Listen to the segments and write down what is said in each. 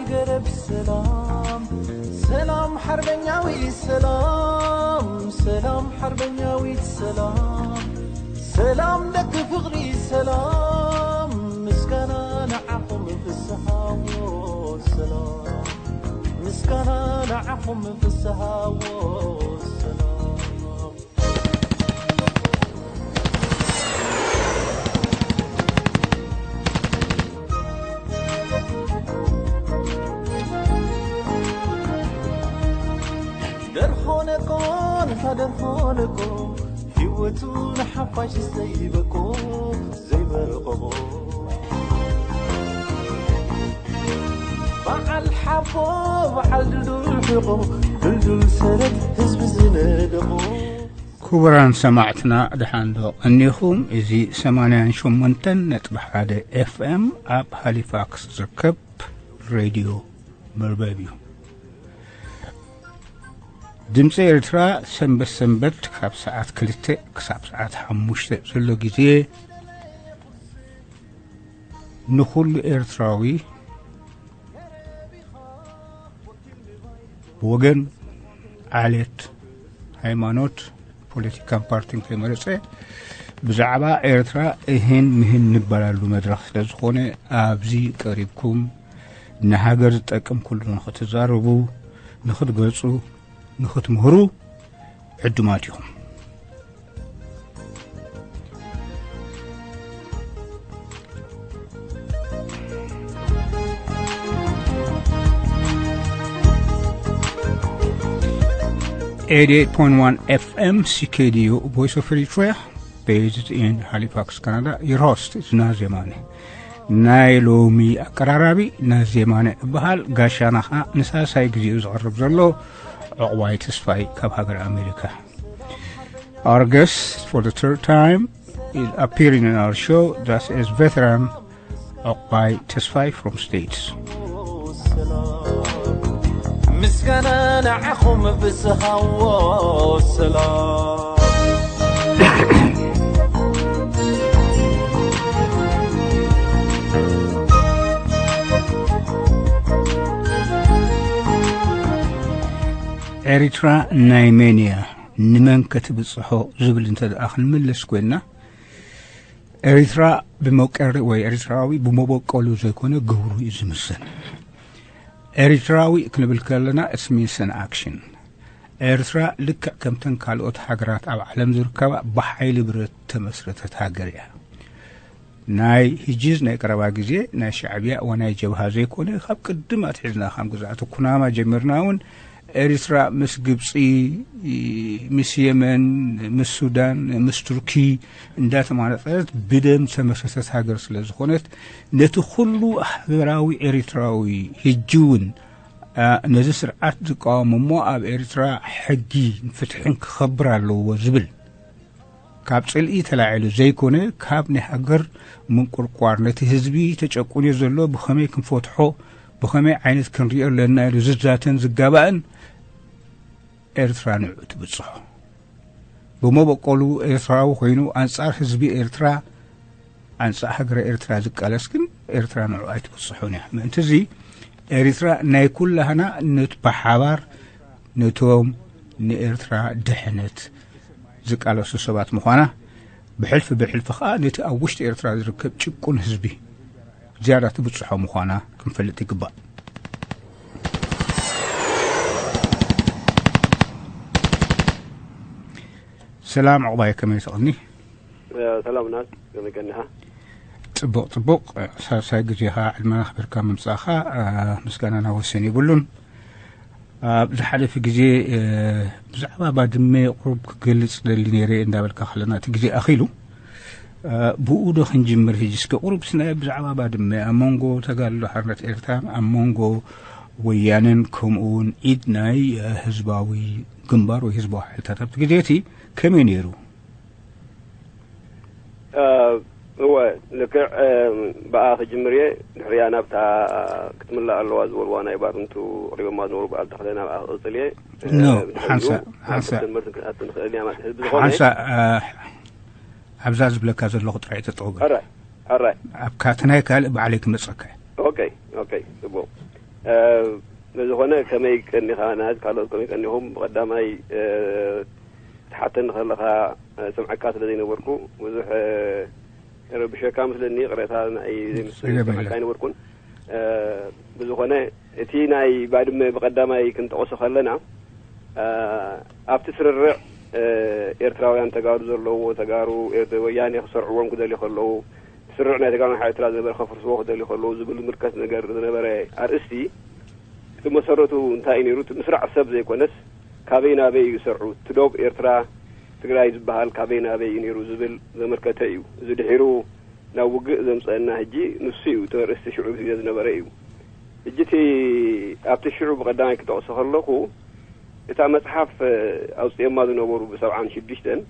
ገረብ ሰላም፣ ሰላም ሓርበኛዊ ሰላም፣ ሰላም ሓርበኛዊት ሰላም፣ ሰላም ደቂ ፍቕሪ ሰላም፣ ምስጋና ንዓኹም ፍስሃዎ ሰላም፣ ምስጋና ንዓኹም ፍስሃዎ ሰላም። ደርሆ ነቆ፣ ነታ ደርሆ ነቆ፣ ህይወቱ ንሓፋሽ ዘይበቆ፣ ዘይበቆ። በዓል ሓቦ፣ በዓል ድልዱል ሕቆ፣ ድልዱል ሰረት ህዝቢ ዝነደቆ። ክቡራን ሰማዕትና፣ ደሓን ዶ ቀኒኹም? እዚ ሰማንያን ሸሞንተን ነጥቢ ሓደ ኤፍ ኤም ኣብ ሃሊፋክስ ዝርከብ ሬድዮ መርበብ እዩ። ድምፂ ኤርትራ ሰንበት ሰንበት ካብ ሰዓት ክልተ ክሳብ ሰዓት ሓሙሽተ ዘሎ ግዜ ንኹሉ ኤርትራዊ ብወገን፣ ዓሌት፣ ሃይማኖት፣ ፖለቲካን ፓርቲን ከይመረጸ ብዛዕባ ኤርትራ እህን ምህን ንበላሉ መድረኽ ስለ ዝኾነ፣ ኣብዚ ቀሪብኩም ንሃገር ዝጠቅም ኩሉ ንኽትዛረቡ፣ ንኽትገልጹ፣ ንኽትምህሩ ዕዱማት ኢኹም። Eighty-eight point one F M C K D U, Voice of Eritrea, based in Halifax, Canada. Your host is ናዚ የማነ። ናይ ሎሚ ኣቀራራቢ ናዚ የማነ እበሃል። ጋሻና ኸኣ ንሳልሳይ ግዜኡ ዝቐርብ ዘሎ ዕቑባይ ተስፋይ ካብ ሃገር ኣሜሪካ። Our guest for the third time is appearing in our show. That is veteran Okpai Tesfai from States. ምስጋና ንዓኹም ብዝሃዎ ሰላም። ኤሪትራ ናይ መን እያ? ንመን ከ ትብጽሖ? ዝብል እንተ ደኣ ክንምልስ ኮይንና፣ ኤሪትራ ብመቀሪ ወይ ኤሪትራዊ ብመበቀሉ ዘይኮነ ግብሩ እዩ ዝምዘን። ኤሪትራዊ ክንብል ከለና it's means and action። ኤርትራ ልክዕ ከምተን ካልኦት ሃገራት ኣብ ዓለም ዝርከባ ብሓይሊ ብረት ተመስረተት ሃገር እያ። ናይ ሕጂ ናይ ቀረባ ግዜ ናይ ሻዕብያ ወይ ናይ ጀብሃ ዘይኮነ፣ ካብ ቅድም ኣትሒዝና፣ ካብ ግዝኣት ኩናማ ጀሚርና እውን ኤሪትራ ምስ ግብጺ፣ ምስ የመን፣ ምስ ሱዳን፣ ምስ ቱርኪ እንዳተማነጸት ብደም ዝተመስረተት ሃገር ስለ ዝኾነት፣ ነቲ ኩሉ ሃገራዊ ኤሪትራዊ ሕጂ እውን፣ ኣ፣ ነዚ ስርዓት ዝቃወም እሞ ኣብ ኤሪትራ ሕጊ ፍትሕን ክኸብር ኣለዎ ዝብል ካብ ጽልኢ ተላዒሉ ዘይኮነ፣ ካብ ናይ ሃገር ምንቁርቋር፣ ነቲ ህዝቢ ተጨቁንዮ ዘሎ ብኸመይ ክንፈትሖ፣ ብኸመይ ዓይነት ክንሪኦ ኣለና ኢሉ ዝዛተን ዝጋባእን ኤርትራ ንዕኡ ትብጽሖ። ብመበቆሉ ኤርትራዊ ኮይኑ ኣንጻር ህዝቢ ኤርትራ፣ ኣንጻር ሃገረ ኤርትራ ዝቃለስ ግን ኤርትራ ንዕኡ ኣይትብጽሖን እያ። ምእንቲ እዚ ኤሪትራ ናይ ኩላህና ነት-፣ ብሓባር ነቶም ንኤርትራ ድሕነት ዝቃለሱ ሰባት ምዃና፣ ብሕልፊ ብሕልፊ ኸኣ ነቲ ኣብ ውሽጢ ኤርትራ ዝርከብ ጭቁን ህዝቢ ዝያዳ ትብጽሖ ምዃና ክንፈልጥ ይግባእ። ሰላም ዕቑባይ፣ ከመይ ትቕኒ? እ፣ ሰላም ናት፣ ከመይ ቀኒኻ? ጽቡቕ፣ ጽቡቕ። ሳልሳይ ግዜኻ ዕድመና ኣኽቢርካ ምምጻእኻ፣ እ፣ ምስጋናና ወሰን የብሉን። ኣብ ዝሓለፈ ግዜ፣ እ፣ ብዛዕባ ባድመ ቁሩብ ክገልጽ ደሊ ነይረ እንዳበልካ ከለና፣ እቲ ግዜ ኣኺሉ። እ፣ ብኡ ዶ ክንጅምር? ሕጂ እስከ ቁሩብ ስናይ ብዛዕባ ባድመ፣ ኣብ መንጎ ተጋድሎ ሓርነት ኤርትራን ኣብ መንጎ ወያነን፣ ከምኡ እውን ኢድ ናይ፣ እ፣ ህዝባዊ ግንባር ወይ ህዝባዊ ሓይልታት ኣብቲ ግዜ እቲ ከመይ ነይሩ? እ፣ እወ፣ ልክዕ፣ እ፣ ብኣ ክጅምር እየ። ድሕሪኣ ናብታ ክትምላእ ኣለዋ ዝበልዋ ናይ ባርንቱ ኣቕሪቦማ ዝነበሩ ብኣል ተኽለ ናብኣ ክቕጽል እየ። እ፣ ኖ፣ ድሕሪኡ ሓንሳእ፣ ናብ ሓንሳእ። ክትምህርቲ ክንኣቱ ንኽእል ኢና ማለት ህዝቢ ዝኾነ። ሓንሳእ፣ እ፣ ኣብዛ ዝብለካ ዘለኹ ጥራይ ተጠውበ። ሕራይ፣ ሕራይ። ኣብ ካትናይ ካልእ ባዕለይ ክመጸካ እየ። ኦኬ፣ ኦኬ፣ ጽቡቕ። ብዝኾነ ከመይ ቀኒኻ ናት ካልኦት ከመይ ቀኒኹም? ብቐዳማይ ትሓተኒ ከለኻ ስምዐካ ስለ ዘይነበርኩ ብዙሕ ረብሸካ ምስለኒ ቅሬታ ናይ ዘይምስምዐካ ኣይነበርኩን። ብዝኾነ እቲ ናይ ባድመ ብቐዳማይ ክንጠቕሶ ከለና ኣብቲ ስርርዕ ኤርትራውያን ተጋሩ ዘለዎ ተጋሩ ወያኔ ክሰርዕዎም ክደልዩ ከለዉ ስርዕ ናይ ተጋሩ ሓይልታት ዝነበረ ከፍርስዎ ክደልዩ ከለዉ ዝብል ዝምልከት ነገር ዝነበረ ኣርእስቲ እቲ መሰረቱ እንታይ እዩ ነይሩ? እቲ ምስራዕ ሰብ ዘይኮነስ ካበይ ናበይ እዩ ዝሰርዑ? እቲ ዶብ ኤርትራ ትግራይ ዝበሃል ካበይ ናበይ እዩ ነይሩ ዝብል ዘመልከተ እዩ። እዚ ድሒሩ ናብ ውግእ ዘምፀአና ሕጂ ንሱ እዩ። እቲ ኣርእስቲ ሽዑ ግዜ ዝነበረ እዩ። ሕጂ እቲ ኣብቲ ሽዑ ብቐዳማይ ክጠቕሶ ከለኹ እታ መፅሓፍ ኣውፅኦማ ዝነበሩ ብሰብዓን ሽዱሽተን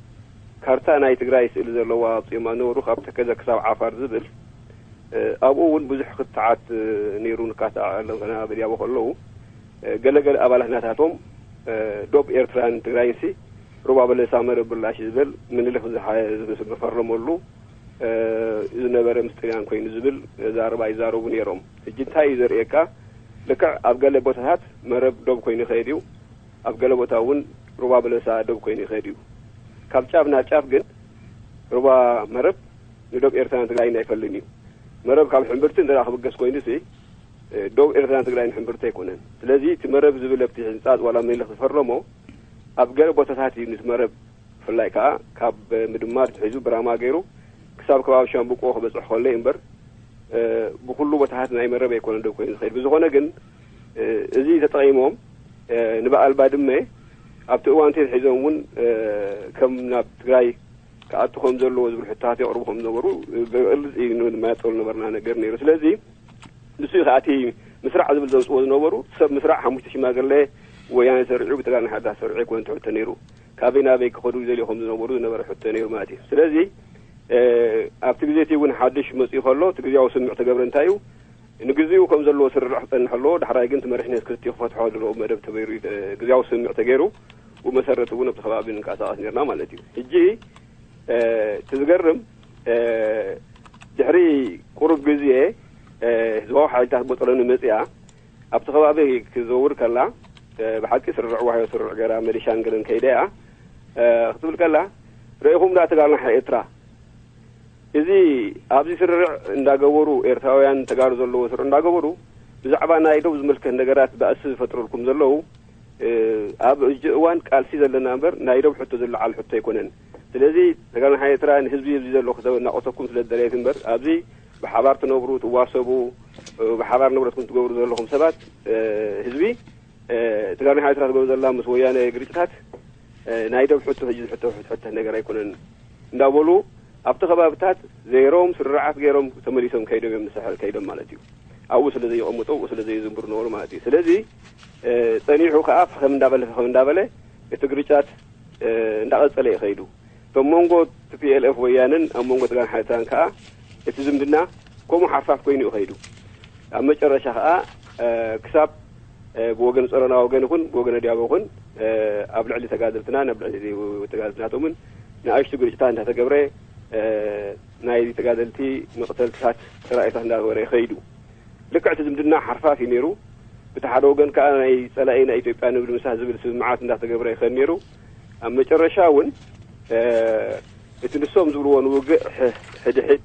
ካርታ ናይ ትግራይ ስእሊ ዘለዋ ኣውፅኦማ ዝነበሩ ካብ ተከዘ ክሳብ ዓፋር ዝብል ኣብኡ እውን ብዙሕ ክትዓት ነይሩ። ንካተዓሎም ከና በዲያቦ ከለዉ ገለገለ ኣባላት ናታቶም ዶብ ኤርትራን ትግራይንሲ ሩባ በለሳ መረብ ብላሽ ዝብል ምንልክ ዝፈረመሉ ዝነበረ ምስ ጥልያን ኮይኑ ዝብል ዛረባ ይዛረቡ ነይሮም። ሕጂ እንታይ እዩ ዘርእየካ? ልክዕ ኣብ ገለ ቦታታት መረብ ዶብ ኮይኑ ይኸይድ እዩ። ኣብ ገለ ቦታ እውን ሩባ በለሳ ዶብ ኮይኑ ይኸይድ እዩ። ካብ ጫፍ ናብ ጫፍ ግን ሩባ መረብ ንዶብ ኤርትራን ትግራይን ኣይፈልን እዩ። መረብ ካብ ሕምብርቲ እንተ ክብገስ ኮይኑ ሲ ዶብ ኤርትራን ትግራይን ሕምብርቲ ኣይኮነን። ስለዚ እቲ መረብ ዝብል ኣብቲ ሕንፃፅ ዋላ ምኒልክ ዝፈረሞ ኣብ ገለ ቦታታት እዩ ነቲ መረብ ብፍላይ ከዓ ካብ ምድማር ትሒዙ ብራማ ገይሩ ክሳብ ከባቢ ሻምብቆ ክበፅሕ ከሎ እዩ እምበር ብኩሉ ቦታታት ናይ መረብ ኣይኮነ ዶ ኮይኑ ዝኸይድ። ብዝኾነ ግን እዚ ተጠቒሞም ንበዓል ባድመ ኣብቲ እዋን ተትሒዞም እውን ከም ናብ ትግራይ ክኣቱ ከም ዘለዎ ዝብል ሕቶታት የቕርቡ ከም ዝነበሩ ብግልፂ ንመያፀሉ ነበርና ነገር ነይሩ። ስለዚ ንሱ እዩ ከዓ እቲ ምስራዕ ዝብል ዘምፅዎ ዝነበሩ ሰብ ምስራዕ ሓሙሽተ ሽማግለ ወያነ ሰሪዑ ብተጋሩ ሓይልታት ሰሪዑ ኣይኮነ ትሕቶ ነይሩ። ካበይ ናበይ ክኸዱ ይደልዩ ከም ዝነበሩ ዝነበረ ሕቶ ነይሩ ማለት እዩ። ስለዚ ኣብቲ ግዜ እቲ እውን ሓድሽ መፅኡ ከሎ እቲ ግዜያዊ ስምምዕ ተገብረ እንታይ እዩ ንግዚኡ ከም ዘለዎ ስርርዕ ክፀንሕ ኣለዎ። ዳሕራይ ግን እቲ መሪሕነት ክልቲኡ ክፈትሖ ዘለዎ መደብ ተበይሩ ግዜያዊ ስምምዕ ተገይሩ ብመሰረት እውን ኣብቲ ከባቢ ንንቀሳቐስ ነርና ማለት እዩ። ሕጂ እቲ ዝገርም ድሕሪ ቁሩብ ግዜ ህዝባዊ ሓይልታት ቦጠሎኒ መፅያ ኣብቲ ከባቢ ክዘውር ከላ ብሓቂ ስርርዕ ዋህዮ ስርርዕ ገራ መሊሻን ገለን ከይደ እያ ክትብል ከላ ረኢኹም ዳ ተጋርና ኤርትራ እዚ ኣብዚ ስርርዕ እንዳገበሩ ኤርትራውያን ተጋሩ ዘለዎ ስርዕ እንዳገበሩ ብዛዕባ ናይ ደው ዝምልከት ነገራት ባእሲ ዝፈጥረልኩም ዘለዉ ኣብ እዋን ቃልሲ ዘለና እምበር ናይ ደው ሕቶ ዝለዓል ሕቶ ኣይኮነን። ስለዚ ተጋሩ ሓይሊ ኤርትራ ንህዝቢ ህዝቢ ዘሎ ክተናቆተኩም ስለ ዝደለየት እምበር ኣብዚ ብሓባር ትነብሩ ትዋሰቡ ብሓባር ንብረትኩም ትገብሩ ዘለኹም ሰባት ህዝቢ ተጋሩ ሓይሊ ኤርትራ ትገብሩ ዘላ ምስ ወያነ ግርጭታት ናይ ደብ ሕቶ ሕጂ ዝሕቶ ሕቶ ነገር ኣይኮነን እንዳበሉ ኣብቲ ከባብታት ዘይሮም ስርዓት ገይሮም ተመሊሶም ከይዶም እዮም ንሳሕል ከይዶም ማለት እዩ። ኣብኡ ስለ ዘይቐምጡ ኣብኡ ስለ ዘይዝንብሩ ነበሩ ማለት እዩ። ስለዚ ጸኒሑ ከዓ ፈኸም እንዳበለ ፈኸም እንዳበለ እቲ ግርጫት እንዳቐጸለ እዩ ከይዱ። እቶም መንጎ ቲፒኤልኤፍ ወያንን ኣብ መንጎ ተጋሩ ሓይልታን ከዓ እቲ ዝምድና ከምኡ ሓርፋፍ ኮይኑ እዩ ከይዱ። ኣብ መጨረሻ ከዓ ክሳብ ብወገን ጸሮና ወገን ይኹን ብወገን ኣድያቦ ይኹን ኣብ ልዕሊ ተጋደልትና ናብ ልዕሊ ተጋደልትናቶምን ንኣሽቱ ግርጭታት እንዳተገብረ ናይ ተጋደልቲ መቕተልትታት ተራእዮታት እንዳገበረ ይኸይዱ። ልክዕ እቲ ዝምድና ሓርፋፍ እዩ ነይሩ። ብቲ ሓደ ወገን ከዓ ናይ ጸላኢ ናይ ኢትዮጵያ ንምድምሳስ ዝብል ስምምዓት እንዳተገብረ ይኸድ ነይሩ። ኣብ መጨረሻ እውን እቲ ንሶም ዝብልዎ ንውግእ ሕድሕድ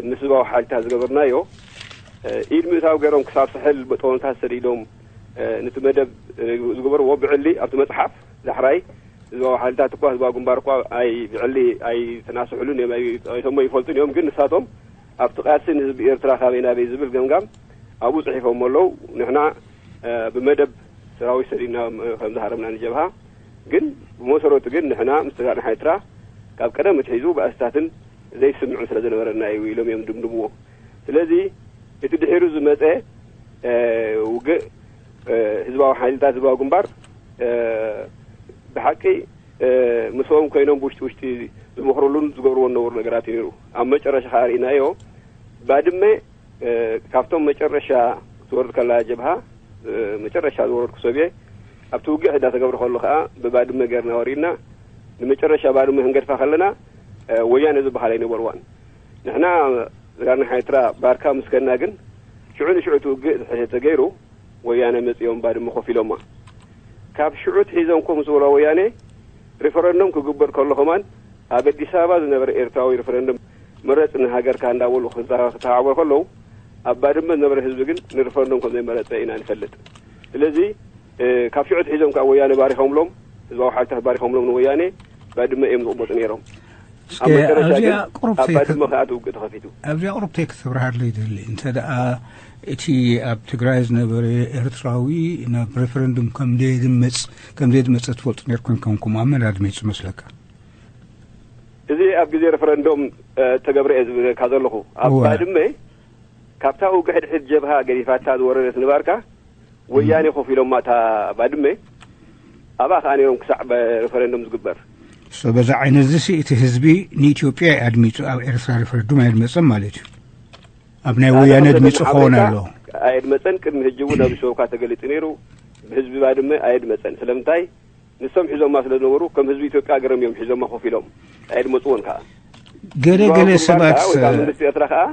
ምስ ህዝባዊ ሓይልታት ዝገበርናዮ ኢድ ምእታው ገይሮም ክሳብ ሳሕል በጠወንታት ሰዲዶም ነቲ መደብ ዝገበርዎ ብዕሊ ኣብቲ መፅሓፍ ዳሕራይ ህዝባዊ ሓይልታት እኳ ህዝባዊ ግንባር እኳ ኣይ ብዕሊ ኣይተናስሕሉን እዮም ኣይሰሞ ይፈልጡን እዮም። ግን ንሳቶም ኣብቲ ቃልሲ ንህዝቢ ኤርትራ ካበይ ናበይ ዝብል ገምጋም ኣብኡ ፅሒፎም ኣለዉ። ንሕና ብመደብ ሰራዊት ሰዲድና ከም ዝሃረምና ንጀብሃ ግን ብመሰረቱ ግን ንሕና ምስ ተጋርና ሓይትራ ካብ ቀደም እትሒዙ ብኣስታትን ዘይስምዕን ስለ ዝነበረና እዩ ኢሎም እዮም ድምድምዎ። ስለዚ እቲ ድሒሩ ዝመፀ ውግእ ህዝባዊ ሓይልታት ህዝባዊ ግንባር ብሓቂ ምስኦም ኮይኖም ብውሽጢ ውሽጢ ዝመኽረሉን ዝገብርዎ ዝነበሩ ነገራት እዩ ነይሩ። ኣብ መጨረሻ ከዓ ርኢናዮ ባድመ ካብቶም መጨረሻ ክትወርድ ከላ ጀብሃ መጨረሻ ዝወረድኩ ሰብ እየ። ኣብቲ ውግእ እንዳተገብረ ከሎ ከዓ ብባድመ ገርና ወሪድና ንመጨረሻ ባድመ ክንገድፋ ከለና ወያነ ዝበሃል ኣይነበርዋን። ንሕና ጋርና ሓይትራ ባርካ ምስከና ግን ሽዑ ንሽዑ እቲ ውግእ ተገይሩ፣ ወያነ መጺኦም ባድመ ኮፍ ኢሎማ። ካብ ሽዑ ትሒዞም ኮፍ ምስ በሎ ወያነ፣ ሪፈረንደም ክግበር ከሎ ከማን ኣብ ኣዲስ ኣበባ ዝነበረ ኤርትራዊ ሪፈረንደም ምረጽ ንሃገርካ እንዳበሉ ክተሓባበሩ ከለዉ፣ ኣብ ባድመ ዝነበረ ህዝቢ ግን ንሪፈረንደም ከም ዘይመረጸ ኢና ንፈልጥ። ስለዚ ካብ ሽዑ ትሒዞም ከዓ ወያነ ባሪኾምሎም፣ ህዝባዊ ሓይልታት ባሪኾምሎም ንወያነ፣ ባድመ እዮም ዝቕመጡ ነይሮም። ኣብ መጨረሻ ግን ኣብ ባድመ ከዓ እቲ ውግእ ተኸፊቱ። ኣብዚኣ ቁሩብ ተይ ክተብርሃለይ ይደሊ። እንተ ደኣ እቲ ኣብ ትግራይ ዝነበረ ኤርትራዊ ናብ ሬፈረንዱም ከም ዘየድመጽ ከም ዘየድመጸ ትፈልጡ ነርኩም ከምኩም ኣመን ኣድሚጹ መስለካ? እዚ ኣብ ግዜ ሬፈረንዶም ተገብረ እየ ዝብለካ ዘለኹ። ኣብ ባድመ ካብታ ውግእ ሕድሕድ ጀብሃ ገዲፋታ ዝወረደት ንባርካ ወያኔ ኮፍ ኢሎማ እታ ባድመ ኣብኣ ከዓ ነይሮም ክሳዕ ሬፈረንዶም ዝግበር። So በዛ ዓይነት እዚ እቲ ህዝቢ ንኢትዮጵያ ኣድሚፁ ኣብ ኤርትራ ሪፈረንዱም ኣየድመፀን ማለት እዩ። ኣብ ናይ ወያነ ኣድሚፁ ክኸውን ኣሎ። ኣየድመፀን። ቅድሚ ሕጂ እውን ኣብ ሸውካ ተገሊፁ ነይሩ። ብህዝቢ ባድመ ኣየድመፀን። ስለምንታይ? ንሶም ሒዞማ ስለ ዝነበሩ ከም ህዝቢ ኢትዮጵያ ገረም እዮም ሒዞማ ኮፍ ኢሎም ኣየድመፅዎን ከዓ። ገለ ገለ ሰባት ወይ ከዓ መንግስቲ ኤርትራ ከዓ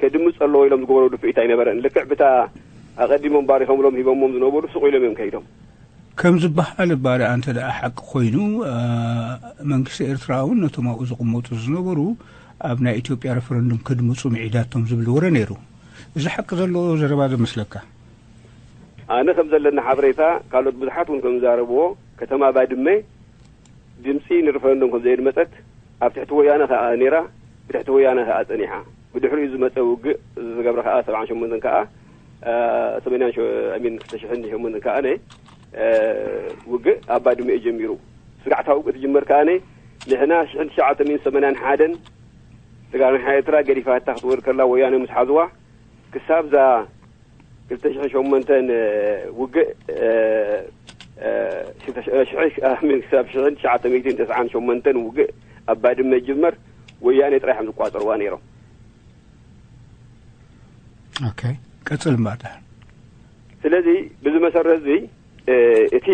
ከድምፅ ኣለዎ ኢሎም ዝገበሮ ድፍኢት ኣይነበረን። ልክዕ ብታ ኣቐዲሞም ባሪኾምሎም ሂቦሞም ዝነበሩ ስቕ ኢሎም እዮም ከይዶም። ከም ዝበሃል እባ ደኣ እንተ ደኣ ሓቂ ኮይኑ መንግስቲ ኤርትራ እውን ነቶም ኣብኡ ዝቕመጡ ዝነበሩ ኣብ ናይ ኢትዮጵያ ሬፈረንዱም ከድምፁ ምዒዳቶም ዝብል ወረ ነይሩ። እዚ ሓቂ ዘለዎ ዘረባ ዶ መስለካ? ኣነ ከም ዘለኒ ሓበሬታ ካልኦት ብዙሓት እውን ከም ዝዛረብዎ ከተማ ባድመ ድምፂ ንሪፈረንዶም ከም ዘየድመፀት ኣብ ትሕቲ ወያነ ከዓ ነይራ ብትሕቲ ወያነ ከዓ ፀኒሓ ብድሕሪኡ ዝመፀ ውግእ ዝገብረ ከዓ ሰብዓን ሸሞንተን ከዓ ሰመንያን ሚን ክልተ ሽሕን ሸሞንተን ከዓ ነ ውግእ ኣብ ባድመ እዩ ጀሚሩ። ስጋዕታ ውግእ ትጅመር ከዓ ነ ንሕና ሽሕን ትሽዓተ ሚን ሰመንያን ሓደን ስጋር ንሓ ኤርትራ ገዲፋታ ክትወርድ ከላ ወያነ ምስ ሓዝዋ ክሳብ ዛ ክልተ ሽሕን ሸሞንተን ውግእ ክሳብ ሽሕን ትሽዓተ ሚእትን ተስዓን ሸሞንተን ውግእ ኣብ ባድመ ይጅመር ወያኔ ጥራይ እዮም ዝቋፀርዋ ነይሮም። ኦኬ ቀፅል እምበኣር። ስለዚ ብዚ መሰረት እዚ እቲ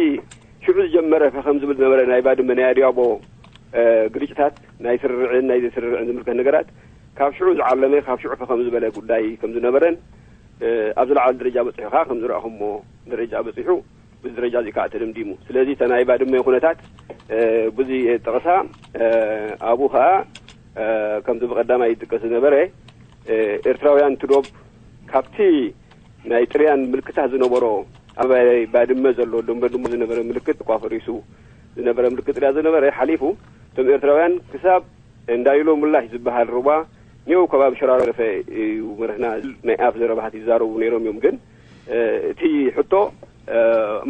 ሽዑ ዝጀመረ ፈኸም ዝብል ዝነበረ ናይ ባድመ ናይ ኣድያቦ ግርጭታት ናይ ስርርዕን ናይ ዘይስርርዕን ዝምልከት ነገራት ካብ ሽዑ ዝዓለመ ካብ ሽዑ ፈኸም ዝበለ ጉዳይ ከም ዝነበረን ኣብ ዝለዓለ ደረጃ በፂሑ ከዓ ከም ዝረኣኹሞ ደረጃ በፂሑ ብዚ ደረጃ እዚ ከዓ ተደምዲሙ። ስለዚ እተ ናይ ባድመ ኩነታት ብዙ ጠቕሳ ኣብኡ ከዓ ከምዚ ብቐዳማይ ይጥቀስ ዝነበረ ኤርትራውያን ትዶብ ካብቲ ናይ ጥልያን ምልክታት ዝነበሮ ኣብ ባድመ ዘሎ ደንበ ድሞ ዝነበረ ምልክት እኳ ፈሪሱ ዝነበረ ምልክት ጥልያ ዝነበረ ሓሊፉ እቶም ኤርትራውያን ክሳብ እንዳይሎ ምላሽ ዝበሃል ሩባ ኔው ከባቢ ሸራረፈ እዩ መርህና ናይ ኣፍ ዘረባታት ይዛረቡ ነይሮም እዮም። ግን እቲ ሕቶ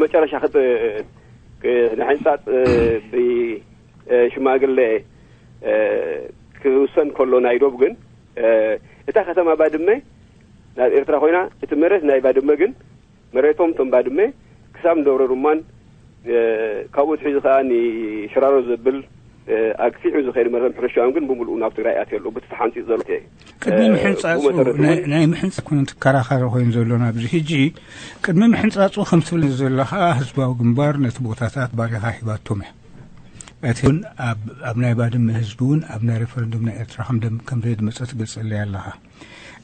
መጨረሻ ክጥ ንሕንፃፅ ብሽማግለ ክውሰን ከሎ ናይ ዶብ ግን እታ ከተማ ባድመ ናብ ኤርትራ ኮይና እቲ መሬት ናይ ባድመ ግን መሬቶም እቶም ባድመ ክሳብ ንደብረ ሩማን ካብኡ ትሒዙ ከዓ ንሽራሮ ዘብል ኣግፊሑ ዝኸይድ መርዘም ሕርሻኦም ግን ብምልኡ ናብ ትግራይ ኣትዮ ኣሎ። ብቲ ተሓንፂፅ ዘሎ ቅድሚ ምሕንፃፁ ናይ ምሕንፃ ኩነ ትከራኸሪ ኮይኑ ዘሎ ናብዚ ሕጂ ቅድሚ ምሕንፃፁ ከም ትብል ዘለካ ህዝባዊ ግንባር ነቲ ቦታታት ባሪኻ ሂባቶም እያ። እቲ እውን ኣብ ናይ ባድመ ህዝቢ እውን ኣብ ናይ ሬፈረንዱም ናይ ኤርትራ ከም ዘየድመፀ ትገልፀለይ ኣለካ።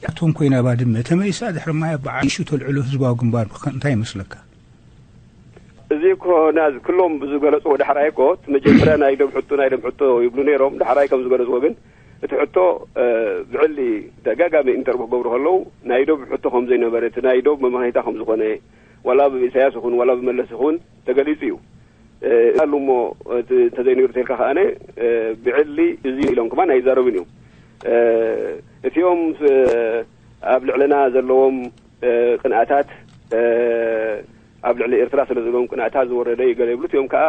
እቶም ኮይና ባድመ ተመሊሳ ድሕሪ ማይ ኣባዓይሹ ተልዕሎ ህዝባዊ ግንባር እንታይ ይመስለካ? እዚ እኮ ናዝ ክሎም ብዝገለፅዎ ዳሕራይ እኮ እቲ መጀመርያ ናይ ዶብ ሕቶ ናይ ዶብ ሕቶ ይብሉ ነይሮም። ዳሕራይ ከም ዝገለፅዎ ግን እቲ ሕቶ ብዕሊ ተጋጋሚ ኢንተርቪው ክገብሩ ከለዉ ናይ ዶብ ሕቶ ከም ዘይነበረ እቲ ናይ ዶብ መመኸይታ ከም ዝኾነ ዋላ ብኢሳያስ ይኹን ዋላ ብመለስ ይኹን ተገሊፁ እዩ። ኣሉ እሞ እንተዘይነይሩ ተልካ ከኣነ ብዕሊ እዚ ኢሎም ከማን ኣይዛረብን እዮም። እቲኦም ኣብ ልዕለና ዘለዎም ቅንኣታት ኣብ ልዕሊ ኤርትራ ስለ ዘለዎም ቅንኣታት ዝወረደ እዩ ገለ ይብሉ። እቲኦም ከዓ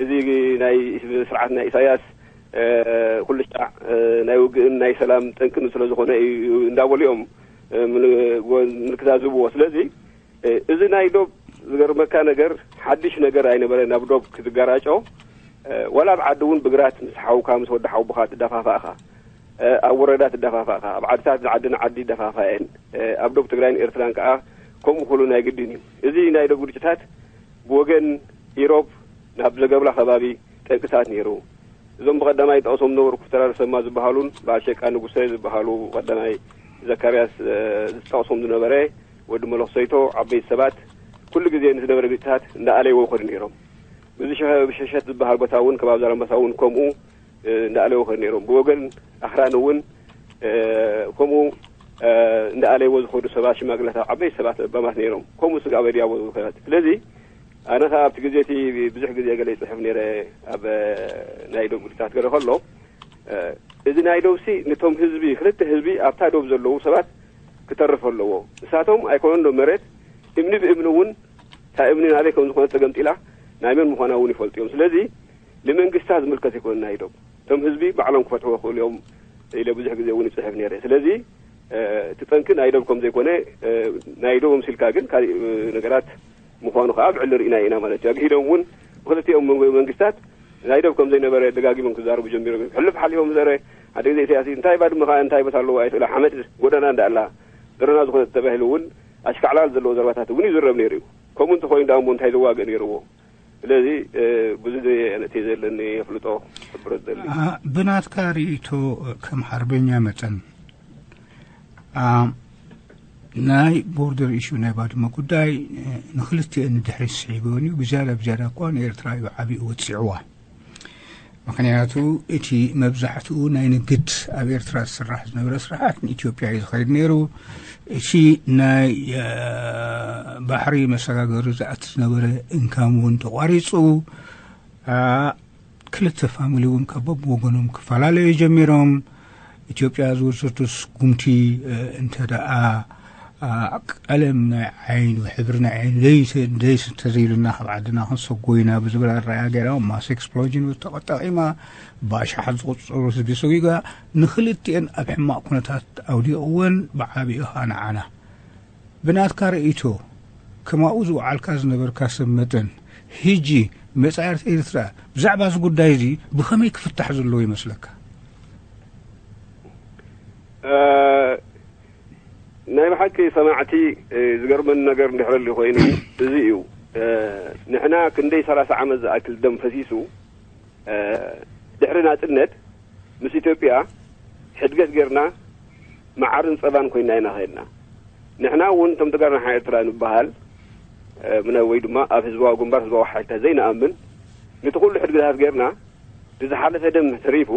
እዚ ናይ ስርዓት ናይ ኢሳያስ ኩሉ ሻዕ ናይ ውግእን ናይ ሰላም ጠንቅን ስለ ዝኾነ እዩ እንዳበሉ እዮም ምልክታት ዝህብዎ። ስለዚ እዚ ናይ ዶብ ዝገርመካ ነገር ሓድሽ ነገር ኣይነበረ ናብ ዶብ ክትጋራጮ ዋላ ኣብ ዓዲ እውን ብግራት ምስ ሓውካ ምስ ወዲ ሓውካ ትደፋፋእኻ ኣብ ወረዳ ትደፋፋእኻ ኣብ ዓድታት ዓዲ ንዓዲ ይደፋፋ እየን ኣብ ዶብ ትግራይን ኤርትራን ከዓ ከምኡ ክሉ ናይ ግድን እዩ እዚ ናይ ዶብ ግርጭታት ብወገን ኢሮብ ናብ ዘገብላ ከባቢ ጠንቅታት ነይሩ እዞም ብቀዳማይ ጠቕሶም ነበሩ ክፍተራር ሰማ ዝበሃሉን በዓል ሸቃ ንጉሰ ዝበሃሉ ቀዳማይ ዘካርያስ ዝጠቕሶም ዝነበረ ወዲ መለኽሰይቶ፣ ዓበይቲ ሰባት ኩሉ ግዜ ንዝነበረ ግጭታት እንዳኣለይዎ ይኸዱ ነይሮም። ብዙ ብሸሸት ዝበሃል ቦታ እውን ከባቢ ዛላምበሳ እውን ከምኡ እንዳኣለይዎ ይኸዱ ነይሮም። ብወገን ኣኽራን እውን ከምኡ እንዳኣለይዎ ዝኸዱ ሰባት፣ ሽማግለታት፣ ዓበይቲ ሰባት ለባማት ነይሮም። ከምኡ ስጋ በዲያቦ ዝኸት ስለዚ ኣነ ከዓ ኣብቲ ግዜ እቲ ብዙሕ ግዜ ገለ ይፅሕፍ ነይረ ኣብ ናይ ዶብ ጉዳያት ገለ ከሎ እዚ ናይ ዶብሲ ነቶም ህዝቢ ክልተ ህዝቢ ኣብታ ዶብ ዘለዉ ሰባት ክተርፍ ኣለዎ። ንሳቶም ኣይኮነን ዶ መሬት እምኒ ብእምኒ እውን እታ እምኒ ናበይ ከም ዝኾነት ተገምጢላ ናይ መን ምዃና እውን ይፈልጡ እዮም። ስለዚ ንመንግስታት ዝምልከት ይኮን ናይ ዶብ እቶም ህዝቢ ባዕሎም ክፈትሕዎ ክኽእሉ እዮም ኢለ ብዙሕ ግዜ እውን ይፅሕፍ ነይረ። ስለዚ እቲ ጠንቂ ናይ ዶብ ከም ዘይኮነ ናይ ዶብ ምሲልካ ግን ካሊእ ነገራት ምዃኑ ከዓ ብዕሊ ርኢና ኢና ማለት እዩ። ኣግሂዶም እውን ብክልቲኦም መንጎ መንግስታት ናይ ዶብ ከም ዘይነበረ ደጋጊሞም ክዛረቡ ጀሚሮም እዮም። ሕልፍ ሓሊፎም ዘረ ሓደ ግዜ ኢሳያስ እንታይ ባድመ ከዓ እንታይ ቦታ ኣለዎ ኣይትእላ ሓመድ ጎደና እንዳኣላ ድረና ዝኾነ ተባሂሉ እውን ኣሽካዕላል ዘለዎ ዘረባታት እውን ይዝረብ ነይሩ እዩ። ከምኡ እንተኮይኑ ደኣ እሞ እንታይ ዘዋግእ ነይርዎ? ስለዚ ብዙ ዘየነእቲ ዘለኒ የፍልጦ ክብረት ዘለ ብናትካ ርእቶ ከም ሓርበኛ መጠን ናይ ቦርደር ኢሹ ናይ ባድመ ጉዳይ ንክልቲኤን ንድሕሪት ስሒብወን እዩ። ብዝያዳ ብዝያዳ እኳ ንኤርትራ እዩ ዓብኡ ወፂዕዋ። ምክንያቱ እቲ መብዛሕትኡ ናይ ንግድ ኣብ ኤርትራ ዝስራሕ ዝነበረ ስራሓት ንኢትዮጵያ እዩ ዝኸይድ ነይሩ። እቲ ናይ ባሕሪ መሰጋገሪ ዝኣቲ ዝነበረ እንካም እውን ተቋሪፁ። ክልተ ፋሚሊ እውን ካብ በብወገኖም ክፈላለዩ ጀሚሮም። ኢትዮጵያ ዝወሰዶ ስጉምቲ እንተ ደኣ ቀለም ናይ ዓይኑ ሕብሪ ናይ ዓይኑ ዘይተዘይሉና ካብ ዓድና ክንሰጎ ኢና ብዝብል ኣረኣያ ገይራ ማስ ኤክስፕሎዥን ተጠቂማ ብኣሽሓት ዝቁፅሩ ህዝቢ ሰጒጋ ንክልቲኤን ኣብ ሕማቕ ኩነታት ኣውዲቕወን ብዓቢኡ ከዓ ንዓና ብናትካ ርእይቶ፣ ከማኡ ዝወዓልካ ዝነበርካ ሰብ መጠን፣ ሕጂ መጻኢ ኤርትራ ብዛዕባ እዚ ጉዳይ እዚ ብኸመይ ክፍታሕ ዘለዎ ይመስለካ? ናይ ብሓቂ ሰማዕቲ ዝገርመኒ ነገር እንድሕር ኣልዩ ኮይኑ እዚ እዩ። ንሕና ክንደይ ሰላሳ ዓመት ዝኣክል ደም ፈሲሱ ድሕሪ ናጽነት ምስ ኢትዮጵያ ሕድገት ጌርና መዓርን ጸባን ኮይና ኢና ኸድና። ንሕና እውን እቶም ተጋሩ ንሓ ኤርትራ ንበሃል ምነ ወይ ድማ ኣብ ህዝባዊ ግንባር ህዝባዊ ሓይልታት ዘይንኣምን ነቲ ኩሉ ሕድገታት ጌርና ንዝሓለፈ ደም ተሪፉ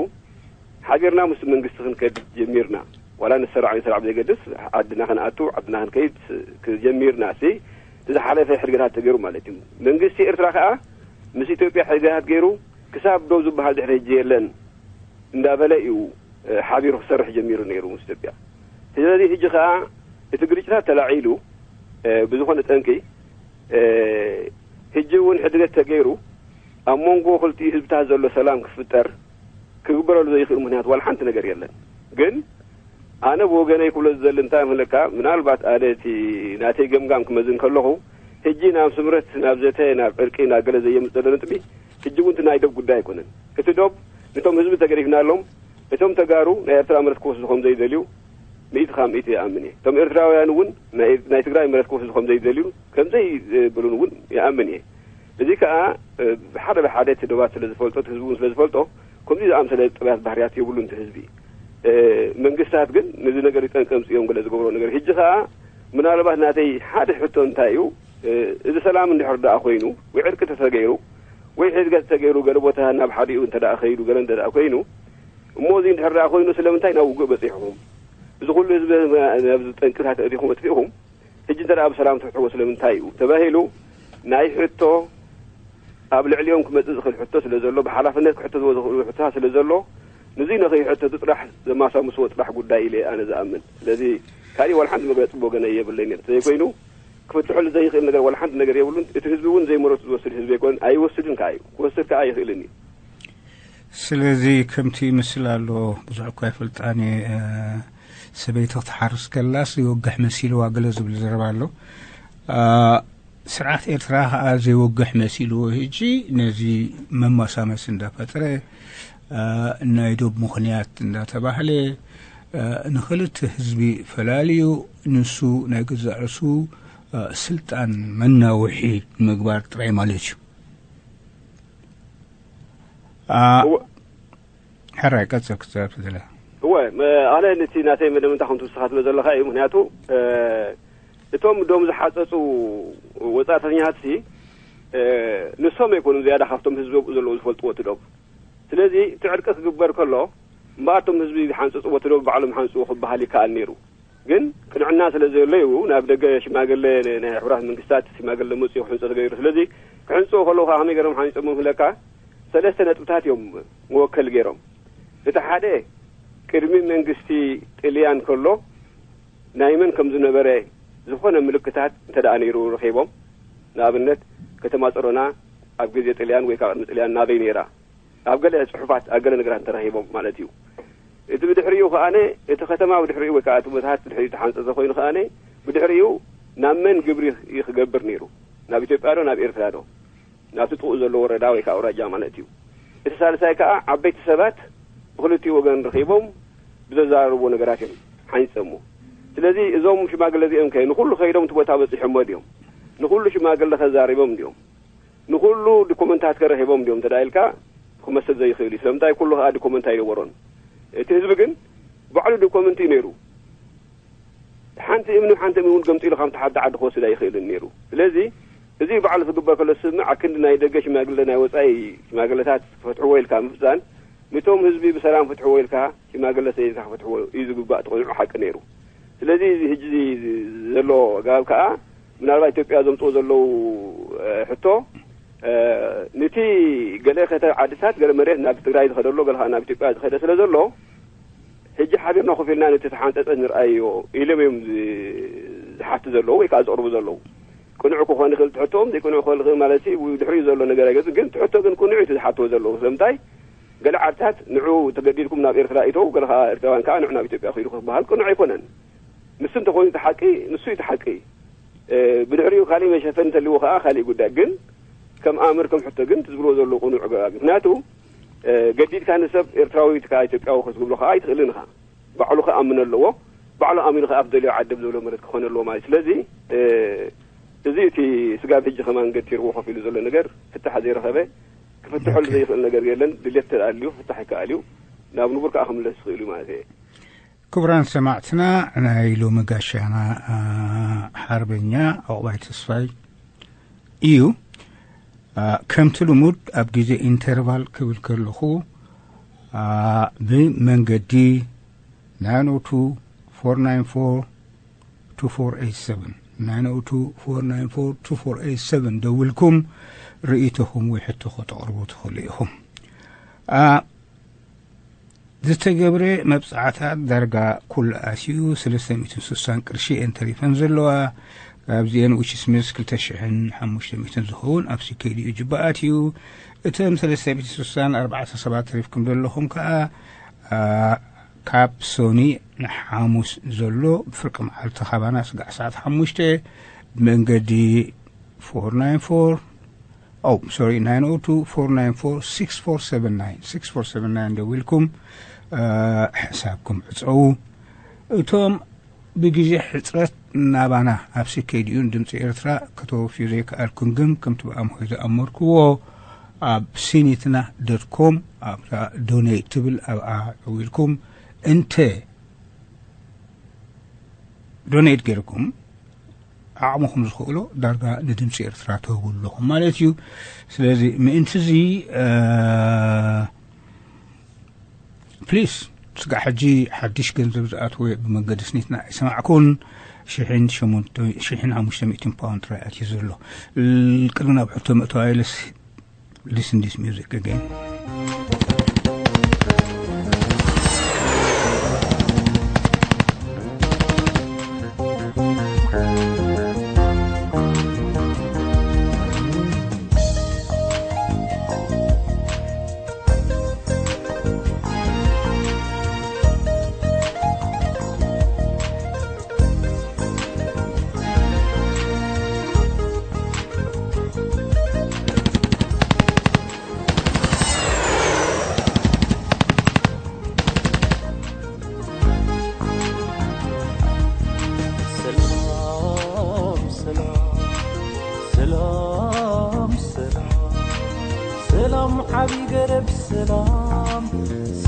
ሓቢርና ምስ መንግስቲ ክንከድ ጀሚርና። ዋላ ንሰራዕ ንሰራዕ ብዘይገድስ ዓድና ክንኣቱ ዓድና ክንከይድ ጀሚርና። ሲ ዝሓለፈ ሕድገታት ተገይሩ ማለት እዩ። መንግስቲ ኤርትራ ከዓ ምስ ኢትዮጵያ ሕድገታት ገይሩ ክሳብ ደው ዝበሃል ድሕሪ ሕጂ የለን እንዳበለ እዩ ሓቢሩ ክሰርሕ ጀሚሩ ነይሩ ምስ ኢትዮጵያ። ስለዚ ሕጂ ከዓ እቲ ግርጭታት ተላዒሉ ብዝኾነ ጠንቂ ሕጂ እውን ሕድገት ተገይሩ ኣብ መንጎ ክልቲኡ ህዝብታት ዘሎ ሰላም ክፍጠር ክግበረሉ ዘይኽእል ምክንያት ዋላ ሓንቲ ነገር የለን። ግን ኣነ ብወገነይ ክብሎ ዝደሊ እንታይ ምለካ ምናልባት ኣነ እቲ ናተይ ገምጋም ክመዝን ከለኹ ሕጂ ናብ ስምረት ናብ ዘተ ናብ ዕርቂ ናብ ገለ ዘየምፅ ዘሎ ነጥቢ ሕጂ እውን ናይ ዶብ ጉዳይ ኣይኮነን። እቲ ዶብ ነቶም ህዝቢ ተገዲፍናሎም እቶም ተጋሩ ናይ ኤርትራ መሬት ክወስዱ ከም ዘይደልዩ ሚእቲ ካብ ሚእቲ ይኣምን እየ። እቶም ኤርትራውያን እውን ናይ ትግራይ መሬት ክወስዱ ከም ዘይደልዩ ከም ዘይብሉን እውን ይኣምን እየ። እዚ ከዓ ብሓደ ብሓደ እቲ ዶባት ስለ ዝፈልጦ እቲ ህዝቢ እውን ስለ ዝፈልጦ ከምዚ ዝኣምሰለ ጥብያት ባህርያት የብሉን እቲ ህዝቢ። መንግስታት ግን ነዚ ነገር ይጠንቀምፅ እዮም ገለ ዝገብሮ ነገር። ሕጂ ከዓ ምናልባት ናተይ ሓደ ሕቶ እንታይ እዩ፣ እዚ ሰላም እንድሕር ደኣ ኮይኑ ወይ ዕርቂ ተተገይሩ ወይ ሕድገት ተገይሩ ገለ ቦታ ናብ ሓዲኡ እንተ ደኣ ከይዱ ገለ እንተ ደኣ ኮይኑ እሞ እዚ እንድሕር ደኣ ኮይኑ ስለምንታይ ናብ ውግእ በፂሕኹም? እዚ ኩሉ ህዝቢ ናብዚ ጠንቅታት እቲኹም ኣጥፊእኹም ሕጂ እንተ ደኣ ብሰላም ትፍትሕዎ ስለምንታይ እዩ ተባሂሉ ናይ ሕቶ ኣብ ልዕሊኦም ክመፅእ ዝኽእል ሕቶ ስለ ዘሎ ብሓላፍነት ክሕተትዎ ዝኽእሉ ሕቶታት ስለ ዘሎ ንዙይ ንኸይሕተቱ ጥራሕ ዘማሳምስዎ ጥራሕ ጉዳይ ኢለ ኣነ ዝኣምን። ስለዚ ካሊእ ዋላ ሓንቲ መግለፂ ብወገነይ የብለይን። እንተዘይኮይኑ ክፍትሐሉ ዘይኽእል ነገር ዋላ ሓንቲ ነገር የብሉን። እቲ ህዝቢ እውን ዘይመረቱ ዝወስድ ህዝቢ ኣይኮነን፣ ኣይወስድን ከዓ እዩ፣ ክወስድ ከዓ ኣይኽእልን እዩ። ስለዚ ከምቲ ይመስል ኣሎ ብዙሕ እኳ ይፈልጣን እየ፣ ሰበይቲ ክትሓርስ ከላስ ይወግሕ መሲልዋ ገለ ዝብል ዘረባ ኣሎ። ስርዓት ኤርትራ ከዓ ዘይወግሕ መሲልዎ ሕጂ ነዚ መማሳመሲ እንዳፈጠረ ናይ ዶብ ምኽንያት እንዳተባህለ ንኽልተ ህዝቢ ፈላልዩ ንሱ ናይ ገዛእ ርእሱ ስልጣን መናውሒ ንምግባር ጥራይ ማለት እዩ። ሕራይ ቀጽል ክትዛረብ ትደለ? እወ፣ ኣነ ነቲ ናተይ መደምንታ ከምቲ ንስኻ ትብሎ ዘለኻ እዩ። ምክንያቱ እቶም ዶም ዝሓፀፁ ወፃእተኛታት ሲ ንሶም ኣይኮኑን ዝያዳ ካብቶም ህዝቢ ኣብኡ ዘለዉ ዝፈልጥዎ እቲ ዶብ። ስለዚ እቲ ዕርቂ ክግበር ከሎ እምበኣር እቶም ህዝቢ ዝሓንፀፅዎ እቲ ዶብ ባዕሎም ሓንፅዎ ክበሃል ይከኣል ነይሩ። ግን ቅንዕና ስለ ዘየለዩ ናብ ደገ ሽማግለ ናይ ሕቡራት መንግስታት ሽማግለ መፅኡ ክሕንፆ ተገይሩ። ስለዚ ክሕንፅዎ ከለዉ ከዓ ከመይ ገይሮም ሓንፆሞ ክብለካ ሰለስተ ነጥብታት እዮም መወከል ገይሮም። እቲ ሓደ ቅድሚ መንግስቲ ጥልያን ከሎ ናይ መን ከም ዝነበረ ዝኾነ ምልክታት እንተ ደኣ ነይሩ ረኺቦም፣ ንኣብነት ከተማ ጸሮና ኣብ ግዜ ጥልያን ወይ ከዓ ቅድሚ ጥልያን ናበይ ነይራ፣ ኣብ ገለ ጽሑፋት ኣብ ገለ ነገራት እንተረኺቦም ማለት እዩ። እቲ ብድሕሪኡ ከኣ እቲ ከተማ ብድሕሪኡ ወይ ከዓ እቲ ቦታታት ብድሕሪኡ ተሓንጸ ተኮይኑ ከኣ ብድሕሪኡ ናብ መን ግብሪ ክገብር ነይሩ፣ ናብ ኢትዮጵያ ዶ ናብ ኤርትራ ዶ? ናብቲ ጥቕኡ ዘሎ ወረዳ ወይ ከዓ ኣውራጃ ማለት እዩ። እቲ ሳልሳይ ከዓ ዓበይቲ ሰባት ብክልቲኡ ወገን ረኺቦም ብዘዛረብዎ ነገራት እዮም ሓይፀሞ። ስለዚ እዞም ሽማግለ እዚኦም ከ ንኩሉ ከይዶም እቲ ቦታ በፂሖሞ ድዮም? ንኩሉ ሽማግለ ከዛሪቦም ድዮም? ንኩሉ ዶኩመንታት ከረኺቦም ድዮም እንተ ኢልካ ክመስል ዘይኽእል እዩ። ስለምንታይ ኩሉ ከዓ ዶኩመንት ኣይነበሮን። እቲ ህዝቢ ግን ባዕሉ ዶኩመንት እዩ ነይሩ። ሓንቲ እምኒ ሓንቲ እምኒ እውን ገምጢሉ ካብ ተሓደ ዓዲ ክወስድ ኣይኽእልን ነይሩ። ስለዚ እዚ በዓል ክግበር ከሎ ስምዕ ኣክንዲ ናይ ደገ ሽማግለ ናይ ወፃኢ ሽማግለታት ፈትሕዎ ኢልካ ምፍፃን፣ ነቶም ህዝቢ ብሰላም ፍትሕዎ ኢልካ ሽማግለ ሰይድካ ክፈትሕዎ እዩ ዝግባእ ተኾይኑ ሓቂ ነይሩ። ስለዚ እዚ ህጂ ዘሎ ኣገባብ ከዓ ምናልባት ኢትዮጵያ ዘምፅዎ ዘለዉ ሕቶ ነቲ ገለ ከተ ዓድታት ገለ መሬት ናብ ትግራይ ዝኸደሎ ገለ ናብ ኢትዮጵያ ዝኸደ ስለ ዘሎ ሕጂ ሓቢርና ኮፍ ኢልና ነቲ ተሓንፀፀ ንርኣዮ ኢሎም እዮም ዝሓቱ ዘለዉ ወይ ከዓ ዘቕርቡ ዘለዉ። ቅኑዕ ክኾን ይኽእል ትሕቶኦም ዘይቅኑዕ ክኾን ይኽእል ማለት ድሕሪኡ ዘሎ ነገር ኣይገጽ ግን ትሕቶ ግን ቅኑዕ እዩ ዝሓትዎ ዘለዉ ስለምንታይ ገለ ዓድታት ንዑ ተገዲድኩም ናብ ኤርትራ ኢተው ገለ ከዓ ኤርትራውያን ከዓ ንዑ ናብ ኢትዮጵያ ክይዱ ክበሃል ቅኑዕ ኣይኮነን። ንሱ እንተኾይኑ እቲ ሓቂ ንሱ እዩ እቲ ሓቂ። ብድሕሪኡ ካሊእ መሸፈኒ እንተልዎ ከዓ ካሊእ ጉዳይ ግን ከም ኣምር ከም ሕቶ ግን ዝብልዎ ዘለዉ ቅኑዕ ኣገባብ ምክንያቱ ገዲድካ ንሰብ ኤርትራዊ ኢትካ ኢትዮጵያዊ ክትብሎ ከዓ ኣይትኽእልን ኢኻ። ባዕሉ ክኣምን ኣለዎ። ባዕሉ ኣሚኑ ከዓ ኣብ ደልዮ ዓዲ ኣብ ዘብሎ መሬት ክኾን ኣለዎ ማለት ስለዚ እዚ እቲ ስጋብ ሕጂ ከማን ገቲርዎ ኮፍ ኢሉ ዘሎ ነገር ፍታሕ ዘይረኸበ ክፍትሐሉ ዘይኽእል ነገር የለን። ድሌት ተዳልዩ ፍታሕ ይከኣል እዩ። ናብ ንቡር ከዓ ክምለስ ይኽእል እዩ ማለት እየ። ክቡራን ሰማዕትና ናይ ሎሚ ጋሻና ሓርበኛ ዕቑባይ ተስፋይ እዩ። ከምቲ ልሙድ ኣብ ግዜ ኢንተርቫል ክብል ከለኹ ብመንገዲ ናይን ኦ ቱ ፎር ናይን ፎር ቱ ፎር ኤይት ሰቨን ናይን ኦ ቱ ፎር ናይን ፎር ቱ ፎር ኤይት ሰቨን ደዊልኩም ርእይቶኹም ወይ ሕቶ ከተቕርቡ ትኽእሉ ኢኹም። ዝተገብረ መብጻዕታት ዳርጋ ኩሉ ኣትዩ ሰለስተ ሚእትን ስሳን ቅርሺ እየን ተሪፈን ዘለዋ። ካብዚአን ዊች ስሚዝ ክልተ ሽሕን ሓሙሽተ ሚእትን ዝኸውን ኣብ ሲኬድኡ ጅባኣት እዩ። እተን ሰለስተ ሚእትን ስሳን ኣርባዕተ ሰባት ተሪፍኩም ዘለኹም ከኣ ካብ ሶኒ ንሓሙስ ዘሎ ብፍርቂ መዓልቲ ካባና ስጋዕ ሰዓት ሓሙሽተ ብመንገዲ ፎር ናይን ፎር ኦ ሶሪ ናይን ኦ ቱ ፎር ናይን ፎር ሲክስ ፎር ሰቨን ናይን ሲክስ ፎር ሰቨን ናይን ደዊልኩም ሕሳብኩም ዕፀዉ። እቶም ብግዜ ሕፅረት ናባና ኣብ ስኬድኡ ድምፂ ኤርትራ ከተወፍዩ ዘይከኣልኩም ግን ከምቲ ብኣምሆይ ዝኣመርክዎ ኣብ ሲኒትና ዶት ኮም ኣብታ ዶኔት ትብል ኣብኣ ደዊልኩም እንተ ዶኔት ገይርኩም ዓቕምኹም ዝኽእሎ ዳርጋ ንድምፂ ኤርትራ ትህቡ ኣለኹም ማለት እዩ። ስለዚ ምእንቲ እዚ ፕሊስ ስጋዕ ሕጂ ሓድሽ ገንዘብ ዝኣትወ ብመንገዲ ስኒትና ኣይሰማዕኩን። ሽሕን ሓሙሽተ ሚእትን ፓውንድ ጥራይ ኣትዩ ዘሎ። ቅድሚ ናብ ሕቶ ምእተዋ ኢለስ listen this music again. ዓቢ ገረብ ሰላም፣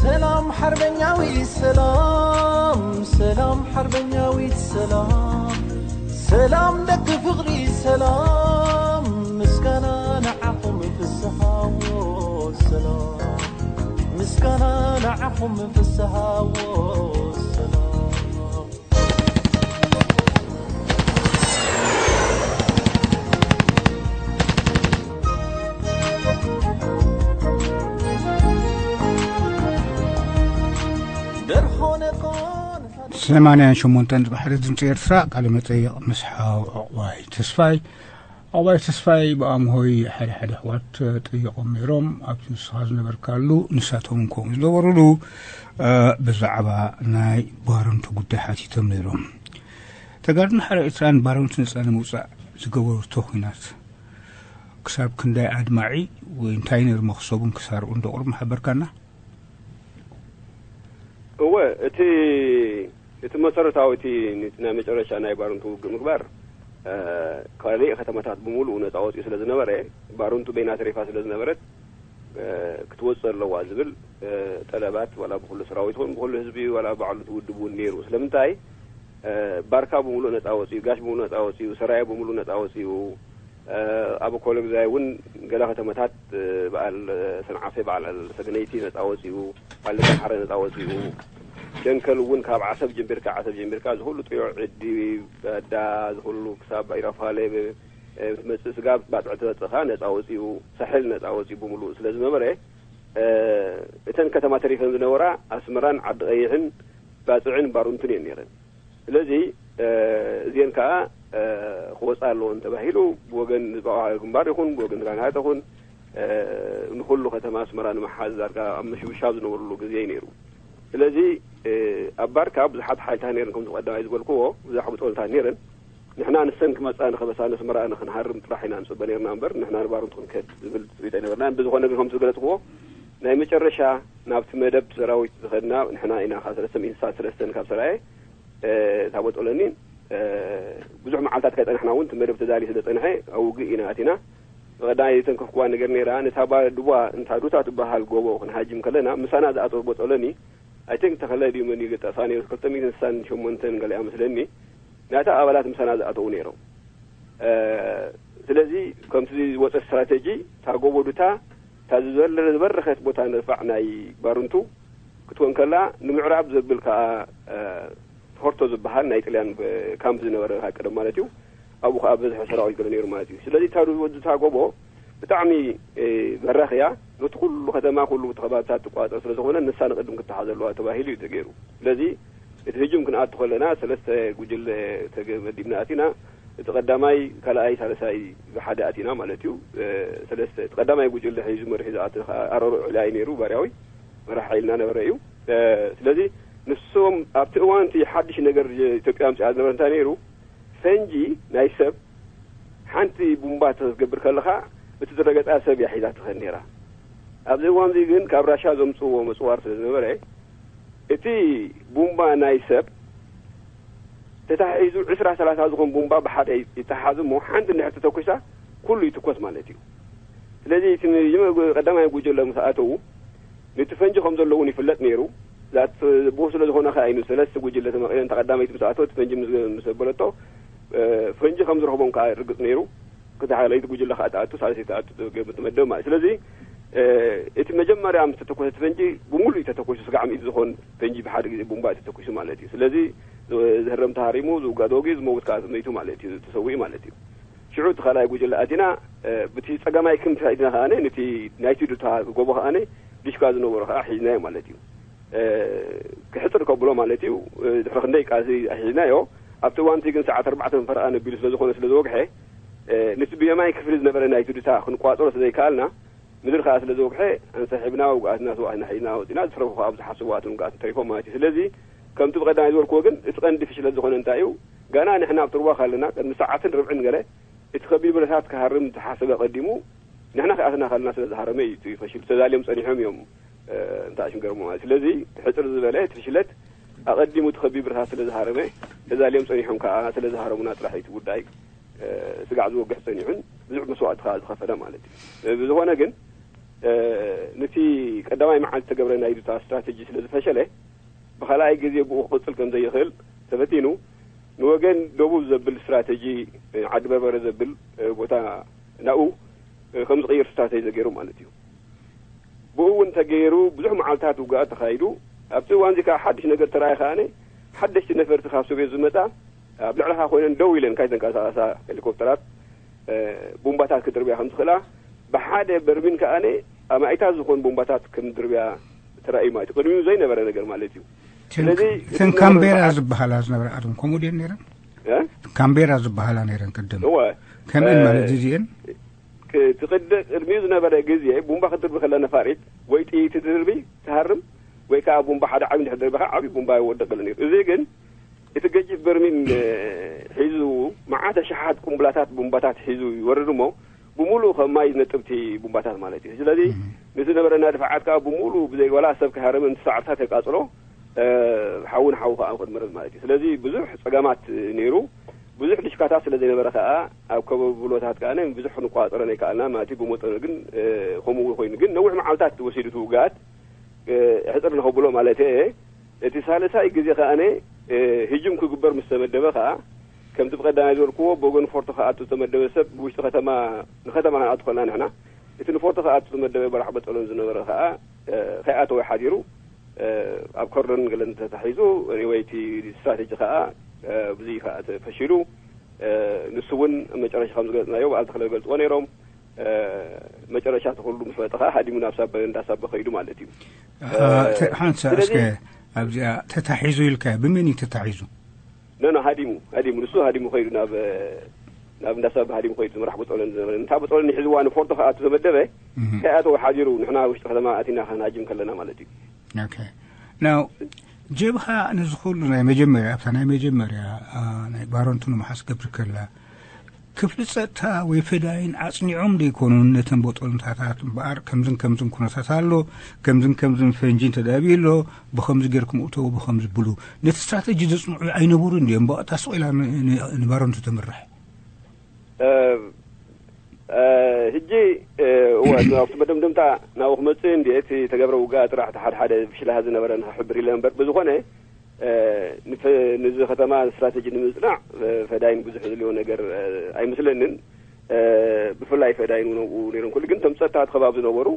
ሰላም ሓርበኛዊ ሰላም፣ ሰላም ሓርበኛዊት ሰላም፣ ሰላም ደቂ ፍቕሪ ሰላም፣ ምስጋና ንዓኹም ፍስሃዎ ሰላም፣ ምስጋና ንዓኹም ፍስሃዎ ሰላም። ሰማንያን ሸሞንተን ዝባሕሪ ድምፂ ኤርትራ ቃለ መጠይቕ ምስ ሓው ዕቑባይ ተስፋይ። ዕቑባይ ተስፋይ ብኣምሆይ ሓደ ሓደ ኣሕዋት ጠይቖም ነይሮም። ኣብቲ ንስኻ ዝነበርካሉ ንሳቶም ከምኡ ዝነበሩሉ፣ እ፣ ብዛዕባ ናይ ባረንቱ ጉዳይ ሓቲቶም ነይሮም። ተጋድሎ ሓራ ኤርትራን ባረንቱ ነፃ ንምውፃእ ዝገበርቶ ኹናት ክሳብ ክንደይ ኣድማዒ ወይ እንታይ ነይሩ መኽሰቡን ክሳርኡን ዶ ቁሩብ ምሓበርካና? እወ፣ እቲ እቲ መሰረታዊ እቲ ንቲ ናይ መጨረሻ ናይ ባርንቱ ውግእ ምግባር፣ እ፣ ካልእ ከተማታት ብምሉኡ ነጻ ወጺኡ ስለ ዝነበረ፣ ባርንቱ በይና ተሪፋ ስለ ዝነበረት፣ እ፣ ክትወጽእ ኣለዋ ዝብል፣ እ፣ ጠለባት ዋላ ብኹሉ ሰራዊት ይኹን ብኹሉ ህዝቢ ዋላ ባዕሉ እቲ ውድብ እውን ነይሩ። ስለምንታይ፣ እ፣ ባርካ ብምሉእ ነጻ ወጺኡ፣ ጋሽ ብምሉእ ነጻ ወጺኡ፣ ሰራየ ብምሉእ ነጻ ወጺኡ፣ እ፣ ኣብ ኮለግዛይ እውን ገለ ከተማታት፣ እ፣ በዓል ሰንዓፈ፣ በዓል ሰገነይቲ ነጻ ወጺኡ፣ በዓል ደቀምሓረ ነጻ ወጺኡ፣ ደንከል እውን ካብ ዓሰብ ጀምቢርካ፣ ዓሰብ ጀምቢርካ ዝኹሉ ጥዮዕ፣ ዕዲ፣ ባዳ፣ ዝኹሉ ክሳብ ኢራፋለ፣ እ፣ ትመጽእ ስጋብ ባጽዕ ትበጽእኻ ነጻ ወጺኡ፣ ሳሕል ነጻ ወጺኡ ብምሉእ ስለ ዝነበረ፣ እ፣ እተን ከተማ ተሪፈን ዝነበራ ኣስመራን ዓዲ ቀይሕን ባጽዕን ባሩንትን እየን ነይረን። ስለዚ፣ እ፣ እዚአን ከኣ፣ እ፣ ክወጻ ኣለወን ተባሂሉ ብወገን ህዝባዊ ግንባር ይኹን ብወገን ራናት ይኹን፣ እ፣ ንኹሉ ከተማ ኣስመራ ንምሓዝ ዳርጋ ኣብ ምሽብሻብ ዝነበሩሉ ግዜ እዩ ነይሩ። ስለዚ፣ እ፣ ኣብ ባርካ ብዙሓት ሓይልታት ነይረን፣ ከምቲ ቀዳማይ ዝበልክዎ ብዙሕ ብጦልታት ነይረን። ንሕና ንሰን ክመጻ ንኸበሳ ነስመራ ንኽንሃርም ጥራሕ ኢና ንጽበ ነይርና እምበር ንሕና ንባሩንት ክንከድ ዝብል ርእይቶ ኣይነበርናን። ብዝኾነ ግን ከምቲ ዝገለጽክዎ ናይ መጨረሻ ናብቲ መደብ ሰራዊት ዝኸድና ንሕና ኢና። ካብ ሰለስተ ሚእቲ ሰለስተን ካብ ሰራየ፣ እ፣ እታ ቦጦሎኒ፣ እ፣ ብዙሕ መዓልታት ከይጸናሕና እውን እቲ መደብ ተዳልዩ ስለ ዝጸንሐ ኣብ ውግእ ኢና ኣቲና። ብቐዳማይ ዝተንከፍኩዋ ነገር ነይራ፣ ነታ ባድዋ፣ ነታ ዱታ ትበሃል ጎቦ ክንሃጅም ከለና፣ ምሳና ዝኣተወ ቦጦሎኒ፣ I think ተኸለ ድዩ መን እዩ ገጣሳ ነይሩ፣ ክልተ ሚእትን ስሳን ሸሞንተን ገለ እያ መስለኒ፣ ናታ ኣባላት ምሳና ዝኣተዉ ነይሮም። እ፣ ስለዚ ከምቲ ዝወጸ ስትራተጂ፣ እታ ጎቦ ዱታ፣ እታ ዝበለ-፣ ዝበረኸት ቦታ ንድፋዕ ናይ ባርንቱ ክትኮን ከላ፣ ንምዕራብ ዘብል ከኣ፣ እ፣ ፎርቶ ዝበሃል ናይ ጥልያን ካምፕ ዝነበረ ካብ ቀደም ማለት እዩ። ኣብኡ ከኣ በዝሒ ሰራዊት ገለ ነይሩ ማለት እዩ። ስለዚ እታ ዱ-፣ ዱታ ጎቦ ብጣዕሚ፣ እ፣ በራኽ እያ። ነቲ ኩሉ ከተማ፣ ኩሉ እቲ ከባብታት ትቋጸር ስለ ዝኾነ፣ ንሳ ንቕድም ክትሓዝ ኣለዋ ተባሂሉ እዩ ተገይሩ። ስለዚ እቲ ህጁም ክንኣቱ ከለና፣ ሰለስተ ጉጅለ ተገ-፣ መዲብና ኣቲና። እቲ ቀዳማይ፣ ካልኣይ፣ ሳልሳይ ብሓደ ኣቲና ማለት እዩ። እ፣ ሰለስተ፣ እቲ ቀዳማይ ጉጅለ ሒዙ መሪሑ ዝኣተ ከኣ ኣረሩ ዕላይ ነይሩ፣ ባርያዊ መራሕ ሓይልና ነበረ እዩ። እ፣ ስለዚ ንሶም ኣብቲ እዋን እቲ ሓድሽ ነገር ኢትዮጵያ ኣምጺኣ ዝነበረ እንታይ ነይሩ? ፈንጂ ናይ ሰብ ሓንቲ ቡምባ ክትገብር ከለኻ፣ እቲ ዝረገጻ ሰብ እያ ሒዛ ትኸድ ነይራ። ኣብዚ እዋን እዚ ግን ካብ ራሻ ዘምጽእዎ መጽዋር ስለ ዝነበረ፣ እቲ ቡምባ ናይ ሰብ ተታሒዙ ዕስራ ሰላሳ ዝኾን ቡምባ ብሓደ ይተሓዝ እሞ፣ ሓንቲ እንድሕር ተተኩሳ፣ ኩሉ ይትኮስ ማለት እዩ። ስለዚ እቲ መጀመ-፣ ቀዳማይ ጉጅለ ምስ ኣተዉ፣ ነቲ ፈንጂ ከም ዘሎ እውን ይፍለጥ ነይሩ። ዛት ብኡ ስለ ዝኾነ ከኣ እዩ ሰለስተ ጉጅለ ተመቒለን፣ እታ ቀዳመይቲ ምስ ኣተወት ፈንጂ ምስ፣ ምስ ዘበለቶ፣ እ፣ ፈንጂ ከም ዝረኽቦም ከኣ ርግጽ ነይሩ። ክልተ ሓለይቲ ጉጅለ ከኣ ትኣቱ፣ ሳልሰይቲ ትኣቱ፣ ትመደብ ማለት። ስለዚ፣ እ፣ እቲ መጀመርያ ምስ ተተኮሰ እቲ ፈንጂ፣ ብምሉእ እዩ ተተኮሱ። ስጋዕ ሚእቲ ዝኾን ፈንጂ ብሓደ ግዜ ቡምባ እዩ ተተኩሱ ማለት እዩ። ስለዚ፣ ዝ-፣ ዝህረም ተሃሪሙ፣ ዝውጋእ ተወጊኡ፣ ዝመውት ከኣ መይቱ ማለት እዩ፣ ተሰዊኡ ማለት እዩ። ሽዑ እቲ ካልኣይ ጉጅለ ኣቲና፣ እ፣ ብቲ ጸጋማይ ክንፊ ኢድና ከኣ ነቲ ናይቲ ዱታ ጎቦ ከኣ ዲሽካ ዝነበሮ ከኣ ሒዝናዮ ማለት እዩ። እ፣ ክሕጽር ከብሎ ማለት እዩ። እ፣ ድሕሪ ክንደይ ቃልሲ ኣሒዝናዮ። ኣብቲ እዋን እቲ ግን ሰዓት ኣርባዕተ ፈረቓ ነቢሉ ስለ ዝኾነ ስለ ዝወግሐ፣ እ፣ ነቲ ብየማይ ክፍሊ ዝነበረ ናይቲ ዱታ ክንቋጽሮ ስለ ዘይከኣልና፣ ምድሪ ከኣ ስለ ዝወግሐ፣ ኣንሰሒብና ውግኣትና ስዋእትና ሒዝና ወጺና፣ ዝትረፉ ከኣ ኣብ ዝሓስብዎ ኣቶም ውግኣት ተሪፎም ማለት እዩ። ስለዚ፣ ከምቲ ብቐዳማይ ዝበልክዎ ግን፣ እቲ ቀንዲ ፍሽለት ዝኾነ እንታይ እዩ? ገና ንሕና ኣብቲ ሩባ ከለና፣ ቅድሚ ሰዓትን ርብዕን ገለ፣ እቲ ከቢድ ብረታት ክሃርም ዝተሓሰበ ኣቐዲሙ፣ ንሕና ክኣትና ከለና ስለ ዝሃረመ እዩ እቲ ፈሽሉ። ተዛልዮም ጸኒሖም እዮም፣ እ፣ እንተ ኣሽም ገርሞ ማለት። ስለዚ፣ ሕጽር ዝበለ፣ እቲ ፍሽለት ኣቐዲሙ እቲ ከቢድ ብረታት ስለ ዝሃረመ፣ ተዛልዮም ጸኒሖም ከኣ ስለ ዝሃረሙና ጥራሕ እዩ እቲ ጉዳይ፣ እ፣ ስጋዕ ዝወግሕ ጸኒሑን ብዙሕ መስዋእቲ ከኣ ዝኸፈለ ማለት እዩ። እ፣ ብዝኾነ ግን፣ ነቲ ቀዳማይ መዓልቲ ተገብረ ናይ ዱታ ስትራተጂ ስለ ዝፈሸለ፣ ብኻልኣይ ግዜ ብኡ ክቕጽል ከም ዘይኽእል ተፈቲኑ፣ ንወገን ደቡብ ዘብል ስትራተጂ፣ ዓዲ በርበረ ዘብል ቦታ ናኡ ከም ዝቕይር ስትራተጂ ተገይሩ ማለት እዩ። ብኡ እውን ተገይሩ ብዙሕ መዓልታት ውግኣት ተኻይዱ። ኣብቲ እዋን እዚ ከዓ ሓድሽ ነገር ተረኣየ ከኣነ ሓደሽቲ ነፈርቲ ካብ ሶቪየት ዝመጻ ኣብ ልዕልኻ ኮይነን ደው ኢለን ካይተንቀሳቐሳ ሄሊኮፕተራት ቡምባታት ክድርብያ ከም ዝኽእላ፣ ብሓደ በርሚን ከኣነ ኣማኢታት ዝኾኑ ቡምባታት ከም ዝድርብያ ተራእዩ ማለት እዩ። ቅድሚኡ ዘይነበረ ነገር ማለት እዩ። ስለዚ እቲ እተን ዝነበረ ካምቤራ ስርዓት ዝበሃላ ዝነበረ ኣቶም ከምኡ ድየን ነይረን? እ? ካምቤራ ዝበሃላ ነይረን ቅድም። እወ። ከምእን ማለት እ፣ እዚኤን? ክ-፣ እቲ ቅድ-፣ ቅድሚኡ ዝነበረ ግዜ ቡምባ ክትድርቢ ከላ ነፋሪት ወይ ጥይት ትድርቢ ትሃርም ወይ ከዓ ቡምባ ሓደ ዓብዪ እንድሕር ደርቢኻ ዓብዪ ቡምባ ይወድቕ ነይሩ። እዚ ግን እቲ ገጂፍ በርሚል እ፣ ሒዙ መዓት ኣሽሓት ቁምብላታት ቡምባታት ሒዙ ይወርድ እሞ ብምሉኡ ከም ማይ ዝነጥብ እቲ ቡምባታት ማለት እዩ። ስለዚ እም። ንዝነበረና ድፋዓት ከዓ ብምሉኡ ብዘይ ዋላ ሰብ ክሃርምን ሳዕርታት የቃፅሎ እ፣ ሓውን ሓው ከዓ ክድምርን ማለት እዩ። ስለዚ ብዙሕ ፀገማት ነይሩ። ብዙሕ ድሽካታት ስለ ዘይነበረ ከዓ ኣብ ከበብሎታት ከዓ ብዙሕ ክንቋፀረን ኣይከኣልና ማለት እዩ። ብመጠኑ ግን እ፣ ከምኡ ኮይኑ ግን ነዊሕ መዓልታት ወሲዱ እቲ ውግኣት እ፣ ሕፅር ንኸብሎ ማለት እየ። እቲ ሳልሳይ ግዜ ከኣነ እ፣ ህጅም ክግበር ምስ ተመደበ ከዓ ከምቲ ብቐዳማይ ዝበልክዎ ብወገን ፎርቶ ክኣቱ ዝተመደበ ሰብ ብውሽጢ ከተማ ንከተማ ክንኣቱ ከለና ንሕና እቲ ንፎርቶ ክኣቱ ዝተመደበ በራሕ በጠሎን ዝነበረ ከዓ እ፣ ከይኣተወ ሓዲሩ እ፣ ኣብ ከርዶን ገለን ተታሒዙ ወይ እቲ ስትራቴጂ ከዓ እ፣ ብዙይ ከዓ ተፈሺሉ እ፣ ንሱ እውን መጨረሻ ከም ዝገለፅናዮ በዓል ተኽለ ገልፅዎ ነይሮም። እ፣ መጨረሻ እቲ ኩሉ ምስ መጠ ከዓ ሃዲሙ ናብ ሳበ እንዳ ሳበ ከይዱ ማለት እዩ። ኣሃ፣ እ፣ ተ-፣ ሓንሳ ስለዚ እስከ ኣብዚኣ ተታሒዙ ኢልካ ብመን እዩ ተታሒዙ? ኖ፣ ኖ፣ ሃዲሙ፣ ሃዲሙ፣ ንሱ ሃዲሙ ከይዱ ናብ፣ ናብ እንዳ ሳበ ሃዲሙ ከይዱ፣ ዝመራሕ ብጦለን ዝነበረ። እንታ ብጦለን ይሕዝዋ ንፎርቶ ክኣቱ ተመደበ፣ እህ። ከይኣተወ ሓዲሩ፣ ንሕና ውሽጢ ከተማ ኣቲና ከናጅም ከለና ማለት እዩ። ኦኬ። ናው፣ ጀብሃ ነዚ ኩሉ ናይ መጀመርያ፣ ኣብታ ናይ መጀመርያ፣ አ፣ ናይ ባረንቱ ንምሓስ ገብር ከላ፣ ክፍሊ ጸጥታ ወይ ፈዳይን ኣጽኒዖም ደይኮኑን ነተን ቦጦንታታት እምበኣር፣ ከምዝን ከምዝን ኩነታት ኣሎ፣ ከምዝን ከምዝን ፈንጂ ተዳብዩ ኣሎ፣ ብኸምዚ ጌርኩም እተዉ፣ ብኸምዚ ብሉ። ነቲ ስትራተጂ ዘጽንዑ ኣይነበሩን ድዮም? ብቐጥታ ስቕ ኢላ ን-፣ ን-፣ ንባረንቱ ተምርሕ። እ፣ እ፣ ሕጂ፣ እ፣ እወ፣ ኣብቲ መደምደምታ ናብኡ ክመጽእ እንድየ፣ እቲ ተገብረ ውግኣ ጥራሕ እቲ ሓደ ሓደ ብሽላሃ ዝነበረ ንኽሕብር ኢለ እምበር፣ ብዝኾነ፣ እ፣ ንፈ-፣ ንዚ ከተማ ስትራተጂ ንምጽናዕ፣ እ፣ ፈዳይን ብዙሕ ዘድልዮ ነገር፣ እ፣ ኣይመስለንን። እ፣ ብፍላይ ፈዳይን እውን ኣብኡ ነይሮም። ኩሉ ግን እቶም ጸጥታ እቲ ከባቢ ዝነበሩ፣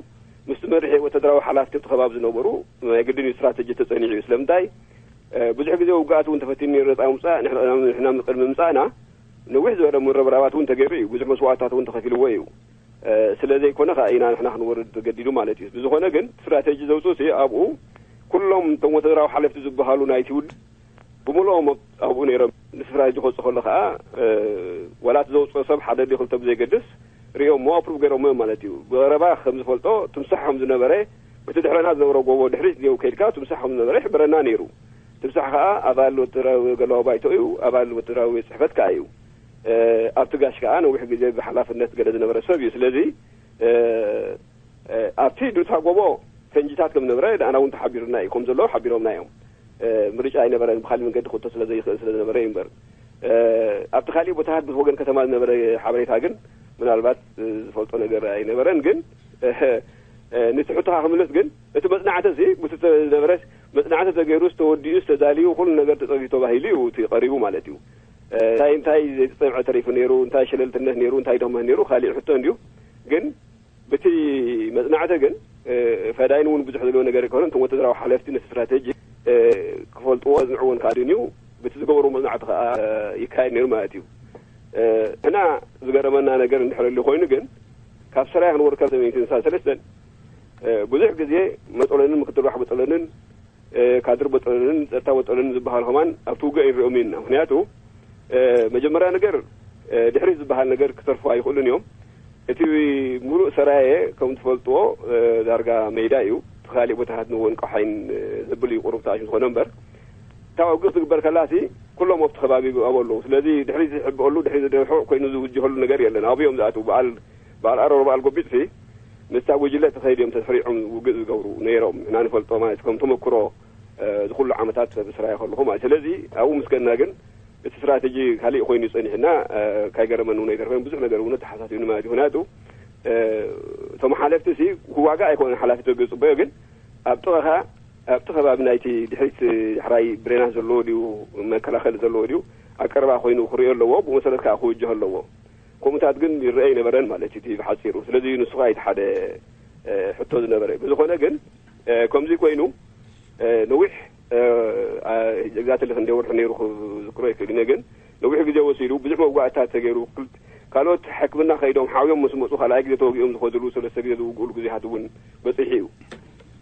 ምስቲ መሪሒ ወተሃደራዊ ሓላፍቲ እቲ ከባቢ ዝነበሩ፣ ናይ ግድን እዩ ስትራተጂ ተጸኒዑ እዩ። ስለምንታይ? እ፣ ብዙሕ ግዜ ውግኣት እውን ተፈቲኑ ነይሩ ነጻ ምውጻእ። ንሕና፣ ንሕና ቅድሚ ምምጻእና ነዊሕ ዝበለ ምርብራባት እውን ተገይሩ እዩ። ብዙሕ መስዋእትታት እውን ተኸፊልዎ እዩ። እ፣ ስለ ዘይኮነ ከኣ ኢና ንሕና ክንወርድ ተገዲዱ ማለት እዩ። ብዝኾነ ግን ስትራተጂ ዘውፅኡ ሲ ኣብኡ ኩሎም እቶም ወተሃደራዊ ሓለፍቲ ዝበሃሉ ናይቲ ውድብ ብምልኦም ኣብኡ ነይሮም። ንስትራተጂ ክወፅእ ከሎ ከኣ፣ እ፣ ዋላ እቲ ዘውፅኦ ሰብ ሓደ ድዩ ክልተ ብዘይገድስ ሪኦሞ ኣፕሩቭ ገይሮሞ እዮም ማለት እዩ። ብቐረባ ከም ዝፈልጦ ትምሳሕ ከም ዝነበረ፣ እቲ ድሕረና ዝነበረ ጎቦ ድሕሪት ኔው ከይድካ ትምሳሕ ከም ዝነበረ ይሕብረና ነይሩ። ትምሳሕ ከኣ ኣባል ወተሃደራዊ ገለዋ ባይቶ እዩ፣ ኣባል ወተሃደራዊ ጽሕፈት ከኣ እዩ። እ፣ ኣብቲ ጋሽ ከኣ ነዊሕ ግዜ ብሓላፍነት ገለ ዝነበረ ሰብ እዩ። ስለዚ፣ እ፣ እ፣ ኣብቲ ዱታ ጎቦ ፈንጂታት ከም ዝነበረ ንኣና እውን ተሓቢሩና እዩ። ከም ዘሎ ሓቢሮምና እዮም። እ፣ ምርጫ ኣይነበረን፣ ብኻሊእ መንገዲ ክእቶ ስለ ዘይኽእል ስለ ዝነበረ እዩ እምበር። እ፣ ኣብቲ ካሊእ ቦታታት ምስ ወገን ከተማ ዝነበረ ሓበሬታ ግን ምናልባት፣ እ፣ ዝፈልጦ ነገር ኣይነበረን። ግን፣ እ፣ እ፣ ነቲ ሕቶኻ ክምልስ ግን፣ እቲ መጽናዕቲ እዚ፣ ምስቲ ዝነበረ መጽናዕቲ ተገይሩ፣ ዝተወዲኡ፣ ዝተዳልዩ፣ ኩሉ ነገር ተጸጊ ተባሂሉ እዩ እቲ ቀሪቡ ማለት እዩ። እ፣ እንታይ፣ እንታይ ዘይተጸንዐ ተሪፉ ነይሩ፣ እንታይ ሸለልትነት ነይሩ፣ እንታይ ድኽመት ነይሩ፣ ካሊእ ሕቶ እንድዩ። ግን ብቲ መጽናዕቲ ግን፣ እ፣ ፈዳይን እውን ብዙሕ ዘለዎ ነገር ኣይኮነን። እቶም ወተሃደራዊ ሓለፍቲ ነቲ ስትራተጂ፣ እ፣ ክፈልጥዎ፣ ዘጽንዕዎን ከኣ ድንዩ፣ ብቲ ዝገበርዎ መጽናዕቲ ከኣ፣ እ፣ ይካየድ ነይሩ ማለት እዩ። እ፣ ንሕና ዝገረመና ነገር እንድሕር ኣሎ ኮይኑ ግን፣ ካብ ሰራየ ክንወርድ ካብ ሰሜን ስልሳ ሰለስተን፣ እ፣ ብዙሕ ግዜ መጠለንን ምክትል ራሕ መጠለንን እ፣ ካድር በጠለንን ጸጥታ በጠለንን ዝበሃሉ ከማን ኣብቲ ውግእ ኣይንሪኦም ኢና። ምኽንያቱ፣ እ፣ መጀመርያ ነገር፣ እ፣ ድሕሪት ዝበሃል ነገር ክተርፉ ኣይኽእሉን እዮም። እቲ ሙሉእ ሰራየ፣ ከም ትፈልጥዎ፣ እ፣ ዳርጋ ሜዳ እዩ። እቲ ካሊእ ቦታታት ንወንቋሓይን፣ እ፣ ዘብል እዩ፣ ቁሩብ ተኣሽም ዝኾነ እምበር። እታ ውግእ ክትግበር ከላሲ፣ ኩሎም ኣብቲ ከባቢ ኣብኡ ኣለዉ። ስለዚ፣ ድሕሪት ዝሕብአሉ፣ ድሕሪት ዝደርሑ ኮይኑ ዝውጅሀሉ ነገር የለን። ኣብኡ እዮም ዝኣትዉ። በዓል በዓል ኣሮር በዓል ጎቢጥሲ ምስታ ጉጅለ ተኸይድ እዮም ተስሪዖም ውግእ ዝገብሩ ነይሮም። ንሕና ንፈልጦ ማለት ከም ተመክሮ፣ እ፣ እዚ ኩሉ ዓመታት ብስራይ ከለኹ ማለት። ስለዚ ኣብኡ ምስ ከድና ግን እቲ ስትራተጂ ካሊእ ኮይኑ ጸኒሕና፣ እ፣ ካይገረመኒ እውን ኣይተርፈን። ብዙሕ ነገር እውን ተሓሳሲብኒ ማለት እዩ። ምኽንያቱ፣ እ፣ እቶም ሓለፍቲ ሲ ክዋጋእ ኣይኮነን ሓላፊ ተገ ጽበዮ፣ ግን ኣብ ጥቐኻ ኣብቲ ከባቢ ናይቲ ድሕሪት ዳሕራይ ብሬናት ዘለዎ ድዩ መከላኸሊ ዘለዎ ድዩ ኣብ ቀረባ ኮይኑ ክርእዮ ኣለዎ። ብኡ መሰረት ከዓ ክውጀህ ኣለዎ። ከምኡታት ግን ይረአ ኣይነበረን ማለት እዩ እቲ ብሓፂሩ። ስለዚ ንሱ ከዓ እቲ ሓደ ሕቶ ዝነበረ። ብዝኾነ ግን ከምዚ ኮይኑ ነዊሕ ጀግዛት ልክ እንደ ወርሒ ነይሩ ክዝክሮ ይክእል እነ። ግን ነዊሕ ግዜ ወሲዱ ብዙሕ መዋእታት ተገይሩ ካልኦት ሕክምና ከይዶም ሓውዮም ምስ መፁ ካልኣይ ግዜ ተወጊኦም ዝኸድሉ ሰለስተ ግዜ ዝውግእሉ ግዜታት እውን በፂሑ እዩ።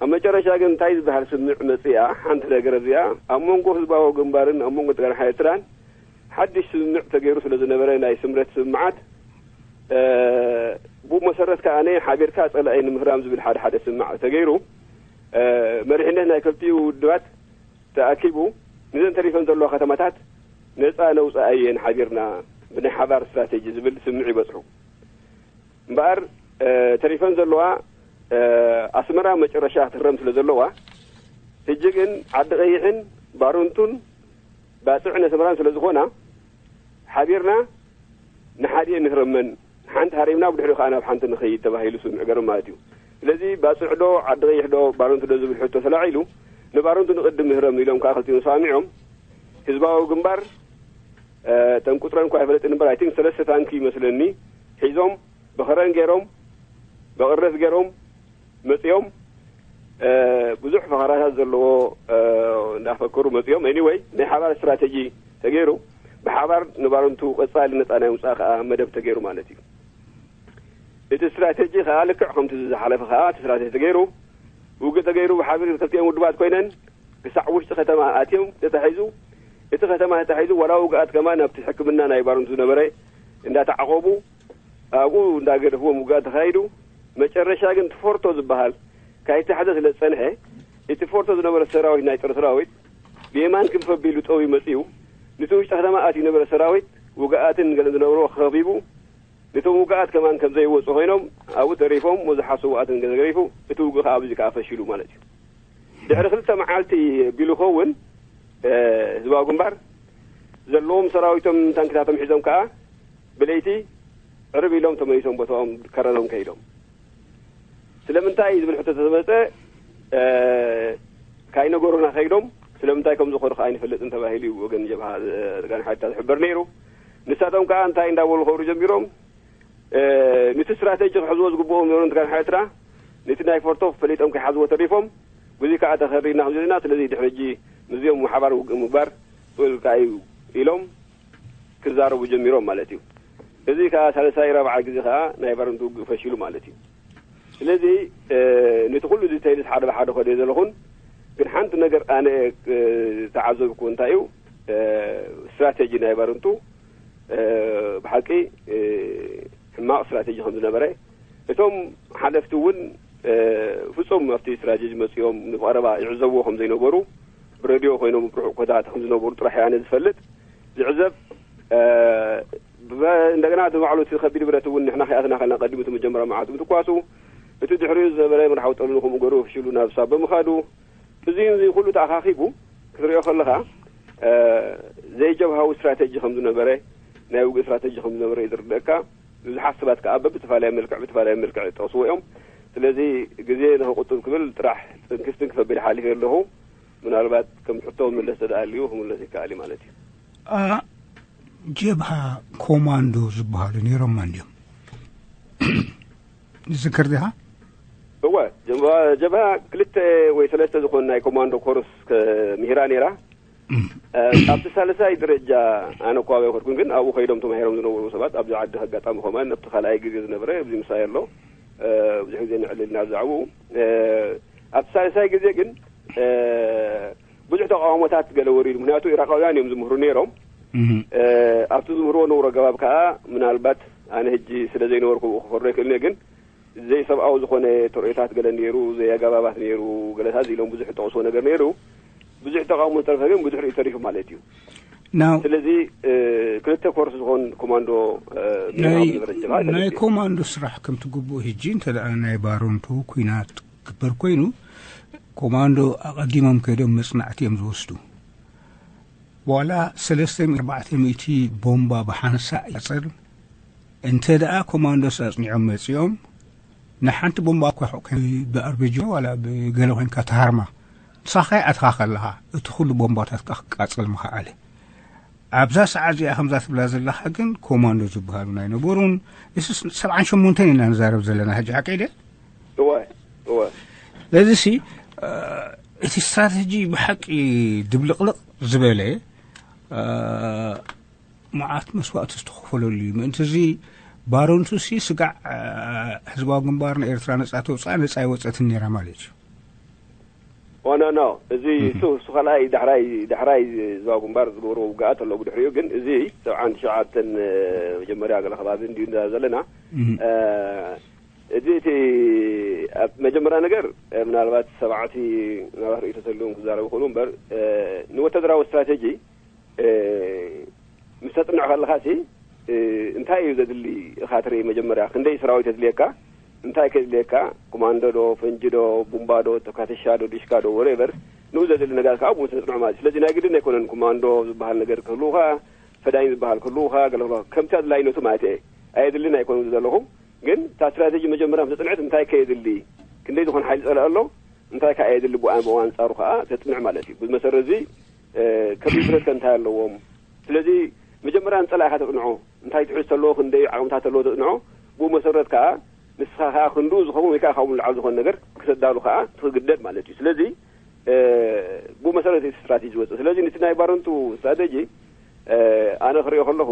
ኣብ መጨረሻ ግን እንታይ ዝበሃል ስምዕ መፅኣ ሓንቲ ነገር እዚኣ ኣብ መንጎ ህዝባዊ ግንባርን ኣብ መንጎ ጥጋን ሓይልትራን ሓድሽ ስምምዕ ተገይሩ ስለ ዝነበረ ናይ ስምረት ስምዓት ብኡ መሰረት ከኣ ሓቢርካ ጸላኢ ንምህራም ዝብል ሓደ ሓደ ስምማዕ ተገይሩ መሪሕነት ናይ ክልቲኡ ውድባት ተኣኪቡ ንዘን ተሪፈን ዘለዋ ከተማታት ነጻ ነውጻኣየን ሓቢርና ብናይ ሓባር ስትራቴጂ ዝብል ስምምዕ ይበጽሑ። እምበኣር ተሪፈን ዘለዋ ኣስመራ መጨረሻ ክትህረም ስለ ዘለዋ ሕጂ ግን ዓዲ ቀይሕን ባሩንቱን ባጽዕን ኣስመራን ስለ ዝኾና ሓቢርና ንሓዲኤን ንህረመን ሓንቲ ሃሪምና ብድሕሪኡ ከዓ ናብ ሓንቲ ንኸይድ ተባሂሉ ስምምዕ ገይሮም ማለት እዩ። ስለዚ ባጽዕ ዶ ዓዲ ቀይሕ ዶ ባሩንቱ ዶ ዝብል ሕቶ ተላዒሉ ንባሩንቱ ንቕድም ንህረም ኢሎም ከዓ ክልቲኦም ተስማሚዖም ህዝባዊ ግንባር እተን ቁፅረን እኳ ኣይፈለጥን እምበር ኣይቲንክ ሰለስተ ታንኪ ይመስለኒ ሒዞም ብኸረን ገይሮም ብቕርነት ገይሮም መፅኦም ብዙሕ ፈኸራታት ዘለዎ እንዳፈከሩ መፅኦም። ኤኒወይ ናይ ሓባር ስትራቴጂ ተገይሩ ብሓባር ንባርንቱ ቀፃሊ ነፃ ናይ ምውፃእ ከዓ መደብ ተገይሩ ማለት እዩ። እቲ ስትራቴጂ ከዓ ልክዕ ከምቲ ዝሓለፈ ከዓ እቲ ስትራቴጂ ተገይሩ ውግእ ተገይሩ ብሓቢር ክልቲኦም ውድባት ኮይነን ክሳዕ ውሽጢ ከተማ ኣትዮም ተታሒዙ እቲ ከተማ ተታሒዙ ዋላ ውግኣት ከማን ኣብቲ ሕክምና ናይ ባርንቱ ዝነበረ እንዳተዓቆቡ ኣብኡ እንዳገደፍዎም ውግኣት ተኻይዱ መጨረሻ ግን ትፎርቶ ዝበሃል ካይተሓዘ ስለ ዝፀንሐ እቲ ፎርቶ ዝነበረ ሰራዊት ናይ ፀረ ሰራዊት ብየማን ክንፈቢሉ ጠው መፅኡ ንቲ ውሽጢ ከተማ ኣትዩ ነበረ ሰራዊት ውግኣትን ገለን ዝነበርዎ ከቢቡ ንቶም ውግኣት ከማን ከም ዘይወፁ ኮይኖም ኣብኡ ተሪፎም መብዛሓ ስውኣትን ገለ ተሪፉ እቲ ውግእ ከዓ ኣብዚ ከዓ ፈሺሉ ማለት እዩ። ድሕሪ ክልተ መዓልቲ ቢሉ ኸውን ህዝባዊ ግንባር ዘለዎም ሰራዊቶም ታንክታቶም ሒዞም ከዓ ብለይቲ ዕርብ ኢሎም ተመሊሶም ቦታኦም ከረኖም ከይዶም። ስለምንታይ ዝብል ሕቶ ተመፀ ካይነገሩና ከይዶም ስለምንታይ ከም ዝኾኑ ከዓ ኣይንፈልጥን ተባሂሉ እዩ ወገን ጀብሃ ጋን ሓይልታት ዝሕበር ነይሩ። ንሳቶም ከዓ እንታይ እንዳበሉ ከብሩ ጀሚሮም ንቲ ስትራቴጂ ክሕዝዎ ዝግብኦም ነበሩ ንቲ ጋን ሓይልትና ንቲ ናይ ፎርቶ ፈሊጦም ከይሓዝዎ ተሪፎም ብዙ ከዓ ተኸሪና ከም ዘለና ስለዚ ድሕሪ ሕጂ ምስዚኦም ሓባር ውግእ ምግባር ክእል ከዓ እዩ ኢሎም ክዛረቡ ጀሚሮም ማለት እዩ። እዚ ከዓ ሳልሳይ ራብዓይ ግዜ ከዓ ናይ ባረንቱ ውግእ ፈሺሉ ማለት እዩ። ስለዚ ነቲ ኩሉ ዲተይልስ ሓደ ብሓደ ከደ ዘለኹን ግን ሓንቲ ነገር ኣነ ተዓዘብኩ እንታይ እዩ ስትራቴጂ ናይ ባረንቱ ብሓቂ ሕማቕ ስትራቴጂ ከም ዝነበረ እቶም ሓለፍቲ እውን ፍፁም ኣብቲ ስትራቴጂ መፅኦም ንቀረባ ይዕዘብዎ ከም ዘይነበሩ ብረድዮ ኮይኖም ብርሑቕ ኮታት ከም ዝነበሩ ጥራሕ ኣነ ዝፈልጥ ዝዕዘብ እንደገና እቲ ባዕሉ እቲ ከቢድ ብረት እውን ንሕና ከይኣትና ከልና ቀዲሙ እቲ መጀመርያ መዓልቲ ምትኳሱ እቲ ድሕሪኡ ዝነበረ መርሓዊ ጠሉ ንክምኡ ገሩ ፍሽሉ ናብ ሳብ ብምኻዱ እዚ እዚ ኩሉ ተኣኻኺቡ ክትሪኦ ከለኻ ዘይጀብሃዊ ስትራቴጂ ከም ዝነበረ ናይ ውግእ ስትራቴጂ ከም ዝነበረ እዩ ዝርደእካ። ብዙሓት ሰባት ከዓ በብተፈላለየ መልክዕ ብተፈላለየ መልክዕ ይጠቕስዎ እዮም። ስለዚ ግዜ ንክቁጥብ ክብል ጥራሕ ጥንክስትን ክፈብል ሓሊፈ ኣለኹ። ምናልባት ከም ሕቶ ምለስ ተደኣልዩ ክምለስ ይከኣል እዩ ማለት እዩ። ጀብሃ ኮማንዶ ዝበሃሉ ነይሮማ እንዲዮም ዝዝክር ዲኻ? እወ፣ ጀብሃ ክልተ ወይ ሰለስተ ዝኾኑ ናይ ኮማንዶ ኮርስ ምሂራ ነይራ። ኣብቲ ሳልሳይ ደረጃ ኣነ እኳ ኣይኮንኩን፣ ግን ኣብኡ ከይዶም ተማሂሮም ዝነበሩ ሰባት ኣብዚ ዓዲ ኣጋጣሚ ከማን ኣብቲ ካልኣይ ግዜ ዝነበረ ኣብዚ ምሳይ ኣሎ ብዙሕ ግዜ ንዕልልና ብዛዕባኡ ኣብቲ ሳልሳይ ግዜ ግን ብዙሕ ተቃውሞታት ገለ ወሪዱ። ምክንያቱ ኢራቃውያን እዮም ዝምህሩ ነይሮም። ኣብቲ ዝምህርዎ ነውሮ ኣገባብ ከዓ ምናልባት ኣነ ሕጂ ስለ ዘይነበርኩ ክፈርዶ ይክእል ግን ዘይሰብኣዊ ዝኾነ ተርእዮታት ገለ ነይሩ፣ ዘይኣገባባት ነይሩ፣ ገለታት ኢሎም ብዙሕ ጠቕስዎ ነገር ነይሩ። ብዙሕ ተቃውሞ ዝተረፈ ግን ብዙሕ ርእዩ ተሪፉ ማለት እዩ። ናው ስለዚ ክልተ ኮርስ ዝኾን ኮማንዶ ናይ ናይ ኮማንዶ ስራሕ ከምቲ ግቡእ ሕጂ እንተ ደኣ ናይ ባሮንቱ ኩናት ክበር ኮይኑ ኮማንዶ ኣቐዲሞም ከይዶም መጽናዕቲ እዮም ዝወስዱ። ዋላ ሰለስተ ሚእቲ ኣርባዕተ ሚእቲ ቦምባ ብሓንሳእ ይዓጽር። እንተ ደኣ ኮማንዶስ ኣጽኒዖም መጺኦም ንሓንቲ ቦምባ እኳ ብኣርቤጂ ዋላ ብገለ ኮይንካ ትሃርማ፣ ንስኻ ከይኣትኻ ከለኻ እቲ ኩሉ ቦምባታት ከኣ ክቃጸል ምኸኣለ። ኣብዛ ሰዓት እዚኣ ከምዛ ትብላ ዘለኻ ግን ኮማንዶ ዝበሃሉ ኣይነበሩን። ንስስ ሰብዓን ሸሞንተን ኢና ንዛረብ ዘለና ሕጂ፣ ሓቀይ ድየ? እወ እወ ስለዚሲ እቲ ስትራተጂ ብሓቂ ድብልቕልቕ ዝበለ፣ መዓት መስዋእቲ ዝተኸፈለሉ እዩ። ምእንቲ እዚ ባረንቱሲ ስጋዕ ህዝባዊ ግንባር ንኤርትራ ነጻ ተውፅኣ ነጻ ይወፀትን ነይራ ማለት እዩ። ኦኖ ኖ እዚ እሱ እሱ ካልኣይ ዳሕራይ ዳሕራይ ህዝባዊ ግንባር ዝገብሮ ውግኣት ኣለዎ። ብድሕሪኡ ግን እዚ ሰብዓን ትሽዓተን መጀመርያ ገለ ከባቢ እንዲዩ ዘለና። እዚ እቲ ኣብ መጀመርያ ነገር ምናልባት ሰብዓቲ ምናልባት ርእይቶ ተልዎም ክዛረቡ ይኽእሉ እምበር፣ ንወተደራዊ ስትራቴጂ ምስ ተጽንዕ ከለኻሲ እንታይ እዩ ዘድሊ ኢኻ ትርኢ። መጀመርያ ክንደይ ሰራዊት የድልየካ፣ እንታይ ከድልየካ፣ ኮማንዶ ዶ፣ ፈንጂ ዶ፣ ቡምባ ዶ፣ ተካተሻ ዶ፣ ዲሽካ ዶ፣ ወሬቨር ንኡ ዘድሊ ነገር ካብ ምስ ተጽንዑ ማለት እዩ። ስለዚ ናይ ግድን ኣይኮነን ኮማንዶ ዝበሃል ነገር ክህልውኻ፣ ፈዳይን ዝበሃል ክህልውኻ፣ ገለ ከምቲ ኣድላይነቱ ማለት እየ። ኣየድልን ኣይኮነ ዘለኹ ግን እታ ስትራቴጂ መጀመርያ ምስ ተጽንዐት እንታይ ከየድሊ፣ ክንደይ ዝኾነ ሓይሊ ጸላኢ ኣሎ፣ እንታይ ከኣ የድሊ ብኣን ብኣንጻሩ ከኣ ተጽንዕ ማለት እዩ። ብመሰረት እዚ ከቢድ ብረት ከ እንታይ ኣለዎም? ስለዚ መጀመርያ ንጸላኢኻ ተጽንዖ፣ እንታይ ትሕዝ ተለዎ ክንደይ ዓቕምታት ተለዎ ተጽንዖ። ብኡ መሰረት ከኣ ንስኻ ከኣ ክንድኡ ዝኸውን ወይ ከኣ ካብኡ ንላዕሊ ዝኾነ ነገር ክተዳሉ ከኣ ትግደድ ማለት እዩ። ስለዚ ብኡ መሰረት እቲ ስትራቴጂ ዝወፅእ። ስለዚ ነቲ ናይ ባረንቱ ስትራቴጂ ኣነ ክሪኦ ከለኹ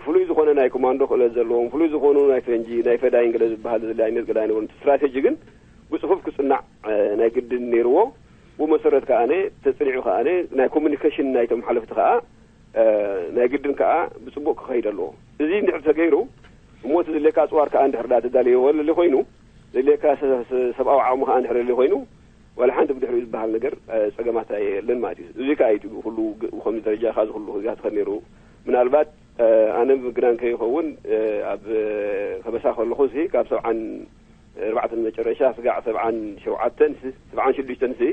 ፍሉይ ዝኾነ ናይ ኮማንዶ ክእለት ዘለዎም ፍሉይ ዝኾኑ ናይ ፈንጂ ናይ ፈዳይን ገለ ዝበሃል ዘለ ዓይነት ገለ ኣይነበሩን። እቲ ስትራቴጂ ግን ብፅፉፍ ክፅናዕ ናይ ግድን ነይርዎ። ብኡ መሰረት ከኣ ተፅኒዑ ከኣ ናይ ኮሚኒኬሽን ናይቶም ሓለፍቲ ከኣ ናይ ግድን ከኣ ብፅቡቅ ክኸይድ ኣለዎ። እዚ እንድሕር ተገይሩ እሞ እቲ ዘድልየካ ኣፅዋር ከኣ እንድሕር ዳ ተዳልየ ወለሊ ኮይኑ ዘድልየካ ሰብኣዊ ዓቕሚ ከኣ እንድሕር ዘድልየ ኮይኑ ዋላ ሓንቲ ብድሕሪኡ ዝበሃል ነገር ፀገማት ኣየለን ማለት እዩ። እዚ ከኣ እዩ እቲ ኩሉ ከምዚ ደረጃ ከኣ ዝኩሉ ህዝያት ከ ነይሩ ምናልባት ኣነ ምግናን ከይኸውን ኣብ ከበሳ ከለኹ ሲ ካብ ሰብዓን ኣርባዕተን መጨረሻ ስጋዕ ሰብዓን ሸውዓተን ሲ ሰብዓን ሽዱሽተን ሲ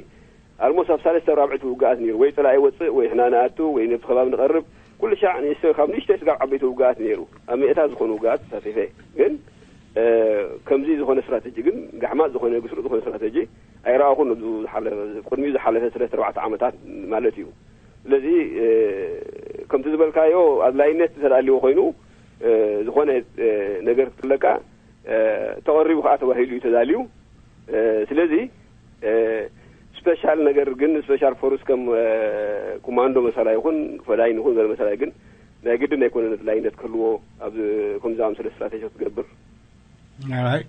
ኣልሞስ ኣብ ሳልስተ ራብዕቲ ውግኣት ነይሩ ወይ ፀላኢ ይወፅእ ወይ ሕና ንኣቱ ወይ ነብቲ ከባቢ ንቐርብ ኩሉ ሻዕ ንእሽቶ ካብ ንእሽተይ ስጋብ ዓበይቲ ውግኣት ነይሩ ኣብ ሚእታት ዝኾኑ ውግኣት ተሳቲፈ ግን ከምዚ ዝኾነ ስትራተጂ ግን ጋሕማት ዝኾነ ግስሩጥ ዝኾነ ስትራተጂ ኣይረኣኹን። ኣብዚ ዝሓለፈ ቅድሚኡ ዝሓለፈ ሰለስተ ኣርባዕተ ዓመታት ማለት እዩ። ስለዚ ከምቲ ዝበልካዮ ኣድላይነት ተዳልዎ ኮይኑ ዝኾነ ነገር ክትለካ ተቐሪቡ ከዓ ተባሂሉ እዩ ተዳልዩ። ስለዚ ስፔሻል ነገር ግን ስፔሻል ፎርስ ከም ኮማንዶ መሳላ ይኹን ፈዳይን ይኹን ገለ መሳላ ግን ናይ ግድን ኣይኮነን ኣድላይነት ክህልዎ ኣብ ከምዚ ኣምሰለ ስትራቴጂ ክትገብር። ኣራይ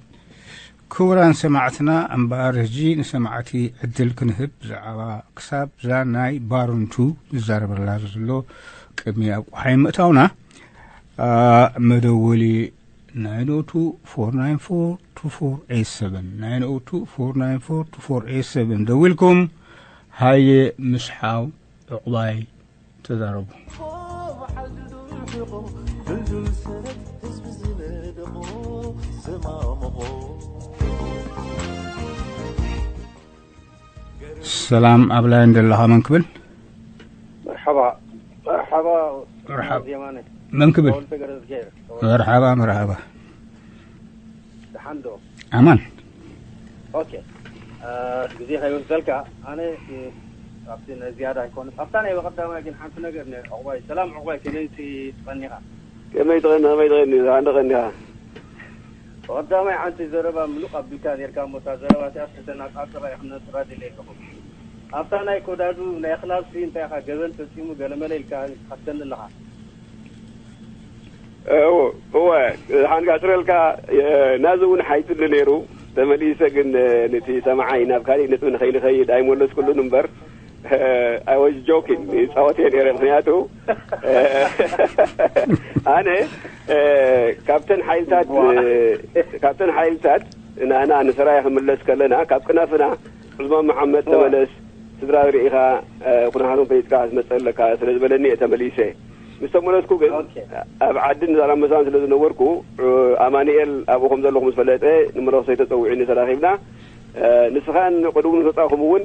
ክቡራን ሰማዕትና እምበኣር ሕጂ ንሰማዕቲ ዕድል ክንህብ ብዛዕባ ክሳብ እዛ ናይ ባርንቱ ዝዛረበላ ዘሎ ቅድሚ ኣብ ቆሓይ ምእታውና መደወሊ ናይኖቱ ፎር ናይን ፎር ቱ ፎር ኤት ሰቨን ናይኖቱ ፎር ናይን ፎር ቱ ፎር ኤት ሰቨን ደዊልኩም ሃየ ምስ ሓው ዕቑባይ ተዛረቡ። ሰላም ኣብ ላይን ዘለኻ መን ክብል? መርሓባ መርሓባ መርሓባ ዜማነ መን ክብል? ተወልደ ገረዝጌር መርሓባ መርሓባ ደሓን ዶ? ኣማን ኦኬ ግዜ ከይወስደልካ ኣነ ኣብቲ ናይ ዝያዳ ኣይኮነ ኣብታ ናይ በቀዳማይ ግን ሓንቲ ነገር ዕቑባይ ሰላም ዕቑባይ ከመይ ትቐኒኻ? ከመይ ትቐኒ ከመይ ትቐኒ ዝሓንደ ቀኒኻ? በቀዳማይ ሓንቲ ዘረባ ምሉቕ ኣቢልካ ኔርካ እሞ እታ ዘረባ እቲኣ ተተናጻጽራ እየ ክነጽራ ደልየ ኣለኹ። ኣብታ ናይ ኮዳዱ ናይ ክላብሲ እንታይ ኢኻ ገበን ፈጺሙ ገለመለ ኢልካ ትሓተኒ ኣለኻ። እወ ሓንጋፅረልካ ናዚ እውን ሓይትሉ ነይሩ ተመሊሰ ግን ነቲ ሰማዓይ ናብ ካሊእ ነጥቢ ንኸይንኸይድ ኣይመለስኩሉን እምበር I was joking ይፃወት እየ ነይረ ምክንያቱ ኣነ ካብተን ሓይልታት ካብተን ሓይልታት ንኣና ንሰራየ ክምለስ ከለና ካብ ቅናፍና ዑስማን መሓመድ ተመለስ ስድራ ርኢኻ ኩነታቶም ፈሊጥካ ክትመፅእ ኣለካ ስለ ዝበለኒ እየ ተመሊሰ። ምስ ተመለስኩ ግን ኣብ ዓድን ዛላምበሳን ስለ ዝነበርኩ ኣማኑኤል ኣብኡ ከም ዘለኹ ምስ ፈለጠ ንመነኮሰይ ተፀዊዑኒ ተራኺብና። ንስኻን ቅድሙ ንፈፃኹም እውን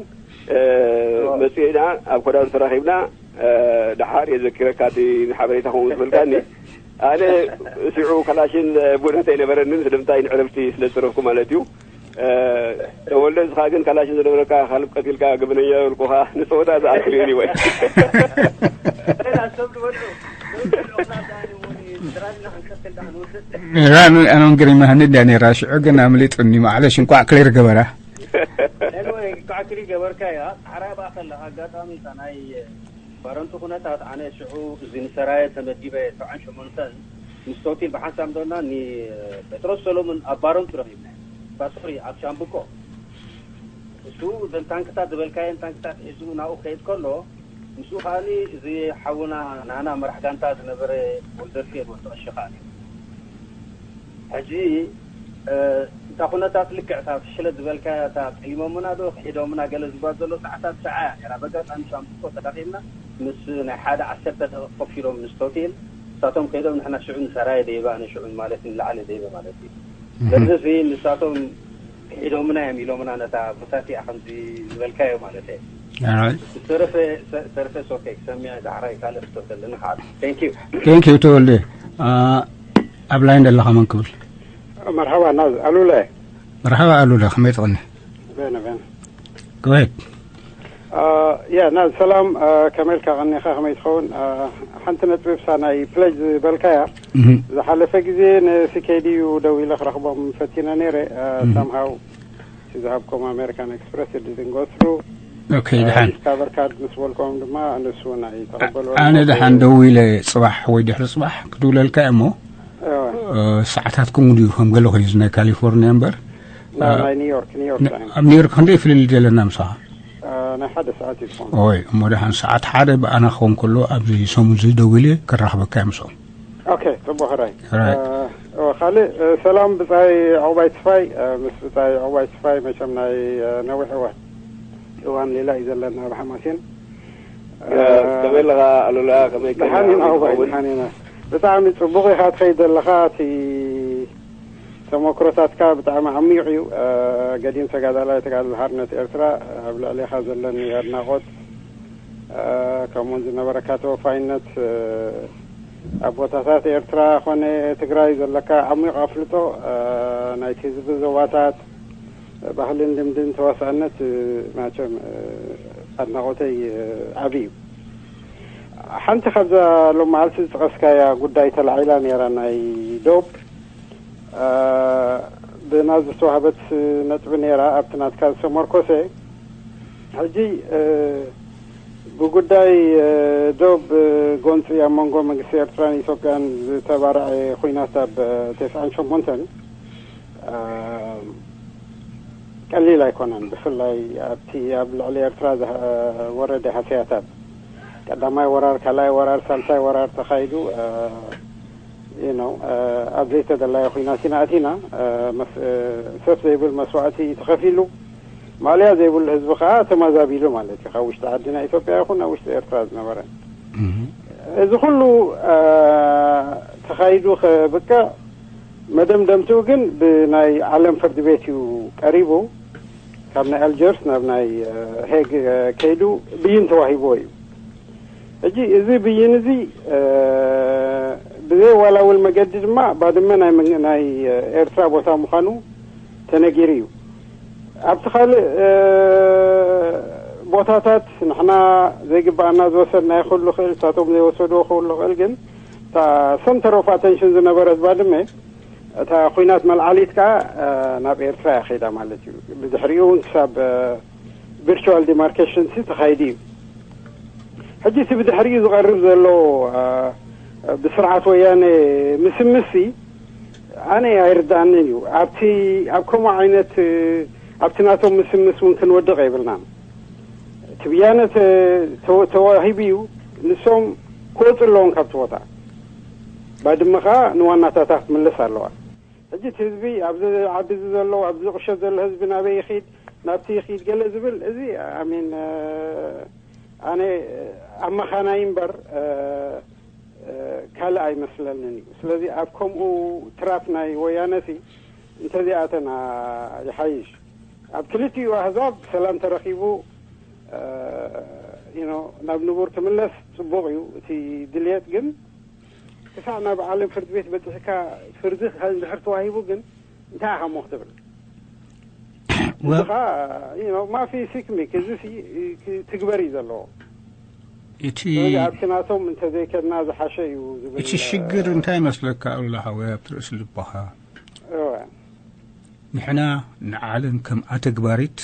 መፂእና ኣብ ኮዳዱ ተራኺብና። ደሓር የዘኪረካ እቲ ሓበሬታ ከምኡ ዝበልካኒ ኣነ ሽዑ ካላሽን ብእውነት ኣይነበረንን፣ ስለምንታይ ንዕረፍቲ ስለ ዝሰረፍኩ ማለት እዩ። ተወልደ፣ ንስኻ ግን ካላሽን ዝነበረካ ካልብ ቀቲልካ፣ ገበነኛ ውልቁኻ ንጸወታ ዝኣክል እዩ። ወይ ኣነ ግሪመሃኒ ድያ ነይራ ሽዑ፣ ግን ኣምሊጡኒ። ማዕለሽ፣ እንኳዕ ክሊር ገበራ። ኳዕክሊ ገበርካ እያ። ሓራይ ብኣኸለ ኣጋጣሚ እታ ናይ ባረንቱ ኩነታት፣ ኣነ ሽዑ እዚ ንሰራየ ተመዲበ ሰብዓን ሸሞንተን ምስ ቶቲል ብሓንሳብ ዶና ኒ ጴጥሮስ ሰሎሙን ኣብ ባረንቱ ረኺብና። ሶሪ፣ ኣብ ሻምብቆ። እሱ እዘን ታንክታት ዝበልካየን ታንክታት ሒዙ ናብኡ ከይድ ከሎ፣ ምስኡ ከኣኒ እዚ ሓውና ናና መራሕ ጋንታ ዝነበረ ወልደርፌድ ወዲ ቀሺ ከኣኒ። ሕጂ እታ ኩነታት ልክዕ እታ ፍሽለት ዝበልካያ፣ እታ ጠሊሞምና ዶ ክሒዶምና ገለ ዝባል ዘሎ ሰዓታት ሰዓ እያ ነራ። በጋጣሚ ሻምብቆ ተዳኺምና ምስ ናይ ሓደ ዓሰርተ ደቂቕ ኮፍ ኢሎም ምስ ቶቴል፣ ንሳቶም ከይዶም ንሕና ሽዑ ንሰራየ ደይበ፣ ኣነ ሽዑ ማለት ንላዕሊ ደይበ ማለት እዩ። ስለዚ ንሳቶም ክሒዶምና እዮም ኢሎምና ነታ ቦታ እቲኣ ከምዚ ዝበልካዮ ማለት እየ። ዝተረፈ ሶኬ ክሰሚዐ ዳሕራይ ካልእ ክተብ ከለና ከዓ። Thank you። Thank you ተወልደ። ኣብ ላይን ዘለኻ መን ክብል? መርሓባ ናዝ ኣሉለ። መርሓባ ኣሉለ፣ ከመይ ትቕኒ? በነ በነ። Go ahead። ያ ናዝ ሰላም፣ ከመይ ኢልካ ቀኒኻ? ከመይ ትኸውን? ሓንቲ ነጥቢ ብሳ ናይ ፕለጅ ዝበልካያ፣ ዝሓለፈ ግዜ ንሲኬዲ እዩ ደው ኢለ ክረኽቦም ፈቲነ ነይረ። ሳምሃው ዝሃብኮም ኣሜሪካን ኤክስፕረስ ድድን ጎስሩ ኦኬ፣ ድሓን ዲስካቨር ካርድ ምስ በልኮም ድማ ንሱ ናይ ተቐበሉ ኣነ ድሓን ደው ኢለ ጽባሕ ወይ ድሕሪ ጽባሕ ክድውለልካ እሞ ሰዓታት ክምኡ ድዩ ከም ገለ ኮይኑ ናይ ካሊፎርኒያ እምበር ናይ ኒውዮርክ ኒውዮርክ ታይም ኣብ ኒውዮርክ ክንደይ ፍልልይ ዘለና ምሳኻ? ናይ ሓደ ሰዓት ይኾን ኦይ እሞ ድሓን ሰዓት ሓደ ብኣና ክኸውን ከሎ ኣብዚ ሰሙን እዚ ደው ኢለ ከራኽበካ እየ ምስኦም። ኦኬ፣ ጽቡቕ ሕራይ። ካልእ ሰላም ብጻይ ዕቑባይ ትስፋይ፣ ምስ ብጻይ ዕቑባይ ትስፋይ መቸም ናይ ነዊሕ እዋን እዋን ሌላ እዩ ዘለና ኣብ ሓማሴን። ከመይ ኣለኻ ኣሉላ? ከመይ ደሓን ኢና ዕቑባይ፣ ደሓን ኢና። ብጣዕሚ ጽቡቕ ኢኻ ትኸይድ ዘለኻ። እቲ ተመክሮታትካ ብጣዕሚ ዓሚቕ እዩ። ገዲም ተጋዳላይ ተጋድሎ ሓርነት ኤርትራ ኣብ ልዕሌኻ ዘለኒ ኣድናቖት ከምኡውን ዝነበረካ ተወፋይነት ኣብ ቦታታት ኤርትራ ኮነ ትግራይ ዘለካ ዓሚቕ ኣፍልጦ ናይቲ ህዝቢ ዞባታት ባህልን ልምድን ተዋሳእነት ማቸም ኣድናቖተይ ዓቢ እዩ። ሓንቲ ካብዛ ሎም መዓልቲ ዝጠቐስካያ ጉዳይ ተላዒላ ነይራ ናይ ዶብ ብናዝ ዝተዋህበት ነጥቢ ነይራ ኣብቲ ናትካ ዝተመርኮሰ ሕጂ ብጉዳይ ዶብ ጎንፂ ኣብ መንጎ መንግስቲ ኤርትራን ኢትዮጵያን ዝተባርዐ ኩናት ኣብ ተስዓን ሸሞንተን ቀሊል ኣይኮነን። ብፍላይ ኣብቲ ኣብ ልዕሊ ኤርትራ ዝወረደ ሃስያታት ቀዳማይ ወራር፣ ካልኣይ ወራር፣ ሳልሳይ ወራር ተኻይዱ you know ኣብ ዘይተደላየ ኩናት ኢና ኣቲና። ሰፍ ዘይብል መስዋእቲ ተኸፊሉ፣ ማእለያ ዘይብሉ ህዝቢ ከዓ ተማዛቢሉ ማለት እዩ፣ ካብ ውሽጢ ዓድና ኢትዮጵያ ይኹን ኣብ ውሽጢ ኤርትራ ዝነበረ። እዚ ኩሉ ተኻይዱ ከብቅዕ መደምደምትኡ ግን ብናይ ዓለም ፍርዲ ቤት እዩ ቀሪቡ። ካብ ናይ ኣልጀርስ ናብ ናይ ሄግ ከይዱ ብይን ተዋሂብዎ እዩ። ሕጂ እዚ ብይን እዚ ብዘይ ዋላውል መገዲ ድማ ባድመ ናይ ኤርትራ ቦታ ምዃኑ ተነጊሩ እዩ። ኣብቲ ካልእ ቦታታት ንሕና ዘይግባኣና ዝወሰድናዮ ክህሉ ክእል፣ እሳቶም ዘይወሰድዎ ክህሉ ክእል፣ ግን እታ ሰንተር ኦፍ ኣተንሽን ዝነበረት ባድመ እታ ኩናት መልዓሊት ከዓ ናብ ኤርትራ እያ ከይዳ ማለት እዩ። ብድሕሪኡ እውን ክሳብ ቪርቹዋል ዲማርኬሽን ሲ ተኻይዱ እዩ። ሕጂ እቲ ብድሕሪኡ ዝቐርብ ዘሎ ብስርዓት ወያነ ምስምስ ሲ ኣነ ኣይርድኣንን እዩ። ኣብቲ ኣብ ከምኡ ዓይነት ኣብቲ ናቶም ምስምስ እውን ክንወድቕ የብልናን። እቲ ብያነ ተዋሂቡ እዩ። ንሶም ክወፁ ኣለዎም ካብቲ ቦታ። ባድመ ከዓ ንዋናታታ ክትምለስ ኣለዋ። ሕጂ እቲ ህዝቢ ኣብዚ ዓዲ እዚ ዘሎ ኣብዚ ቁሸት ዘሎ ህዝቢ ናበይ ይኺድ ናብቲ ይኺድ ገለ ዝብል እዚ ኣሚን ኣነ ኣመኻናይ እምበር ካልእ ኣይመስለንን እዩ። ስለዚ ኣብ ከምኡ ትራፕ ናይ ወያነ ሲ እንተዚኣተና ይሓይሽ። ኣብ ክልቲኡ ኣህዛብ ሰላም ተረኺቡ you know ናብ ንቡር ትምለስ ጽቡቕ እዩ እቲ ድልየት። ግን ክሳዕ ናብ ዓለም ፍርዲ ቤት በፂሕካ ፍርዲ እንድሕር ተዋሂቡ ግን እንታይ ኢኻ እሞ ክትብል? እዚ ወ- ኸዓ you know ማፊ ሲክሚክ እዚ ሲ- ክትግበር እዩ ዘለዎ። እቲ ስለዚ ኣብቲ ናቶም እንተዘይከድና ዝሓሸ እዩ ዝብል እቲ ሽግር እንታይ መስለካ ኣሉላ ሓወይ ኣብቲ ርእሲ ልቦኻ እወ። ንሕና ንዓለም ከም ኣተግባሪት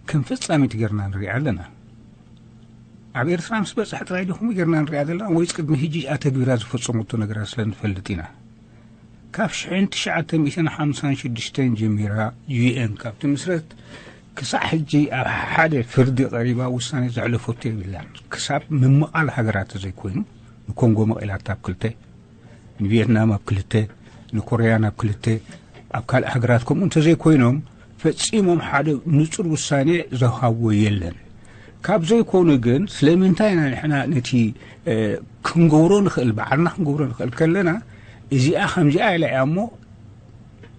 ከም ፈጻሚት ጌርና ንሪኣ ኣለና። ኣብ ኤርትራ ምስ በጽሐ ጥራይ ዲኹም ጌርና ንሪኣ ዘለና ወይስ ቅድሚ ሕጂ ኣተግቢራ ዝፈጸመቶ ነገራት ስለ ንፈልጥ ኢና። ካብ ሽሕን ትሽዓተ ሚእትን ሓምሳን ሽዱሽተን ጀሚራ ዩ ኤን ካብ ትምስረት ክሳዕ ሕጂ ኣብ ሓደ ፍርዲ ቀሪባ ውሳኔ ዘሕለፈቶ የብላን። ክሳብ ምምቓል ሃገራት ዘይኮይኑ ንኮንጎ መቒላታ ኣብ ክልተ ንቪየትናም ኣብ ክልተ ንኮርያ ናብ ክልተ ኣብ ካልእ ሃገራት ከምኡ እንተዘይኮይኖም ፈጺሞም ሓደ ንጹር ውሳኔ ዝሃብዎ የለን። ካብ ዘይኮኑ ግን ስለምንታይ ኢና ንሕና ነቲ ክንገብሮ ንኽእል ባዕልና ክንገብሮ ንኽእል ከለና እዚኣ ከምዚኣ ኢላ እያ እሞ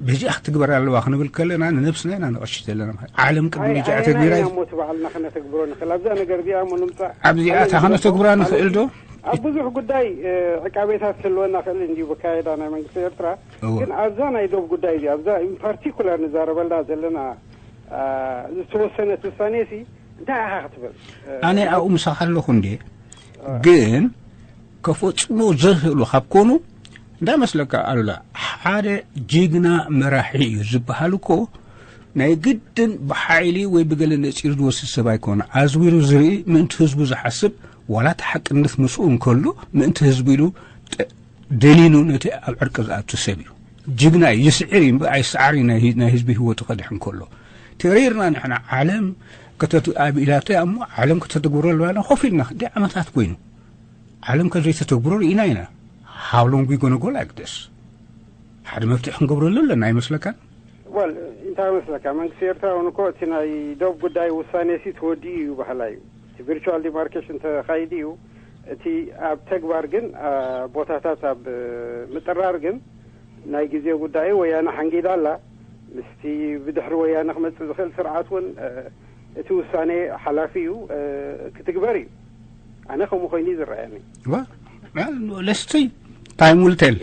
በዚኣ ክትግበር ኣለዋ ክንብል ከለና ንነብስና ኢና ንቐሽሽ ዘለና። ዓለም ቅድሚ እዚኣ ተግቢራ ሞ እቲ ባዕልና ክነተግብሮ ንኽእል ኣብዛ ነገር እዚኣ ሞ ንምፃእ ኣብዚኣ እታ ክነተግብራ ንኽእል ዶ? ኣብ ብዙሕ ጉዳይ ዕቃቤታት ክህልወና ክእል እንዲዩ ብካየዳ ናይ መንግስቲ ኤርትራ። ግን ኣብዛ ናይ ዶብ ጉዳይ እዚ ኣብዛ ፓርቲኩላር ንዛረበላ ዘለና ዝተወሰነት ውሳኔ ሲ እንታይ ኢኻ ክትብል? ኣነ ኣብኡ ምሳኻ ኣለኹ እንዴ። ግን ከፈጽሞ ዘኽእሉ ካብ ኮኑ እንዳመስለካ ኣሉላ ሓደ ጅግና መራሒ እዩ ዝበሃል እኮ ናይ ግድን ብሓይሊ ወይ ብገለ ነጺሩ ዝወስድ ሰብ ኣይኮነ። ኣዝዊሩ ዝርኢ ምእንቲ ህዝቡ ዝሓስብ ዋላ እቲ ሓቅነት ምስኡ እንከሎ ምእንቲ ህዝቡ ኢሉ ደኒኑ ነቲ ኣብ ዕርቂ ዝኣቱ ሰብ እዩ። ጅግና እዩ። ይስዕር እዩ እምበር ኣይሰዓር እዩ ናይ ህዝቢ ህይወቱ ከድሕን ከሎ። ተሪርና ንሕና ዓለም ከተት ኣብ ኢላቶ እያ እሞ ዓለም ከተተግብሮ ኣለዋ ኢልና ኮፍ ኢልና ክንደይ ዓመታት ኮይኑ ዓለም ከዘይተተግብሮ ርኢና ኢና። How long we gonna go like this? ሓደ መፍትሒ ክንገብረሉ ኣለና ኣይመስለካን? Well እንታይ መስለካ መንግስቲ ኤርትራ እውን እኮ እቲ ናይ ዶብ ጉዳይ ውሳኔ ሲ ተወዲኡ እዩ ባህላ እዩ። እቲ ቪርቹዋል ዲማርኬሽን ተኻይዱ እዩ። እቲ ኣብ ተግባር ግን ቦታታት ኣብ ምጥራር ግን ናይ ግዜ ጉዳይ እዩ። ወያነ ሓንጊዳ ኣላ። ምስቲ ብድሕሪ ወያነ ክመፅእ ዝኽእል ስርዓት እውን እቲ ውሳኔ ሓላፊ እዩ፣ ክትግበር እዩ። ኣነ ከምኡ ኮይኑ እዩ ዝረኣየኒ። ለስቲ time will tell።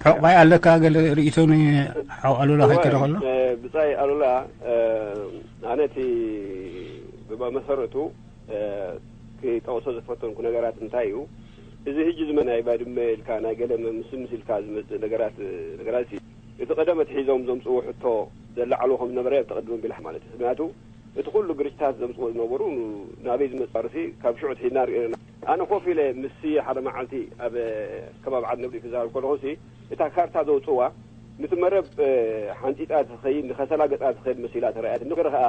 ዕቑባይ ኣለካ ገለ ርእይቶ ንሓው ኣሉላ ከይከደ ከሎ? ብጻይ ኣሉላ ኣነ እቲ ብመሰረቱ ክጠቕሶ ዝፈተንኩ ነገራት እንታይ እዩ፣ እዚ ሕጂ ዝመ ናይ ባድመ ኢልካ ናይ ገለ ምስምስ ኢልካ ዝመጽእ ነገራት ነገራት እቲ ቀደም ኣትሒዞም ዘምጽዎ ሕቶ ዘለዓሉ ከም ዝነበረ ተቐድም ቢልሕ ማለት እዩ። ምክንያቱ እቲ ኩሉ ግርጭታት ዘምጽዎ ዝነበሩ ናበይ ዝመጽእ ቃልሲ ካብ ሽዑ ኣትሒዝና ንሪኦ ኣለና። ኣነ ኮፍ ኢለ ምስ ስየ ሓደ መዓልቲ ኣብ ከባቢ ዓዲ ነብሪ ክዛረብ ከለኹ ሲ እታ ካርታ ዘውጽዋ ንቲ መረብ ሓንጺጻ ትኸይድ ንኸሰላ ገጻ ትኸይድ መሲላ ተረኣያትኒ። ገለ ከኣ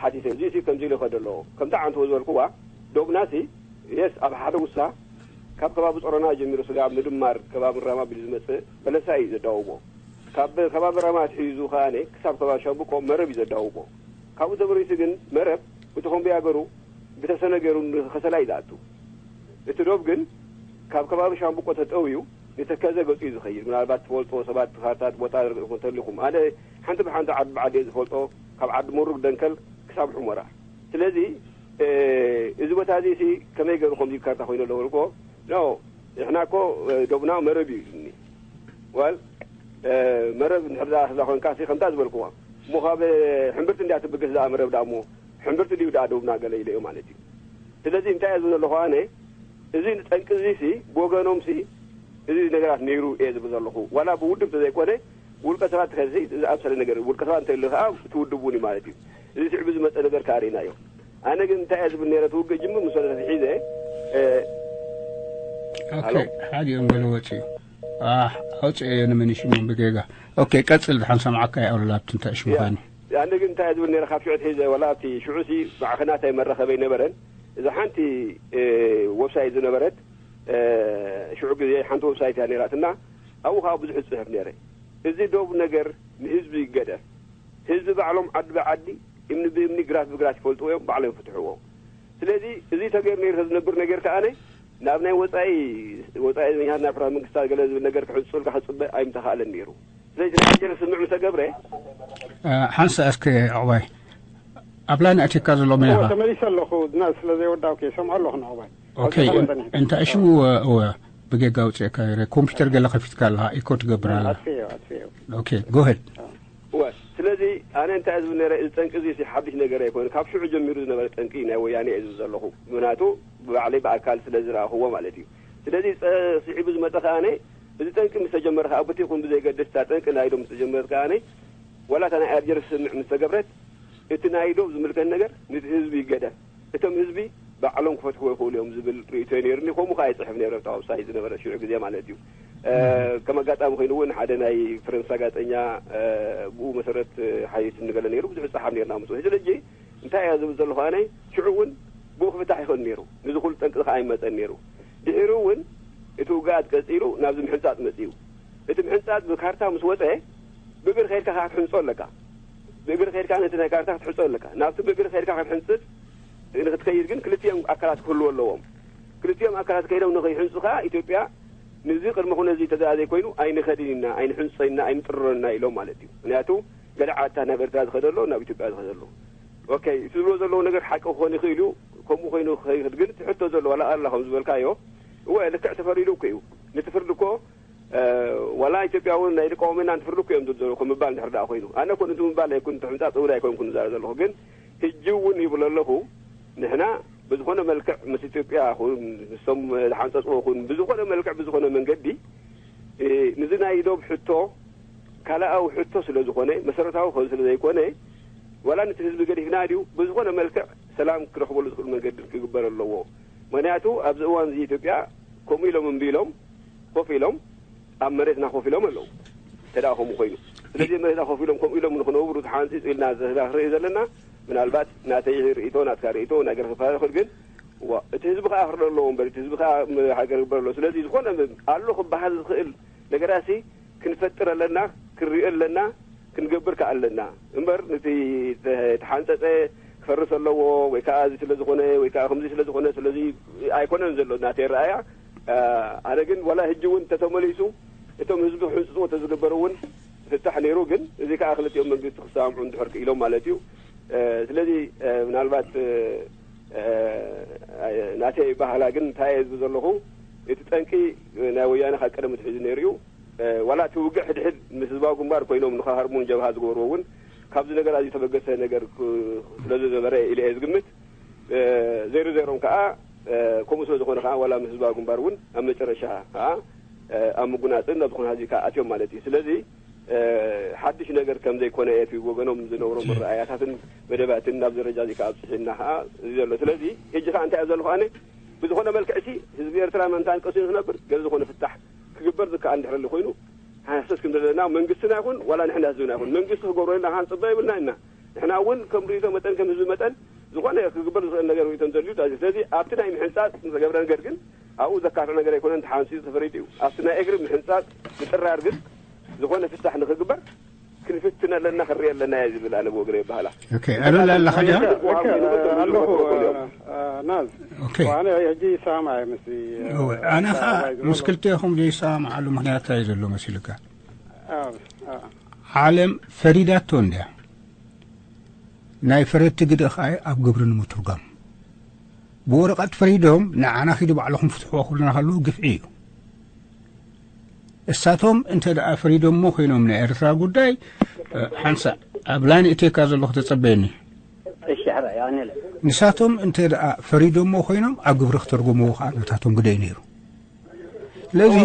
ሓቲተ እዚ ሲ ከምዚ ኢሉ ይኸዶ ኣለዎ ከምታ ዓንተዎ ዝበልክዋ ዶብና ሲ የስ ኣብ ሓደ ውሳ ካብ ከባቢ ጾሮና ጀሚሩ ስጋብ ምድማር ከባቢ ራማ ቢሉ ዝመጽእ በለሳ እዩ ዘዳውቦ። ካብ ከባቢ ራማ ኣትሒዙ ከኣ ክሳብ ከባቢ ሻምብቆ መረብ እዩ ዘዳውቦ። ካብኡ ተበሪሱ ግን መረብ ብተኾምብያ ገሩ ብተሰነ ገሩ ንኸሰላ እዩ ዝኣቱ። እቲ ዶብ ግን ካብ ከባቢ ሻምብቆ ተጠውዩ ንተከዘ ገጹ እዩ ዝኸይድ። ምናልባት ትፈልጦ ሰባት ካርታት ቦታ ርኢኹም ተሊኹም። ኣነ ሓንቲ ብሓንቲ ዓዲ ብዓዲ እየ ዝፈልጦ ካብ ዓዲ መሩግ ደንከል ክሳብ ሑመራ። ስለዚ እዚ ቦታ እዚ ሲ ከመይ ገይሩ ከምዚ ካርታ ኮይኑ ኣለዎ እኮ ኖ ንሕና እኮ ዶብና መረብ እዩ ኢሉኒ። ዋል መረብ እንድሕር ደኣ ከዛ ኮንካ ሲ ከምታ ዝበልክዋ እሞ ካብ ሕምብርቲ እንድያ ትብገስ ደኣ መረብ ደኣ እሞ ሕምብርቲ ድዩ ደኣ ዶብና ገለ ኢለዮ ማለት እዩ። ስለዚ እንታይ እየ ዝብል ዘለኹ ኣነ እዚ ንጠንቂ እዚ ሲ ብወገኖም ሲ እዚ ነገራት ነይሩ እየ ዝብል ዘለኹ ዋላ ብውድብ ተዘይኮነ ውልቀ ሰባት ከዚ ዝኣምሰለ ነገር ውልቀ ሰባት እንተልዩ ከዓ እቲ ውድብ እውን እዩ ማለት እዩ። እዚ ስዕቡ ዝመፀ ነገር ከዓ ርኢናዮ። ኣነ ግን እንታይ እየ ዝብል ነይረ እቲ ውግእ ጅምር ምስ ወለደ ሒዘ ሓዲኦም ገለ ወፂኡ ኣውፅኤዮ ንምንሽሞም ብጌጋ ኦኬ ቀፅል ድሓን ሰምዓካ ይኣሉላ ኣብቲ እንታይ ሽሙ ኮይኑ ኣነ ግን እንታይ እየ ዝብል ነይረ ካብ ሽዑ ሒዘ ወላ ኣብቲ ሽዑ ሲ ባዕኸ ናታይ መራኸበ ኣይነበረን እዛ ሓንቲ ወብሳይት ዝነበረት ሽዑ ግዜ ሓንቲ ወብሳይት እያ ነይራትና ኣብኡ ከዓ ብዙሕ ዝፅሕፍ ነይረ እዚ ዶብ ነገር ንህዝቢ ይገደፍ ህዝቢ ባዕሎም ዓዲ ብዓዲ እምኒ ብእምኒ ግራት ብግራት ይፈልጥዎ እዮም ባዕሎም ይፍትሕዎ ስለዚ እዚ ተገይሩ ነይሩ ተዝነብር ነገር ከኣነ ናብ ናይ ወፃኢ ወፃኢ ዜኛታት ናይ ሕራት መንግስታት ገለ ዝብል ነገር ክሕፁልካ ክፅበ ኣይምተኻእለን ነይሩ ስለዚ ናይ ኣጀር ስምዕ ምሰ ገብረ ሓንሳ እስከ ዕቑባይ ኣብ ላይን ኣቲካ ዘሎ መን ኢኻ ተመሊሰ ኣለኹ ድና ስለ ዘይወዳእኩ እየ ሰምዖ ኣለኹ ንዕቑባይ ኦኬ እንታይ ሽሙ እወ ብጌጋ ኣውፅእካ ይረ ኮምፒውተር ገለ ከፊትካ ኣለኻ ኢኮ ትገብር ኣላ። ኣጥፍዮ ኣጥፍዮ። Okay, go ahead. እወ፣ ስለዚ ኣነ እንታይ ዝብል ነረ፣ እዚ ጠንቂ እዚ ሓድሽ ነገር ኣይኮነ፣ ካብ ሽዑ ጀሚሩ ዝነበረ ጠንቂ ናይ ወያነ እየ ዝብል ዘለኹ። ምክንያቱ ብባዕለይ ብኣካል ስለ ዝረኣኽዎ ማለት እዩ። ስለዚ ስዒቡ ዝመፀ ከኣነ፣ እዚ ጠንቂ ምስ ተጀመረ ከዓ ብቲ ይኹን ብዘይገድስ እታ ጠንቂ ናይ ዶም ምስ ተጀመረት ከኣነ፣ ዋላ እታ ናይ ኣልጀርስ ስምምዕ ምስ ተገብረት፣ እቲ ናይ ዶብ ዝምልከት ነገር ነቲ ህዝቢ ይገደፍ፣ እቶም ህዝቢ ባዕሎም ክፈትሕዎ ይኽእሉ እዮም ዝብል ርእይቶ ነይሩኒ። ከምኡ ከዓ ይፅሕፍ ነይረ ኣብታ ዌብሳይት ዝነበረ ሽዑ ግዜ ማለት እዩ። ከም ኣጋጣሚ ኮይኑ እውን ሓደ ናይ ፈረንሳ ጋዜጠኛ ብኡ መሰረት ሓይስ እንገለ ነይሩ፣ ብዙሕ ዝፀሓፍ ነይርና ምስኡ። ሕጂ ሕጂ እንታይ እያ ዝብል ዘለኹ ኣነ፣ ሽዑ እውን ብኡ ክፍታሕ ይኽእል ነይሩ፣ ንዚ ኩሉ ጠንቂ ከዓ ኣይመፀን ነይሩ። ድሒሩ እውን እቲ ውግኣት ቀፂሉ ናብዚ ምሕንፃፅ መፅኡ። እቲ ምሕንፃፅ ብካርታ ምስ ወፀ ብእግሪ ከይድካ ከዓ ክትሕንፆ ኣለካ። ብእግሪ ከይድካ ነቲ ናይ ካርታ ክትሕንፆ ኣለካ። ናብቲ ብእግሪ ከይድካ ክትሕንፅፅ ንክትከይድ ግን ክልቲኦም ኣካላት ክህልዎ ኣለዎም። ክልቲኦም ኣካላት ከይዶም ንኸይሕንፁ ከዓ ኢትዮጵያ ንዚ ቅድመ ኩነ እዚ ተዘኣ ዘይኮይኑ ኣይንኸድን ኢና፣ ኣይንሕንፆ ኢና፣ ኣይንጥርሮን ኢና ኢሎም ማለት እዩ። ምክንያቱ ገለ ዓድታት ናብ ኤርትራ ዝኸደ ኣሎ፣ ናብ ኢትዮጵያ ዝኸደ ኣሎ። ኦኬ፣ እቲ ዝብሎ ዘለዉ ነገር ሓቂ ክኾን ይኽእል እዩ። ከምኡ ኮይኑ ክኸይድ ግን እቲ ሕቶ ዘሎ ዋላ ኣላ ከም ዝበልካዮ፣ እወ ልክዕ ተፈሪዱ እኮ እዩ። ነቲ ፍርዲ እኮ ዋላ ኢትዮጵያ እውን ናይ ልቃወመና እንትፍርዱ እኮ እዮም ዝብሉ ከም ምባል እንድሕር ደኣ ኮይኑ፣ ኣነ እኮ ነቲ ምባል ኣይኩን ተምጻጽ እውን ኣይኮንኩን ዝዛረብ ዘለኹ። ግን ሕጂ እውን ይብሎ ኣለኹ፣ ንሕና ብዝኾነ መልክዕ ምስ ኢትዮጵያ ኹን ምስቶም ዝሓንጸጽዎ ኹን ብዝኾነ መልክዕ ብዝኾነ መንገዲ ንዚ ናይ ኢዶብ ሕቶ ካልኣዊ ሕቶ ስለ ዝኾነ መሰረታዊ ከ ስለ ዘይኮነ ዋላ ነቲ ህዝቢ ገዲፍና ድዩ ብዝኾነ መልክዕ ሰላም ክረኽበሉ ዝኽእል መንገዲ ክግበር ኣለዎ። ምክንያቱ ኣብዚ እዋን እዚ ኢትዮጵያ ከምኡ ኢሎም እምቢ ኢሎም ኮፍ ኢሎም ኣብ መሬትና ኮፍ ኢሎም ኣለዉ። እንተ ደኣ ከምኡ ኮይኑ፣ ስለዚ መሬትና ኮፍ ኢሎም ከምኡ ኢሎም ንኽነብሩ ተሓንፂፁ ኢልና ዘለና ክንርኢ ዘለና፣ ምናልባት ናተይ ርእይቶ ናትካ ርእይቶ ናይ ገለ ክፈላለ ይኽእል፣ ግን ዋ፣ እቲ ህዝቢ ከዓ ክርደ ኣለዎ እምበር እቲ ህዝቢ ከዓ ም- ሃገር ክግበር ኣለዎ። ስለዚ ዝኾነ ም- ኣሎ ክበሃል ዝኽእል ነገራሲ ክንፈጥር ኣለና፣ ክንሪኦ ኣለና፣ ክንገብር ከዓ ኣለና እምበር ነቲ ተ- ተሓንፀፀ ክፈርስ ኣለዎ ወይ ከዓ እዚ ስለ ዝኾነ ወይ ከዓ ከምዚ ስለ ዝኾነ ስለዚ ኣይኮነን ዘሎ ናተይ ረኣያ። ኣነ ግን ዋላ ሕጂ እውን ተተመሊሱ እቶም ህዝቢ ክሕንፅፅዎ ተዝግበር እውን ፍታሕ ነይሩ። ግን እዚ ከዓ ክልቲኦም መንግስቲ ክሰማምዑ እንድሕር ክኢሎም ማለት እዩ። ስለዚ ምናልባት ናተይ ባህላ ግን እንታይ እየ ዝብል ዘለኹ፣ እቲ ጠንቂ ናይ ወያነ ካብ ቀደም ኣትሒዙ ነይሩ እዩ። ዋላ እቲ ውግእ ሕድሕድ ምስ ህዝባዊ ግንባር ኮይኖም ንኸሃርሙን ጀብሃ ዝገበርዎ እውን ካብዚ ነገር ኣዝዩ ተበገሰ ነገር ስለ ዝነበረ ኢለ እየ ዝግምት። ዜሮ ዜሮም ከዓ ከምኡ ስለ ዝኾነ ከዓ ዋላ ምስ ህዝባዊ ግንባር እውን ኣብ መጨረሻ ከዓ ኣብ ምጉናፅን ናብ ዝኾነ ሀዚ ከዓ ኣትዮም ማለት እዩ። ስለዚ ሓድሽ ነገር ከም ዘይኮነ እቲ ወገኖም ዝነብሮ መረኣያታትን መደባትን ናብ ደረጃ እዚ ከዓ ኣብፅሕና ከዓ እዚ ዘሎ። ስለዚ ሕጂ ከዓ እንታይ እየ ዘለኹ ኣነ ብዝኾነ መልክዕ ሲ ህዝቢ ኤርትራ መምታን ቀሲኑ ክነብር ገለ ዝኾነ ፍታሕ ክግበር ዝከኣል እንድሕር ኮይኑ ሓሰስ ከም ዘለና መንግስትና ይኹን ዋላ ንሕና ህዝብና ይኹን መንግስቲ ክገብረልና ከዓ ንፅበ ይብልና ኢና። ንሕና እውን ከም ርእይቶ መጠን ከም ህዝቢ መጠን ዝኾነ ክግበር ዝኽእል ነገር ርእይቶ እንተልዩ ዳዚ። ስለዚ ኣብቲ ናይ ምሕንፃፅ ንዝተገብረ ነገር ግን ኣብኡ ዘካትዕ ነገር ኣይኮነን፣ ተሓንፂፁ ተፈሪዱ እዩ። ኣብቲ ናይ እግሪ ምሕንፃፅ ምጥራር ግን ዝኾነ ፍታሕ ንክግበር ክንፍትን ኣለና ክንርኢ ኣለና እየ ዝብል ኣነ ብወገነ ይበሃላ። ኣሉላ ኣለኻ ዲኻ? ኣለኹ ናዝ ኣነ ሕጂ ይሰማማዕ ምስ ኣነ ከዓ ምስ ክልቲኹም ዘይሰማማዓሉ ምክንያት እንታይ ዘሎ መሲልካ? ዓለም ፈሪዳቶ እንድያ። ናይ ፈረድቲ ግደ ኸዓ ኣብ ግብሪ ንምትርጓም። ብወረቐት ፈሪዶም ንዓና ኺዱ ባዕልኹም ፍትሕዎ ክብሉና ከለዉ ግፍዒ እዩ። እሳቶም እንተ ደኣ ፈሪዶሞ ኮይኖም ናይ ኤርትራ ጉዳይ ሓንሳእ ኣብ ላይን እተካ ዘለኹ ተጸበየኒ። እሺ ሕራይ ኣነ ንሳቶም እንተ ደኣ ፈሪዶሞ ኮይኖም ኣብ ግብሪ ክተርጎምዎ ኸዓ ናታቶም ግደ እዩ ነይሩ። ስለዚ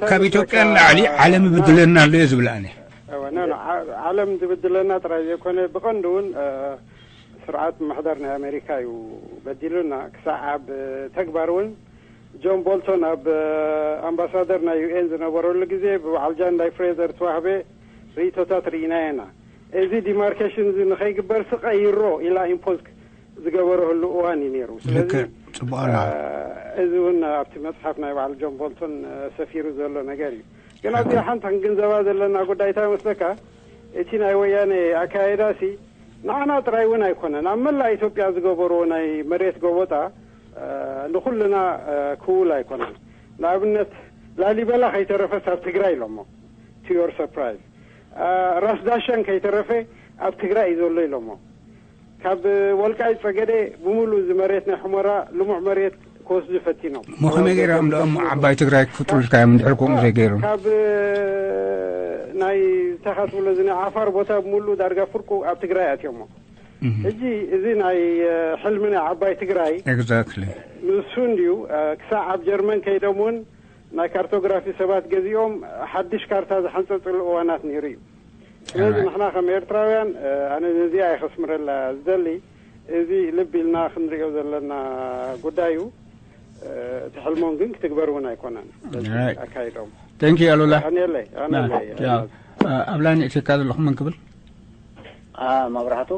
ካብ ኢትዮጵያ ንላዕሊ ዓለም ይብድለና ኣሎ እየ ዝብል ኣነ። ዓለም ዝብድለና ጥራይ ዘይኮነ ብቐንዱ እውን ስርዓት ምምሕዳር ናይ ኣሜሪካ እዩ በዲሉና። ክሳዕ ኣብ ተግባር እውን ጆን ቦልቶን ኣብ ኣምባሳደር ናይ ዩ ኤን ዝነበረሉ ግዜ ብበዓል ጃን ዳይ ፍሬዘር ዝተዋህበ ርእይቶታት ርኢናዮ ኢና። እዚ ዲማርኬሽን እዚ ንኸይግበር ስቕ ቀይሮ ኢላ ኢምፖዝ ዝገበረሉ እዋን እዩ ነይሩ። ስለዚ ልክዕ፣ ጽቡቕ ኣላ። እዚ እውን ኣብቲ መጽሓፍ ናይ በዓል ጆን ቦልቶን ሰፊሩ ዘሎ ነገር እዩ። ግን ኣብዚኣ ሓንቲ ክንግንዘባ ዘለና ጉዳይ እንታይ መስለካ? እቲ ናይ ወያነ ኣካየዳ ሲ ንዓና ጥራይ እውን ኣይኮነን። ኣብ መላእ ኢትዮጵያ ዝገበርዎ ናይ መሬት ጎቦጣ ንኹልና ክውል ኣይኮነን። ንኣብነት ላሊበላ ከይተረፈስ ኣብ ትግራይ ኢሎሞ። To your surprise ራስ ዳሸን ከይተረፈ ኣብ ትግራይ እዩ ዘሎ ኢሎሞ። ካብ ወልቃይት ጸገዴ ብምሉእ እዚ መሬት ናይ ሑመራ ልሙዕ መሬት ክወስዱ ፈቲኖም። እሞ ከመይ ገይሮም ደኦም ዓባይ ትግራይ ክፍጥሩ ኢልካዮም እንድሕር ከምኡ ዘይገይሮም? ካብ ናይ ተኻትብሎ እዚ ናይ ዓፋር ቦታ ብምሉ ዳርጋ ፍርቁ ኣብ ትግራይ ኣትዮሞ። ሕጂ እዚ ናይ ሕልሚ ናይ ዓባይ ትግራይ ኤግዛክትሊ ንሱ እንድዩ። ክሳዕ ኣብ ጀርመን ከይዶም እውን ናይ ካርቶግራፊ ሰባት ገዚኦም ሓድሽ ካርታ ዝሓንፀፅሉ እዋናት ነይሩ እዩ። ስለዚ ንሕና ከም ኤርትራውያን ኣነ ነዚኣ እየ ከስምረላ ዝደሊ። እዚ ልብ ኢልና ክንሪኦ ዘለና ጉዳይ እዩ። እቲ ሕልሞም ግን ክትግበር እውን ኣይኮነን። ኣካይዶም ቴንክ ዩ ኣሉላ። ኣነለይ ኣነለይ ኣብ ላይን እትካ ዘለኹም ምን ክብል መብራህቱ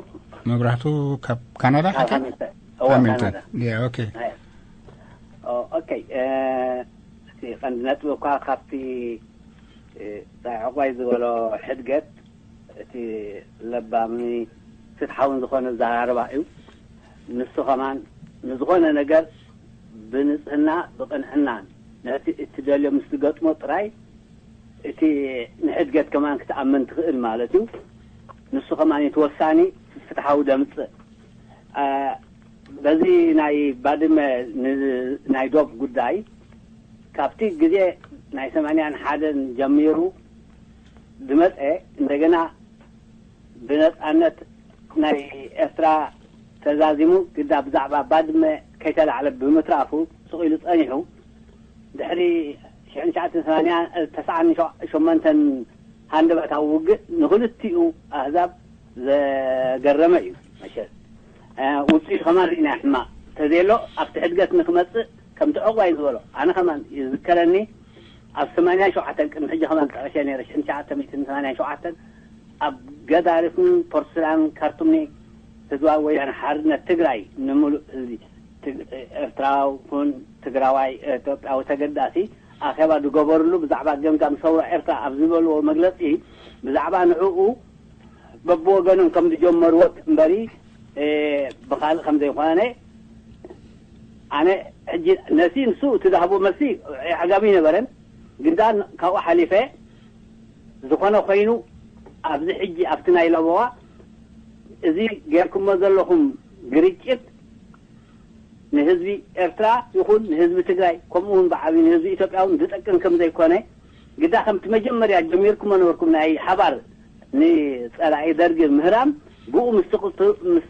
መብራህቱ ካብ ካናዳ ካብ ሓቂ ሃሚልተን እዋ ሃሚልተን ካናዳ ያ ኦኬ ኦ- ኦኬ እ፣ እቲ ቀንዲ ነጥቢ እኳ ካብቲ እ፣ ፃይ ዕቋይ ዝበሎ ሕድገት እቲ ለባምን ፍትሓውን ዝኾነ ዘራርባ እዩ። ንሱ ከማን ንዝኾነ ነገር ብንፅህና ብቅንዕናን ነቲ እትደልዮ ምስ ትገጥሞ ጥራይ እቲ ንሕድገት ከማን ክትኣምን ትኽእል ማለት እዩ። ንሱ ከማን እቲ ወሳኒ ፍትሓዊ ደምፅእ እ፣ በዚ ናይ ባድመ ን- ናይ ዶብ ጉዳይ ካብቲ ግዜ ናይ ሰማንያን ሓደን ጀሚሩ ዝመፀ እንደገና ብነፃነት ናይ ኤርትራ ተዛዚሙ ግዳ ብዛዕባ ባድመ ከይተላዕለ ብምትራፉ ስቕ ኢሉ ፀኒሑ ድሕሪ ሽሕን ትሽዓተን ሰማንያን ተስዓን ሸመንተን ሃንደበታዊ ውግእ ንክልቲኡ ኣህዛብ ዘገረመ እዩ። መሸት ውፅኢቱ ከማን ርኢና ሕማቕ ተዘየሎ ኣብቲ ሕድገት ንክመፅእ ከምቲ ዕቑባይ ዝበሎ ኣነ ከማን ይዝከረኒ ኣብ ሰማንያን ሸውዓተን ቅድሚ ሕጂ ከማን ጠቐሸ ነይረ ሽሕን ትሽዓተ ሚእትን ሰማንያን ሸውዓተን ኣብ ገዳሪፍን ፖርትሱዳን ካርቱምኒ ህዝባዊ ወያነ ሓርነት ትግራይ ንምሉእ ህዝቢ ትግ- ኤርትራ ኩን ትግራዋይ ኢትዮጵያዊ ተገዳሲ ኣኼባ ዝገበርሉ ብዛዕባ ገምጋም ሰውራ ኤርትራ ኣብ ዝበልዎ መግለፂ ብዛዕባ ንዕኡ በብወገኖም ከም ዝጀመርዎ እምበሪ እ፣ ብኻልእ ከም ዘይኮነ ኣነ ሕጂ ነሲ ንሱ እቲ ዝሃቦ መልሲ ኣዕጋቢ ይነበረን ግዳ ካብኡ ሓሊፈ ዝኾነ ኮይኑ ኣብዚ ሕጂ ኣብቲ ናይ ለበዋ እዚ ጌርኩሞ ዘለኹም ግርጭት ንህዝቢ ኤርትራ ይኹን ንህዝቢ ትግራይ ከምኡ እውን ብዓብዩ ንህዝቢ ኢትዮጵያ እውን ዝጠቅም ከም ዘይኮነ ግዳ ከምቲ መጀመርያ ጀሚርኩሞ ነበርኩም ናይ ሓባር ንፀላኢ ደርጊ ምህራም ብኡ ምስ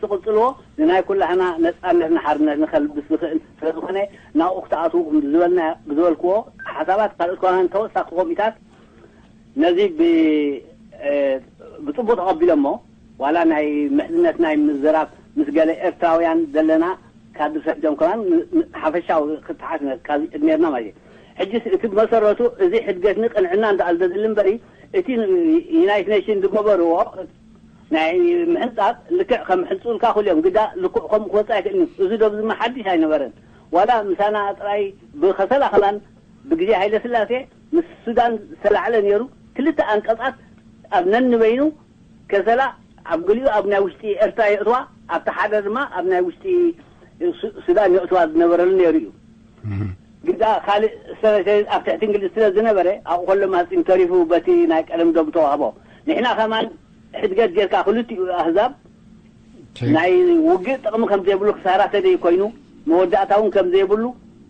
ትቕጽልዎ ንናይ ኩላህና ነፃነትን ሓርነትን ከልብስ ዝኽእል ስለዝኾነ ናብኡ ክትኣትዉ ዝበልና ብዝበልክዎ ሓሳባት ካልኦት ከማን ተወሳኺ ኮሚታት ነዚ ብፅቡቅ ተቐቢሎሞ ዋላ ናይ ምሕዝነት ናይ ምዝራብ ምስ ገለ ኤርትራውያን ዘለና ካድር ሰዲዶም ከማን ሓፈሻዊ ክትሓት ነርና ማለት እዩ። ሕጂ እቲ መሰረቱ እዚ ሕድገት ንቅንዕና እንዳኣልደድሊ እምበሪ እቲ ዩናይት ኔሽን ዝገበርዎ ናይ ምሕንፃፅ ልክዕ ከም ሕንፁልካ ኩልዮም ግዳ ልክዕ ከምኡ ክወፅእ ኣይክእልን እዩ። እዚ ዶብ ዝማ ሓድሽ ኣይነበረን ዋላ ምሳና ጥራይ ብከሰላ ከማን ብግዜ ሃይለ ስላሴ ምስ ሱዳን ዝተላዕለ ነይሩ ክልተ ኣንቀፃት ኣብ ነንበይኑ ከሰላ ኣብ ገሊኡ ኣብ ናይ ውሽጢ ኤርትራ የእትዋ ኣብቲ ሓደ ድማ ኣብ ናይ ውሽጢ ሱዳን የእትዋ ዝነበረሉ ነይሩ እዩ። ግዳ ካልእ ኣብ ትሕቲ እንግሊዝ ስለ ዝነበረ ኣብኡ ከሎ ማፂን ተሪፉ በቲ ናይ ቀደም ዶብ ተዋህቦ ንሕና ከማን ሕድገት ጌርካ ክልቲኡ ኣህዛብ ናይ ውግእ ጥቕሚ ከም ዘይብሉ ክሳራ ተደይ ኮይኑ መወዳእታ እውን ከም ዘይብሉ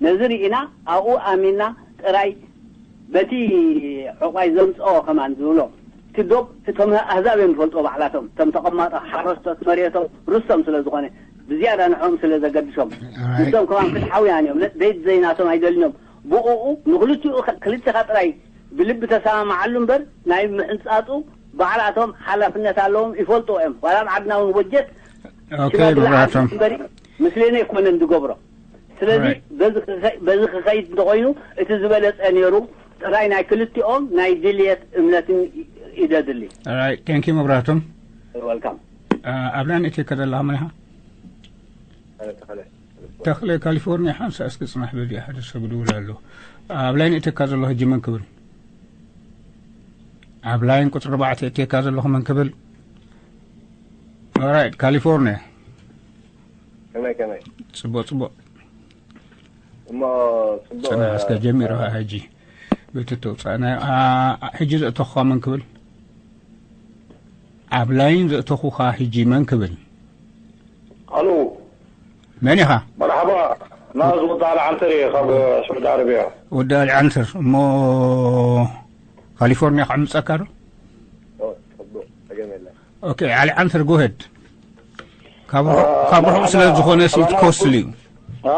ነዚ ርኢና ኣብኡ ኣሚንና ጥራይ በቲ ዕቋይ ዘምፅኦ ከማን ዝብሎ እቲ ዶብ እቶም ኣህዛብ እዮም ዝፈልጥዎ ባዕላቶም እቶም ተቐማጦ ሓረስቶት መሬቶም ርስቶም ስለ ዝኾነ ብዝያዳ ንዕኦም ስለ ዘገድሾም ንሶም ከማን ፍትሓውያን እዮም ዘይናቶም ኣይደልኖም ብኡ ንክልቲኡ ክልተኻ ጥራይ ብልቢ ተሰማምዓሉ እምበር ናይ ምሕንፃፁ ባዕላቶም ሓላፍነት ኣለዎም ይፈልጥዎ እዮም ዋላ ኣብ ዓድና እውን ወጀት ኦኬ መብራህቶም እምበሪ ምስሌነ ኣይኮነን ዝገብሮ ስለዚ በዚ ክኸይድ እንተኮይኑ እቲ ዝበለፀ ነይሩ ጥራይ ናይ ክልቲኦም ናይ ድልየት እምነትን ይደድሊ ቴንኪ መብራህቶም ወልካም ኣብ ላይን እትከ ዘለኻ መን ኢኻ ተኽለ ካሊፎርኒያ ሓንሳ እስኪ ፅናሕ በዚኣ ሓደ ሰብ ድውል ኣሎ ኣብ ላይን እትካ ዘሎ ሕጂ መን ክብል ኣብ ላይን ቁፅሪ ኣርባዕተ እትካ ዘለኹ መን ክብል ኦራይት ካሊፎርኒያ ከመይ ከመይ ፅቡቅ ፅቡቅ እሞ ፅቡቅ ፅናሕ እስከ ጀሚሩ ሕጂ ብቲ ተውፃእና ሕጂ ዘእተኹኻ መን ክብል ኣብ ላይን ዘእተኹኻ ሕጂ መን ክብል ኣሉ መን ኢኻ መርሓባ ናዝ ወዲ ዓሊ ዓንተር እየ ካብ ስዑዲ ዓረብያ። ወዲ ዓሊ ዓንተር እሞ ካሊፎርኒያ ክዕምፀካ ዶ? ኦ፣ ጽቡቕ፣ ጸገም የለን። ኦኬ፣ ዓሊ ዓንተር፣ ጎሄድ። ካብ ርሑቕ፣ አ፣ ካብ ርሑቕ መርሓባ፣ ስለ ዝኾነ ሲ ሰላማት ኮስትሊ እዩ። አ?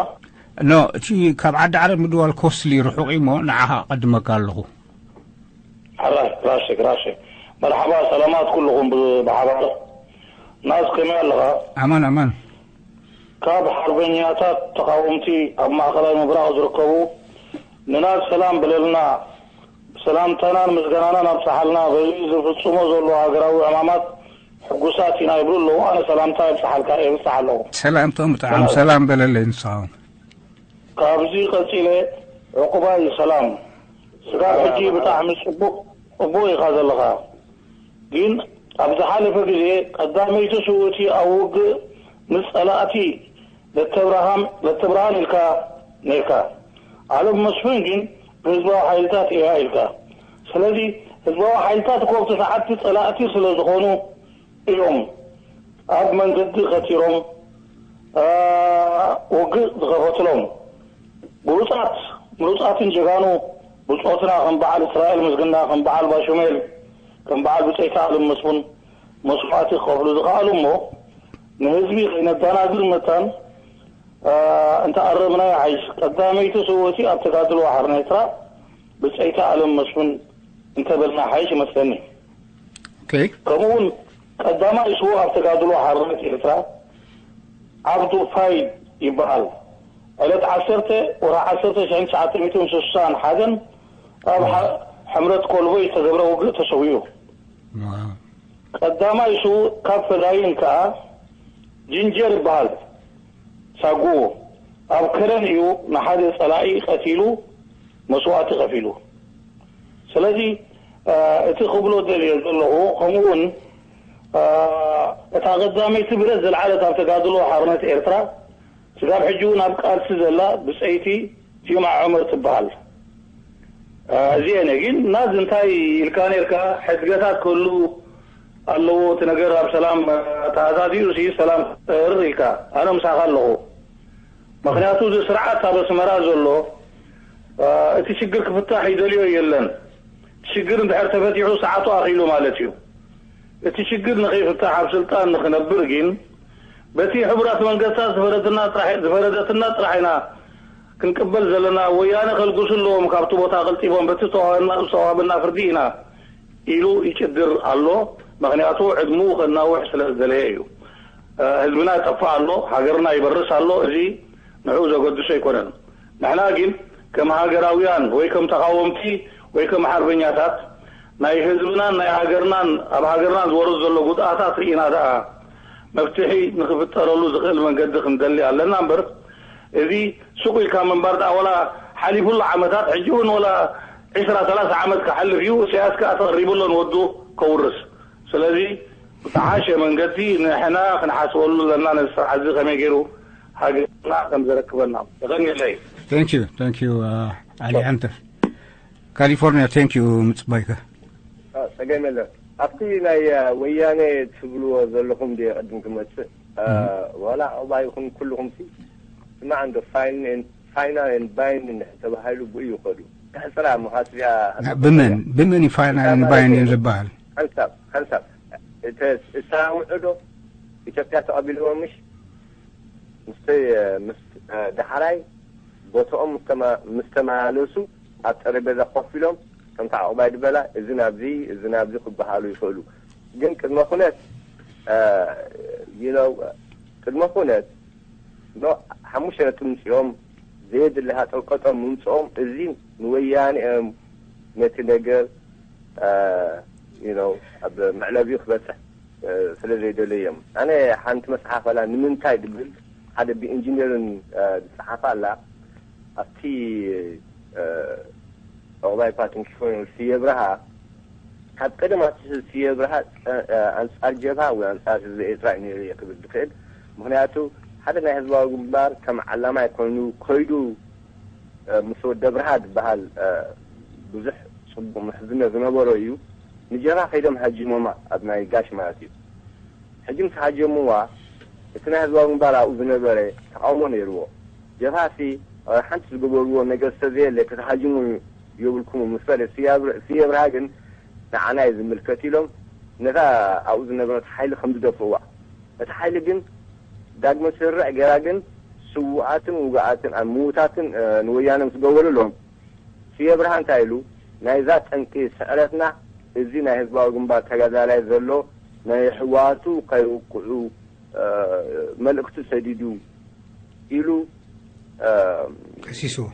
ኖ፣ እቲ ካብ ዓዲ ዓረብ ምድዋል ኮስትሊ ርሑቕ እዩ እሞ ንዓኻ ቀድመካ ኣለኹ። ሕራይ፣ ራሸክ፣ ራሸክ። መርሓባ፣ ሰላማት ኩልኹም ብ-፣ ብሓባር። ናዝ ከመይ ኣለኻ? ኣማን፣ ኣማን። ካብ ሓርበኛታት ተቓወምቲ ኣብ ማእኸላይ ምብራቕ ዝርከቡ ንናዝ ሰላም በለልና፣ ሰላምታናን ምስጋናናን ኣብጽሓልና፣ በዚ ዝፍጽሞ ዘሎ ሃገራዊ ዕማማት ሕጉሳት ኢና ይብሉ ኣለዉ። ኣነ ሰላምታ የብጽሓልካ፣ የብጽሕ ኣለኹ። ሰላምቶም ብጣዕሚ ሰላም በለለይ ንስኻ እውን። ካብዚ ቀጺለ ዕቑባይ ሰላም። ስጋብ ሕጂ ብጣዕሚ ጽቡቕ፣ ጽቡቕ ኢኻ ዘለኻ። ግን ኣብ ዝሓለፈ ግዜ ቀዳመይቲ ስውእቲ ኣብ ውግእ ምስ ጸላእቲ ለተብርሃም፣ ለተብርሃን ኢልካ ነርካ። ዓለም መስፍን ግን ብህዝባዊ ሓይልታት እያ ኢልካ። ስለዚ ህዝባዊ ሓይልታት እኮ ኣብቲ ሰዓትቲ ጸላእቲ ስለ ዝኾኑ እዮም ኣብ መንገዲ ከቲሮም፣ አ፣ ውግእ ዝኸፈትሎም። ብሉጻት፣ ምሩጻትን ጀጋኑ ብጾትና ከም በዓል እስራኤል ምስግና፣ ከም በዓል ባሹሜል፣ ከም በዓል ብጸይቲ ኣለም መስፉን መስዋዕቲ ክኸፍሉ ዝኸኣሉ እሞ ንህዝቢ ከይነደናግር መታን፣ አ፣ እንተኣረምናዮ ሓይሽ። ቀዳመይቲ ስውእቲ ኣብ ተጋድሎ ሓርነት ኤርትራ ብጸይቲ ኣለም መስፉን እንተበልና ሓይሽ ይመስለኒ። ኦኬ። ከምኡ እውን ቀዳማይ ስዉእ ኣብ ተጋድሎ ሓርነት ኤርትራ ዓብዱ ፋይድ ይበሃል። ዕለት ዓሰርተ ወርሒ ዓሰርተ ሽሕን ትሽዓተ ሚእትን ስሳን ሓደን ኣብ ሓ-፣ ሕምረት ኮልቦ ዝተገብረ ውግእ ተሰዊኡ። ዋው። ቀዳማይ ስዉእ ካብ ፈዳይን ከኣ ጅንጀር ይበሃል። ሳጉ ኣብ ከረን እዩ ንሓደ ጸላኢ ቀቲሉ መስዋእቲ ከፊሉ። ስለዚ፣ እ፣ እቲ ክብሎ ደልየ ዘለኹ፣ ከምኡ እውን፣ እ፣ እታ ቀዳመይቲ ብረት ዘልዓለት ኣብ ተጋድሎ ሓርነት ኤርትራ፣ ስጋብ ሕጂ እውን ኣብ ቃልሲ ዘላ ብጸይቲ ጅምዓ ዑመር ትበሃል። እ፣ እዚኤን እየ። ግን ናዝ እንታይ ኢልካ ነርካ? ሕድገታት ክህሉ ኣለዎ። እቲ ነገር ኣብ ሰላም፣ እ፣ ተኣዛዚኡ ሲ ሰላም ክፈጥር ኢልካ። ኣነ ምሳኻ ኣለኹ። ምኽንያቱ እዚ ስርዓት ኣብ ኣስመራ ዘሎ፣ እ፣ እቲ ሽግር ክፍታሕ ይደልዮ የለን። እቲ ሽግር እንድሕር ተፈቲሑ ሰዓቱ ኣኺሉ ማለት እዩ። እቲ ሽግር ንኸይፍታሕ ኣብ ስልጣን ንኽነብር ግን በቲ ሕቡራት መንግስታት ዝፈረደትና ጥራሕ፣ ዝፈረደትና ጥራሕ ኢና ክንቅበል ዘለና። ወያነ ከልግሱ ኣለዎም ካብቲ ቦታ ቀልጢፎም በቲ ዝተዋህበና፣ ዝተዋህበና ፍርዲ ኢና ኢሉ ይጭድር ኣሎ። ምኽንያቱ ዕድሙ ከናውሕ ስለ ዝደለየ እዩ። እ፣ ህዝብና ይጠፍእ ኣሎ፣ ሃገርና ይበርስ ኣሎ። እዚ ንዕኡ ዘገድሶ ኣይኮነን። ንሕና ግን ከም ሃገራውያን ወይ ከም ተቓወምቲ ወይ ከም ሓርበኛታት ናይ ህዝብናን ናይ ሃገርናን፣ ኣብ ሃገርናን ዝወርድ ዘሎ ጉድኣታት ርኢና ደኣ መፍትሒ ንኽፍጠረሉ ዝኽእል መንገዲ ክንደሊ ኣለና እምበር፣ እዚ ሱቕ ኢልካ ምንባር ደኣ፣ ወላ ሓሊፉ ኣሎ ዓመታት፣ ሕጂ እውን ወላ ዒስራ ሰላሳ ዓመት ክሓልፍ እዩ። ኢሳያስ ከኣ ተቐሪቡ ኣሎ ንወዱ ከውርስ። ስለዚ ብዝሓሸ መንገዲ ንሕና ክንሓስበሉ ኣለና፣ ነዚ ስርዓት እዚ ከመይ ገይሩ ሃገርና ከም ዘረክበና። የቐንየለይ። Thank you፣ thank you፣ አ፣ ዓሊ ዓንተር። ካሊፎርኒያ፣ thank you ምጽባይካ። አ፣ ጸገም የለን። ኣብቲ ናይ፣ አ፣ ወያኔ ትብልዎ ዘለኹም ድየ ቅድም ክመጽእ? አ፣ እም። ዋላ ዕቑባ ይኹን ኩልኹም ሲ፣ ስማዕ እንዶ፣ ፋይን ኤን-፣ ፋይናል ኤንድ ባይንዲንግ ተባሂሉ ብኡ ይኸዱ። ክሕጽራ እሞ፣ ሃስቢያ፣ ብመን፣ ብመን እዩ ፋይናል ኤንድ ባይንዲንግ ዝበሃል? ሓንሳብ፣ ሓንሳብ። እተ-፣ እተናውዑ ዶ? ኢትዮጵያ ተቐቢልዎ ምሽ? ምስቲ፣ ምስ፣ እ፣ ዳሕራይ ቦትኦም ምስ ተማ-፣ ምስ ተመላለሱ ኣብ ጠረጴዛ ኮፍ ኢሎም ከምታ ዕቑባይ ዝበላ እዚ ናብዚ፣ እዚ ናብዚ ክበሃሉ ይኽእሉ። ግን ቅድመ ኩነት፣ እ፣ you know፣ ቅድመ ኩነት ኖ ሓሙሽተ ነጥቢ ምጽኦም ዘየድሊ ሃጠው ቀጠው ምምጽኦም እዚ ንወያኔ እዮም ነቲ ነገር፣ እ፣ you know፣ ኣብ መዕለቢኡ ክበጽሕ እ፣ ስለ ዘይደለዮም። ኣነ ሓንቲ መጽሓፍ ኣላ ንምንታይ ድብል ሓደ ብኢንጂነርን፣ እ፣ ዝጸሓፋ ኣላ። ኣብቲ፣ እ፣ ዕቑባይ ፓትንኪፎን ስየ ብርሃ ካብ ቀደም ኣትሒዙ ስየ ብርሃ ጸ-፣ እ፣ ኣንጻር ጀብሃ ወይ ኣንጻር ህዝቢ ኤርትራ እዩ ነይሩ እየ ክብል ዝኽእል። ምኽንያቱ ሓደ ናይ ህዝባዊ ግንባር ከም ዓላማይ ኮይኑ ከይዱ እ፣ ምስ ወደ ብርሃ ዝበሃል፣ እ፣ ብዙሕ ጽቡቕ ምሕዝነት ዝነበሮ እዩ። ንጀብሃ ከይዶም ሃጂሞማ ኣብ ናይ ጋሽ ማለት እዩ። ሕጂ ምስ ሃጀምዋ፣ እቲ ናይ ህዝባዊ ግንባር ኣብኡ ዝነበረ ተቓውሞ ነይርዎ። ጀብሃሲ ሓንቲ ዝገበርዎ ነገር ስለዘየለ ክትሃጅሙ የብልኩም ምስ በለ፣ ስየ ኣብርሃ ግን ንዓና እዩ ዝምልከት ኢሎም ነታ ኣብኡ ዝነበረት ሓይሊ ከም ዝደፍእዋ፣ እቲ ሓይሊ ግን ዳግመ ስርዕ ገይራ ግን ስዉኣትን ውጉኣትን ኣብ ምዉታትን ንወያነ ምስ ገበሩሎም፣ ስየ ኣብርሃ እንታይ ኢሉ፣ ናይዛ ጠንቂ ስዕረትና እዚ ናይ ህዝባዊ ግንባር ተጋዳላይ ዘሎ ናይ ሕወሓቱ ከይውቅዑ መልእክቲ ሰዲዱ ኢሉ ከሲስዎ።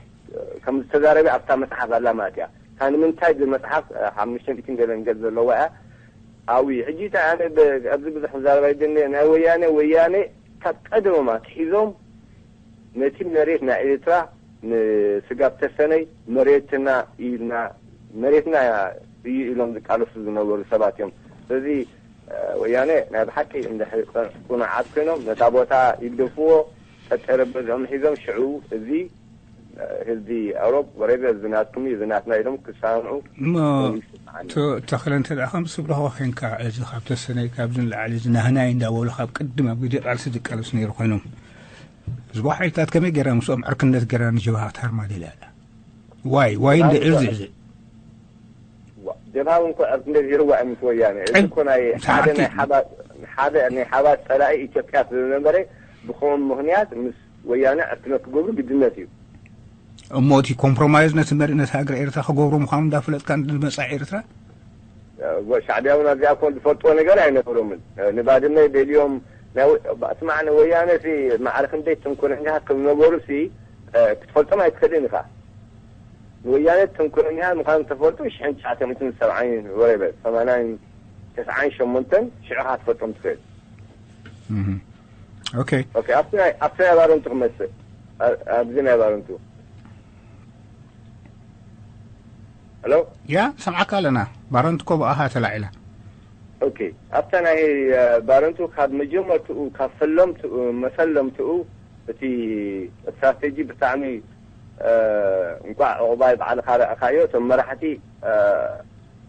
ከም ዝተዛረበ ኣብታ መጽሓፍ ኣላ ማለት እያ። እታ ንምንታይ ዝብል መጽሓፍ ሓሙሽተ ሚእትን ገለን ገጽ ዘለዋ እያ። ኣዊ ሕጂ እንታይ ኣነ ኣብዚ ብዙሕ ክዛረብ ኣይደለየ። ናይ ወያነ ወያነ ካብ ቀደሞም ኣትሒዞም ነቲ መሬት ናይ ኤርትራ ንስጋብ ተሰነይ መሬትና ኢልና መሬትና እዩ ኢሎም ዝቃለሱ ዝነበሩ ሰባት እዮም። ስለዚ ወያነ ናይ ብሓቂ እንድሕር ቁኑዓት ኮይኖም ነታ ቦታ ይግደፍዎ፣ ጠረጴዝኦም ሒዞም ሽዑ እዚ ህዝቢ ኣውሮፕ ወረደ እዚ ናትኩም እዩ፣ እዚ ናትና ኢሎም ክሰማምዑ እሞ ተኽለ እንተ ደኣ ከም ዝብለኹ ኮንካ እዚ ካብ ተሰነይ ካብዚ ንላዕሊ እዚ ናህናይ እንዳበሉ ካብ ቅድም ኣብ ግዜ ቃልሲ ዝቃለሱ ነይሩ ኮይኖም ህዝባዊ ሓይልታት ከመይ ገይራ ምስኦም ዕርክነት ገይራ ንጀብሃ ክትሃርማ ደልያ ኣላ? ዋይ ዋይ እንደ ዕርዚ ዕዚ ጀብሃ እውን ኮ ዕርክነት ገይርዋ እዩ ምስ ወያነ። እዚ እኮ ናይ ሓደ ናይ ሓባር ሓደ ናይ ሓባር ጸላኢ ኢትዮጵያ ስለዝነበረ ብኸም ምኽንያት ምስ ወያነ ዕርክነት ክገብሩ ግድነት እዩ። እሞ እቲ ኮምፕሮማይዝ ነቲ መሪነት ሃገር ኤርትራ ክገብሩ ምዃኑ እንዳፈለጥካ ንመጻኢ ኤርትራ ሻዕቢያ እውን ኣብዚኣ ኮን ዝፈልጥዎ ነገር ኣይነበሮምን። ንባድመ ደልዮም ስማዕ ንወያነ ሲ ማዕረ ክንደይ ትንኮለኛታት ከም ዝነበሩ ሲ ክትፈልጦም ኣይትኽእልን ኢኻ። ንወያነ ትንኮለኛ ምዃኑ ተፈልጡ ሽሕን ትሽዓተ ሚእትን ሰብዓን ወረበ ሰማንያን ተስዓን ሸሞንተን ሽዑ ኢኻ ትፈልጦም ትኽእል። ኦኬ ኦኬ ኣብቲ ናይ ኣብቲ ናይ ባረንቱ ክመጽእ ኣብዚ ናይ ባረንቱ ሄሎ ያ ሰምዓካ ኣለና። ባረንቱ ኮ ብኣኻ ተላዒላ። ኦኬ ኣብታ ናይ ባረንቱ ካብ መጀመርትኡ ካብ ፈለምትኡ መፈለምትኡ እቲ ስትራቴጂ ብጣዕሚ እንቋዕ ዕቑባይ ባዕልኻ ረኣኻዮ። እቶም መራሕቲ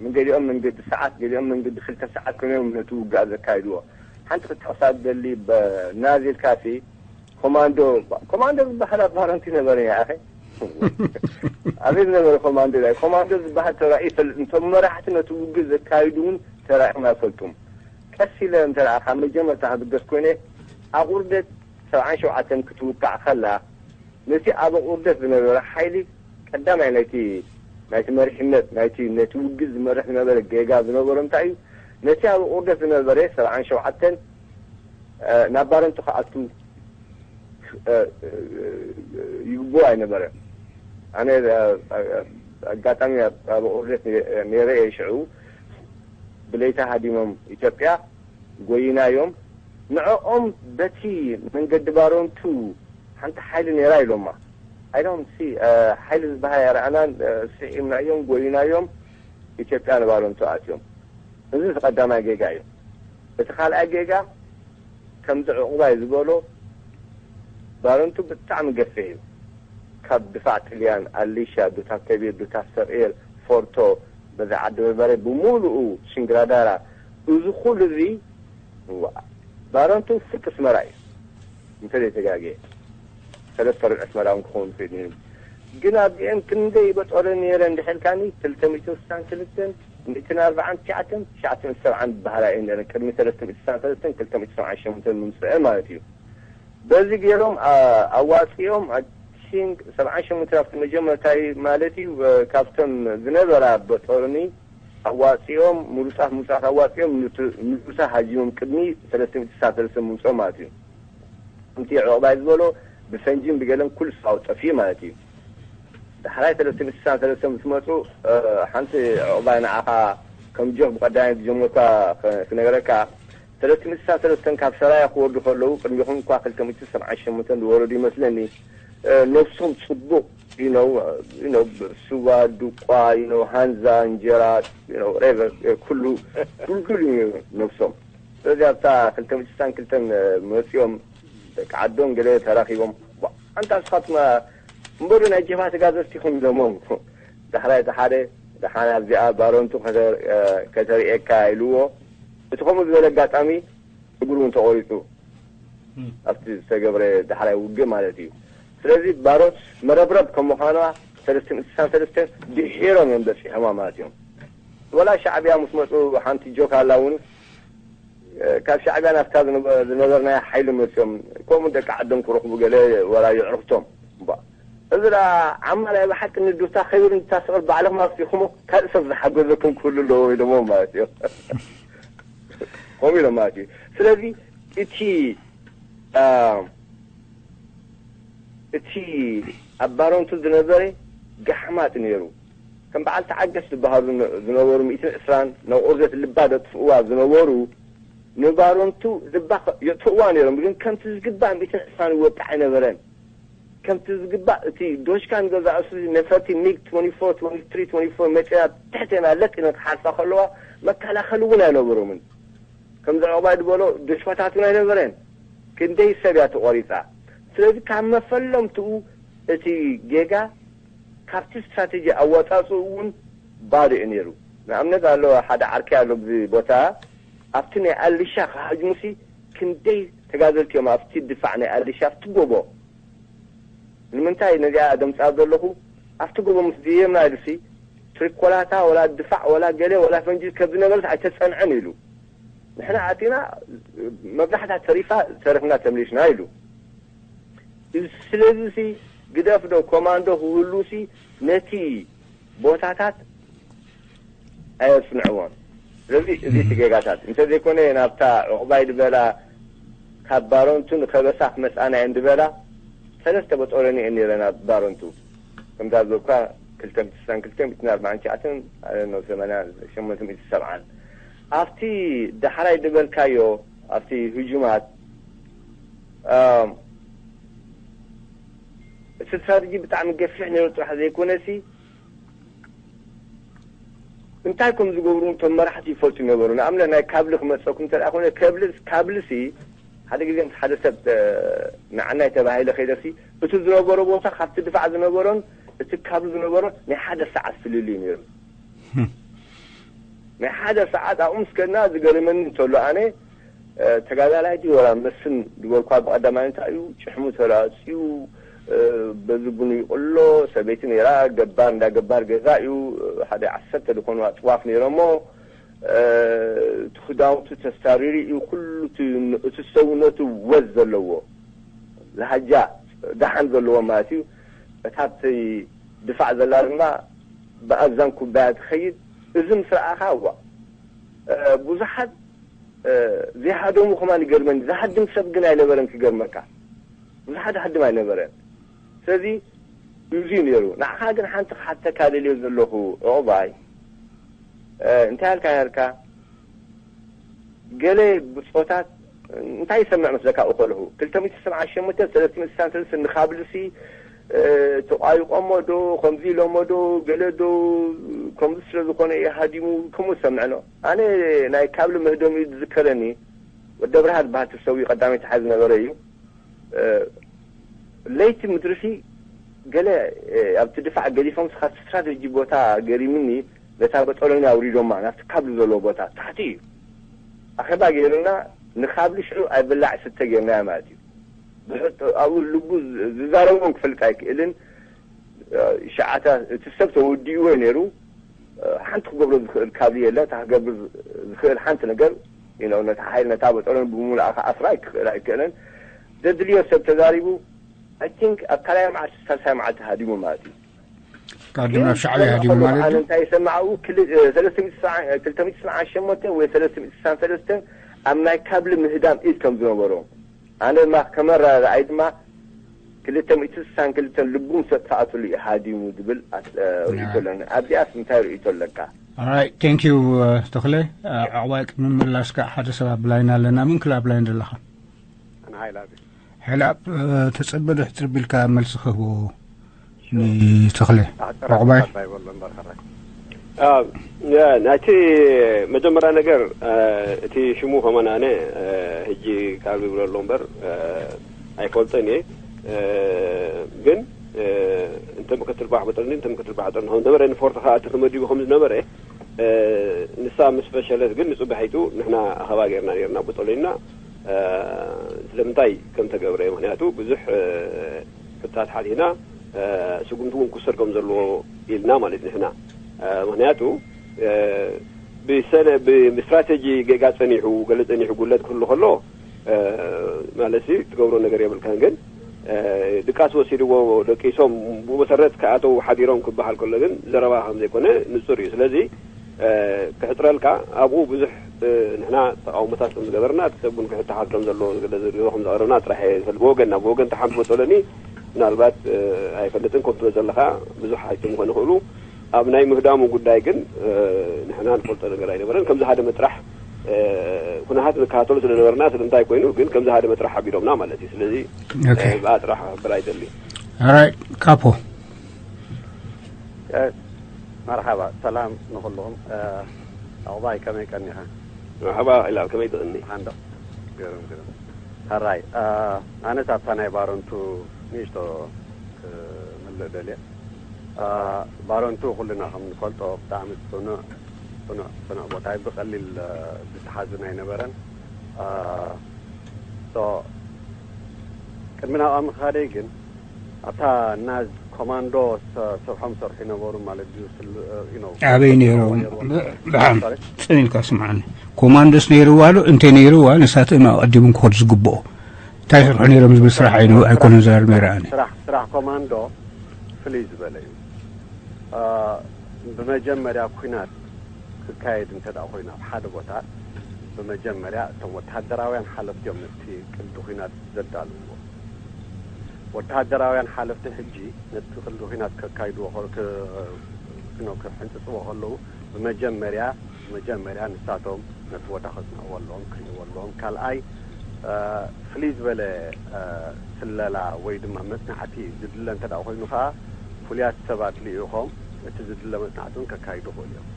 ምን ገሊኦም መንገዲ ሰዓት ገሊኦም መንገዲ ክልተ ሰዓት ኮይኖም ነቲ ውግኣ ዘካይድዎ። ሓንቲ ክጠቕሳ ዝደሊ ናዚልካሲ ኮማንዶ ኮማንዶ ዝበሃል ኣብ ባረንቲ ነበረ። ኣኸ ኣበይ ዝነበረ ኮማንዶ ዳ ኮማንዶ ዝበሃል ተራእዩ ይፈልጥ። እንቶም መራሕቲ ነቲ ውግእ ዘካይዱ እውን ተራእዮም ኣይፈልጡም። ቀስ ኢለ እንተ ካብ መጀመርታ ክብገስ ኮይነ ኣቑርደት ሰብዓን ሸውዓተን ክትውቃዕ ከላ ነቲ ኣብ ኣቑርደት ዝነበረ ሓይሊ ቀዳማይ ናይቲ ናይቲ መሪሕነት ናይቲ ነቲ ውግእ ዝመርሕ ዝነበረ ጌጋ ዝነበሮ እንታይ እዩ? ነቲ ኣብ ኣቑርደት ዝነበረ ሰብዓን ሸውዓተን ናብ ባረንቱ ክኣቱ ይግብኦ ኣይነበረ። ኣነ ኣጋጣሚ ኣብ ኣቑርደት ነይረ እየ ሽዑ ብለይቲ ሃዲሞም ኢትዮጵያ ጎይናዮም። ንዕኦም በቲ መንገዲ ባረንቱ ሓንቲ ሓይሊ ነይራ ኢሎማ። ኣይዶም ሲ ሓይሊ ዝበሃል ኣይረኣናን። ስዒምናዮም፣ ጎይናዮም፣ ኢትዮጵያ ንባረንቱ ኣትዮም። እዚ እቲ ቀዳማይ ጌጋ እዩ። እቲ ካልኣይ ጌጋ ከምዚ ዕቑባይ ዝበሎ ባረንቱ ብጣዕሚ ገፊሕ እዩ። ካብ ድፋዕ ጥልያን፣ ኣሊሻ፣ ዱታ ከቢር፣ ዱታ ሰቂር፣ ፎርቶ፣ በዛ ዓዲ በርበረ ብምሉኡ ሽንግራዳራ እዚ ኩሉ እዚ ባረንቱ ፍርቂ ኣስመራ እዩ። እንተዘይተጋግየ ሰለስተ ርብዒ ኣስመራ እውን ክኸውን ይኽእል እዩ። ግን ኣብዚአን ክንደይ በጦረ ነይረ እንድሕልካኒ ክልተ ሚእትን ስሳን ክልተን ሚእትን ኣርባዓን ትሽዓተን ትሽዓተን ሰብዓን ዝበሃላ እየን ነይረን ቅድሚ ሰለስተ ሚእትን ስሳን ሰለስተን ክልተ ሚእትን ሰብዓን ሸሞንተን ምምፅአን ማለት እዩ። በዚ ገይሮም ኣዋፂኦም ኣሽን ሰብዓን ሸሞንተን ኣብቲ መጀመርታ ማለት እዩ ካብቶም ዝነበራ በጦርኒ ኣዋፂኦም ምሩፃት ምሩፃት ኣዋፂኦም ንጉሳ ሃጂሞም ቅድሚ ሰለስተ ሚእትን ስሳን ሰለስተን ምምፅኦም ማለት እዩ። ከምቲ ዕቑባይ ዝበሎ ብፈንጂን ብገለን ኩሉ ሳው ጠፊኡ ማለት እዩ። ዳሕራይ ሰለስተ ሚእትን ስሳን ሰለስተን ምስ መፁ ሓንቲ ዕቑባይ ንዓኻ ከም ጆክ ብቀዳማይ ዝጀመርካ ክነገረካ ሰለስተ ሚእትን ስሳን ሰለስተን ካብ ሰራያ ክወርዱ ከለዉ ቅድሚኹም እኳ ክልተ ሚእትን ሰብዓን ሸሞንተን ዝወረዱ ይመስለኒ። ነብሶም ፅቡቕ you know you know ስዋ ዱቋ you know ሃንዛ እንጀራ you know whatever ኩሉ ድልዱል እዩ ነብሶም። ስለዚ ኣብታ ክልተ ሚእትን ስሳን ክልተን መፂኦም ደቂ ዓዶም ገለ ተራኺቦም ኣንታ ንስኻትኩም እምበሩ ናይ ጀብሃ ተጋዘዝቲ ኢኹም ኢሎሞም። ዳሕራይ እቲ ሓደ ደሓን ኣብዚኣ ባረንቱ ከተርእየካ ኢልዎ። እቲ ከምኡ ዝበለ ኣጋጣሚ እግሩ እውን ተቖሪፁ ኣብቲ ዝተገብረ ዳሕራይ ውግእ ማለት እዩ። ስለዚ ባሮት መረብረብ ከም ምዃና ሰለስተ ሚእቲ ስሳን ሰለስተን ድሒሮም እዮም በፂሖማ ማለት እዮም። ወላ ሻዕብያ ምስ መፁ ሓንቲ ጆክ ኣላ እውን፣ ካብ ሻዕብያ ናብታ ዝነበርናዮ ሓይሊ መፅኦም ከምኡ ደቂ ዓዶም ክረኽቡ ገለ ወላ የዕርኽቶም እባ። እዚ ደኣ ዓማ ናይ ብሓቂ ንዱታ ከይብሉ እንድታስቕር ባዕልኹም ኣስቲኹሞ ካልእ ሰብ ዝሓገዘኩም ክህሉ ኣለዎ ኢሎሞ ማለት እዩ። ከምኡ ኢሎም ማለት እዩ። ስለዚ እቲ እቲ ኣብ ባረንቱ ዝነበረ ጋሕማጥ ነይሩ። ከም በዓል ተዓገስ ዝበሃሉ ዝነበሩ ሚእትን ዕስራን ናብ ኦርዘት ልባ ዘጥፍእዋ ዝነበሩ ንባረንቱ ልባ የጥፍእዋ ነይሮም፣ ግን ከምቲ ዝግባእ ሚእትን ዕስራን ይወቅዕ ኣይነበረን። ከምቲ ዝግባእ እቲ ዶሽካ ንገዛእ እሱ ነፈርቲ ሚግ ትወንቲ ፎር፣ ትወንቲ ትሪ፣ ትወንቲ ፎር መጨና ትሕቴና ለጥ ኢለን ክሓልፋ ከለዋ መከላኸሊ እውን ኣይነበሮምን። ከምዚ ዕቑባይ ዝበሎ ዶሽካታት እውን ኣይነበረን። ክንደይ ሰብ እያ ተቖሪፃ። ስለዚ ካብ መፈለምትኡ እቲ ጌጋ ካብቲ ስትራቴጂ ኣወፃፅኡ እውን ባዶ እዩ ነይሩ። ንኣብነት ኣሎ ሓደ ዓርኪ ኣሎ ብዚ ቦታ ኣብቲ ናይ ኣልሻ ክሃጅሙሲ ክንደይ ተጋዘልቲ እዮም ኣብቲ ድፋዕ ናይ ኣልሻ ኣብቲ ጎቦ ንምንታይ ነዚኣ ደምፃ ዘለኹ ኣብቲ ጎቦ ምስ ድየምና ኢሉሲ ትሪኮላታ ወላ ድፋዕ ወላ ገለ ወላ ፈንጂ ከብ ዝነበረት ኣይተፀንዐን ኢሉ። ንሕና ኣቲና መብዛሕታ ተሪፋ ተረፍና ተመሊስና ኢሉ። ስለዚ ሲ ግደፍ ዶ ኮማንዶ ክህሉ ሲ ነቲ ቦታታት ኣየፅንዕዎን። ስለዚ እዚ እቲ ጌጋታት እንተዘይኮነ ናብታ ዕቑባይ ዝበላ ካብ ባረንቱ ንከበሳ ክመፃና እየን ዝበላ ሰለስተ በጦረኒ እየን ነይረን ኣብ ባረንቱ። ከምዛ ዝበልኩካ ክልተ ሚእቲ ስሳን ክልተ ሚእትን ኣርባዓን ትሽዓተን ሰማንያ ሸሞንተ ሚእቲ ሰብዓን ኣብቲ ዳሕራይ ዝበልካዮ ኣብቲ ህጁማት እቲ ስትራተጂ ብጣዕሚ ገፊሕ ነይሩ ጥራሕ ዘይኮነሲ እንታይ ከም ዝገብሩ እቶም መራሕቲ ይፈልጡ ነበሩ። ንኣብነት ናይ ካብሊ ክመፀኩም እንተ ደኣ ኮነ ከብሊ ካብልሲ ሓደ ግዜ ምስ ሓደ ሰብ ንዓናይ ተባሂለ ከይደሲ እቲ ዝነበሮ ቦታ ካብቲ ድፋዕ ዝነበሮን እቲ ካብሊ ዝነበሮን ናይ ሓደ ሰዓት ፍልልዩ ነይሩ። ናይ ሓደ ሰዓት ኣብኡ ምስ ከድና ዝገርመኒ እንተሎ ኣነ ተጋዳላይ ድዩ ወላ መስፍን ዝበልኳ ብቐዳማይ እንታይ እዩ ጭሕሙ ተላፅዩ በዚ ቡኑ ይቕሎ ሰበይቲ ነይራ ገባር እንዳ ገባር ገዛ እዩ ሓደ ዓሰርተ ዝኾኑ ኣፅዋፍ ነይሮሞ እቲ ክዳውንቱ ተስታሪሪ እዩ ኩሉ እቲ ሰውነቱ ወዝ ዘለዎ ላሃጃ ደሓን ዘለዎ ማለት እዩ እታ ድፋዕ ዘላ ድማ ብኣዛን ኩባያ ትኸይድ እዚ ምስ ረኣኻ ዋ ብዙሓት ዘይሃደሙ ከማን ይገርመኒ ዝሃድም ሰብ ግን ኣይነበረን ክገርመካ ብዙሓት ሃድም ኣይነበረን ስለዚ እዚ ነይሩ ንዓኻ ግን ሓንቲ ክሓተካ ደልዮ ዘለኹ ዕቑባይ እንታይ ኣልካ ነርካ ገለ ብፆታት እንታይ ይሰምዕ መስለካ እኮ ኣለኹ ክልተ ሚእቲ ሰብዓ ሸሞንተ ሰለስተ ሚእቲ ሰብዓ ሰለስተ ንኻብልሲ ተቋይቆሞ ዶ ከምዚ ኢሎሞ ዶ ገለ ዶ ከምዚ ስለ ዝኾነ እየ ሃዲሙ ከምኡ ዝሰምዕ ነው ኣነ ናይ ካብሊ ምህደም እዩ ዝዝከረኒ ወደ ብርሃ ዝበሃል ትሰዊ ቀዳመይቲ ሓ ዝነበረ እዩ ለይቲ ምድርሲ ገለ ኣብቲ ድፋዕ ገዲፎም ስኻት ስትራተጂ ቦታ ገሪምኒ ነታ በጦሎኒ ኣውሪዶማ ናብቲ ካብሊ ዘለዎ ቦታ ታሕቲ እዩ ኣኼባ ገይሩና ንካብሊ ሽዑ ኣይብላዕ ስተ ገይርናያ ማለት እዩ ኣብኡ ልቡ ዝዛረቦም ክፈልጥ ኣይክእልን ሸዓታ እቲ ሰብ ተወዲእዎ ነይሩ ሓንቲ ክገብሮ ዝኽእል ካብሊ የለ እታ ክገብር ዝኽእል ሓንቲ ነገር ነታ ሓይል ነታ በጦሎኒ ብምሉኣ ከኣስራ ኣይክእል ኣይክእልን ዘድልዮ ሰብ ተዛሪቡ I think ኣብ ካልኣይ መዓልቲ ሳልሳይ መዓልቲ ሃዲሙ ማለት እዩ። ካብ ድማ ኣብ ሻዕብያ ሃዲሙ ማለት እዩ። እንታይ ይሰማዕኡ ክልተ ሚእቲ ሰብዓን ሸሞንተ ወይ ሰለስተ ሚእቲ ሰብዓን ሰለስተ ኣብ ናይ ካብሊ ምህዳም ኢድ ከም ዝነበሮ ኣነ ድማ ከመራርኣይ ድማ ክልተ ሚእቲ ስሳን ክልተን ልቡ ምስ ኣጥፍኣትሉ እዩ ሃዲሙ ዝብል ርእይቶ ኣለኒ። ኣብዚኣስ እንታይ ርእይቶ ኣለካ? Alright, thank you ተኽለ። ዕቕባይ ቅድሚ ምላስካ ሓደ ሰብ ኣብ ላይን ኣለና። መን ክላ ኣብ ላይን ዘለኻ? ኣነ ሓይላ ሕላብ ተጸበ ድሕትር ቢልካ መልሲ ክህቦ ንተኽለ ዕቑባይ ናይቲ መጀመርያ ነገር እቲ ሽሙ ከማን ኣነ ሕጂ ካብ ይብሎ ኣሎ እምበር ኣይፈልጦን እየ ግን እንተ ምክትል ባሕበጠኒ እንተ ምክትል ባሕጠኒ ከም ነበረ ንፎርት ከኣ እቲ ተመዲቡ ከም ዝነበረ ንሳ ምስ ፈሸለት ግን ንጽባሒቱ ንሕና ኣኸባ ጌርና ኔርና ብጠሎና ስለምንታይ ከም ተገብረ ምክንያቱ ብዙሕ ታት ሓቲና ስጉምቲ እውን ክውሰድ ከም ዘለዎ ኢልና ማለት ንሕና። ምክንያቱ ብሰነ ብስትራቴጂ ጌጋ ጸኒሑ፣ ገለ ጸኒሑ፣ ጉለት ክህሉ ከሎ ማለት ትገብሮ ነገር የብልካን። ግን ድቃስ ወሲድዎ ደቂሶም ብኡ መሰረት ክኣተው ሓዲሮም ክበሃል ከሎ ግን ዘረባ ከም ዘይኮነ ንጹር እዩ። ስለዚ ክሕጽረልካ ኣብኡ ብዙሕ ንሕና ተቃውሞታት ከም ዝገበርና፣ እቲ ሰብ እውን ክሕተሓት ከም ዘለዎ ዝገለ ዝርዝሮ ከም ዘቕረብና ጥራሕ እየ ዝፈልጥ። ብወገንና፣ ብወገን ተሓምት መሰለኒ ምናልባት ኣይፈልጥን፣ ከም ትበል ዘለኻ ብዙሕ ኣይትም ኮነ ይኽእሉ። ኣብ ናይ ምህዳሙ ጉዳይ ግን ንሕና ንፈልጦ ነገር ኣይነበረን። ከም ዝሃደመ ጥራሕ ኩነታት ንከታተሎ ስለ ነበርና፣ ስለምንታይ ኮይኑ ግን ከም ዝሃደመ ጥራሕ ሓቢሮምና ማለት እዩ። ስለዚ ኦኬ። ብኣ ጥራሕ ክሕብር ኣይደሊ። ኣራይ ካፖ መርሓባ፣ ሰላም ንኹልኹም። ኣቕባይ ከመይ ቀኒኻ? መርሓባ ኢላ ከመይ ትቕኒ? ሓንዶ ገርም ገርም። ሕራይ ኣነስ ኣብታ ናይ ባረንቱ ንእሽቶ ክምልእ ደልየ። ባረንቱ ኩልና ከም ንፈልጦ ብጣዕሚ ጽኑዕ ጽኑዕ ጽኑዕ ቦታ እዩ። ብቐሊል ዝተሓዝን ኣይነበረን። ሶ ቅድሚ ናብኣ ምኻደይ ግን ኣብታ ናዝ ኮማንዶ ስርሖም ሰርሑ ይነበሩ ማለት ድዩ? ኣበይ ነይሮም? ብሓም ጽን ኢልካ ስምዓኒ። ኮማንዶስ ነይርዋ ዶ እንተ ነይርዋ ንሳቶም እዮም ኣቐዲሞም ክኸዱ ዝግብኦ። እንታይ ይሰርሑ ነይሮም ዝብል ስራሕ ኣይነ- ኣይኮነን ዝዛረብ ነይረ ኣነ። ስራሕ ስራሕ ኮማንዶ ፍልይ ዝበለ እዩ። አ፣ ብመጀመርያ ኲናት ክካየድ እንተ ደኣ ኮይኑ ኣብ ሓደ ቦታ ብመጀመርያ እቶም ወተሃደራውያን ሓለፍቲ እዮም ነቲ ቅዲ ኲናት ዘዳልውዎ። ወተሃደራውያን ሓለፍቲ ሕጂ ነቲ ቅዲ ኲናት ከካይድዎ ከ- ክ- ክ- ክሕንጽጽዎ ከለዉ ብመጀመርያ መጀመርያ ንሳቶም ነቲ ቦታ ከጽንዕዎ ኣለዎም፣ ክርእይዎ ኣለዎም። ካልኣይ ፍልይ ዝበለ ስለላ ወይ ድማ መጽናዕቲ ዝድለ እንተ ደኣ ኮይኑ ከኣ ፍሉያት ሰባት ልኢኾም እቲ ዝድለ መጽናዕቲ እውን ከካይዱ ይኽእሉ እዮም።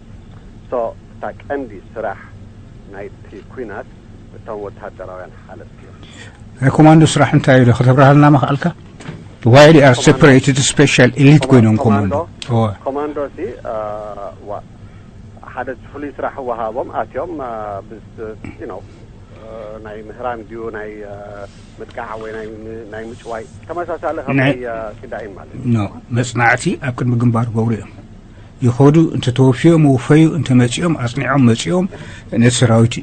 ሶ እታ ቀንዲ ስራሕ ናይቲ ኲናት እቶም ወተሃደራውያን ሓለፍቲ እዮም። ናይ ኮማንዶ ስራሕ እንታይ እዩ ዶ ከተብርሃልና ምኽኣልካ? Why they are separated special elite ኮይኖም ኮማንዶ? ኮማንዶ ሲ ዋ ሓደ ፍሉይ ስራሕ ወሃቦም ኣትዮም ብስ you know ናይ ምህራም ድዩ ናይ ምጥቃዕ ወይ ናይ ምጭዋይ ተመሳሳሊ ከመይ ኪዳኢን ማለት እዩ። No መጽናዕቲ ኣብ ቅድሚ ግንባር ገብሩ እዮም። ይኸዱ እንተ ተወፍዮም ወፈዩ እንተ መጺኦም ኣጽኒዖም መጺኦም ነቲ ሰራዊት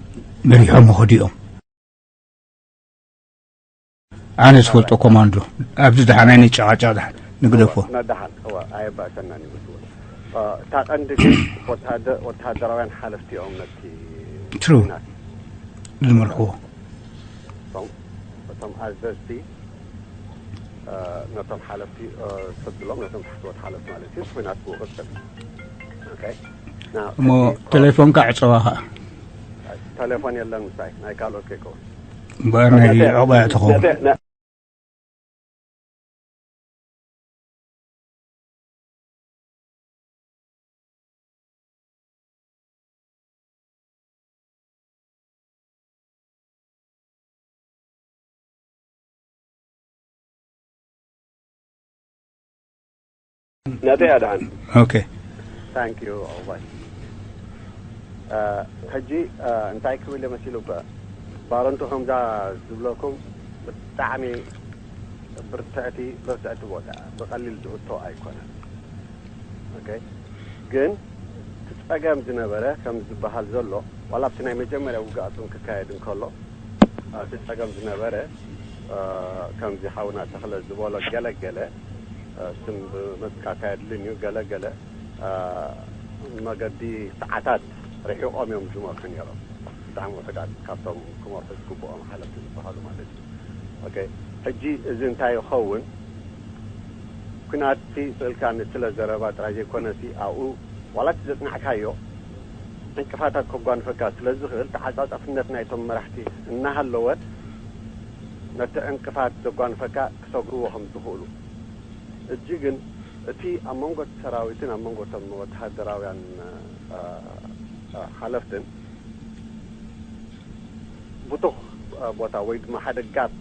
መሪሖም ይኸዱ እዮም። ኣነ ዝፈልጦ ኮማንዶ ኣብዚ ደሓን ኣይንጨቓጨቕ ደሓን ንግደፎ። ነዳሓን እዋ ኣየባእሰናን እዩ ምስኡ። እታ ቀንዲ ግን ወተሃደ- ወተሃደራውያን ሓለፍቲ እዮም ነቲ True። ኩናት ዝመርሕዎ። እቶም እቶም ኣዘዝቲ ነቶም ሓለፍቲ ሰብሎም ነቶም ታሕተዎት ሓለፍቲ ማለት እዩ ኩናት ክውቅጥ ኦኬ። እሞ ቴሌፎንካ ዕፀዋ ከዓ ተሌፎን የለን ምሳይ ናይ ካልኦት ከይከውን እምበኣር ናይ ዕቑባያ ትኸውን። ናተይ ኣድሓን። ኦኬ። ታንክ ዩ ኣባይ። ሕጂ እንታይ ክብል እየ መሲሉ እኮ ባረንቱ ከምዛ ዝብለኩም ብጣዕሚ ብርትዕቲ ብርትዕቲ ቦታ ብቐሊል ዝእቶ ኣይኮነን። ኦኬ ግን እቲ ጸገም ዝነበረ ከም ዝበሃል ዘሎ ዋላ ኣብቲ ናይ መጀመርያ ውግኣቱን ክካየድ እንከሎ እቲ ጸገም ዝነበረ ከምዚ ሓውና ተኽለ ዝበሎ ገለገለ ስም ብመጥቃ ካየድልን እዩ ገለገለ መገዲ ሰዓታት ርሒቖም እዮም ዝመርሑ ነይሮም። ብጣዕሚ ውሑዳት ካብቶም ክመርሑ ዝግብኦም ሓለፍቲ ዝበሃሉ ማለት እዩ። ኦኬ ሕጂ እዚ እንታይ ይኸውን? ኲናት ስእልካ ንስለ ዘረባ ጥራይ ዘይኮነሲ ኣብኡ ዋላ እቲ ዘጽናዕካዮ ዕንቅፋታት ከጓንፈካ ስለ ዝኽእል ተዓጻጻፍነት ናይቶም መራሕቲ እናሃለወ ነቲ ዕንቅፋት ዘጓንፈካ ክሰግርዎ ከም ዝኽእሉ እጂ ግን እቲ ኣብ መንጎ እቲ ሰራዊትን ኣብ መንጎ እቶም ወተሃደራውያን ሓለፍትን ብቱኽ ቦታ ወይ ድማ ሓደ ጋብ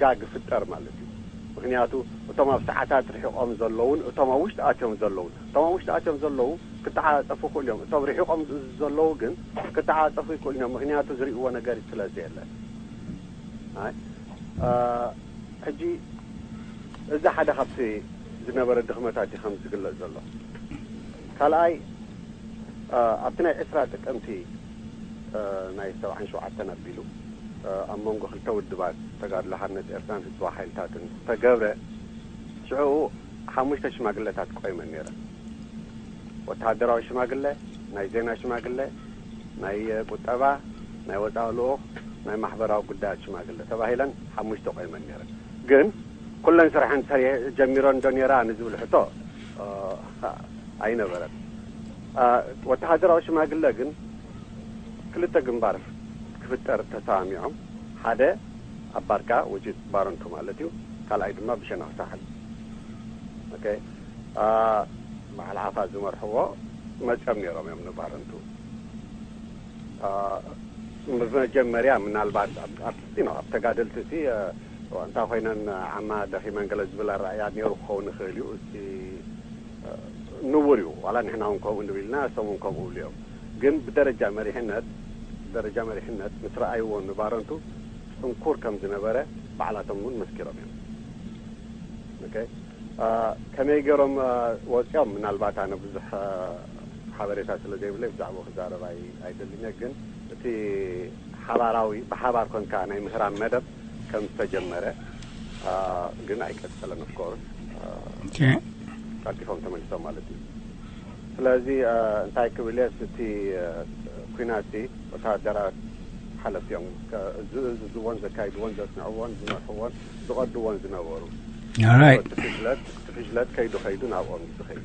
ጋግ ይፍጠር ማለት እዩ። ምክንያቱ እቶም ኣብ ሰዓታት ርሒቖም ዘለውን እቶም ኣብ ውሽጢ ኣትዮም ዘለውን እቶም ኣብ ውሽጢ ኣትዮም ዘለዉ ክተዓጸፉ ይኽእሉ እዮም። እቶም ርሒቖም ዘለዉ ግን ክተዓጸፉ ይኽእሉ እዮም። ምክንያቱ ዝርእይዎ ነገር ስለ ዘየለ። ሕጂ እዚ ሓደ ካብቲ ዝነበረ ድኽመታት እዩ ከም ዝግለጽ ዘሎ። ካልኣይ፣ እ፣ ኣብቲ ናይ ዕስራ ጥቅምቲ፣ እ፣ ናይ ሰብዓን ሸውዓተን ኣቢሉ፣ እ፣ ኣብ መንጎ ክልተ ውድባት፣ ተጋድሎ ሓርነት ኤርትራን ህዝባዊ ሓይልታትን ዝተገብረ፣ ሽዑ ሓሙሽተ ሽማግለታት ቆይመን ነይረን። ወተሃደራዊ ሽማግለ፣ ናይ ዜና ሽማግለ፣ ናይ ቁጠባ፣ ናይ ወጻኢ ልኡኽ፣ ናይ ማሕበራዊ ጉዳያት ሽማግለ ተባሂለን ሓሙሽተ ቆይመን ነይረን። ግን ኩለን ስርሐን ሰሪ-፣ ጀሚረን ዶ ነይራ ንዝብል ሕቶ፣ እ፣ ኣይነበረን። እ፣ ወተሃደራዊ ሽማግለ ግን ክልተ ግንባር ክፍጠር ተሰማሚዖም። ሓደ ኣብ ባርካ፣ which is ባረንቱ ማለት እዩ። ካልኣይ ድማ ብሸነኽ ሳሕል። ኦኬ። አ፣ በዓል ዓፋ ዝመርሕዎ መጺኦም ነይሮም እዮም ንባረንቱ። አ፣ መጀመርያ ምናልባት ኣብ፣ ኣብ፣ you know፣ ኣብ ተጋደልቲ እቲ፣ አ፣ እንታይ ኮይነን ዓማ ደኺመን ገለ ዝብል ኣረኣእያ ነይሩ ክኸውን ይኽእል እዩ። እቲ፣ አ፣ ንቡር እዩ። ዋላ ንሕና እውን ከምኡ ንብል ኢና፣ እሶም እውን ከምኡ ይብሉ እዮም። ግን ብደረጃ መሪሕነት፣ ብደረጃ መሪሕነት ምስ ረኣይዎ ንባረንቱ ጽንኩር ከም ዝነበረ ባዕላቶም እውን መስኪሮም እዮም። ኦኬ። አ፣ ከመይ ገይሮም፣ አ፣ ወጺኦም? ምናልባት ኣነ ብዙሕ፣ አ፣ ሓበሬታ ስለ ዘይብለይ ብዛዕባኡ ክዛረብ ኣይ-፣ ኣይደልን እየ። ግን እቲ ሓባራዊ፣ ብሓባር ኮንካ ናይ ምህራም መደብ ከም ዝተጀመረ፣ አ፣ ግን ኣይቀጸለን። Of course፣ አ፣ ኦኬ። ቀልጢፎም ተመሊሶም ማለት እዩ። ስለዚ፣ አ፣ እንታይ ክብል እየ፣ እቲ፣ አ፣ ኲናት፣ ወተሃደራት ሓለፍቲ እዮም ከ-፣ ዝእዝዝዎን ዘካይድዎን ዘጽንዕዎን ዝመርሕዎን ዝቐድዎን ዝነበሩ። ኦራይት። እቲ ፍሽለት፣ እቲ ፍሽለት ከይዱ ከይዱ ናብኦም እዩ ዝኸይድ።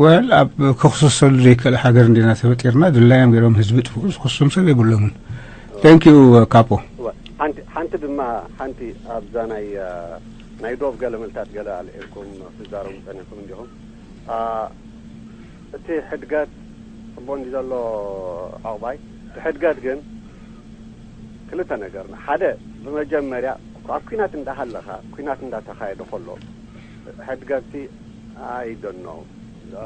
ወል፣ ኣብ ክኽሰሰሉ ዘይክእል ሃገር እንዲና ተፈጢርና፣ ድላዮም ገይሮም ህዝቢ ጥፍኡ ዝኽሱም ሰብ የብሎምን። Thank you፣ ካፖ። እወ፣ ሓንቲ፣ ሓንቲ ድማ፣ ሓንቲ ኣብዛ ናይ፣ አ፣ ናይ ዶብ ገለ መልታት ገለ ኣልዒልኩም ትዛረቡ ጸኒሕኩም እንዲኹም። አ፣ እቲ ሕድገት ጽቡቕ እንዲ ዘሎ፣ ዑቕባይ፣ እቲ ሕድገት ግን ክልተ ነገርና። ሓደ፣ ብመጀመርያ ኣብ ኲናት እንዳሃለኻ፣ ኲናት እንዳተኻየደ ከሎ፣ ሕድገትሲ፣ I don't know፣ አ፣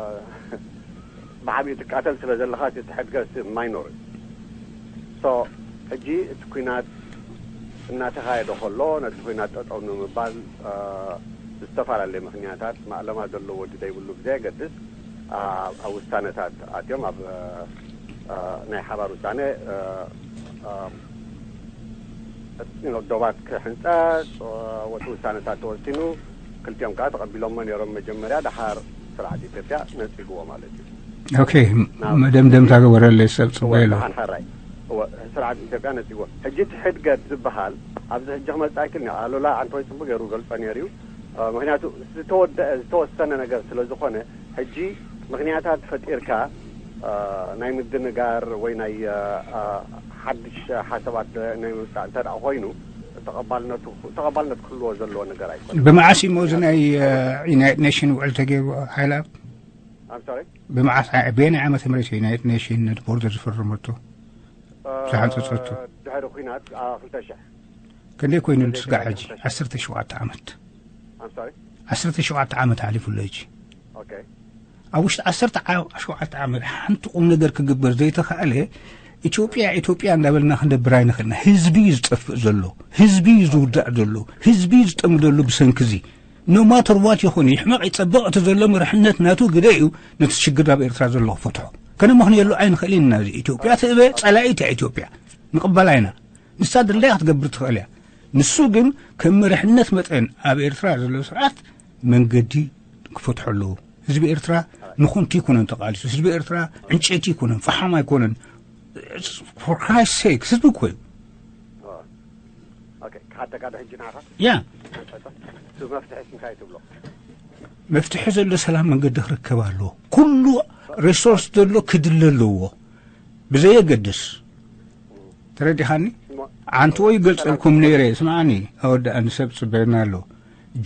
ብዓብዩ ትቃተል ስለ ዘለኻ፣ እቲ ሕድገትሲ ማይኖር እዩ። So፣ ሕጂ እቲ ኲናት እናተኻየደ ከሎ፣ ነቲ ኲናት ጠጠው ንምባል፣ አ፣ ብዝተፈላለየ ምኽንያታት፣ ማእለማ ዘለዎ ድዩ ዘይብሉ ብዘየገድስ፣ አ፣ ኣብ ውሳነታት ኣትዮም፣ ኣብ፣ አ፣ ናይ ሓባር ውሳነ፣ አ፣ አ፣ you know፣ ዶባት ክሕንጸጽ፣ አ፣ ወቲ ውሳነታት ተወሲኑ፣ ክልቲኦም ከኣ ተቐቢሎሞ ነይሮም መጀመርያ፣ ደሓር ስርዓት ኢትዮጵያ ነጺግዎ ማለት እዩ። ኦኬ፣ ናብ መደምደምታ ገበረለይ፣ ሰብ ጽቡቕ እወ፣ ኢሉ። ደሓን ሕራይ። እወ፣ ስርዓት ኢትዮጵያ ነጺግዎ። ሕጂ እቲ ሕድገት ዝበሃል ኣብዚ ሕጂ ክመጽእ ኣይክእልን እዩ። ኣሉላ ዓንተወይ ጽቡቕ ገይሩ ገልጾ ነይሩ እዩ። እ፣ ምኽንያቱ ዝተወደአ፣ ዝተወሰነ ነገር ስለ ዝኾነ፣ ሕጂ ምኽንያታት ፈጢርካ፣ እ፣ ናይ ምድንጋር ወይ ናይ፣ እ፣ እ፣ ሓድሽ ሓሳባት ናይ ምምጻእ እንተ ደኣ ኮይኑ፣ ተቐባልነቱ፣ ተቐባልነት ክህልዎ ዘለዎ ነገር ኣይኮነን። ብመዓስ እዩ እዚ ናይ፣ እ፣ ዩናይትድ ኔሽን ውዕል ተገይሩ፣ ሓይላት? I'm sorry? ብመዓስ፣ ዓ-፣ በየናይ ዓመተ ምህረት እዩ ዩናይትድ ኔሽን ነቲ ቦርደር ዝፈረመቶ? እ፣ ዝሓንጸጸቶ? ድሕሪ ኲናት፣ አ፣ ክልተ ሽሕ። ክንደይ ኮይኑ ክንደይ ስጋዕ ኲናት? ሕጂ? ዓሰርተ ሸውዓተ ዓመት። I'm sorry? ዓሰርተ ሸውዓተ ዓመት ሓሊፉ ኣሎ ሕጂ። ኦኬ። ኣብ ውሽጢ ዓሰርተ ዓ-፣ ሸውዓተ ዓመት ሓንቲ ቁም ነገር ክግበር ዘይተኻእለ፣ ኢትዮጵያ፣ ኢትዮጵያ እንዳበልና ክንደብር ኣይንኽእልና። ህዝቢ እዩ ዝጠፍእ ዘሎ፣ ህዝቢ እዩ ዝውዳእ ዘሎ፣ ህዝቢ እዩ ዝጠሚ ዘሎ ብሰንኪ እዚ። No matter what ይኹን፣ ይሕመቕ ይጸብቕ፣ እቲ ዘሎ መሪሕነት ናቱ ግደ እዩ ነቲ ሽግር ኣብ ኤርትራ ዘሎ ክፈትሖ። ከነመኽንየሉ ኣይንኽእልን ኢና። እዚ ኢትዮጵያ ትእበ፣ ጸላኢት እያ ኢትዮጵያ። ንቕበላ ኢና። ንሳ ድላያ ክትገብር ትኽእል እያ። ንሱ ግን ከም መሪሕነት መጠን ኣብ ኤርትራ ዘሎ ስርዓት መንገዲ ክፈትሖ ኣለዎ። ህዝቢ ኤርትራ ንኹንቲ ይኩነን ተቓሊሱ። ህዝቢ ኤርትራ ዕንጨይቲ ይኩነን፣ ፈሓም ኣይኮነን። For Christ's sake፣ ህዝቢ እኮ እዩ። ኦኬ፣ ክሓተካ ዶ ሕጂ ንዓኻ? ያ። እቲ መፍትሒ እንታይ ትብሎ? መፍትሒ ዘሎ ሰላም መንገዲ ክርከብ ኣለዎ። ኩሉ ሪሶርስ ዘሎ ክድለ ኣለዎ። ብዘየገድስ፣ ተረዲኻኒ? እሞ፣ ዓንትዎ ይገልጸልኩም ነይረ። ስምዓኒ፣ ኣወዳእኒ፣ ሰብ ጽበየና ኣሎ።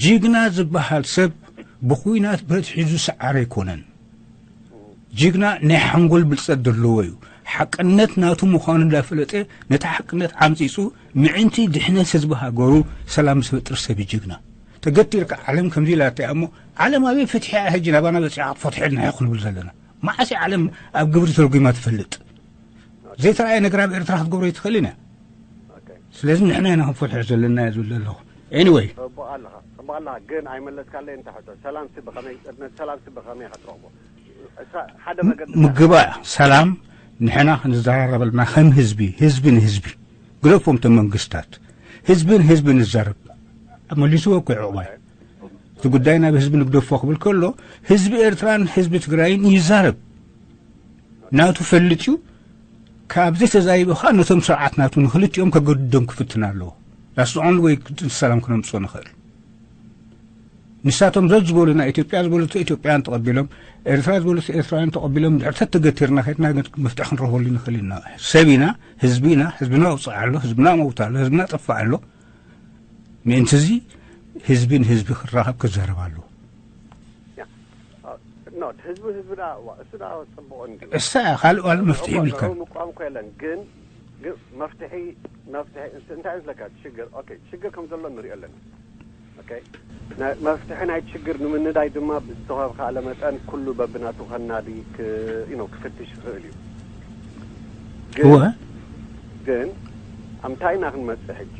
ጅግና ዝበሃል ሰብ ብኹናት ብረት ሒዙ ዝሰዓረ ኣይኮነን። ጅግና ናይ ሓንጎል ብልጸት ዘለዎ እዩ። ሓቅነት ናቱ ምዃኑ እንዳፈለጠ ነቲ ሓቅነት ዓምጺጹ ምዕንቲ ድሕነት ህዝቢ ሃገሩ ሰላም ዝፈጥር ሰብ እዩ ጅግና። ተገቲርካ ዓለም ከምዚ ኢላታ እያ እሞ፣ ዓለም ኣበይ ፍትሒ እያ ሕጂ ናባና በጺሓ ክትፈትሖ ኢልና ክንብል ዘለና? መዓስ እያ ዓለም ኣብ ግብሪ ተርጒማ ትፈልጥ? ዘይተረኣየ ነገር ኣብ ኤርትራ ክትገብሮ ኣይትኽእልን እያ። ኦኬ። ስለዚ ንሕና ኢና ክንፈትሖ ዘለና እየ ዝብል ዘለኹ። Anyway፣ ጽቡቕ ኣለኻ፣ ጽቡቕ ኣለኻ፣ ግን ኣይመለስካለይ እንተ ሕቶ። ሰላም ሲ ብኸመይ፣ ነቲ ሰላም ሲ ብኸመይ ኢኻ ትረኽቦ? እሳ ሓደ መገዲ ምግባእ ሰላም ንሕና ክንዘራረበልና ከም ህዝቢ፣ ህዝቢ ንህዝቢ፣ ግደፎም እቶም መንግስታት፣ ህዝቢ ንህዝቢ ንዛረብ። መሊስዎ እኮ እዩ ዕቑባይ። እቲ ጉዳይ ናብ ህዝቢ ንግደፎ ክብል ከሎ፣ ህዝቢ ኤርትራን ህዝቢ ትግራይን ይዛረብ። ናቱ ፈልጥ እዩ። ካብዚ ተዛይቡ ኸዓ ነቶም ስርዓት ናቱ ንክልቲኦም ከገድዶም ክፍትን ኣለዎ። That's the only way ሰላም ክነምፅኦ ንኽእል። ንሳቶም ዘዝበሉ ናይ ኢትዮጵያ ዝበሉ ኢትዮጵያውያን ተቐቢሎም፣ ኤርትራ ዝበሉ ኤርትራውያን ተቐቢሎም፣ ድሕር ተተገቲርና ከድና ግን መፍትሒ ክንረኽበሉ ንኽእል ኢና። ሰብ ኢና፣ ህዝቢ ኢና፣ ህዝብና ውፅዕ ኣሎ፣ ህዝብና መውት ኣሎ፣ ህዝብና ጠፋእ ኣሎ። ምእንቲ እዚ ህዝቢ ንህዝቢ ክራኸብ ክዛረብ ኣለዎ። ያ፣ ኖ፣ ህዝቢ፣ ህዝቢ ዳ፣ ዋ፣ እሱ ዳ ጽቡቕ እንድዩ። እሳ ካልእ ዋላ መፍትሒ ይብልካን። ምቋም እኮ የለን፣ ግን፣ ግን መፍትሒ፣ መፍትሒ፣ እስ-፣ እንታይ እዩ ዝለካ? ሽግር፣ ኦኬ፣ ሽግር ከም ዘሎ ንሪኦ ኣለና። ኦኬ፣ ናይ፣ መፍትሒ ናይ ሽግር ንምንዳይ ድማ ብዝተኸኸለ መጠን ኩሉ በብናቱ ከናዲ ክ-፣ you know፣ ክፍትሽ ይኽእል እዩ። ግን፣ እወ። ግን፣ ኣምታይ ኢና ክንመጽእ ሕጂ?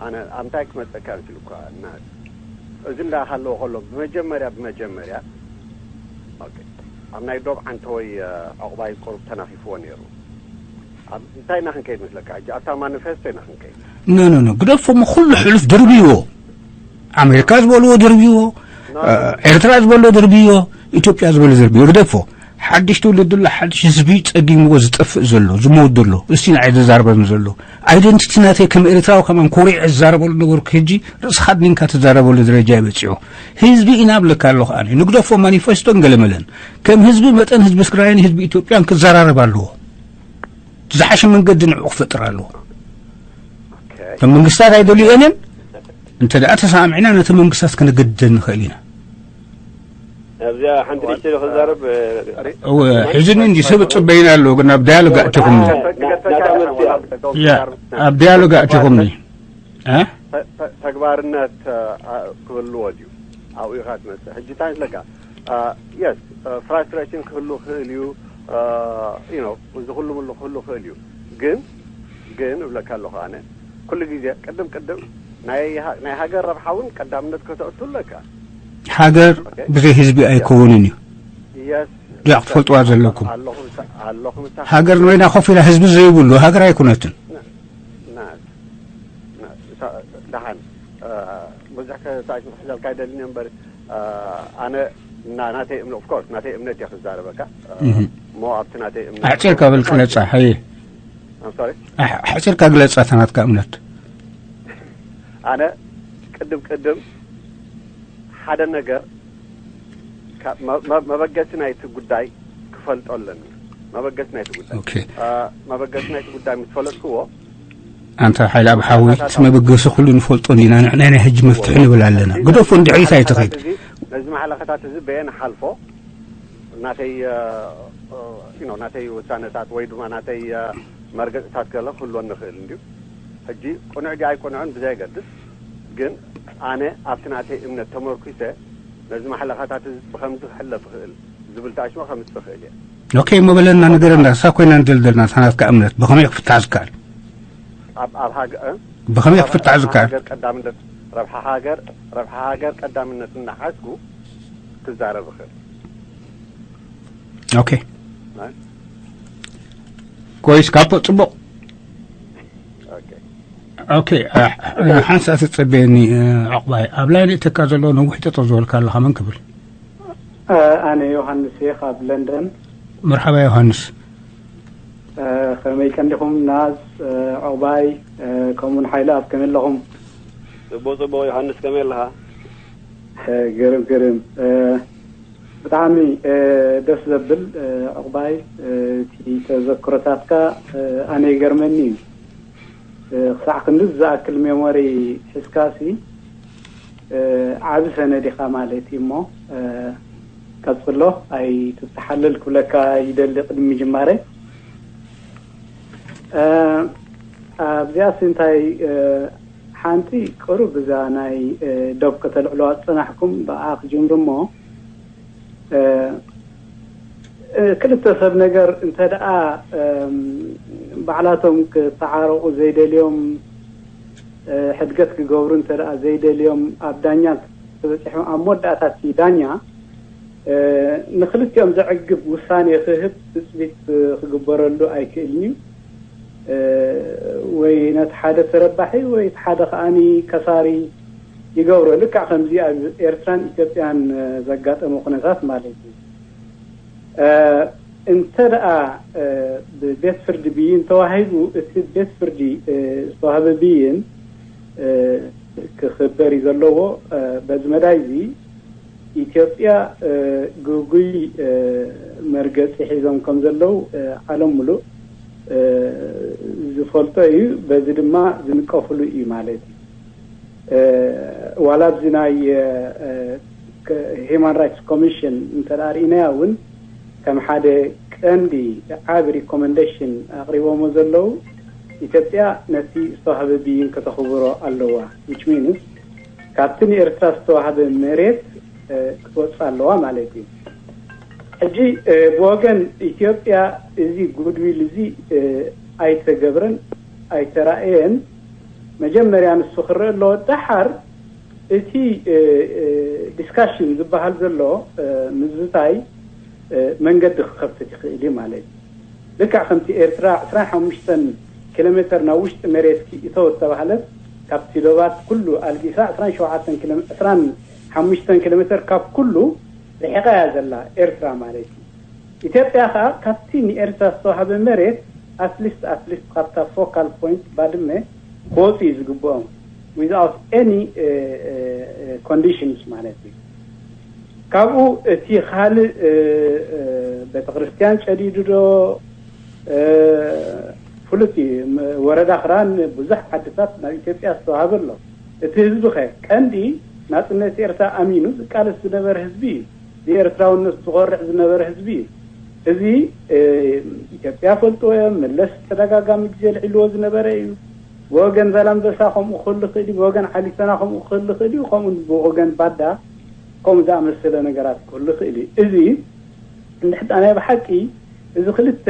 ኣነ ኣምታይ ክመጸካ እንስል እኳ እና፣ እዚ እንዳ ሃለዎ ከሎ፣ ብመጀመርያ፣ ብመጀመርያ፣ ኦኬ፣ ኣብ ናይ ዶብ ዓንተወይ፣ እ፣ ዕቑባይ ቁሩብ ተናኺፍዎ ነይሩ። ኣብ እንታይ ኢና ክንከይድ መስለካ? ሕጂ ኣብታ ማኒፌስቶ ኢና ክንከይድ። ኖ፣ ኖ፣ ኖ፣ ግደፎ፣ እሞ ኩሉ ሕሉፍ ድርብይዎ። ኣሜሪካ ዝበልዎ ድርብይዎ፣ ኖ፣ እ፣ ኖ። ኤርትራ ዝበልዎ ድርብይዎ፣ ኢትዮጵያ ዝበልዎ ድርብይዎ። ግደፎ፣ ሓድሽ ትውልዲ ኣሎ፣ ሓድሽ ህዝቢ ጸጊምዎ ዝጠፍእ ዘሎ፣ ዝመውት ዘሎ፣ እስቲ ንዓይ ዘዛርበኒ ዘሎ። ኣይደንቲቲ ናተይ ከም ኤርትራዊ ከማን ኮሪዐ ዝዛረበሉ ነበርኩ፣ ሕጂ ርእስኻ ኣድኒንካ ትዛረበሉ ደረጃ እዩ በጺሑ። ህዝቢ ኢና እብለካ ኣለኹ ኣነ። ንግደፎ ማኒፌስቶን ገለመለን። ከም ህዝቢ መጠን ህዝቢ ትግራይን ህዝቢ ኢትዮጵያን ክዘራረብ ኣለዎ። ዝሓሸ መንገዲ ንዕኡ ክፈጥር ኣለዎ። ኦኬ። እቶም መንግስታት ኣይደልዮን እዮም። እንተ ደኣ ተሰማሚዕና ነቲ መንግስታት ከነገድደን ንኽእል ኢና። ኣብዚኣ ሓንቲ ንእሽተይ ክዛረብ፣ እ፣ እወ፣ ሕዝኒ እንዲ ሰብ እጽበይና ኣለዎ፣ ግን ኣብ ዳያሎግ ኣእቲኹምኒ። ናታ መፍትያ። ያ፣ ኣብ ዳያሎግ ኣእቲኹምኒ። እ? ተ-፣ ተ-፣ ተግባርነት፣ እ፣ እ፣ ክህልዎ ድዩ? ኣብኡ ኢኻ ትመጽእ። ሕጂ እንታይ ይመስለካ? እ፣ የስ፣ እ፣ ፍራስትሬሽን ክህሉ ክእል እዩ። እ፣ you know፣ እዚ ኩሉ ምሉ ክህሉ ክእል እዩ። ግን፣ ግን እብለካ ኣለኹ ኣነ፣ ኩሉ ግዜ ቅድም ቅድም ናይ ሃ-፣ ናይ ሃገር ረብሓ እውን ቀዳምነት ከተእቱ ኣለካ። ሃገር ብዘይ ህዝቢ ኣይከውንን እዩ። የስ፣ እዚኣ ክትፈልጥዋ ዘለኩም። ኣለኹ ምሳ-፣ ኣለኹ ምሳኻ። ሃገር ኮይና ኮፍ ኢላ ህዝቢ ዘይብሉ ሃገር ኣይኮነትን። ና-፣ ና-፣ ሳ-፣ ደሓን፣ እ፣ ብዙሕ ከሳሽ ክሕዘልካ ኣይደልን እየ እምበር፣ እ፣ ኣነ ና-፣ ናተይ እምነ-፣ ኦፍ ኮርስ፣ ናተይ እምነት እየ ክዛረበካ። እ፣ እህ። እሞ ኣብቲ ናተይ እምነት ኣሕፂርካ በል ግለፃ፣ ሓየ። I'm sorry? ኣሕ-፣ ኣሕፂርካ ግለፃ፣ እታ ናትካ እምነት። ኣነ ቅድም ቅድም ሓደ ነገር ካብ መ-፣ መ-፣ መበገሲ ናይቲ ጉዳይ ክፈልጦ ኣለኒ። መበገሲ ናይቲ ጉዳይ። ኦኬ። እ፣ መበገሲ ናይቲ ጉዳይ ምስ ፈለጥክዎ፣ ኣንታ ሓይሊ ኣብ ሓዊ፣ እቲ መበገሲ ኩሉ ንፈልጦ እንዲና፣ ንሕና ናይ ሕጂ መፍትሒ ንብል ኣለና። ግደፎ፣ ንድሕሪት ኣይትኸይድ። እዚ፣ ነዚ ማሕለኸታት እዚ በየ ንሓልፎ፣ ናተይ፣ እ፣ እ፣ you know፣ ናተይ ውሳነታት ወይ ድማ ናተይ፣ እ፣ መርገጽታት ገለ ክህልወኒ ይኽእል እንድዩ። ሕጂ ቅኑዕ ድዩ ኣይቅኑዕን ብዘየገድስ፣ ግን ኣነ ኣብቲ ናተይ እምነት ተመርኩሰ ነዚ ማሕለኻታት እዚ ብኸምዚ ክሕለፍ ይኽእል ዝብል ታሽሞ ከምጽእ ይኽእል እየ። ኦኬ፣ እሞ በለና፣ ንገረና። እሳ ኮይና ንደልደልና፣ እታ ናትካ እምነት ብኸመይ ክፍታሕ ዝከኣል? ኣብ፣ ኣብ ሃገ-፣ እ? ብኸመይ ክፍታሕ ዝከኣል? ሃገር ቀዳምነት፣ ረብሓ ሃገር፣ ረብሓ ሃገር ቀዳምነት እናሓዝኩ ክዛረብ ይኽእል። ኦኬ። ናይ? ኮይስ፣ ካፖ፣ ጽቡቕ። ኦኬ። ኦኬ፣ እ፣ እ፣ ሓንሳእ ትጸበየኒ፣ እ፣ ዕቑባይ። ኣብ ላይን እተካ ዘሎ ነዊሕ ጠጠው ዝበልካ ኣለኻ፣ መን ክብል? እ፣ ኣነ ዮሃንስ እየ፣ ካብ ለንደን። መርሓባ ዮሃንስ። እ፣ ከመይ ቀንዲኹም? ናዝ፣ እ፣ ዕቑባይ፣ እ፣ ከምኡውን ሓይለ ኣብ ከመይ ኣለኹም? ጽቡቕ፣ ጽቡቕ። ዮሃንስ፣ ከመይ ኣለኻ? እ፣ ግርም፣ ግርም። እ፣ ብጣዕሚ፣ እ፣ ደስ ዘብል፣ እ፣ ዕቑባይ፣ እ፣ እቲ ተዘክሮታትካ፣ እ፣ ኣነ ይገርመኒ እዩ። እ፣ ክሳዕ ክንድዚ ዝኣክል ሜሞሪ ሒዝካሲ፣ እ፣ ዓቢ ሰነድ ኢኻ ማለት እዩ እሞ፣ እ፣ ቀጽሎ፣ ኣይትተሓለል ክብለካ ይደሊ ቅድሚ ምጅማረይ። እ፣ ኣብዚኣስ እንታይ፣ እ፣ ሓንቲ ቅሩብ እዛ ናይ፣ እ፣ ዶብ ከተልዕልዋ ዝጸናሕኩም ብኣ ክጅምር እሞ፣ እ፣ እ፣ ክልተ ሰብ ነገር እንተ ደኣ፣ እም፣ ባዕላቶም ክተዓረቑ ዘይደልዮም ሕድገት ክገብሩ እንተ ደኣ ዘይደልዮም ኣብ ዳኛ ተበጺሖም ኣብ መወዳእታ እቲ ዳኛ ንክልቲኦም ዘዕግብ ውሳኔ ክህብ ትጽቢት ክግበረሉ ኣይክእልን እዩ። ወይ ነቲ ሓደ ተረባሒ ወይ እቲ ሓደ ከኣኒ ከሳሪ ይገብሮ። ልክዕ ከምዚ ኣብ ኤርትራን ኢትዮጵያን ዘጋጠመ ኩነታት ማለት እዩ። እንተ ደኣ ብቤት ፍርዲ ብይን ተዋሂቡ፣ እቲ ቤት ፍርዲ ዝተዋህበ ብይን ክኽበር እዩ ዘለዎ። በዚ መዳይ እዚ ኢትዮጵያ ግጉይ መርገጺ ሒዞም ከም ዘለዉ ዓለም ምሉእ ዝፈልጦ እዩ። በዚ ድማ ዝንቀፍሉ እዩ ማለት እዩ። ዋላ ኣብዚ ናይ ሂማን ራይትስ ኮሚሽን እንተ ርኢናያ እውን ከም ሓደ ቀንዲ ዓቢ ሪኮመንዴሽን ኣቕሪቦሞ ዘለዉ ኢትዮጵያ ነቲ ዝተዋህበ ብይን ከተኽብሮ ኣለዋ። ዊች ሚንስ ካብቲ ንኤርትራ ዝተዋህበ መሬት ክትወፅእ ኣለዋ ማለት እዩ። ሕጂ ብወገን ኢትዮጵያ እዚ ጉድዊል እዚ ኣይተገብረን ኣይተራእየን። መጀመርያ ንሱ ክረአ ኣለዎ። ደሓር እቲ ዲስካሽን ዝበሃል ዘሎ ምዝታይ መንገዲ ክኸፍት ይኽእል እዩ ማለት እዩ። ልክዕ ከምቲ ኤርትራ ዕስራን ሓሙሽተን ኪሎ ሜተር ናብ ውሽጢ መሬት እተወት ተባህለት፣ ካብቲ ዶባት ኩሉ ኣልጊሳ ዕስራን ሸውዓተን ኪሎ፣ ዕስራን ሓሙሽተን ኪሎ ሜተር ካብ ኩሉ ርሒቓ እያ ዘላ ኤርትራ ማለት እዩ። ኢትዮጵያ ከኣ ካብቲ ንኤርትራ ዝተዋህበ መሬት ኣትሊስት ኣትሊስት ካብታ ፎካል ፖይንት ባድመ ክወፁ እዩ ዝግብኦም፣ without any conditions ማለት እዩ። ካብኡ እቲ ካልእ ቤተክርስትያን ጨዲዱ ዶ ፍሉጥ እዩ። ወረዳ ክራን ብዙሕ ዓድታት ናብ ኢትዮጵያ ዝተዋሃበ ኣሎ። እቲ ህዝቢ ኸ ቀንዲ ናፅነት ኤርትራ ኣሚኑ ዝቃለስ ዝነበረ ህዝቢ እዩ። ብኤርትራውነት ዝኮርዕ ዝነበረ ህዝቢ እዩ። እዚ ኢትዮጵያ ፈልጥዎ እዮም። መለስ ተደጋጋሚ ግዜ ልዕልዎ ዝነበረ እዩ። ብወገን ዛላምበሳ ከምኡ ክህሉ ይኽእል እዩ፣ ብወገን ዓሊተና ከምኡ ክህሉ ይኽእል እዩ፣ ከምኡ ብወገን ባዳ ከምኡ ዝኣመሰለ ነገራት ክህሉ ይኽእል እዩ። እዚ እንድሕጣ ናይ ብሓቂ እዚ ክልተ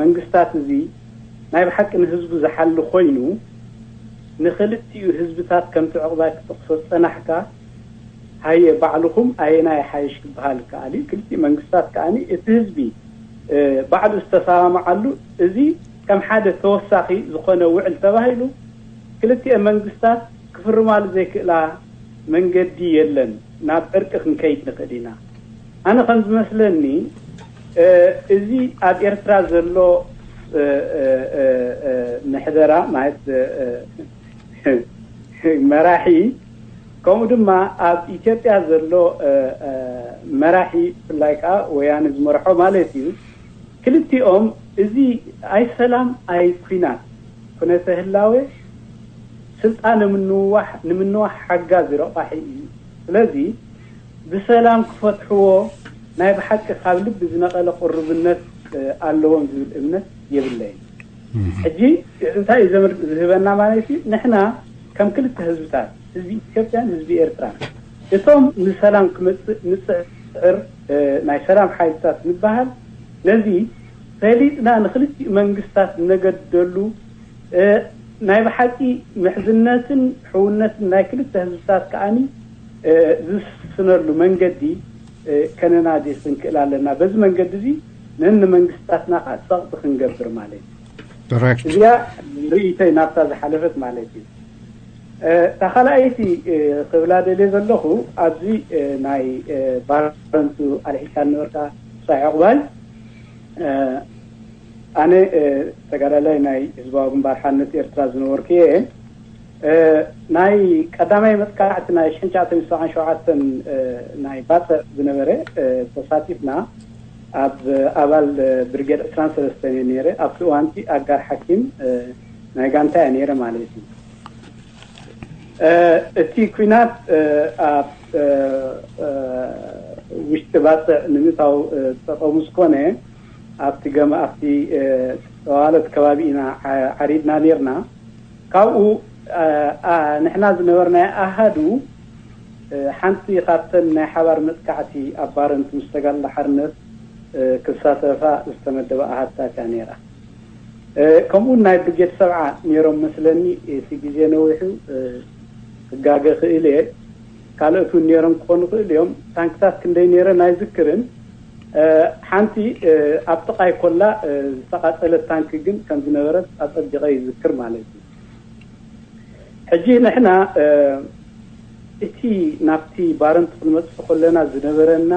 መንግስታት እዚ ናይ ብሓቂ ንህዝቡ ዝሓሊ ኮይኑ ንክልቲኡ ህዝብታት ከምቲ ዕቑባይ ክጠቕሶ ዝጸናሕካ ሃየ ባዕልኹም ኣየናይ ሓይሽ ክበሃል ይከኣል እዩ። ክልቲኡ መንግስታት ከኣ እቲ ህዝቢ ባዕሉ ዝተሰማምዓሉ እዚ ከም ሓደ ተወሳኺ ዝኾነ ውዕል ተባሂሉ ክልቲኤን መንግስታት ክፍርማሉ ዘይክእላ መንገዲ የለን። ናብ ዕርቂ ክንከይድ ንኽእል ኢና። ኣነ ከም ዝመስለኒ እዚ ኣብ ኤርትራ ዘሎ ምሕደራ ማለት መራሒ ከምኡ ድማ ኣብ ኢትዮጵያ ዘሎ መራሒ ብፍላይ ከዓ ወያነ ዝመርሖ ማለት እዩ። ክልቲኦም እዚ ኣይ ሰላም ኣይ ኩናት ኩነተ ህላዌ ስልጣን ንምንዋሕ ንምንዋሕ ሓጋዚ ረቋሒ እዩ። ስለዚ ብሰላም ክፈትሕዎ ናይ ብሓቂ ካብ ልቢ ዝነቐለ ቅሩብነት ኣለዎም ዝብል እምነት የብለይን። ሕጂ እንታይ እዩ ዘምር ዝህበና ማለት እዩ? ንሕና ከም ክልተ ህዝብታት ህዝቢ ኢትዮጵያን ህዝቢ ኤርትራን እቶም ንሰላም ክመፅእ ንፅዕር ናይ ሰላም ሓይልታት ንበሃል ነዚ ፈሊጥና ንክልቲኡ መንግስታት ዝነገደሉ ናይ ብሓቂ ምሕዝነትን ሕውነትን ናይ ክልተ ህዝብታት ከዓኒ ዝስስነሉ መንገዲ ከነናዲ ክንክእል ኣለና። በዚ መንገዲ እዚ ነንመንግስታትና ከዓ ፀቕጢ ክንገብር ማለት እዩ። እዚኣ ርእይተይ ናብታ ዝሓለፈት ማለት እዩ። እታ ካልኣይቲ ክብላ ደልየ ዘለኹ ኣብዚ ናይ ባረንቱ ኣልዒልካ ነበርካ ሳይ ዕቑባይ ኣነ ተጋዳላይ ናይ ህዝባዊ ግንባር ሓርነት ኤርትራ ዝነበርኩ እየ። ናይ ቀዳማይ መጥቃዕቲ ናይ ሽሕን ትሽዓተ ሚእትን ሰብዓን ሸውዓተን ናይ ባፅዕ ዝነበረ ተሳቲፍና ኣብ ኣባል ብርጌድ ዕስራን ሰለስተን እየ ነይረ። ኣብቲ እዋንቲ ኣጋር ሓኪም ናይ ጋንታ እየ ነይረ ማለት እዩ። እቲ ኲናት ኣብ ውሽጢ ባፅዕ ንምእታው ፀቐሙ ዝኾነ ኣብቲ ገመ ኣብቲ ተዋለት ከባቢ ኢና ዓሪድና ነርና። ካብኡ ንሕና ዝነበርናዮ ኣሃዱ ሓንቲ ካብተን ናይ ሓባር መጥቃዕቲ ኣብ ባረንት ምስ ተጋድሎ ሓርነት ክሳተፋ ዝተመደበ ኣሃድታት እያ ነይራ። ከምኡ ናይ ብርጌድ ሰብዓ ነይሮም መስለኒ። እቲ ግዜ ነዊሑ፣ ክጋገ ክእል እየ። ካልኦት እውን ነይሮም ክኾኑ ክእል እዮም። ታንክታት ክንደይ ነይረን ኣይዝክርን። ሓንቲ ኣብ ጥቓይ ኮላ ዝተቓጸለት ታንኪ ግን ከም ዝነበረት ኣጸቢቐ ይዝክር ማለት እዩ። ሕጂ ንሕና እቲ ናብቲ ባረንቱ ክንመጽእ ከለና ዝነበረና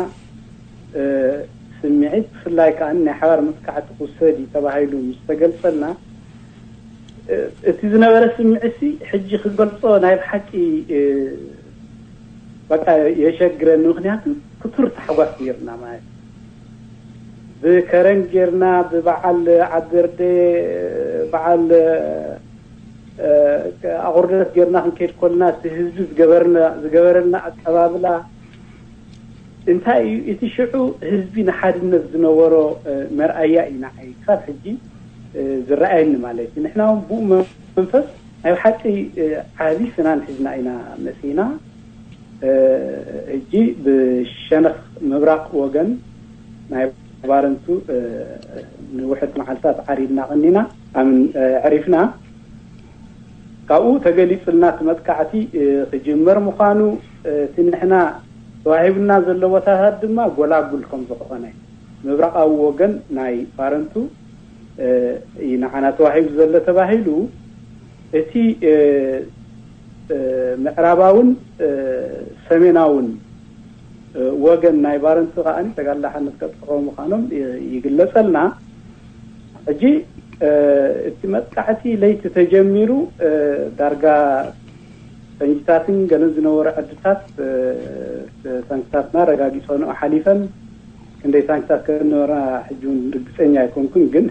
ስምዒት፣ ብፍላይ ከኣ ናይ ሓባር መጥቃዕቲ ክውሰድ እዩ ተባሂሉ ምስ ተገልጸልና፣ እቲ ዝነበረ ስምዒትሲ ሕጂ ክገልጾ ናይ ብሓቂ በቃ የሸግረኒ። ምክንያቱ ክቱር ታሕጓስ ነይርና ማለት እዩ። ብከረን ጌርና፣ ብበዓል ዓደርደ፣ በዓል ኣቑርደት ጌርና ክንከይድ ኮልና፣ እቲ ህዝቢ ዝገበርና-፣ ዝገበረልና ኣቀባብላ እንታይ እዩ? እቲ ሽዑ ህዝቢ ንሓድነት ዝነበሮ መርኣያ እዩ ንዓይ ክሳብ ሕጂ ዝረኣየኒ ማለት እዩ። ንሕና እውን ብኡ መንፈስ ናይ ብሓቂ ዓቢ ፍናን ሒዝና ኢና መጺና። ሕጂ ብሸነኽ ምብራቕ ወገን ናይ ባረንቱ ንውሕድ መዓልታት ዓሪድና ቀኒና ኣምን ዕሪፍና። ካብኡ ተገሊጹልና እቲ መጥቃዕቲ ክጅመር ምዃኑ፣ እቲ ንሕና ተዋሂቡና ዘሎ ቦታታት ድማ ጎላጉል ከም ዝኾነ፣ ምብራቓዊ ወገን ናይ ባረንቱ እዩ ንዓና ተዋሂቡ ዘሎ ተባሂሉ። እቲ ምዕራባውን ሰሜናውን ወገን ናይ ባረንቱ ከኣ ተጋድሎ ሓርነት ቀልጥፎ ምዃኖም ይግለጸልና። ሕጂ እቲ መጥቃዕቲ ለይቲ ተጀሚሩ፣ ዳርጋ ፈንጅታትን ገለን ዝነበሩ ዓድታት ታንክታትና ረጋጊጸንኦ ሓሊፈን። ክንደይ ታንክታት ከም ዝነበራ ሕጂ እውን ርግጸኛ ኣይኮንኩን፣ ግን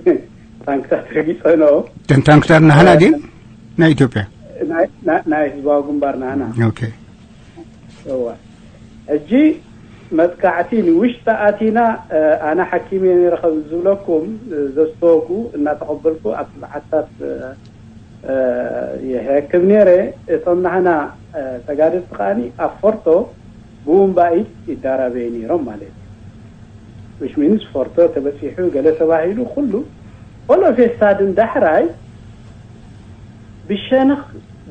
ታንክታት ረጊጸንኦ። እተን ታንክታት ናህና ድየን? ናይ ኢትዮጵያ? ናይ፣ ናይ፣ ናይ ህዝባዊ ግንባር ናህና። ኦኬ። እዋ። ሕጂ መጥቃዕቲ ንውሽጢ ኣቲና፣ ኣነ ሓኪም እየ ነይረ ከም ዝብለኩም፣ ዘዝተወጉ እናተቐበልኩ ኣብቲ በዓትታት ይሕክም ነይረ። እቶም ናህና ተጋደልቲ ከኣኒ ኣብ ፎርቶ ብቡምባ ኢድ ይዳራበዩ ነይሮም ማለት እዩ። Which means ፎርቶ ተበጺሑ ገለ ተባሂሉ ኩሉ። All of a sudden ዳሕራይ ብሸነኽ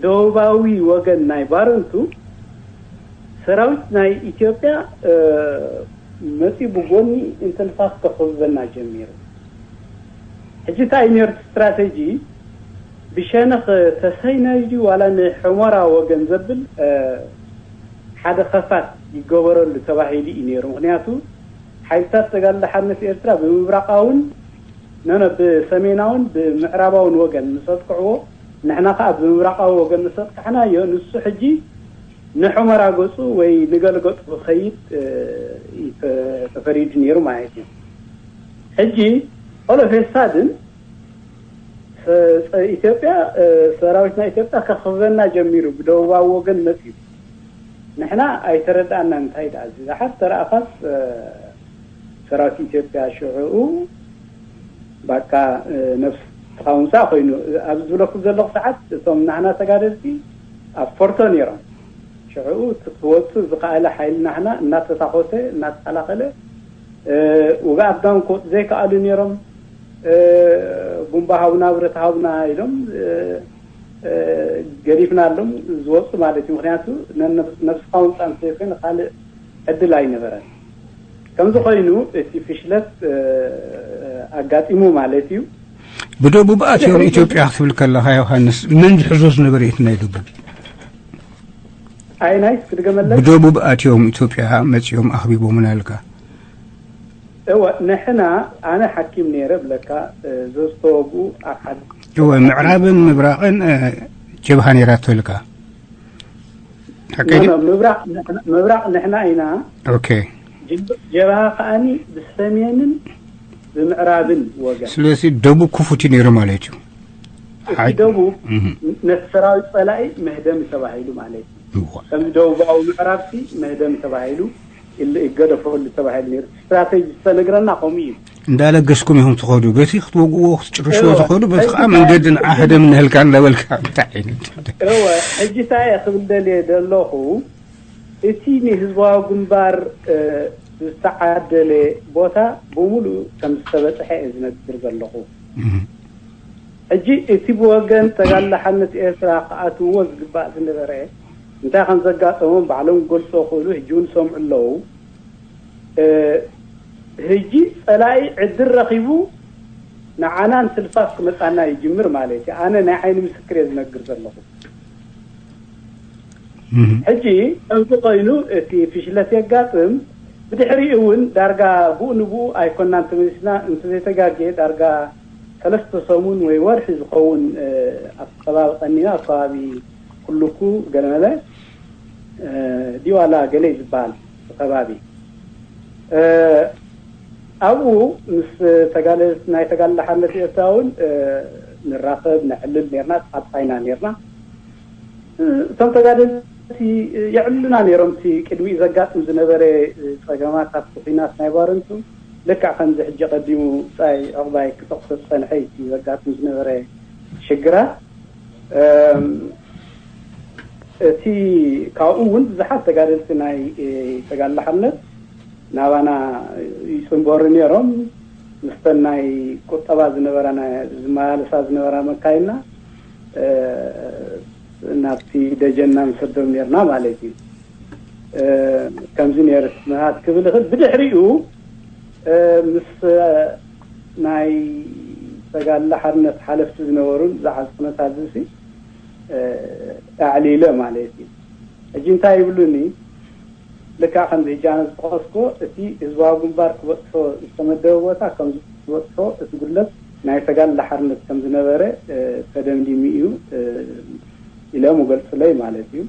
ደቡባዊ ወገን ናይ ባረንቱ ሰራዊት ናይ ኢትዮጵያ መጺኡ ብጎኒ እንትንፋስ ከኽብበና ጀሚሩ። ሕጂ እንታይ እዩ ነይሩ እቲ ስትራተጂ? ብሸነኽ ተሰይናይ ድዩ ዋላ ንሑመራ ወገን ዘብል ሓደ ኸፋት ይገበረሉ ተባሂሉ እዩ ነይሩ። ምክንያቱ ሓይልታት ተጋድሎ ሓርነት ኤርትራ ብምብራቓውን፣ ኖ፣ ኖ፣ ብሰሜናውን ብምዕራባውን ወገን ምስ ኣጥቅዕዎ፣ ንሕና ከኣ ብምብራቓዊ ወገን ምስ ኣጥቃዕናዮ፣ ንሱ ሕጂ ንሑመራ ገጹ ወይ ንገለ ገጹ ክኸይድ እዩ ተፈሪዱ ነይሩ ማለት እዩ። ሕጂ all of a sudden ኢትዮጵያ፣ ሰራዊት ናይ ኢትዮጵያ ከኽበና ጀሚሩ፣ ብደቡባዊ ወገን መጺኡ። ንሕና ኣይተረድኣና። እንታይ ደኣ እዚ ዝሓፍ ተረኣኻስ፣ ሰራዊት ኢትዮጵያ ሽዕኡ ባቃ ነፍስኻ ውንሳ ኮይኑ። ኣብዚ ዝብለኩም ዘለኹ ሰዓት እቶም ናህና ተጋደልቲ ኣብ ፎርቶ ነይሮም። ሽዕኡ እቲ ክወጽእ ዝኸኣለ ሓይሊ ናህና እናተታኾሰ እናተኸላኸለ፣ ውግኣት ዳውን ክወጽእ ዘይከኣሉ ነይሮም። ቡምባ ሃቡና፣ ብረት ሃቡና ኢሎም ገዲፍና ኣሎም ዝወፁ ማለት እዩ። ምክንያቱ ነብስኻ ውፃእ ምስ ዘይኮይኑ ካልእ ዕድል ኣይነበረን። ከምዚ ኮይኑ እቲ ፍሽለት ኣጋጢሙ ማለት እዩ። ብደቡብ ኣትዮም ኢትዮጵያ ክትብል ከለኻ ዮሃንስ፣ መን ዝሕዞ ዝነበረ እዩ ናይ ደቡብ? ኣይ ናይስ ክድገመለይ? ብደቡብ ኣትዮም ኢትዮጵያ መፅዮም ኣኽቢቦምና ኢልካ። እወ፣ ንሕና፣ ኣነ ሓኪም ነይረ ብለካ፣ ዘዝተወግኡ ኣብ ሓደ እወ፣ ምዕራብን ምብራቕን ጀብሃ ነይራቶ ኢልካ። ሓቀይ ድዩ? ምብራቕ ንሕና ኢና። ኦኬ። ጀብሃ ከኣኒ ብሰሜንን ብምዕራብን ወገን። ስለዚ ደቡብ ክፉት እዩ ነይሩ ማለት እዩ። እቲ ደቡብ ነቲ ሰራዊት ፀላኢ መህደሚ ተባሂሉ ማለት እዩ። ከምዚ ደቡባዊ ምዕራብሲ መህደሚ ተባሂሉ ይገደፈሉ ተባሂሉ ነይሩ። ስትራቴጂ ዝተነግረና ከምኡ እዩ። እንዳለገስኩም ኢኹም ትኸዱ። በቲ ክትወግእዎ ክትጭርሽዎ ትኸዱ፣ በቲ ከዓ መንገዲ ንዓ ህደም እንህልካ እንዳበልካ እንታይ ዓይነት? እወ፣ ሕጂ እንታይ እየ ክብል ደልየ ዘለኹ፣ እቲ ንህዝባዊ ግንባር ዝተዓደለ ቦታ ብምሉእ ከም ዝተበፅሐ እየ ዝነግር ዘለኹ። ሕጂ እቲ ብወገን ተጋላሓነት ኤርትራ ክኣትዎ ዝግባእ ዝነበረ እንታይ ከም ዘጋጠሞም ባዕሎም ክገልጾ ክእሉ ሕጂ እውን ሰምዑ ኣለዉ። ሕጂ ጸላኢ ዕድል ረኺቡ ንዓና ንትልፋስ ክመጻና ይጅምር ማለት እዩ። ኣነ ናይ ዓይኒ ምስክር እየ ዝነግር ዘለኹ። ሕጂ ከምዚ ኮይኑ እቲ ፍሽለት የጋጥም። ብድሕሪኡ እውን ዳርጋ ብኡ ንብኡ ኣይኮናን ተመሊስና፣ እንተዘይተጋጌ ዳርጋ ሰለስተ ሰሙን ወይ ወርሒ ዝኸውን ኣብ ከባቢ ቀኒና ኣብ ከባቢ ኩልኩ ገለመለ ዲዋላ ገለ ዝበሃል ከባቢ ኣብኡ ምስ ተጋለልቲ ናይ ተጋልለ ሓርነት ኤርትራ እውን ንራኸብ ነዕልል ነርና፣ ፃፃይና ነርና። እቶም ተጋደልቲ የዕልሉና ነይሮም። እቲ ቅድሚኡ ዘጋጥም ዝነበረ ፀገማት ኣብቲ ኲናት ናይ ባረንቱ ልክዕ ከምዚ ሕጂ ቀዲሙ ብፃይ ዕቑባይ ክጠቕሶ ዝፀንሐ እቲ ዘጋጥም ዝነበረ ሽግራት እቲ ካብኡ እውን ብዙሓት ተጋደልቲ ናይ ተጋድሎ ሓርነት ናባና ይፅንበሩ ነይሮም። ምስተን ናይ ቁጠባ ዝነበራ ዝመላለሳ ዝነበራ መካይና ናብቲ ደጀና ንሰዶም ነርና ማለት እዩ። ከምዚ ነይሩ ስምሃት ክብል ይኽእል። ብድሕሪኡ ምስ ናይ ተጋድሎ ሓርነት ሓለፍቲ ዝነበሩን ዝዓዝ ኩነታት ዝሲ ኣዕሊለ ማለት እዩ። ሕጂ እንታይ ይብሉኒ? ልክዕ ከምዚ ሕጂ ኣነ ዝጠቐስኩ እቲ ህዝባዊ ግንባር ክበፅሖ ዝተመደበ ቦታ ከም ዝበፅሖ እቲ ጉድለት ናይ ተጋድሎ ሓርነት ከም ዝነበረ ተደምዲሙ እዩ ኢሎም ይገልፁለይ ማለት እዩ።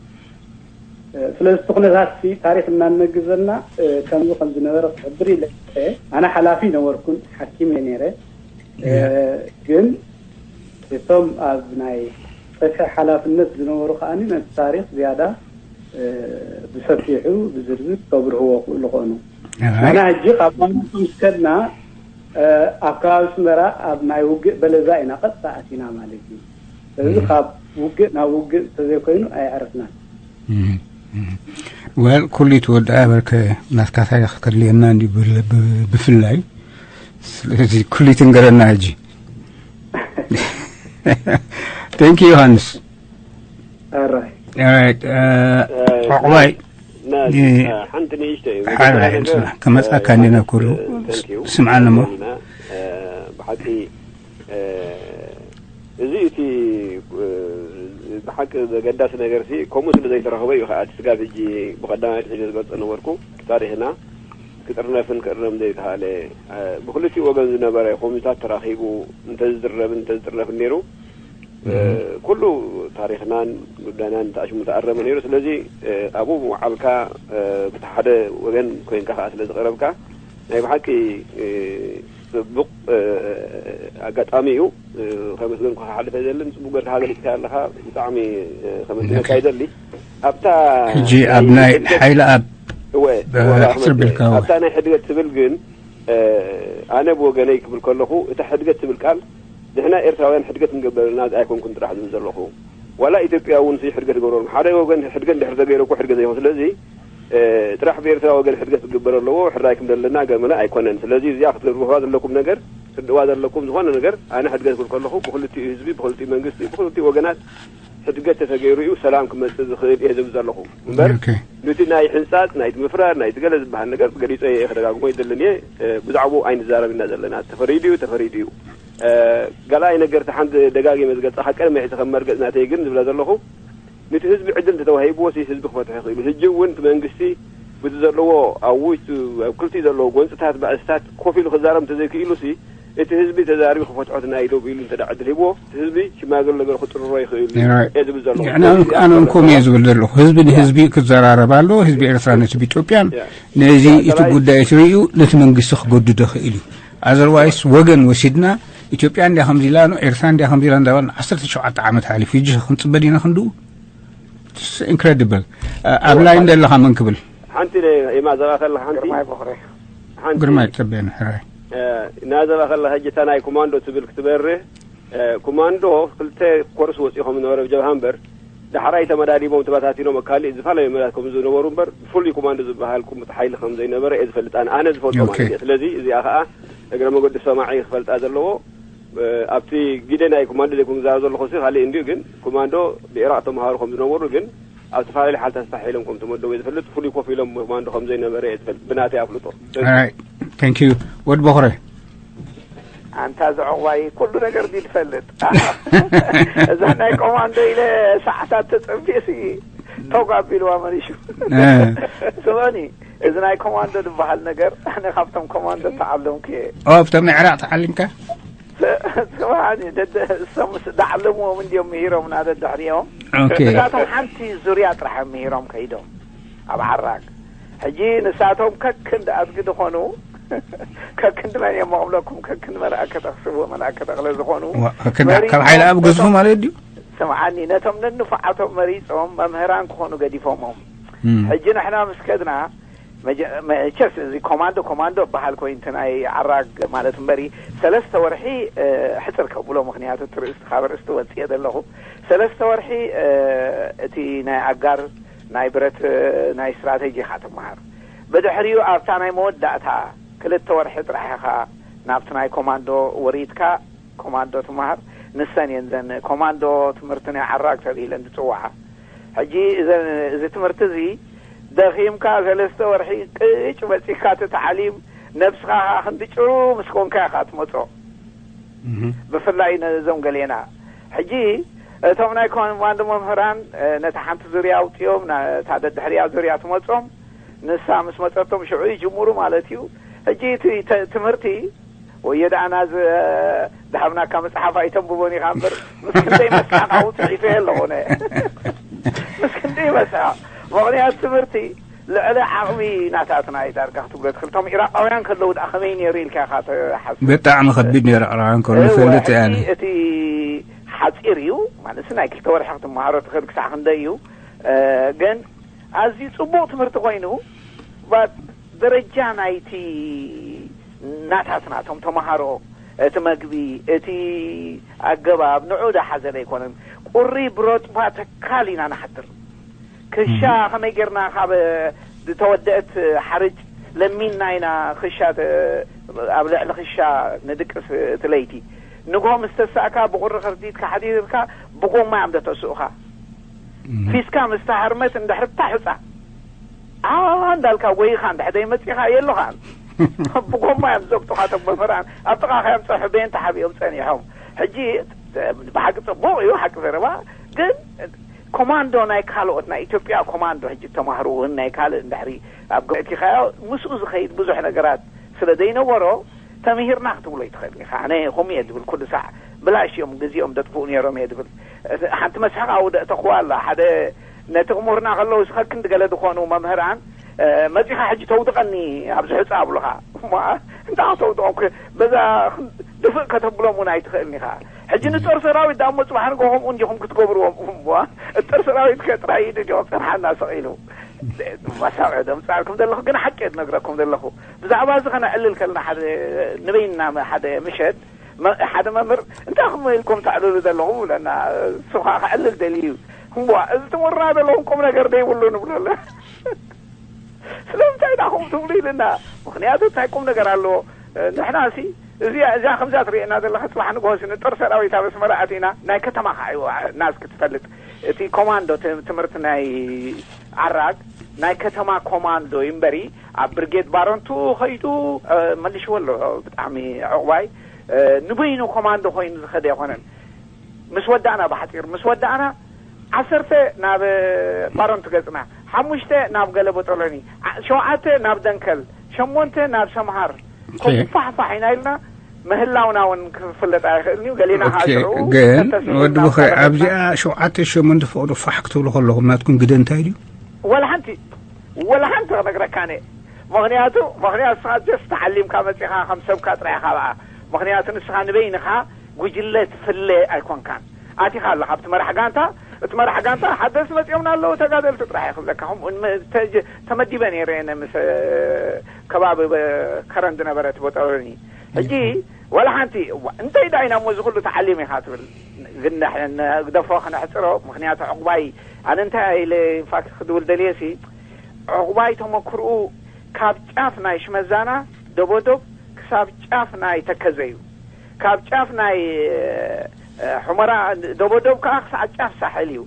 ስለዚ እቲ ኩነታት ታሪኽ እናነግር ዘለና ከምዚ ከም ዝነበረ ክሕብር ኢለ። ኣነ ሓላፊ ነበርኩን ሓኪም እየ ነይረ። ግን እቶም ኣብ ናይ ፀፍሒ ሓላፍነት ዝነበሩ ከዓኒ ነቲ ታሪኽ ዝያዳ ብሰፊሑ ብዝርዝር ከብርህዎ ክእሉ ኾኑ። ኣይ። ኣና ሕጂ ካብ ባንቱ ምስ ከድና ኣብ ከባቢ ስመራ ኣብ ናይ ውግእ በለዛ ኢና ቀጥታ ኣቲና ማለት እዩ። ስለዚ ካብ ውግእ ናብ ውግእ እንተዘይኮይኑ ኣየዕረፍናን። ወል ኩሉ ይትወድኣ በርከ ናትካ ታሪኽ ከድልየና እንዲ ብፍላይ ስለዚ ኩሉ ይትንገረና ሕጂ። Thank you ዮሃንስ። ኣራይ ዕቁባይ ሓንቲ ንእሽቶ እዩ ሓደ ዓይነት ከመፅኣካ እንዲና ኩሉ ስምዓኒ እሞ ብሓቂ እዚ እቲ ብሓቂ ዘገዳሲ ነገር ሲ ከምኡ ስለ ዘይተረኸበ እዩ ከዓ እቲ ስጋብ ሕጂ ብቀዳማይ ድሕሪ ዝገልፀ ነበርኩ ታሪክና ክጥርነፍን ክእረም ዘይተሃለ ብክልቲኡ ወገን ዝነበረ ኮሚታት ተራኺቡ እንተዝዝረብን እንተዝጥርነፍን ነይሩ ኩሉ ታሪክናን ጉዳይናን ተኣሽሙ ተኣረመ ነይሩ። ስለዚ ኣብኡ ምውዓልካ ብቲ ሓደ ወገን ኮይንካ ከዓ ስለ ዝቀረብካ ናይ ብሓቂ ፅቡቅ ኣጋጣሚ እዩ። ከመስገን ክሓልፈ ዘልን ፅቡቅ ገርካ ገሊፅካ ኣለካ ብጣዕሚ ከመስገነካ ይደሊ። ኣብታ ሕጂ ኣብ ናይ ሓይሊ ኣብ እወ ሕፅር ብልካ እወ። ኣብታ ናይ ሕድገት ትብል ግን ኣነ ብወገነይ ክብል ከለኹ እታ ሕድገት ትብል ቃል ንሕና ኤርትራውያን ሕድገት ንገበረልና ኣይኮንኩን ጥራሕ ዝብል ዘለኹ ዋላ ኢትዮጵያ እውን ሕድገት ገብረሎም ሓደ ወገን ሕድገት ድሕር ተገይረ እኮ ሕድገት ዘይኮን ስለዚ ጥራሕ ብኤርትራ ወገን ሕድገት ክግበር ኣለዎ ሕራይ ክንብል ኣለና ገመለ ኣይኮነን ስለዚ እዚኣ ክትገብርዋ ዘለኩም ነገር ትርድዋ ዘለኩም ዝኾነ ነገር ኣነ ሕድገት ክብል ከለኹ ብክልቲኡ ህዝቢ ብክልቲኡ መንግስቲ ብክልቲኡ ወገናት ሕድገት ተተገይሩ እዩ ሰላም ክመፅእ ዝኽእል እየ ዝብል ዘለኹ እምበር ንቲ ናይ ሕንፃፅ ናይቲ ምፍራር ናይቲ ገለ ዝበሃል ነገር ገሊፀ እየ ከደጋግሞ ይደልን እየ ብዛዕባኡ ኣይንዛረብ ኢና ዘለና ተፈሪዱ እዩ ተፈሪዱ እዩ ጋላይ ነገር ሓንቲ ደጋጊመ ዝገልፃ ካብ ቀደም ሒዘ ከም መርገፅ ናተይ ግን ዝብላ ዘለኹ ንቲ ህዝቢ ዕድል እንተተዋሂብዎ ሲ ህዝቢ ክፈትሖ ይኽእል እዩ ህጂ እውን እቲ መንግስቲ ብቲ ዘለዎ ኣብ ውሽጡ ኣብ ክልቲኡ ዘለዎ ጎንፅታት ባእስታት ኮፍ ኢሉ ክዛረብ እንተዘይክኢሉ ሲ እቲ ህዝቢ ተዛሪቡ ክፈትሖ እቲ ናይ ደው ኢሉ እንተ ዕድል ሂብዎ እቲ ህዝቢ ሽማግለ ነገር ክጥርሮ ይኽእል እዩ እየ ዝብል ዘለኹ ኣነ እንኮም እየ ዝብል ዘለኹ ህዝቢ ንህዝቢ ክዘራረብ ኣለዎ ህዝቢ ኤርትራ ነቲ ብኢትዮጵያን ነዚ እቲ ጉዳይ እቲ ርእዩ ነቲ መንግስቲ ክገድዶ ይኽእል እዩ ኣዘርዋይስ ወገን ወሲድና ኢትዮጵያ እንዲያ ከምዚ ኢላ ነው ኤርትራ እንዲያ ከምዚ ኢላ እንዳበልና ዓሰርተ ሸውዓተ ዓመት ሓሊፉ ሕጂ ክንፅበ ዲና ክንድኡ ኢንክረዲብል ኣብ ላይን ዘለኻ መን ክብል ሓንቲ የማዘባ ከለካ ሓንቲ ግርማይ ቦኽረ ሓንቲ ግርማይ ፀበየን ሕራይ ናዘባ ከለካ ሕጂ እታ ናይ ኮማንዶ ትብል ክትበርህ ኮማንዶ ክልተ ኮርስ ወፂኦም ነበረ ጀብሃ እምበር ዳሕራይ ተመዳዲቦም ተበታቲኖም ኣብ ካልእ ዝፈላለዩ መላት ከም ዝነበሩ እምበር ብፍሉይ ኮማንዶ ዝበሃል ቁሙጥ ሓይሊ ከም ዘይነበረ እየ ዝፈልጥ ኣነ ኣነ ዝፈልጦ ማለት እየ ስለዚ እዚኣ ከዓ እግረ መገዲ ሰማዒ ክፈልጣ ዘለዎ ኣብቲ ግደ ናይ ኮማንዶ ዘይኮንኩ ዝዛረብ ዘለኹ ሲ ካልእ እንድዩ፣ ግን ኮማንዶ ብኢራቕ ተምሃሩ ከም ዝነበሩ፣ ግን ኣብ ዝተፈላለዩ ሓይልታት ተታሒሎም ከም ተመደቡ እየ ዝፈልጥ። ፍሉይ ኮፍ ኢሎም ኮማንዶ ከም ዘይነበረ እየ ዝፈልጥ፣ ብናተይ ኣፍልጦ። Thank you። ወድ በኹረ። ኣንታ ዝዕቑባይ ኩሉ ነገር ድዩ ትፈልጥ? እዛ ናይ ኮማንዶ ኢለ ሰዓታት ተጸቢሲ ተጓቢልዋ መሪሹ። ስበኒ፣ እዚ ናይ ኮማንዶ ዝበሃል ነገር ኣነ ካብቶም ኮማንዶ ተዓለምኩ እየ። ኣብቶም ናይ ዕራቕ ተዓሊምካ? ስማዕኒ፣ ደደ እሶም ምስ ዳዕለምዎም እንድዮም ምሂሮምና ደድሕሪኦም። ኦኬ። ንሳቶም ሓንቲ ዙርያ ጥራሕ እዮም ምሂሮም ከይዶም ኣብ ዓራግ። ሕጂ ንሳቶም ከክንዲ ኣድጊ ዝኾኑ፣ ከክንዲ መን እዮም መቕብለኩም፣ ከክንዲ መልኣከ ተኽስብዎ፣ መልኣከ ተኽለ ዝኾኑ ዋ፣ ከክንዲ መሪጾም ካብ ሓይሊ ኣብ ገዝፉ ነቶም ማለት ድዩ? ስምዓኒ፣ ነቶም ነንፉዓቶም መሪጾም መምህራን ክኾኑ ገዲፎሞም። እም። ሕጂ ንሕና ምስ ከድና፣ መጀ-፣ መቸስ እዚ ኮማንዶ፣ ኮማንዶ በሃል ኮይኑ እቲ ናይ ዓራግ ማለት እምበሪ፣ ሰለስተ ወርሒ፣ እ፣ ሕጽር ከብሎ፣ ምኽንያቱ እቲ ርእስቲ ካብ ርእስቲ ወጽየ ዘለኹ። ሰለስተ ወርሒ፣ እ፣ እቲ ናይ ኣጋር ናይ ብረት፣ እ፣ ናይ ስትራተጂ ኢኻ ትመሃር። ብድሕሪኡ ኣብታ ናይ መወዳእታ ክልተ ወርሒ ጥራሕ ኢኻ ናብቲ ናይ ኮማንዶ ወሪድካ ኮማንዶ ትመሃር። ንሰን እየን ዘን ኮማንዶ ትምህርቲ ናይ ዓራግ ተባሂለን ዝጽውዓ። ሕጂ እዘን፣ እዚ ትምህርቲ እዚ ደኺምካ ሰለስተ ወርሒ ቅጭ መጺካ እቲ ታዕሊም ነብስኻ ኸዓ ክንዲ ጭሩ ምስ ኮንካ ኢኻ ትመጾ። እህ። ብፍላይ ነዞም ገሌና። ሕጂ እቶም ናይ ኮማንዶ መምህራን፣ እ፣ ነታ ሓንቲ ዙርያ ኣውጺኦም፣ ነታ ደድሕሪያ ዙርያ ትመጾም። ንሳ ምስ መጸቶም ሽዑ ይጅምሩ ማለት እዩ። ሕጂ እቲ ተ-፣ ትምህርቲ ወዮ ደኣ ናዝ-፣ ዝሃብናካ መጽሓፍ ኣይተንብቦን ኢኻ እምበር፣ ምስ ክንደይ መስሓቕ ኣብኡ ጽሒፈ ኣለኹ ኣነ። ምስ ክንደይ መስሓቕ። ምኽንያት ትምህርቲ ልዕሊ ዓቕሚ ናታትና እዩ ዳርጋ ክትብሎ ትኽእል። እቶም ኢራቃውያን ከለዉ ደኣ ከመይ ነይሩ ኢልካ ኢኻ ትሓስብ? ብጣዕሚ ከቢድ ነይሩ፣ ኢራቃውያን ከለዉ እወ፣ ይፈልጥ እየ ኣነ። ሕጂ እቲ ሓጺር እዩ፣ ማለት ናይ ክልተ ወርሒ ክትመሃሮ ትኽእል ክሳዕ ክንደይ እዩ። እ፣ ግን ኣዝዩ ጽቡቕ ትምህርቲ ኮይኑ፣ ባት ደረጃ ናይቲ ናታትና፣ እቶም ተመሃሮ፣ እቲ መግቢ፣ እቲ ኣገባብ ንዑ ዝሓዘለ ኣይኮነን። ቁሪ ብረጥባ ተካል ኢና ንሓድር። ክሻ እም። ከመይ ጌርና ካብ ዝተወደአት ሓርጭ ለሚንና ኢና ክሻ ተ-፣ ኣብ ልዕሊ ክሻ ንድቅስ እቲ ለይቲ። ንግሆ ምስ ተሳእካ ብቁሪ ከርዲትካ ሓዲርካ ብጎማ እዮም ዘተስኡኻ። እም። ፊስካ ምስ ተሃርመት እንድሕር እታ ሑጻ፣ ኣ፣ እንዳልካ ጎይኻ እንድሕር ዘይመጺኻ የሎኻን። ብጎማ እዮም ዘብጡኻ እቶም መምህራን። ኣብ ጥቓኻ እዮም ጸንሑ፣ በየን ተሓቢኦም ጸኒሖም። ሕጂ ብሓቂ ጽቡቕ እዩ፣ ሓቂ ዘረባ። ግን ኮማንዶ ናይ ካልኦት፣ ናይ ኢትዮጵያ ኮማንዶ፣ ሕጂ ተማህሮ እውን ናይ ካልእ እንድሕሪ ኣብ ገ-፣ ኣእቲኻዮ፣ ምስኡ ዝኸይድ ብዙሕ ነገራት ስለ ዘይነበሮ፣ ተምሂርና ክትብሎ ይትኽእል ኢኻ። ኣነ ከምኡ እየ ዝብል፣ ኩሉ ሳዕ ብላሽ እዮም ግዜኦም ዘጥፍኡ ነይሮም እየ ዝብል። ሓንቲ መስሓቕ ኣውደ ተኽዋ ኣላ። ሓደ ነቲ ክምህሩና ከለዉ፣ እስኸ ክንዲ ገለ ዝኾኑ መምህራን፣ እ፣ መጺኻ ሕጂ ተውድቐኒ ኣብዚ ሑጻ ኣብሉኻ። እሞ እንታይ ከተውድቖም? በዛ ድፍእ ከተብሎም እውን ኣይትኽእልን ኢኻ። ሕጂ ንጦር ሰራዊት ደኣ እሞ ጽባሕ ንግሆ ከምኡ እንዲኹም ክትገብርዎም። እሞ ጦር ሰራዊት ከ ጥራይ ኢዱ እንዲኹም ጸንሓና ሰቕ ኢሉ። መሳቕዒ ደምጻልኩም ዘለኹ፣ ግን ሓቂ እየ ዝነግረኩም ዘለኹ። ብዛዕባ እዚ ከነዕልል ከለና፣ ሓደ ንበይንና፣ ሓደ ምሸት፣ መ-፣ ሓደ መምህር፣ "እንታይ ኹም ኢልኩም ተዕልሉ ዘለኹም?" ይብለና። እሱ ኸዓ ከዕልል ደልዩ እዩ። "እምቧ፣ እዚ ትምህሩና ዘለኹም ቁም ነገር ዶ ይብሉ?" ንብሎ ኣለ። "ስለምንታይ ዳኹም ትብሉ?" ኢልና። ምኽንያቱ እንታይ ቁም ነገር ኣለዎ? ንሕና ሲ፣ እዚኣ፣ እዚኣ ከምዛ ትርእየና ዘለኻ፣ ጽባሕ ንግሆ ሲ ንጦር ሰራዊት ኣብ ኣስመራ ኣቲና፣ ናይ ከተማ ኸዓ እዩ ናዝ ክትፈልጥ። እቲ ኮማንዶ ት-፣ ትምህርቲ ናይ ዓራግ፣ ናይ ከተማ ኮማንዶ እዩ እምበሪ፣ ኣብ ብርጌድ ባረንቱ ኸይዱ፣ እ፣ መሊሽዎ ኣሎ። ብጣዕሚ ዕቑባይ፣ እ፣ ንበይኑ ኮማንዶ ኮይኑ ዝኸደ ኣይኮነን። ምስ ወዳእና፣ ብሓጺር ምስ ወዳእና፣ ዓሰርተ ናብ ባረንቱ ገጽና፣ ሓሙሽተ ናብ ገለ ቦጦሎኒ፣ ዓ-፣ ሸውዓተ ናብ ደንከል፣ ሸሞንተ ናብ ሰምሃር፣ ኦኬ። ከምኡ ፋሕፋሕ ኢና ኢልና፣ ምህላውና እውን ክፍለጥ ኣይኽእልን እዩ። ገሊና ኸዓ ኦኬ፣ ሽዑ ግን ተተሲእና ወዲ ብኸ፣ ኣብ ኣብዚኣ ሸውዓተ ሸሞንተ ፈቕዶ ፋሕ ክትብሉ ከለኹም፣ ናትኩም ግደ እንታይ ድዩ? ወላ ሓንቲ፣ ወላ ሓንቲ ክነግረካ ኣነ። ምኽንያቱ፣ ምኽንያቱ ንስኻ ጀስት ተዓሊምካ መጺኻ፣ ከም ሰብካ ጥራይ ኢኻ ብኣ። ምኽንያቱ ንስኻ ንበይንኻ ጉጅለ ትፍለ ኣይኮንካን። ኣቲኻ ኣለኻ ኣብቲ መራሕ ጋንታ፣ እቲ መራሕ ጋንታ፣ "ሓደስ መጺኦምና ኣለዉ ተጋደልቲ" ጥራሕ እዩ ክብለካ። ከምኡ ንመ-፣ ተጀ-፣ ተመዲበ ነይረ እየ ምስ፣ እ፣ ከባቢ፣ እ፣ ከረን ዝነበረት ቦጦሎኒ። ሕጂ፣ ዋላ ሓንቲ፣ እዋ፣ እንታይ ደኣ ኢና እሞ እዚ ኩሉ ተዓሊም ኢኻ ትብል? ግን ንሕ-፣ ንግደፎ፣ ክነሕጽሮ፣ ምኽንያቱ ዕቑባይ፣ ኣነ እንታይ ኢለ ኢንፋክት ክድውል ደልየ ሲ፣ ዕቑባይ ተመክርኡ ካብ ጫፍ ናይ ሽመዛና፣ ደቦዶብ፣ ክሳብ ጫፍ ናይ ተከዘ እዩ። ካብ ጫፍ ናይ ሑመራ ደቦዶብ ከዓ ክሳዕ ጫፍ ሳሕል እዩ።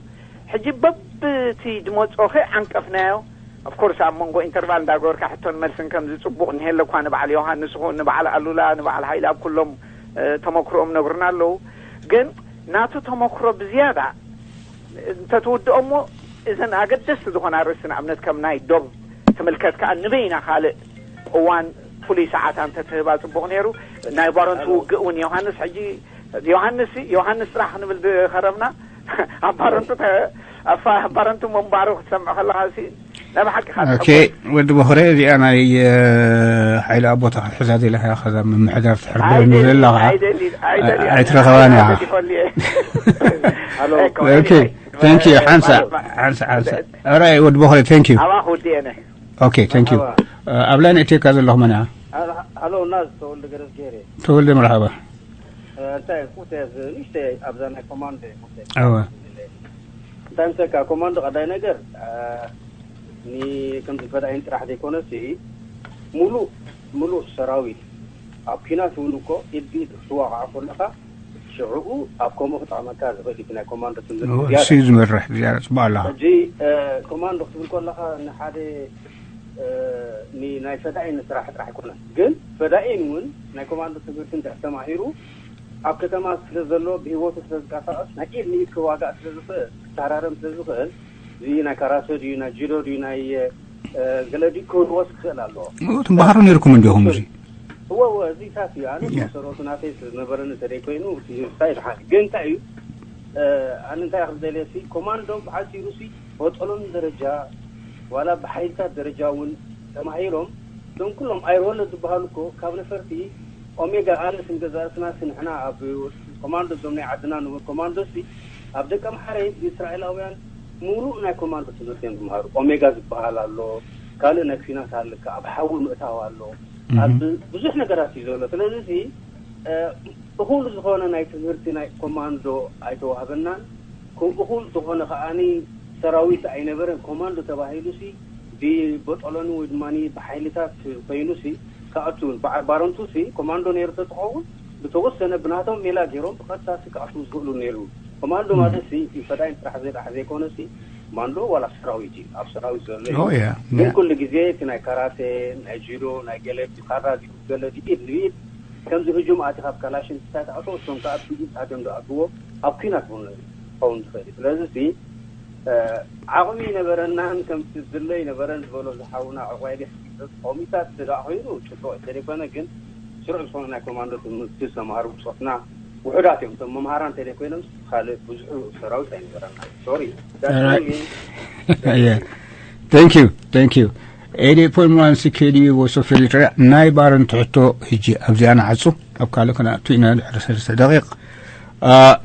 ሕጂ በብቲ ድመፅኦ ከይዓንቀፍናዮ፣ ኦፍኮርስ ኣብ መንጎ ኢንተርቫል እንዳገበርካ ሕቶን መልስን ከምዚ ፅቡቕ እንሄለ እኳ ንበዓል ዮሃንስ ይኹን ንበዓል ኣሉላ ንበዓል ሃይለ ኣብ ኩሎም ተመክሮኦም ነግሩና ኣለዉ። ግን ናቱ ተመክሮ ብዝያዳ እንተትውድኦ እሞ፣ እዘን ኣገደስቲ ዝኾና ኣርእስቲ ንኣብነት ከም ናይ ዶብ ትምልከት ከዓ ንበይና ካልእ እዋን ፍሉይ ሰዓታ እንተትህባ ጽቡቕ ነይሩ። ናይ ባረንቱ ውግእ እውን ዮሃንስ ሕጂ ዮሃንስ ዮሃንስ ጥራሕ ክንብል ዝኸረምና ኣብ ባረንቱ ተ- ኣፋ ባረንቱ ምንባሩ ክትሰምዕ ከለኻ ሲ ናይ ብሓቂ ኦኬ። ወዲ ቦኽረ፣ እዚኣ ናይ ሓይሊ ኣቦታ ክትሕዛ ደለኻ ከዛ ምምሕዳር ትሕርበኒ ዘለኻ ኣይትረኸባን እያ። Thank you ሓንሳ ሓንሳ ሓንሳ ራይ ወዲ ቦኽረ thank you ኣባ ክውድየነ okay thank you ኣብ ላይን እቴካ ዘለኹ መን እያ? Hello ናዝ ተወልደ ገረዝጌሬ። ተወልደ መርሓባ። እንታይ ቁተ ንሽተ ኣብዛ ናይ ኮማንዶ ቁተ ኣዋ እንታይ ምሰካ ኮማንዶ ቀዳይ ነገር ኒ ከምዚ ፈዳይን ጥራሕ ዘይኮነ ሲ ሙሉእ ሙሉእ ሰራዊት ኣብ ኪናት እውን እኮ ኢድ ብኢድ ክትዋቃዕ ከለካ ሽዑኡ ኣብ ከምኡ ክጠቕመካ ዝኽእል እዩ ናይ ኮማንዶ ትምህርቲ ዝያዳ። እሱ እዩ ዝመርሕ ዝያዳ ጽቡቅ ኣለኻ። ሕጂ ኮማንዶ ክትብል ከለካ ንሓደ ናይ ፈዳኢን ስራሕ ጥራሕ ኣይኮነን ግን ፈዳኢን እውን ናይ ኮማንዶ ትምህርቲ እንተ ተማሂሩ ኣብ ከተማ ስለ ዘሎ ብህይወቱ ስለ ዝንቀሳቀስ ናይ ኢድ ንኢድ ክዋጋእ ስለ ዝኽእል ክተሃራረም ስለ ዝኽእል እዚ ናይ ካራተ ድዩ ናይ ጅዶ ድዩ ናይ ገለ ድዩ ክህልዎስ ክኽእል ኣለዎ። እሞ ትምሃሩ ነይርኩም እንዲኹም እዚ እወ እወ እዚታት እዩ ኣነ መሰረቱ ናተይ ስለ ዝነበረኒ እንተደይ ኮይኑ እቲ እንታይ ድሓን ግን እንታይ እዩ ኣነ እንታይ ክደልየ ሲ ኮማንዶ ብሓፂሩ ሲ በጠሎን ደረጃ ዋላ ብሓይልታት ደረጃ እውን ተማሂሮም እዞም ኩሎም ኣይሮለ ዝበሃሉ እኮ ካብ ነፈርቲ ኦሜጋ ኣነ ስም ገዛ ርእስና ሲ ንሕና ኣብ ኮማንዶ እዞም ናይ ዓድና ንብል ኮማንዶ ሲ ኣብ ደቀ ምሓረ ብእስራኤላውያን ሙሉእ ናይ ኮማንዶ ትምህርቲ እዮም ዝምሃሩ ኦሜጋ ዝበሃል ኣሎ ካልእ ናይ ኩናት ኣለካ ኣብ ሓዊ ምእታው ኣሎ ኣብ ብዙሕ ነገራት እዩ ዘሎ ስለዚ ሲ እኹል ዝኾነ ናይ ትምህርቲ ናይ ኮማንዶ ኣይተዋህበናን ከም እኹል ዝኾነ ከዓኒ ሰራዊት ኣይነበረን ኮማንዶ ተባሂሉ ሲ ብበጠሎኒ ወይ ድማ ብሓይልታት ኮይኑ ሲ ክኣቱ በዓል ባረንቱ ሲ ኮማንዶ ነይሩ ተትኸውን ብተወሰነ ብናቶም ሜላ ገይሮም ብቐጥታ ሲ ክኣቱ ዝኽእሉ ነይሩ ኮማንዶ ማለት ሲ ፈዳይን ጥራሕ ዘይ ጥራሕ ዘይኮነ ሲ ኮማንዶ ዋላ ሰራዊት እዩ ኣብ ሰራዊት ዘሎ እዩ ግን ኩሉ ግዜ እቲ ናይ ካራቴ ናይ ጁዶ ናይ ገለ ብካራ ገለ ድኢድ ንኢድ ከምዚ ህጁም ኣቲ ካብ ካላሽን እንታይ ተኣቶ እቶም ከዓ ብኢድ ኣትዮም ዝኣትዎ ኣብ ኲናት እውን ክኸውን ዝኽእል እዩ ስለዚ ሲ ዓቕሚ ይነበረናን ከምቲ ዝድለ ይነበረን ዝበሎ ዝሓውና ዕቋይ ዲሕ ኮሚታት ስጋ ኮይኑ ጽቡቕ እንተደይኮነ ግን ስሩዕ ዝኾነ ናይ ኮማንዶ ትምህርቲ ዝተምሃሩ ብጾትና ውሑዳት እዮም እቶም መምሃራን እንተደይኮይኖም ካልእ ብዙሑ ሰራዊት ኣይነበረና ሶሪ thank you thank you eighty point one C K D U Voice of Eritrea ናይ ባረንቱ ሕቶ ሕጂ ኣብዚኣ ንዓጹ ኣብ ካልእ ክንኣቱ ኢና ድሕሪ ሰለስተ ደቂቕ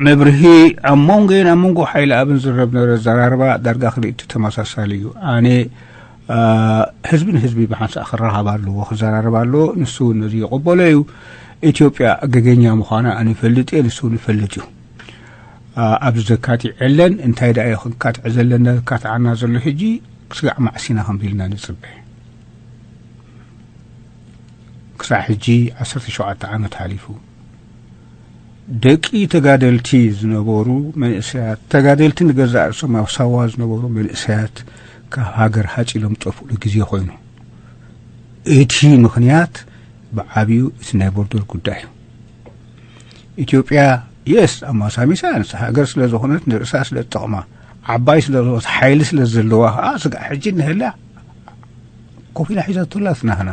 መብርሂ ኣብ መንጎን ኣብ መንጎ ሓይሊ ኣብን ዝረብ ነበረ ዘራርባ ዳርጋ ክልኢቱ ተመሳሳሊ እዩ ኣነ ህዝቢ ንህዝቢ ብሓንሳእ ክረኻብ ኣለዎ ክዘራረብ ኣለዎ ንሱ እውን ነዚ ይቕበሎ እዩ ኢትዮጵያ ገገኛ ምዃና ኣነ ይፈልጥ እየ ንሱ እውን ይፈልጥ እዩ ኣብዚ ዘካቲዕ የለን እንታይ ደኣ እዩ ክንካትዕ ዘለና ዘካትዓና ዘሎ ሕጂ ስጋዕ ማዕሲና ከምዚ ኢልና ንፅበ ክሳዕ ሕጂ ዓሰርተ ሸውዓተ ዓመት ሓሊፉ ደቂ ተጋደልቲ ዝነበሩ መንእሰያት ተጋደልቲ ንገዛእ ርእሶም ኣብ ሳዋ ዝነበሩ መንእሰያት ካብ ሃገር ሃፂሎም ዝጠፍእሉ ግዜ ኮይኑ እቲ ምኽንያት ብዓብዩ እቲ ናይ ቦርደር ጉዳይ እዩ ኢትዮጵያ የስ ኣማሳሚሳ ንሳ ሃገር ስለ ዝኾነት ንርእሳ ስለ ዝጠቕማ ዓባይ ስለ ዝኾነት ሓይሊ ስለ ዘለዋ ከዓ ስጋዕ ሕጂ እንሀላ ኮፍ ኢላ ሒዛቶ ኣላ እቲ ናህና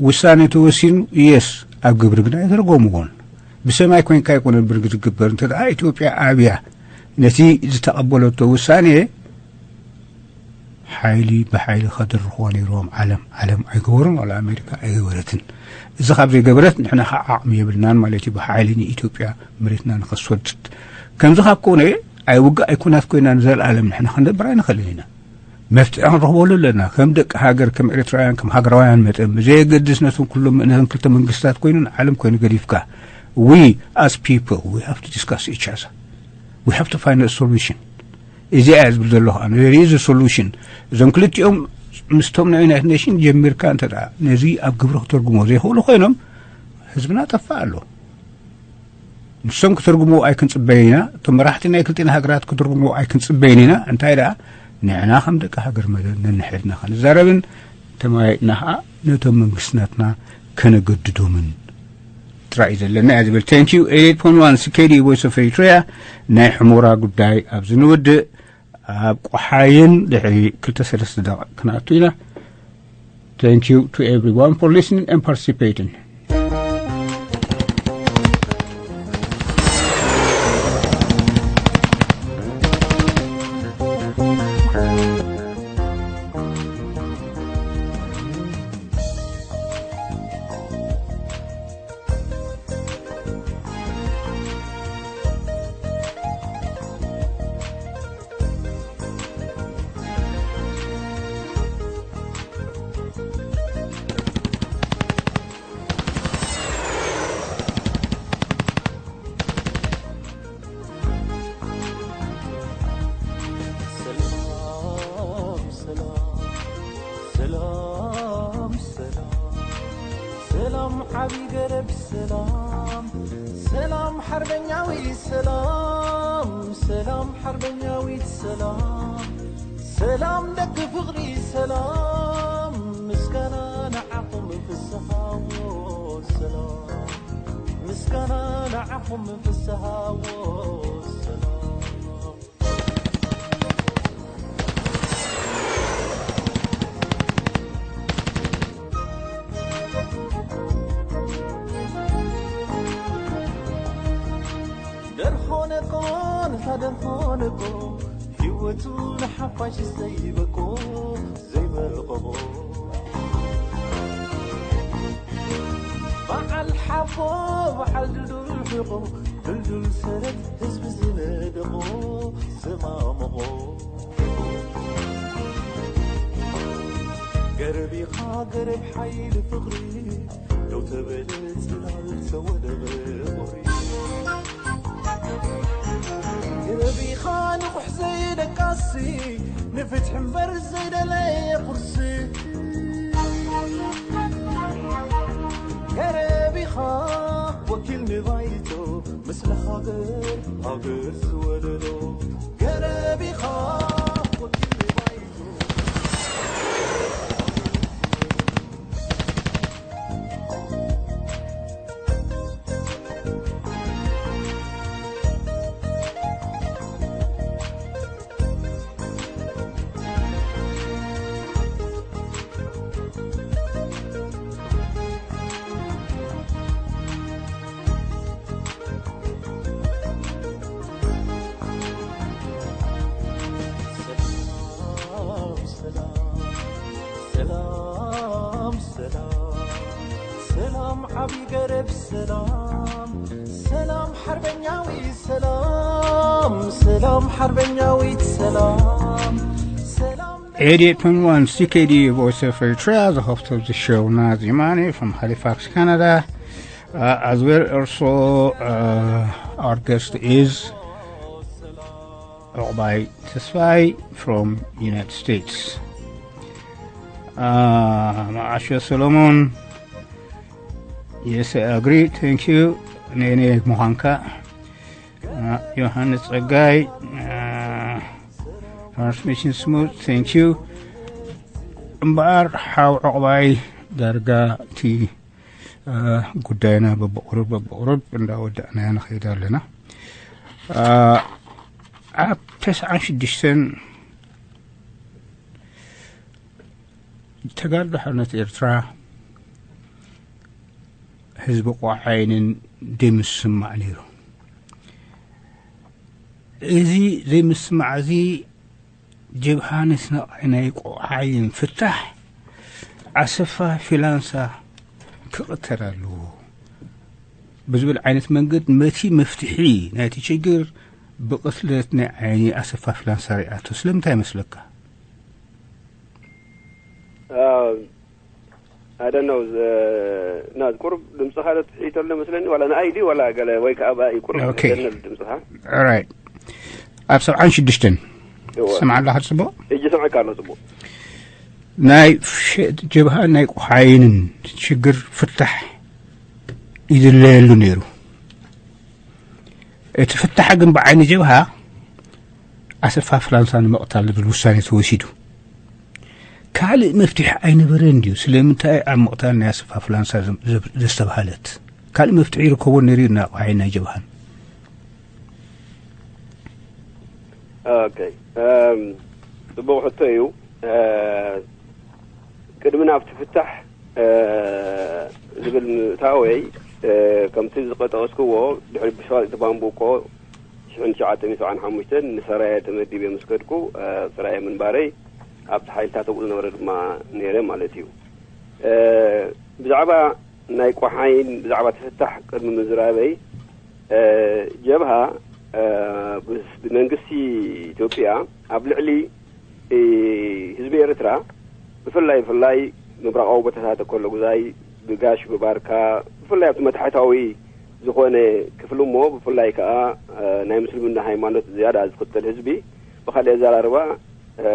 ውሳነ ተወሲኑ የስ ኣብ ግብሪ ግን ኣይተረጎምዎን ብሰማይ ኮይንካ ኣይኮነን ብርግ ዝግበር እንተ ደኣ ኢትዮጵያ ኣብያ ነቲ ዝተቐበለቶ ውሳኔ ሓይሊ ብሓይሊ ከድርኽዎ ነይርዎም ዓለም ዓለም ኣይገበሩን ዋላ ኣሜሪካ ኣይገበረትን እዚ ካብ ዘይገበረት ንሕና ከዓ ዓቕሚ የብልናን ማለት እዩ ብሓይሊ ንኢትዮጵያ መሬትና ንኸስወድድ ከምዚ ካብ ከውነ ኣይውግእ ኣይኩናት ኮይና ንዘለኣለም ንሕና ክንነብር ኣይንኽእልን ኢና መፍትሒ ክንረኽበሉ ኣለና ከም ደቂ ሃገር ከም ኤርትራውያን ከም ሃገራውያን መጠን ብዘየገድስ ነቶም ኩሎም ነተን ክልተ መንግስታት ኮይኑ ንዓለም ኮይኑ ገዲፍካ we as people we have to discuss each other we have to find a solution እዚ እያ ዝብል ዘለኹ ኣነ there is a solution እዞም ክልቲኦም ምስቶም ናይ ዩናይትድ ኔሽን ጀሚርካ እንተ ነዚ ኣብ ግብሪ ክተርጉሞ ዘይኽእሉ ኮይኖም ህዝብና ጠፋእ ኣሎ ንሶም ክትርጉምዎ ኣይክንጽበይን ኢና። እቶም መራሕቲ ናይ ክልቲና ሃገራት ክትርጉምዎ ኣይክንጽበይን ኢና። እንታይ ደኣ ንሕና ከም ደቂ ሃገር መለ ነንሕድና ክንዛረብን ተመያይጥና ኸኣ ነቶም መንግስትናትና ከነገድዶምን ጥራይ እዩ ዘለና እያ ዝብል። Thank you. Eighty-eight point one C K D Voice of Eritrea። ናይ ሕሞራ ጉዳይ ኣብዚ ንውድእ። ኣብ ቆሓይን ድሕሪ ክልተ ሰለስተ ደቂቕ ክንኣቱ ኢና። Thank you to everyone for listening and participating. ሰላም ሰላም ሰላም ሰላም ሰላም ዓቢ ገረብ ሰላም ሰላም ሓርበኛዊ ሰላም ሰላም ሓርበኛዊት ሰላም ሰላም ደቂ ፍቕሪ ሰላም ምስጋና ንዓኹም ፍስሃዎ ሰላም ምስጋና ንዓኹም ፍስሃዎ ሰላም ደርሆነቆ ነታ ደርሆነቆ ህይወቱ ንሓፋሽ ዘይበቆ ዘይበቆ በዓል ሓቦ በዓል ድልዱል ሕቆ ድልዱል ሰረት ህዝቢ ዝነደቆ ዝማመቖ ገረብ ኢኻ ገረብ ሓይሊ ፍቕሪ ደው ተበለ ጽላል ተወደበ ቁሪ ገረብ ኢኻ ንቑሕ ዘይደቃሲ ንፍትሒ እምበር ዘይደለየ ቁርሲ ገረብ ኢኻ ወኪል ንባይቶ ምስለ ሃገር ሃገር ዝወለዶ ገረብ ኢኻ ወኪል ንባይቶ ሰላም ሰላም ሰላም ሰላም ሰላም ዓቢ ገረብ ሰላም ሰላም ሓርበኛዊ ሰላም ሰላም ሓርበኛዊት ሰላም ሰላም eighty-eight point one C K D Voice of Eritrea, the host of the show, Nazimani from Halifax, Canada. Uh, as well, also, uh, our guest is Obai Tesfai from United States. Uh, Maasha Solomon, yes, I agree. Thank you. Nene Mohanka, uh, Johannes Agai, uh, Transmission Smooth, thank you. እምበኣር ሓው ዕቑባይ ዳርጋ እቲ ጉዳይና በብቑሩብ በብቑሩብ እንዳወዳእናዮ ንኸይድ ኣለና። ኣብ ተስዓን ሽዱሽተን ተጋድሎ ሓርነት ኤርትራ ህዝቢ ቆዓይንን ደም ዝስማዕ ነይሩ። እዚ ዘይምስማዕ እዚ ጀብሃ ነስነቓይ ናይ ቆዓይን ፍታሕ ኣሰፋ ፊላንሳ ክቕተል ኣለዎ ብዝብል ዓይነት መንገድ መቲ መፍትሒ ናይቲ ችግር ብቕትለት ናይ ዓይኒ ኣሰፋ ፊላንሳ ሪኣቶ ስለምንታይ ይመስለካ? ኣደነው ና ቁሩብ ድምፅኻ ትሕይተሉ መስለኒ ዋላ ንኣይ ድዩ ዋላ ገለ ወይ ከዓ ብኣይ ቁሩብ okay ደነል ድምፅኻ right ኣብ ሰብዓን ሽዱሽተን እወ። ትሰምዓ ኣለኻ ጽቡቕ ሕጂ ሰምዐካ ኣሎ ፅቡቅ ናይ ሸ- ጀብሃ ናይ ቁሓይንን ሽግር ፍታሕ ይድለየሉ ነይሩ እቲ ፍታሕ ግን ብዓይኒ ጀብሃ ኣሰፋ ፍላንሳ ንምቕታል ዝብል ውሳኔ ተወሲዱ። ካልእ መፍትሒ ኣይነበረን ድዩ? ስለምንታይ ኣብ ምቕታል ናይ ኣሰፋ ፍላንሳ ዘ-፣ ዘ-፣ ዘስተብሃለት? ካልእ መፍትሒ ይርከቦ ነይሩ እዩ፣ ናይ ኣቕሓይ ናይ ጀብሃን። ኦኬ፣ እም፣ ጽቡቕ ሕቶ እዩ። እ፣ ቅድሚ ናብቲ ፍታሕ፣ እ፣ ዝብል ምእታወይ፣ እ፣ ከምቲ ዝጠቐስክዎ፣ ድሕሪ ብሸዋጥ ባምቡቆ ሽሕን ትሽዓተ ሚእትን ሰብዓን ሓሙሽተን ንሰራየ ተመዲበ ምስ ከድኩ፣ እ፣ ሰራየ ምንባረይ ኣብቲ ሓይልታት ኣብኡ ዝነበረ ድማ ነይረ ማለት እዩ። እ፣ ብዛዕባ ናይ ቆሓይን ብዛዕባ እቲ ፍታሕ ቅድሚ ምዝራበይ፣ እ፣ ጀብሃ፣ እ፣ ብስ-፣ ብመንግስቲ ኢትዮጵያ ኣብ ልዕሊ፣ እ፣ ህዝቢ ኤርትራ፣ ብፍላይ፣ ብፍላይ ምብራቓዊ ቦታታት ኮሎጉዛይ፣ ብጋሽ፣ ብባርካ፣ ብፍላይ ኣብቲ መታሕታዊ ዝኾነ ክፍሊ እሞ፣ ብፍላይ ከኣ፣ እ፣ ናይ ምስልምና ሃይማኖት ዝያዳ ዝኽተል ህዝቢ፣ ብኻልእ ኣዘራርባ፣ እ፣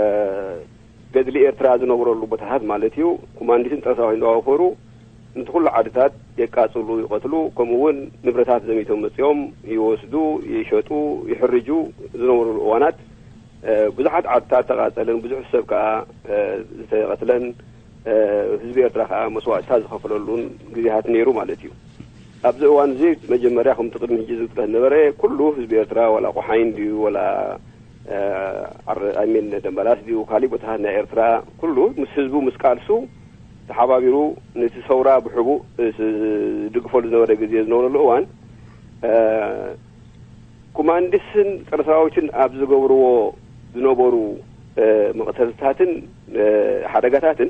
ገድሊ ኤርትራ ዝነብረሉ ቦታታት ማለት እዩ። ኮማንዲስን ጸረ ሰራዊትን እንዳዋፈሩ ነቲ ኩሉ ዓድታት የቃጽሉ፣ ይቐትሉ፣ ከምኡ እውን ንብረታት ዘሚቶም መጺኦም ይወስዱ፣ ይሸጡ፣ ይሕርጁ ዝነበሩሉ እዋናት፣ እ፣ ብዙሓት ዓድታት ተቓጸለን፣ ብዙሕ ሰብ ከኣ፣ እ፣ ዝተቐትለን፣ እ፣ ህዝቢ ኤርትራ ከኣ መስዋእትታት ዝኸፈለሉን ግዜታት ነይሩ ማለት እዩ። ኣብዚ እዋን እዚ መጀመርያ ከምቲ ቅድሚ ሕጂ ዝፍለጥ ዝነበረ፣ ኩሉ ህዝቢ ኤርትራ ዋላ ቆሓይን ድዩ ዋላ፣ እ፣ ዓረ-፣ ኣይ ሚን ደምበላስ ድዩ ካልእ ቦታታት ናይ ኤርትራ፣ ኩሉ ምስ ህዝቡ ምስ ቃልሱ ተሓባቢሩ ነቲ ሰውራ ብሕቡእ፣ እ፣ ስ-፣ ዝድግፈሉ ዝነበረ ግዜ ዝነበረሉ እዋን፣ እ፣ ኮማንዲስን ጸረ ሰራዊትን ኣብ ዝገብርዎ ዝነበሩ፣ እ፣ መቕተልታትን፣ እ፣ ሓደጋታትን፣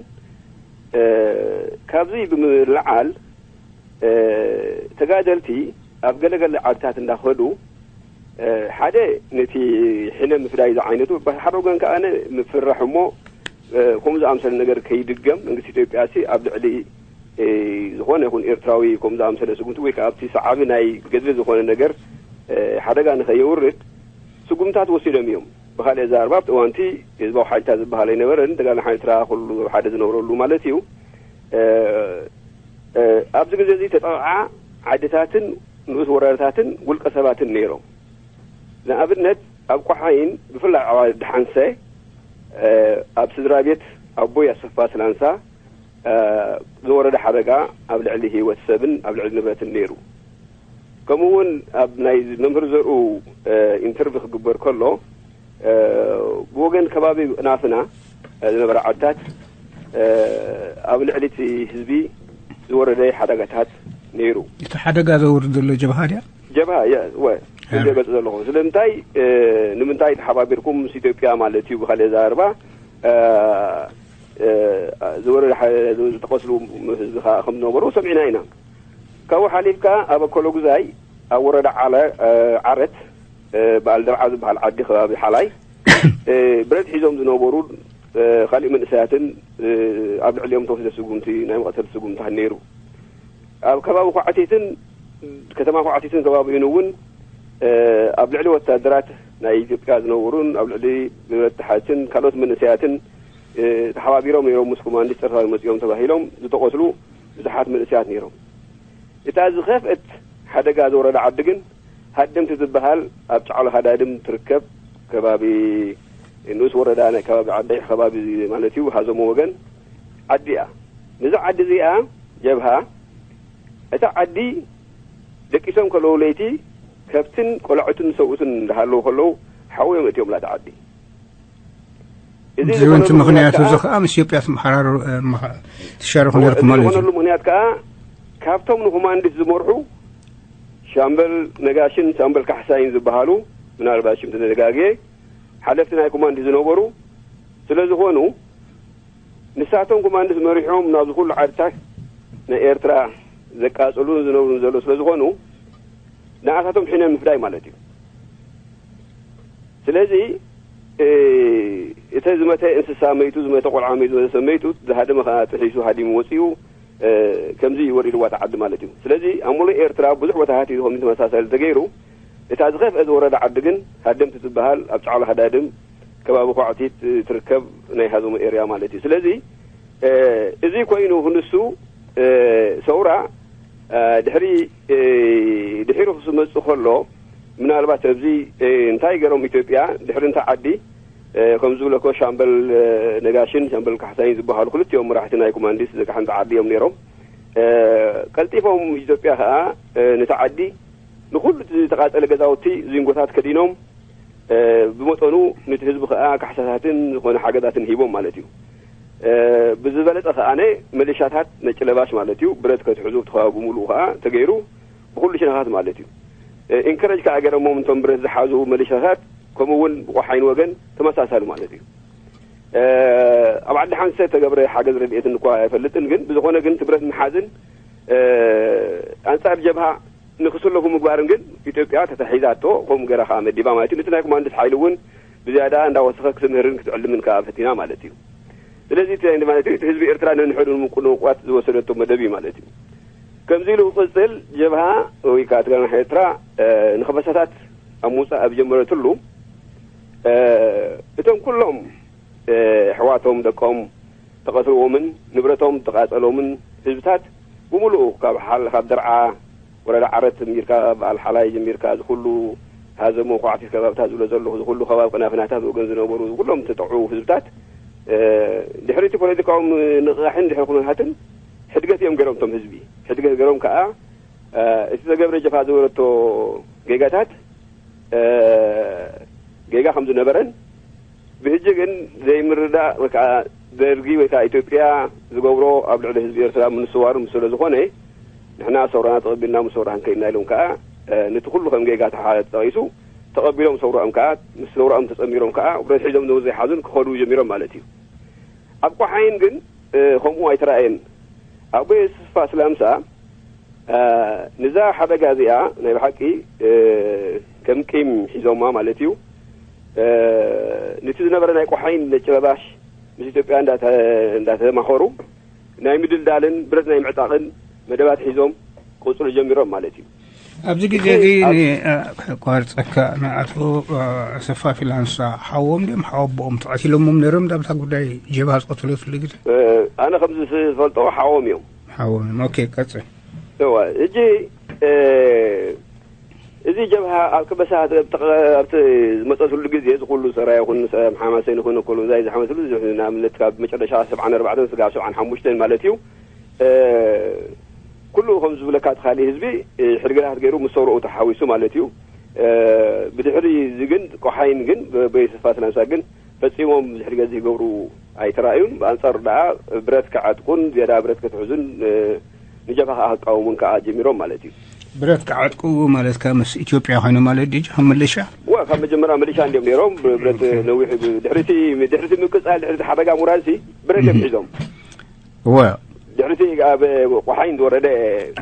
እ፣ ካብዚ ብምልዓል፣ እ፣ ተጋደልቲ ኣብ ገለገለ ዓድታት እንዳኸዱ፣ እ፣ ሓደ ነቲ ሕነ ምፍዳይ ዝዓይነቱ፣ ብሓደ ወገን ከኣ ምፍራሕ እሞ፣ እ፣ ከምኡ ዝኣምሰለ ነገር ከይድገም መንግስቲ ኢትዮጵያ ሲ ኣብ ልዕሊ፣ እ፣ ዝኾነ ይኹን ኤርትራዊ ከምኡ ዝኣምሰለ ስጉምቲ ወይ ከኣ ኣብቲ ሰዓቢ ናይ ገድሊ ዝኾነ ነገር፣ እ፣ ሓደጋ ንኸየውርድ ስጉምታት ወሲዶም እዮም። ብኻልእ ኣዘራርባ ኣብቲ እዋንቲ ህዝባዊ ሓይልታት ዝበሃል ኣይነበረን። ተጋዳላይ ሓይሊ ኤርትራ ኩሉ ሓደ ዝነብረሉ ማለት እዩ። እ፣ እ፣ ኣብዚ ግዜ እዚ ተጠቕዓ ዓድታትን ንኡስ ወረዳታትን ውልቀ ሰባትን ነይሮም። ንኣብነት ኣብ ቆሓይን ብፍላይ ኣብ ኣዲ ሓንሰ፣ እ፣ ኣብ ስድራ ቤት ኣቦይ ኣሰፋ ስላንሳ፣ እ፣ ዝወረደ ሓደጋ ኣብ ልዕሊ ህይወት ሰብን ኣብ ልዕሊ ንብረትን ነይሩ። ከምኡ እውን ኣብ ናይ መምህር ዘርኡ፣ እ፣ ኢንተርቪው ክግበር ከሎ፣ እ፣ ብወገን ከባቢ ናፍና፣ እ፣ ዝነበራ ዓድታት፣ እ፣ ኣብ ልዕሊ እቲ ህዝቢ ዝወረደ ሓደጋታት ነይሩ። እቲ ሓደጋ ዘውርድ ዘሎ ጀብሃ ድያ? ጀብሃ፣ የ-፣ ወ-፣ እየ። ዝገልጽ ዘለኹ። ስለምንታይ፣ እ፣ ንምንታይ ተሓባቢርኩም ምስ ኢትዮጵያ ማለት እዩ፣ ብኻልእ ኣዘራርባ፣ እ፣ እ፣ ዝወረደ ሓ-፣ ዝተቐስሉ ህዝቢ ከኣ ከም ዝነበሩ ሰሚዕና ኢና። ካብኡ ሓሊፍካ ኣብ ኣኮሎጉዛይ ኣብ ወረዳ ዓለ-፣ እ፣ ዓረት፣ እ፣ በዓል ደብዓ ዝበሃል ዓዲ ከባቢ ሓላይ፣ እ፣ ብረት ሒዞም ዝነበሩ፣ እ፣ ካሊእ መንእሰያትን፣ እ፣ ኣብ ልዕሊኦም ተወስደ ስጉምቲ፣ ናይ መቐተልቲ ስጉምታት ነይሩ። ኣብ ከባቢ ኳዕቲትን ከተማ ኳዕቲትን ከባቢኡን እውን፣ እ፣ ኣብ ልዕሊ ወታደራት ናይ ኢትዮጵያ ዝነበሩን ኣብ ልዕሊ ብረት ተሓዝትን ካልኦት መንእሰያትን፣ እ፣ ተሓባቢሮም ነይሮም ምስ ኮማንዲስ ጸርፋዊ መጺኦም ተባሂሎም ዝተቐትሉ ብዙሓት መንእሰያት ነይሮም። እታ ዝኸፍአት ሓደጋ ዝወረዳ ዓዲ ግን ሃደምቲ ዝበሃል ኣብ ጫዕሎ ሃዳድም ትርከብ ከባቢ ንኡስ ወረዳ ናይ ከባቢ ዓዳይ ከባቢ ማለት እዩ፣ ሃዘሞ ወገን ዓዲ እያ። ነዛ ዓዲ እዚኣ ጀብሃ እታ ዓዲ ደቂሶም ከለዉ ለይቲ ከብትን ቆላዑትን ሰብኡትን እንዳሃለዉ ከለዉ ሓውዮም እትዮም ላታ ዓዲ። እዚ እዚ ወንቲ ዝኾነሉ ምኽንያት ምኽንያት እዚ ከዓ ከዓ ምስ ኢትዮጵያ ትመሓራሩ፣ እ፣ መኻ-፣ ትሻረኹ እወ፣ ነርኩም እዚ ማለት እዩ። ዝኾነሉ ምኽንያት ከዓ ካብቶም ንኮማንዲስ ዝመርሑ ሻምበል ነጋሽን ሻምበል ካሕሳይን ዝበሃሉ፣ ምናልባት ሽም ተደጋግየ፣ ሓለፍቲ ናይ ኮማንዲስ ዝነበሩ ስለ ዝኾኑ፣ ንሳቶም ኮማንዲስ መሪሖም ናብዚ ኩሉ ዓድታት ናይ ኤርትራ ዘቃጽሉን ዝነብሩን ዘሎ ስለ ዝኾኑ፣ ንኣታቶም ሕነ ምፍዳይ ማለት እዩ። ስለዚ፣ እ፣ እተ ዝመተ እንስሳ መይቱ፣ ዝመተ ቆልዓ መይቱ፣ ዝመተ ሰብ መይቱ፣ ዝሃደመ ኸኣ ጥሒሱ ሃዲሙ ወጺኡ፣ እ፣ ከምዚ ወሪድዋ እታ ዓዲ ማለት እዩ። ስለዚ ኣብ ሙሉእ ኤርትራ ብዙሕ ቦታታት እዩ ከምዚ ተመሳሳሊ ተገይሩ። እታ ዝኸፍአ ዝወረደ ዓዲ ግን ሃደምቲ ትበሃል ኣብ ጫዕሎ ሃዳድም ከባቢ ኳዕቲት ትርከብ ናይ ሃዘሞ ኤርያ ማለት እዩ። ስለዚ፣ እ፣ እዚ ኮይኑ ክንሱ፣ እ፣ ሰውራ፣ እ፣ ድሕሪ፣ እ፣ ድሒሩ ክመጽእ ከሎ ምናልባት ኣብዚ እንታይ ገይሮም ኢትዮጵያ ድሕሪ እንታ ዓዲ፣ ከምዚ ዝብለኮ ሻምበል ነጋሽን ሻምበል ካሕሳይን ዝበሃሉ ክልቲኦም መራሕቲ ናይ ኮማንዲስ ደቂ ሓንቲ ዓዲ እዮም ነይሮም። ቀልጢፎም ኢትዮጵያ ከዓ ነቲ ዓዲ ንኩሉ እቲ ዝተቃጸለ ገዛውቲ ዚንጎታት ከዲኖም፣ ብመጠኑ ነቲ ህዝቢ ከዓ ካሕሳታትን ዝኾነ ሓገዛትን ሂቦም ማለት እዩ። ብዝበለጸ ከኣነ መሊሻታት ነጭ ለባሽ ማለት እዩ፣ ብረት ከትሕዙ እቲ ከባቢ ብምሉኡ ከዓ ተገይሩ ብኩሉ ሽነኻት ማለት እዩ። ኢንከረጅ ከዓ ገይሮሞም እቶም ብረት ዝሓዙ መሊሻታት፣ ከምኡ እውን ብቆሓይን ወገን ተመሳሳሊ ማለት እዩ። ኣብ ዓዲ ሓንሰ ተገብረ ሓገዝ ረድኤትን እኳ ኣይፈልጥን፣ ግን ብዝኾነ ግን እቲ ብረት ምሓዝን ኣንጻር ጀብሃ ንክስለፉ ምግባርን ግን ኢትዮጵያ ተታሒዛቶ፣ ከምኡ ገይራ ከዓ መዲባ ማለት እዩ። ነቲ ናይ ኮማንድስ ሓይሊ እውን ብዝያዳ እንዳወሰኸ ክትምህርን ክትዕልምን ከዓ ፈቲና ማለት እዩ። ስለዚ እቲ ማለት እዩ፣ እቲ ህዝቢ ኤርትራ ነንሕዱ ንምቁንቋት ዝወሰደቶ መደብ እዩ ማለት እዩ። ከምዚ ኢሉ ክቅጽል ጀብሃ ወይ ከዓ ትግራይ ኤርትራ ንኸፈሳታት ኣብ ምውፃእ ኣብ ጀመረትሉ፣ እቶም ኩሎም ኣሕዋቶም ደቆም ተቐትልዎምን ንብረቶም ተቓጸሎምን ህዝብታት ብምሉኡ ካብ ሓል ካብ ደርዓ ወረዳ ዓረት ጀሚርካ በዓል ሓላይ ጀሚርካ እዚ ኩሉ ሃዘሞ ኳዕቲት ከባብታት ዝብሎ ዘለኹ እዚ ኩሉ ከባቢ ቅናፍናታት ወገን ዝነበሩ እዚ ኩሎም ተጠዑ ህዝብታት ድሕሪ እቲ ፖለቲካዊ ንቕቓሕን ድሕሪ ኩነታትን ሕድገት እዮም ገይሮም እቶም ህዝቢ ሕድገት ገይሮም ከዓ እቲ ዘገብረ ጀፋ ዝበረቶ ጌጋታት ጌጋ ከም ዝነበረን ብህጂ ግን ዘይምርዳእ ወይ ከዓ ደርጊ ወይ ከዓ ኢትዮጵያ ዝገብሮ ኣብ ልዕሊ ህዝቢ ኤርትራ ምንስዋሩ ምስ ስለ ዝኾነ ንሕና ሰውራና ተቐቢልና ምስ ሰውራ ክንከይድና ኢሎም ከዓ ነቲ ኩሉ ከም ጌጋ ተሓ- ተጠቒሱ ተቐቢሎም ሰውራኦም ከዓ ምስ ሰውራኦም ተጸሚሮም ከዓ ብረት ሒዞም ነብር ዘይሓዙን ክኸዱ ጀሚሮም ማለት እዩ። ኣብ ቆሓይን ግን ከምኡ ኣይተራእየን። ኣቦይ ስፋ ስላምሳ ንዛ ሓደጋ እዚኣ ናይ ብሓቂ ከም ቂም ሒዞማ ማለት እዩ። ንቲ ዝነበረ ናይ ቆሓይን ነጭ ለባሽ ምስ ኢትዮጵያ እንዳተማኸሩ ናይ ምድልዳልን ብረት ናይ ምዕጣቕን መደባት ሒዞም ክቕፅሉ ጀሚሮም ማለት እዩ። ኣብዚ ግዜ እዚ ቋርፀካ ንኣቶ ኣሰፋ ፊላንሳ ሓዎም ድም ሓወቦኦም ተቐቲሎሞም ነይሮም ዳብታ ጉዳይ ጀብሃ ዝቐተለትሉ ግዜ ኣነ ከምዚ ዝፈልጦ ሓዎም እዮም። ሓዎም እዮም። ኦኬ ቀፅል። እዋ ሕጂ እዚ ጀብሃ ኣብ ከበሳ ኣብቲ ዝመፀትሉ ግዜ እዚ ኩሉ ሰራ ይኹን ሓማሰን ይኹን ኮሎዛይ ዝሓመትሉ ንኣብነት ካብ መጨረሻ ሰብዓን ኣርባዕተን ስጋብ ሰብዓን ሓሙሽተን ማለት እዩ። ኩሉ ከም ዝብለካ እቲ ካሊእ ህዝቢ ሕድገታት ገይሩ ምስ ሰውረኡ ተሓዊሱ ማለት እዩ። ብድሕሪ እዚ ግን ቆሓይን ግን በየስፋት ናንሳ ግን ፈጺሞም ዝሕድገ ዝገብሩ ኣይተራእዩን። ብኣንጻሩ ደኣ ብረት ክዓጥቁን ዝያዳ ብረት ክትሕዙን ንጀብሃ ከዓ ክቃወሙን ከዓ ጀሚሮም ማለት እዩ። ብረት ክዓጥቁ ማለትካ ምስ ኢትዮጵያ ኮይኑ ማለት ድዩ ከም ምልሻ? እወ ካብ መጀመርያ ምልሻ እንዲዮም ነይሮም። ብረት ነዊሕ ድሕሪቲ ድሕሪቲ ምቅጻል ድሕሪቲ ሓደጋ ሙራልሲ ብረት እዮም ሒዞም። እወ ድሕሪቲ ኣብ ቆሓይን ዝወረደ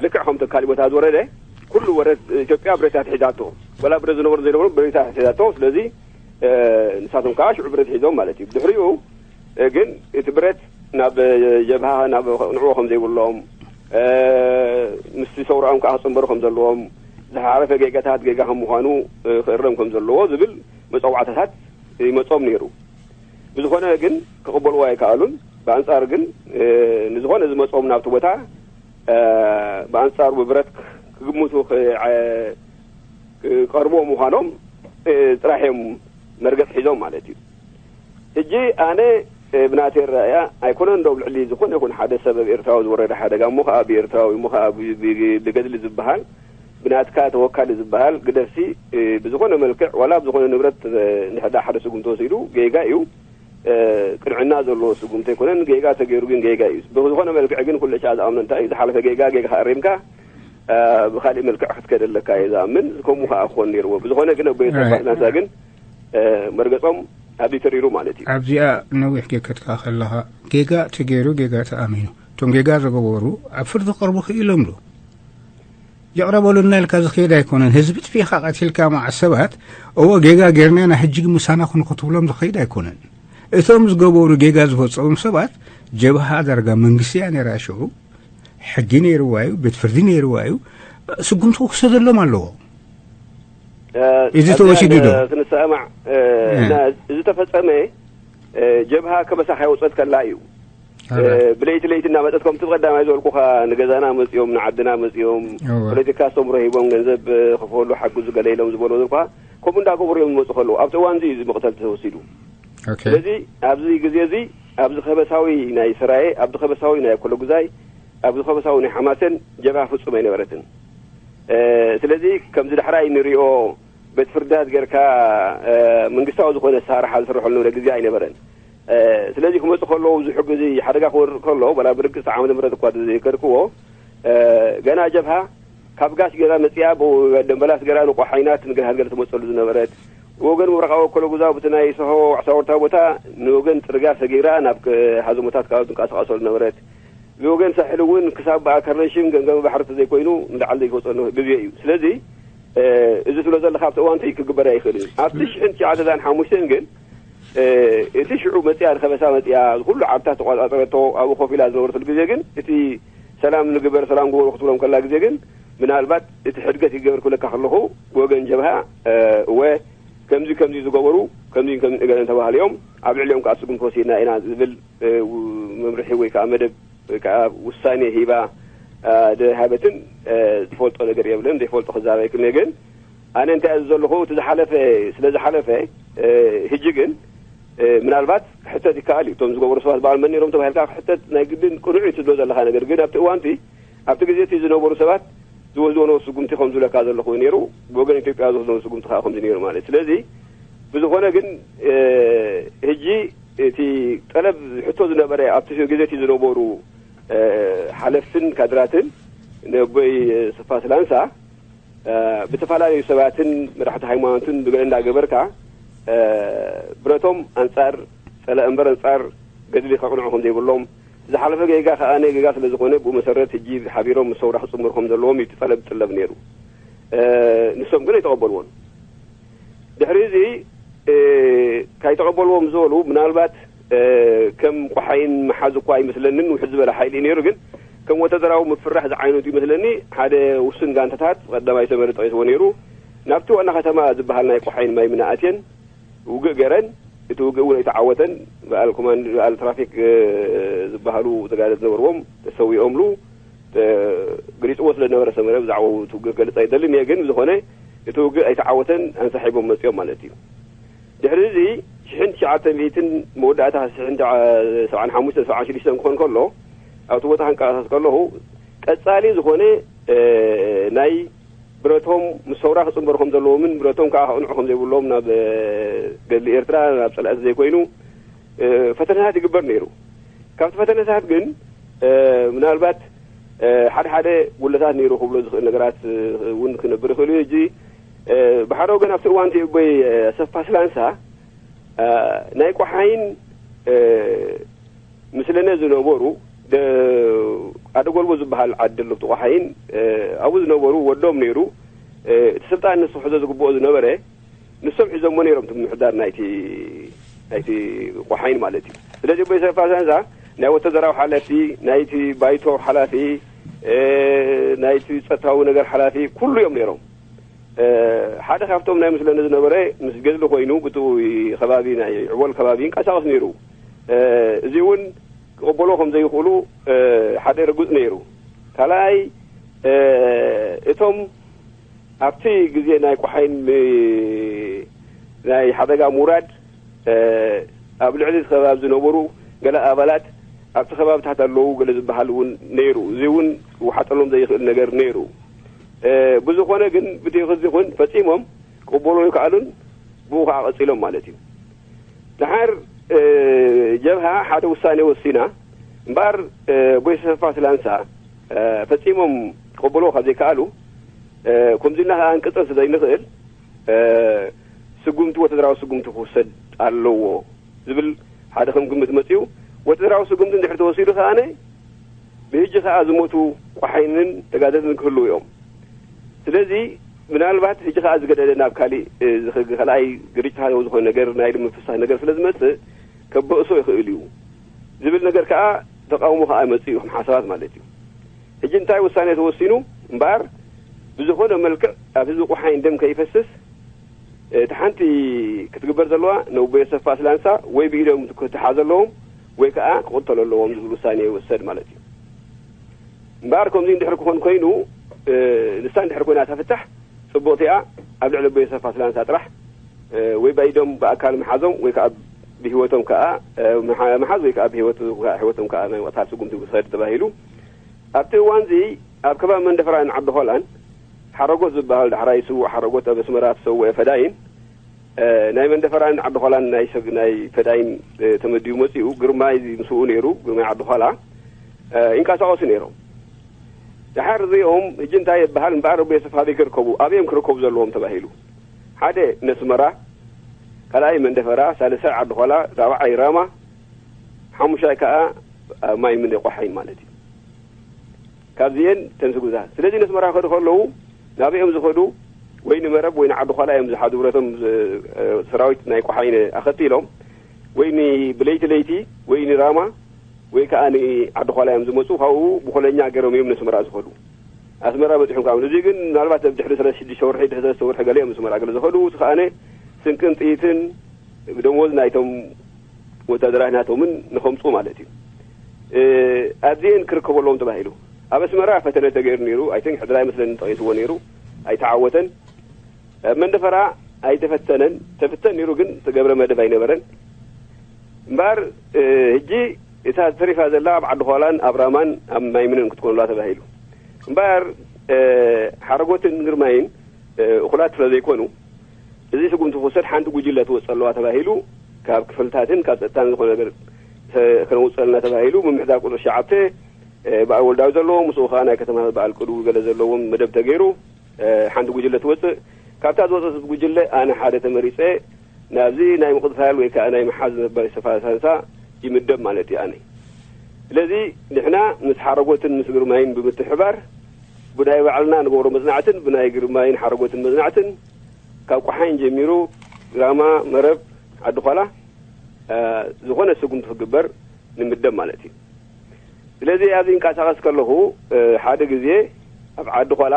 ልክዕ ከምቶም ካሊእ ቦታ ዝወረደ ኩሉ ወረት ኢትዮጵያ ብረት እያ ትሒዛቶ። ወላ ብረት ዝነበሩ ዘይነበሩ ብረት እያ ትሒዛቶ። ስለዚ ንሳቶም ከዓ ሽዑ ብረት ሒዞም ማለት እዩ። ብድሕሪኡ ግን እቲ ብረት ናብ ጀብሃ ናብ ንዕዎ ከም ዘይብሎም ምስቲ ሰውራኦም ከዓ ክፅንበሩ ከም ዘለዎም ዝሓለፈ ጌጋታት ጌጋ ከም ምዃኑ ክእረም ከም ዘለዎ ዝብል መፀዋዕታታት ይመፆም ነይሩ። ብዝኾነ ግን ክቕበልዎ ኣይከኣሉን። ብኣንፃር ግን ንዝኾነ ዝመፆም ናብቲ ቦታ ብኣንፃሩ ብብረት ክግምቱ ክቐርብዎ ምዃኖም ጥራሕ እዮም መርገፅ ሒዞም ማለት እዩ። ሕጂ ኣነ ብናተይ ኣረኣእያ ኣይኮነን ዶ ልዕሊ ዝኾነ ይኹን ሓደ ሰብ ኣብ ኤርትራዊ ዝወረደ ሓደጋ እሞ ከዓ ብኤርትራዊ እሞ ከዓ ብገድሊ ዝበሃል ብናትካ ተወካሊ ዝበሃል ግደፍሲ ብዝኾነ መልክዕ ዋላ ብዝኾነ ንብረት ንሕዳ ሓደ ስጉምቲ ወሲዱ ጌጋ እዩ። ቅንዕና ዘለዎ ስጉምቲ ኣይኮነን። ጌጋ ተገይሩ ግን ጌጋ እዩ። ብዝኾነ መልክዕ ግን ኩለሻ ዝኣምኖ እንታይ እዩ ዝሓለፈ ጌጋ ጌጋ ኣሪምካ ብካሊእ መልክዕ ክትከደ ኣለካ እየ ዝኣምን። ከምኡ ከዓ ክኾን ነይርዎ። ብዝኾነ ግን ኣቦይ ተባህናሳ ግን መርገጾም ኣብዚ ተሪሩ ማለት እዩ። ኣብዚኣ ነዊሕ ጌከትካ ከለኻ ጌጋ ተገይሩ ጌጋ ተኣሚኑ እቶም ጌጋ ዝገበሩ ኣብ ፍርዲ ክቐርቡ ክኢሎም ዶ? ይቕረበሉና ኢልካ ዝኸይድ ኣይኮነን። ህዝቢ ጥፊእካ ቀቲልካ መዓት ሰባት እወ ጌጋ ጌርና ኢና ሕጂ ግን ምሳና ኩኑ ክትብሎም ዝኸይድ ኣይኮነን። እቶም ዝገበሩ ጌጋ ዝፈጸሙ ሰባት ጀብሃ ዳርጋ መንግስቲ እያ ነይራ ሽዑ ሕጊ ነይርዋ እዩ፣ ቤት ፍርዲ ነይርዋ እዩ። ስጉምቲ ክወሰደሎም ኣለዎ። እዚ ተወሲዱ ዶ? ክንሰማዕ እዚ ተፈጸመ ጀብሃ ከበሳ ካይወጸት ከላ እዩ። ብለይቲ ለይቲ እናመፀት ከምቲ ቀዳማይ ዝበልኩኻ ንገዛና መፅኦም ንዓድና መፅኦም ፖለቲካ ስቶም ረሂቦም ገንዘብ ክፈሉ ሓግዙ ገለ ኢሎም ዝበሎ ዝኳ ከምኡ እንዳገበሩ እዮም ዝመፁ ከለዉ ኣብቲ እዋን እዚ እዩ እዚ መቕተልቲ ተወሲዱ። ስለዚ ኣብዚ ግዜ እዚ ኣብዚ ከበሳዊ ናይ ስራየ ኣብዚ ከበሳዊ ናይ ኮለጉዛይ ኣብዚ ከበሳዊ ናይ ሓማሴን ጀብሃ ፍፁም ኣይነበረትን። ስለዚ ከምዚ ዳሕራይ ንሪኦ ቤት ፍርድታት ጌርካ መንግስታዊ ዝኾነ ኣሰራርሓ ዝስርሐሉ ግዜ ኣይነበረን። ስለዚ ክመፁ ከለዉ እዚ ሕጊ እዚ ሓደጋ ክወርድ ከሎ ዋላ ብርግፅ ዓመተ ምህረት እኳ ዘይከድክዎ ገና ጀብሃ ካብ ጋሽ ገራ መፅያ ደንበላስ ገራ ንቆሓይናት ንገርሃር ገለ ትመፀሉ ዝነበረት ብወገን ምብራቃዊ ኮለጉዛ ብቲ ናይ ሰሆ ዋዕሳወርታ ቦታ ንወገን ፅርጋ ሰጊራ ናብ ሃዘሞታት ካብ ትንቀሳቀሰሉ ነበረት። ብወገን ሳሕል እውን ክሳብ ብኣከርነሽም ገምገም ባሕሪ ተዘይኮይኑ ንላዕሊ ዘይከውፀሉ ግዜ እዩ። ስለዚ እዚ ትብሎ ዘለካ ኣብቲ እዋንቲ ክግበር ኣይኽእልን። ኣብቲ ሽሕን ትሽዓተ ዘጠናን ሓሙሽተን ግን እቲ ሽዑ መፅያ ንከበሳ መፅያ ኩሉ ዓድታት ተቋፃፀረቶ ኣብኡ ኮፍ ኢላ ዝነበረትሉ ግዜ ግን እቲ ሰላም ንግበር ሰላም ግበሩ ክትብሎም ከላ ግዜ ግን ምናልባት እቲ ሕድገት ይገበር ክብለካ ከለኹ ብወገን ጀብሃ እወ ከምዚ ከምዚ ዝገበሩ ከምዚ ከምዚ ገለን ተባህሉ እዮም ኣብ ልዕሊኦም ከዓ ስጉምቲ ወሲድና ኢና ዝብል መምርሒ ወይ ከዓ መደብ ወይ ከዓ ውሳኔ ሂባ ደሃበትን ዝፈልጦ ነገር የብልን ዘይፈልጦ ክዛረብ ኣይክእልን ግን ኣነ እንታይ እዚ ዘለኹ እቲ ዝሓለፈ ስለ ዝሓለፈ ህጂ ግን ምናልባት ክሕተት ይከኣል እዩ እቶም ዝገበሩ ሰባት በዓል መን ነይሮም ተባሂልካ ክሕተት ናይ ግድን ቅኑዕ እዩ ትብሎ ዘለካ ነገር ግን ኣብቲ እዋንቲ ኣብቲ ግዜ እቲ ዝነበሩ ሰባት ዝወስድዎ ነበሩ ስጉምቲ ከም ዝብለካ ዘለኹ ነይሩ ብወገን ኢትዮጵያ ዝወስድዎ ስጉምቲ ከዓ ከምዚ ነይሩ ማለት ስለዚ ብዝኾነ ግን ህጂ እቲ ጠለብ ሕቶ ዝነበረ ኣብቲ ግዜ እቲ ዝነበሩ ሓለፍትን ካድራትን ነቦይ ስፋስ ላንሳ ብተፈላለዩ ሰባትን መራሕቲ ሃይማኖትን ብገለ እንዳገበርካ ብረቶም ኣንጻር ጸላኢ እምበር ኣንጻር ገድሊ ከቕንዑ ከም ዘይብሎም ዝሓለፈ ጌጋ ከኣ ጌጋ ስለ ዝኾነ ብኡ መሰረት ሕጂ ሓቢሮም ምስ ሰውራ ክጽምሩ ከም ዘለዎም እዩ እቲ ጠለብ ዝጥለብ ነይሩ። ንሶም ግን ኣይተቐበልዎን። ድሕሪ እዚ ካይተቐበልዎም ዝበሉ ምናልባት ከም ቆሓይን መሓዝ እኳ ኣይመስለንን ውሕድ ዝበለ ሓይሊ እዩ ነይሩ ግን ከም ወተደራዊ ምፍራሕ ዝዓይነቱ ይመስለኒ ሓደ ውሱን ጋንታታት ቀዳማይ ሰመሪ ጠቂስዎ ነይሩ ናብቲ ዋና ከተማ ዝበሃል ናይ ቆሓይን ማይ ምናኣትየን ውግእ ገረን እቲ ውግእ እውን ኣይተዓወተን በኣል ኮማንድ በኣል ትራፊክ ዝበሃሉ ተጋደ ዝነበርዎም ተሰዊኦምሉ ግሊፅዎ ስለ ዝነበረ ሰመረ ብዛዕባኡ እቲ ውግእ ክገልፅ ኣይደልን እየ ግን ብዝኾነ እቲ ውግእ ኣይተዓወተን ኣንሳሒቦም መፂኦም ማለት እዩ ድሕሪ እዚ ሽሕን ትሽዓተ ሚእትን መወዳእታ ሽሕን ሰብዓን ሓሙሽተን ሰብዓን ሽዱሽተን ክኾን ከሎ ኣብቲ ቦታ ክንቀሳቀስ ከለኹ ቀፃሊ ዝኾነ ናይ ብረቶም ምስ ሰውራ ክፅንበሩ ከም ዘለዎምን ብረቶም ከዓ ከቕንዑ ከም ዘይብሎም ናብ ገድሊ ኤርትራ ናብ ፀላእቲ ዘይኮይኑ ፈተነታት ይግበር ነይሩ ካብቲ ፈተነታት ግን ምናልባት ሓደ ሓደ ጉለታት ነይሩ ክብሎ ዝኽእል ነገራት እውን ክነብር ይኽእሉ እዩ ሕጂ ብሓደ ወገን ኣብቲ እዋን እቲ እቦይ ኣሰፋ ስላንሳ ናይ ቆሓይን ምስለነ ዝነበሩ ኣደጎልቦ ዝበሃል ዓዲ ኣሎ ቆሓይን ኣብኡ ዝነበሩ ወዶም ነይሩ እቲ ስልጣን ንሱ ክሕዞ ዝግብኦ ዝነበረ ንሶም ሒዞሞ ነይሮም እቲ ምምሕዳር ናይቲ ናይቲ ቆሓይን ማለት እዩ ስለዚ ኣቦይ ኣሰፋ ስላንሳ ናይ ወተደራዊ ሓለፍቲ ናይቲ ባይቶ ሓላፊ ናይቲ ፀጥታዊ ነገር ሓላፊ ኩሉ እዮም ነይሮም ሓደ ካብቶም ናይ ምስለኒ ዝነበረ ምስ ገድሊ ኮይኑ ብትኡ ከባቢ ናይ ዕቦል ከባቢ ይንቀሳቀስ ነይሩ እዚ እውን ክቕበሎ ከም ዘይኽእሉ ሓደ ርጉፅ ነይሩ ካልኣይ እቶም ኣብቲ ግዜ ናይ ቆሓይን ናይ ሓደጋ ምውራድ ኣብ ልዕሊ እቲ ከባቢ ዝነበሩ ገለ ኣባላት ኣብቲ ከባብታት ኣለዉ ገለ ዝበሃል እውን ነይሩ እዚ እውን ክወሓጠሎም ዘይኽእል ነገር ነይሩ ብዝኾነ ግን ብትእኽዚ ይኹን ፈፂሞም ክቕበሉ ይከኣሉን ብኡ ከዓ ቀፂሎም ማለት እዩ ድሓር ጀብሃ ሓደ ውሳኔ ወሲና እምበኣር ቦይሰፋ ስላንሳ ፈፂሞም ክቕበልዎ ካብ ዘይከኣሉ ከምዚ ኢልና ከዓ እንቅፅል ስለ ዘይንኽእል ስጉምቲ ወተደራዊ ስጉምቲ ክውሰድ ኣለዎ ዝብል ሓደ ከም ግምት መፅኡ ወተደራዊ ስጉምቲ እንድሕር ተወሲዱ ከኣነ ብህጂ ከዓ ዝሞቱ ቆሓይንን ተጋደልትን ክህልው እዮም ስለዚ ምናልባት ህጂ ከዓ ዝገደደ ናብ ካሊእ ዝኽግ ካልኣይ ግርጭት ሃለዎ ዝኾነ ነገር ናይ ምፍሳህ ነገር ስለ ዝመፅእ ከበእሶ ይኽእል እዩ ዝብል ነገር ከዓ ተቃውሞ ከዓ መፅእ እዩ ከም ሓሳባት ማለት እዩ ሕጂ እንታይ ውሳኔ ተወሲኑ እምበኣር ብዝኾነ መልክዕ ኣብ ህዝቢ ቆሓይን ደም ከይፈስስ እቲ ሓንቲ ክትግበር ዘለዋ ነቦ የሰፋ ስላንሳ ወይ ብኢዶም ክትሓዝ ኣለዎም ወይ ከዓ ክቕተሉ ኣለዎም ዝብል ውሳኔ ይወሰድ ማለት እዩ። እምበኣር ከምዚ እንድሕር ክኾን ኮይኑ፣ ንሳ እንድሕር ኮይና ተፍታሕ ጽቡቕቲ እያ። ኣብ ልዕሊ ኣቦ ዮሰፍ ፋስላንሳ ጥራሕ ወይ ባይዶም ብኣካል መሓዞም ወይ ከዓ ብህይወቶም ከዓ መሓዝ ወይ ከዓ ብህይወቶም ከዓ ናይ ምቕታል ስጉምቲ ክውሰድ ተባሂሉ። ኣብቲ እዋን እዚ ኣብ ከባቢ መንደፈራን ዓዲ ኾላን ሓረጎት ዝበሃል ዳሕራይ ስዉእ ሓረጎት ኣብ ኣስመራ ተሰውአ ፈዳይን ናይ መንደፈራን ዓዲ ኾላን ናይ ሰብ ናይ ፈዳይን ተመዲቡ መጺኡ ግርማይ ምስኡ ነይሩ። ግርማይ ዓዲ ኾላ ይንቀሳቐሱ ነይሮም። ድሓር እዚኦም ሕጂ እንታይ ይበሃል እምበኣር ኣቦ ዮሰፍ ኣበይ ክርከቡ ኣበዮም ክርከቡ ዘለዎም ተባሂሉ። ሓደ ነስመራ፣ ካልኣይ መንደፈራ፣ ሳልሳይ ዓዲ ኾላ፣ ራብዓይ ራማ፣ ሓሙሻይ ከዓ ኣብ ማይ ምነ ቆሓይ ማለት እዩ። ካብዚኤን ተንስጉዛ። ስለዚ ነስመራ ከዱ ከለዉ ናበኦም ዝኸዱ ወይ ንመረብ ወይ ንዓዲ ኾላ እዮም ዝሓዱ ብረቶም ሰራዊት ናይ ቆሓይነ ኣኸቲሎም ወይ ብለይቲ ለይቲ ወይ ንራማ ወይ ከዓ ንዓዲ ኾላ እዮም ዝመፁ። ካብኡ ብኮለኛ ገሮም እዮም ነስመራ ዝኸዱ። ኣስመራ በፂሖም ካብ እዚ ግን ምናልባት ኣብ ድሕሪ ሰለስተ ሽዱሽተ ወርሒ ድሕሪ ሰለስተ ወርሒ ገለ እዮም ኣስመራ ገለ ዝኸዱ። እቲ ከዓነ ስንቅን ጥይትን ደሞዝ ናይቶም ወታደራት ናቶምን ንኸምፁ ማለት እዩ። ኣብዚኤን ክርከበሎም ተባሂሉ ኣብ ኣስመራ ፈተነ ተገይሩ ነይሩ። ኣይተን ሕድራ ይመስለኒ ጠቂስዎ ነይሩ፣ ኣይተዓወተን። ኣብ መንደፈራ ኣይተፈተነን። ተፍተን ነይሩ ግን ዝተገብረ መደብ ኣይነበረን። እምበኣር ሕጂ እታ ተሪፋ ዘላ ኣብ ዓዲ ኾላን ኣብ ራማን ኣብ ማይምነን ክትኮንላ ተባሂሉ። እምበኣር ሓረጎትን ግርማይን እኹላት ስለ ዘይኮኑ እዚ ስጉምቲ ክውሰድ ሓንቲ ጉጅለ ትወፅእ ኣለዋ ተባሂሉ። ካብ ክፍልታትን ካብ ፀጥታን ዝኾነ ነገር ከነውፅአልና ተባሂሉ ምምሕዳር ቁፅሪ ሸዓብተ በዓል ወልዳዊ ዘለዎ ምስኡ ከዓ ናይ ከተማ በዓል ቅዱ ገለ ዘለዎም መደብ ተገይሩ ሓንቲ ጉጅለ ትወፅእ። ካብታ ዝወፀት ጉጅለ ኣነ ሓደ ተመሪፀ ናብዚ ናይ ምቕትታል ወይ ከዓ ናይ መሓዝ ነበር ሰፋሳንሳ ይምደብ ማለት እዩ። ኣነ ስለዚ ንሕና ምስ ሓረጎትን ምስ ግርማይን ብምትሕባር ብናይ ባዕልና ንገብሮ መፅናዕትን ብናይ ግርማይን ሓረጎትን መፅናዕትን ካብ ቆሓይን ጀሚሩ ራማ፣ መረብ፣ ዓዲ ኳላ ዝኾነ ስጉምቲ ክግበር ንምደብ ማለት እዩ። ስለዚ ኣብዚ እንቀሳቐስ ከለኹ ሓደ ግዜ ኣብ ዓዲ ኳላ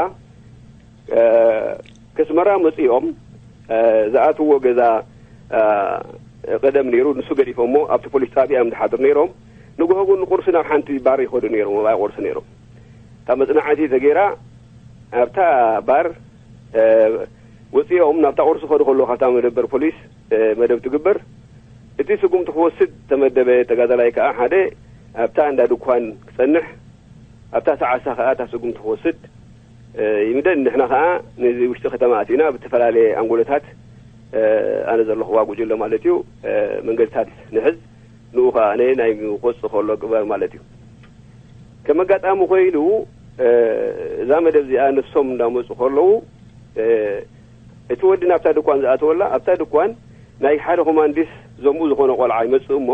ከስመራ መፂኦም ዝኣትዎ ገዛ ቀደም ነይሩ፣ ንሱ ገዲፎሞ ኣብቲ ፖሊስ ጣብያ እዮም ዝሓድሩ ነይሮም። ንግሆ ግን ንቁርሲ ናብ ሓንቲ ባር ይኸዱ ነይሮም፣ መባይ ቁርሲ ነይሮም። እታ መፅናዕቲ ተገይራ ኣብታ ባር ወፂኦም ናብታ ቁርሲ ከዱ ከለዉ ካብታ መደበር ፖሊስ መደብ ትግበር። እቲ ስጉምቲ ክወስድ ተመደበ ተጋዳላይ ከዓ ሓደ ኣብታ እንዳ ድኳን ክፀንሕ ኣብታ ሰዓሳ ከዓ እታ ስጉምቲ ክወስድ ይምደን። ንሕና ከዓ ነዚ ውሽጢ ከተማ ኣቲና ብዝተፈላለየ ኣንጎሎታት ኣነ ዘለኹዋ ጉጅለ ማለት እዩ መንገድታት ንሕዝ ንኡ ከዓ ኣነ ናይ ክወፅእ ከሎ ግበር ማለት እዩ። ከም ኣጋጣሚ ኮይኑ እዛ መደብ እዚኣ ነሶም እንዳመፁ ከለዉ እቲ ወዲ ናብታ ድኳን ዝኣተወላ ኣብታ ድኳን ናይ ሓደ ኮማንዲስ ዘምኡ ዝኾነ ቆልዓ ይመፅእ እሞ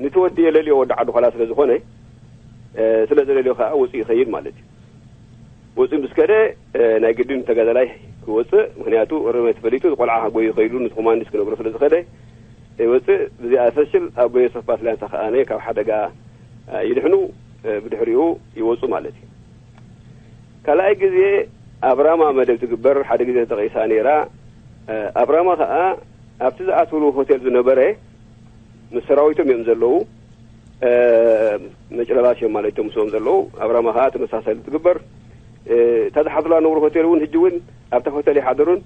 ንቲ ወዲ የለልዮ ወዲ ዓዲ ኳላ ስለ ዝኾነ ስለ ዘለልዮ ከዓ ወፂኡ ይኸይድ ማለት እዩ። ወፂኡ ምስ ከደ ናይ ግድን ተጋዳላይ ክወፅእ ምክንያቱ ርመት ፈሊጡ ቆልዓ ጎዩ ከይዱ ንቲ ኮማንዲስ ክነብሮ ስለ ዝኸደ ይወፅእ። ብዚኣ ፈሽል ኣብ ጎዮ ሰፋት ላንሳ ከዓነ ካብ ሓደጋ ይድሕኑ ብድሕሪኡ ይወፁ ማለት እዩ። ካልኣይ ግዜ ኣብ ራማ መደብ ትግበር ሓደ ግዜ ተጠቂሳ ነይራ። ኣብ ራማ ከዓ ኣብቲ ዝኣትውሉ ሆቴል ዝነበረ ምስ ሰራዊቶም እዮም ዘለዉ። መጭለባሽ እዮም ማለት እዮም ምስኦም ዘለዉ። ኣብ ራማ ከዓ ተመሳሳሊ ትግበር። እታ ዝሓድሩላ ነብሩ ሆቴል እውን ህጂ እውን ኣብታ ሆቴል ይሓደሩን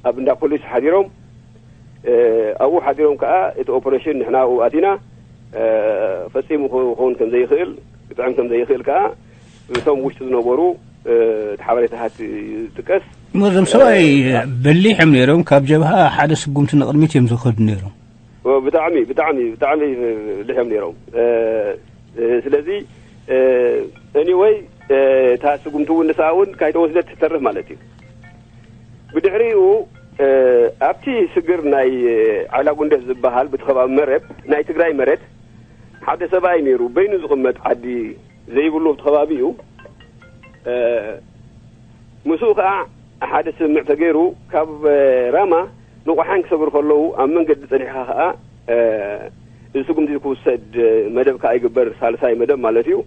ኣብ እንዳ ፖሊስ ሓዲሮም ኣብኡ ሓዲሮም ከዓ እቲ ኦፐሬሽን ንሕና ኣብኡ ኣቲና ፈፂሙ ክኸውን ከም ዘይኽእል ክጥዕም ከም ዘይኽእል ከዓ እቶም ውሽጢ ዝነበሩ እቲ ሓበሬታታት ይጥቀስ። እሞ እዞም ሰብኣይ በሊሕ እዮም ነይሮም። ካብ ጀብሃ ሓደ ስጉምቲ ንቕድሚት እዮም ዝኸዱ ነይሮም። ብጣዕሚ ብጣዕሚ ብጣዕሚ ልሕዮም ነይሮም። ስለዚ anyway እታ ስጉምቲ እውን ንስኣ እውን ካይተወስደት ትተርፍ ማለት እዩ። ብድሕሪኡ ኣብቲ ስግር ናይ ዓላ ጉንደት ዝበሃል ብቲ ከባቢ መረብ ናይ ትግራይ መሬት ሓደ ሰብኣይ ነይሩ በይኑ ዝቕመጥ ዓዲ ዘይብሉ ኣብቲ ከባቢ እዩ። ምስኡ ከዓ ሓደ ስምምዕ ተገይሩ ካብ ራማ ንቑሓን ክሰግሩ ከለዉ ኣብ መንገዲ ፀኒሕካ ከዓ እዚ ስጉምቲ ክውሰድ መደብ ከዓ ይግበር፣ ሳልሳይ መደብ ማለት እዩ።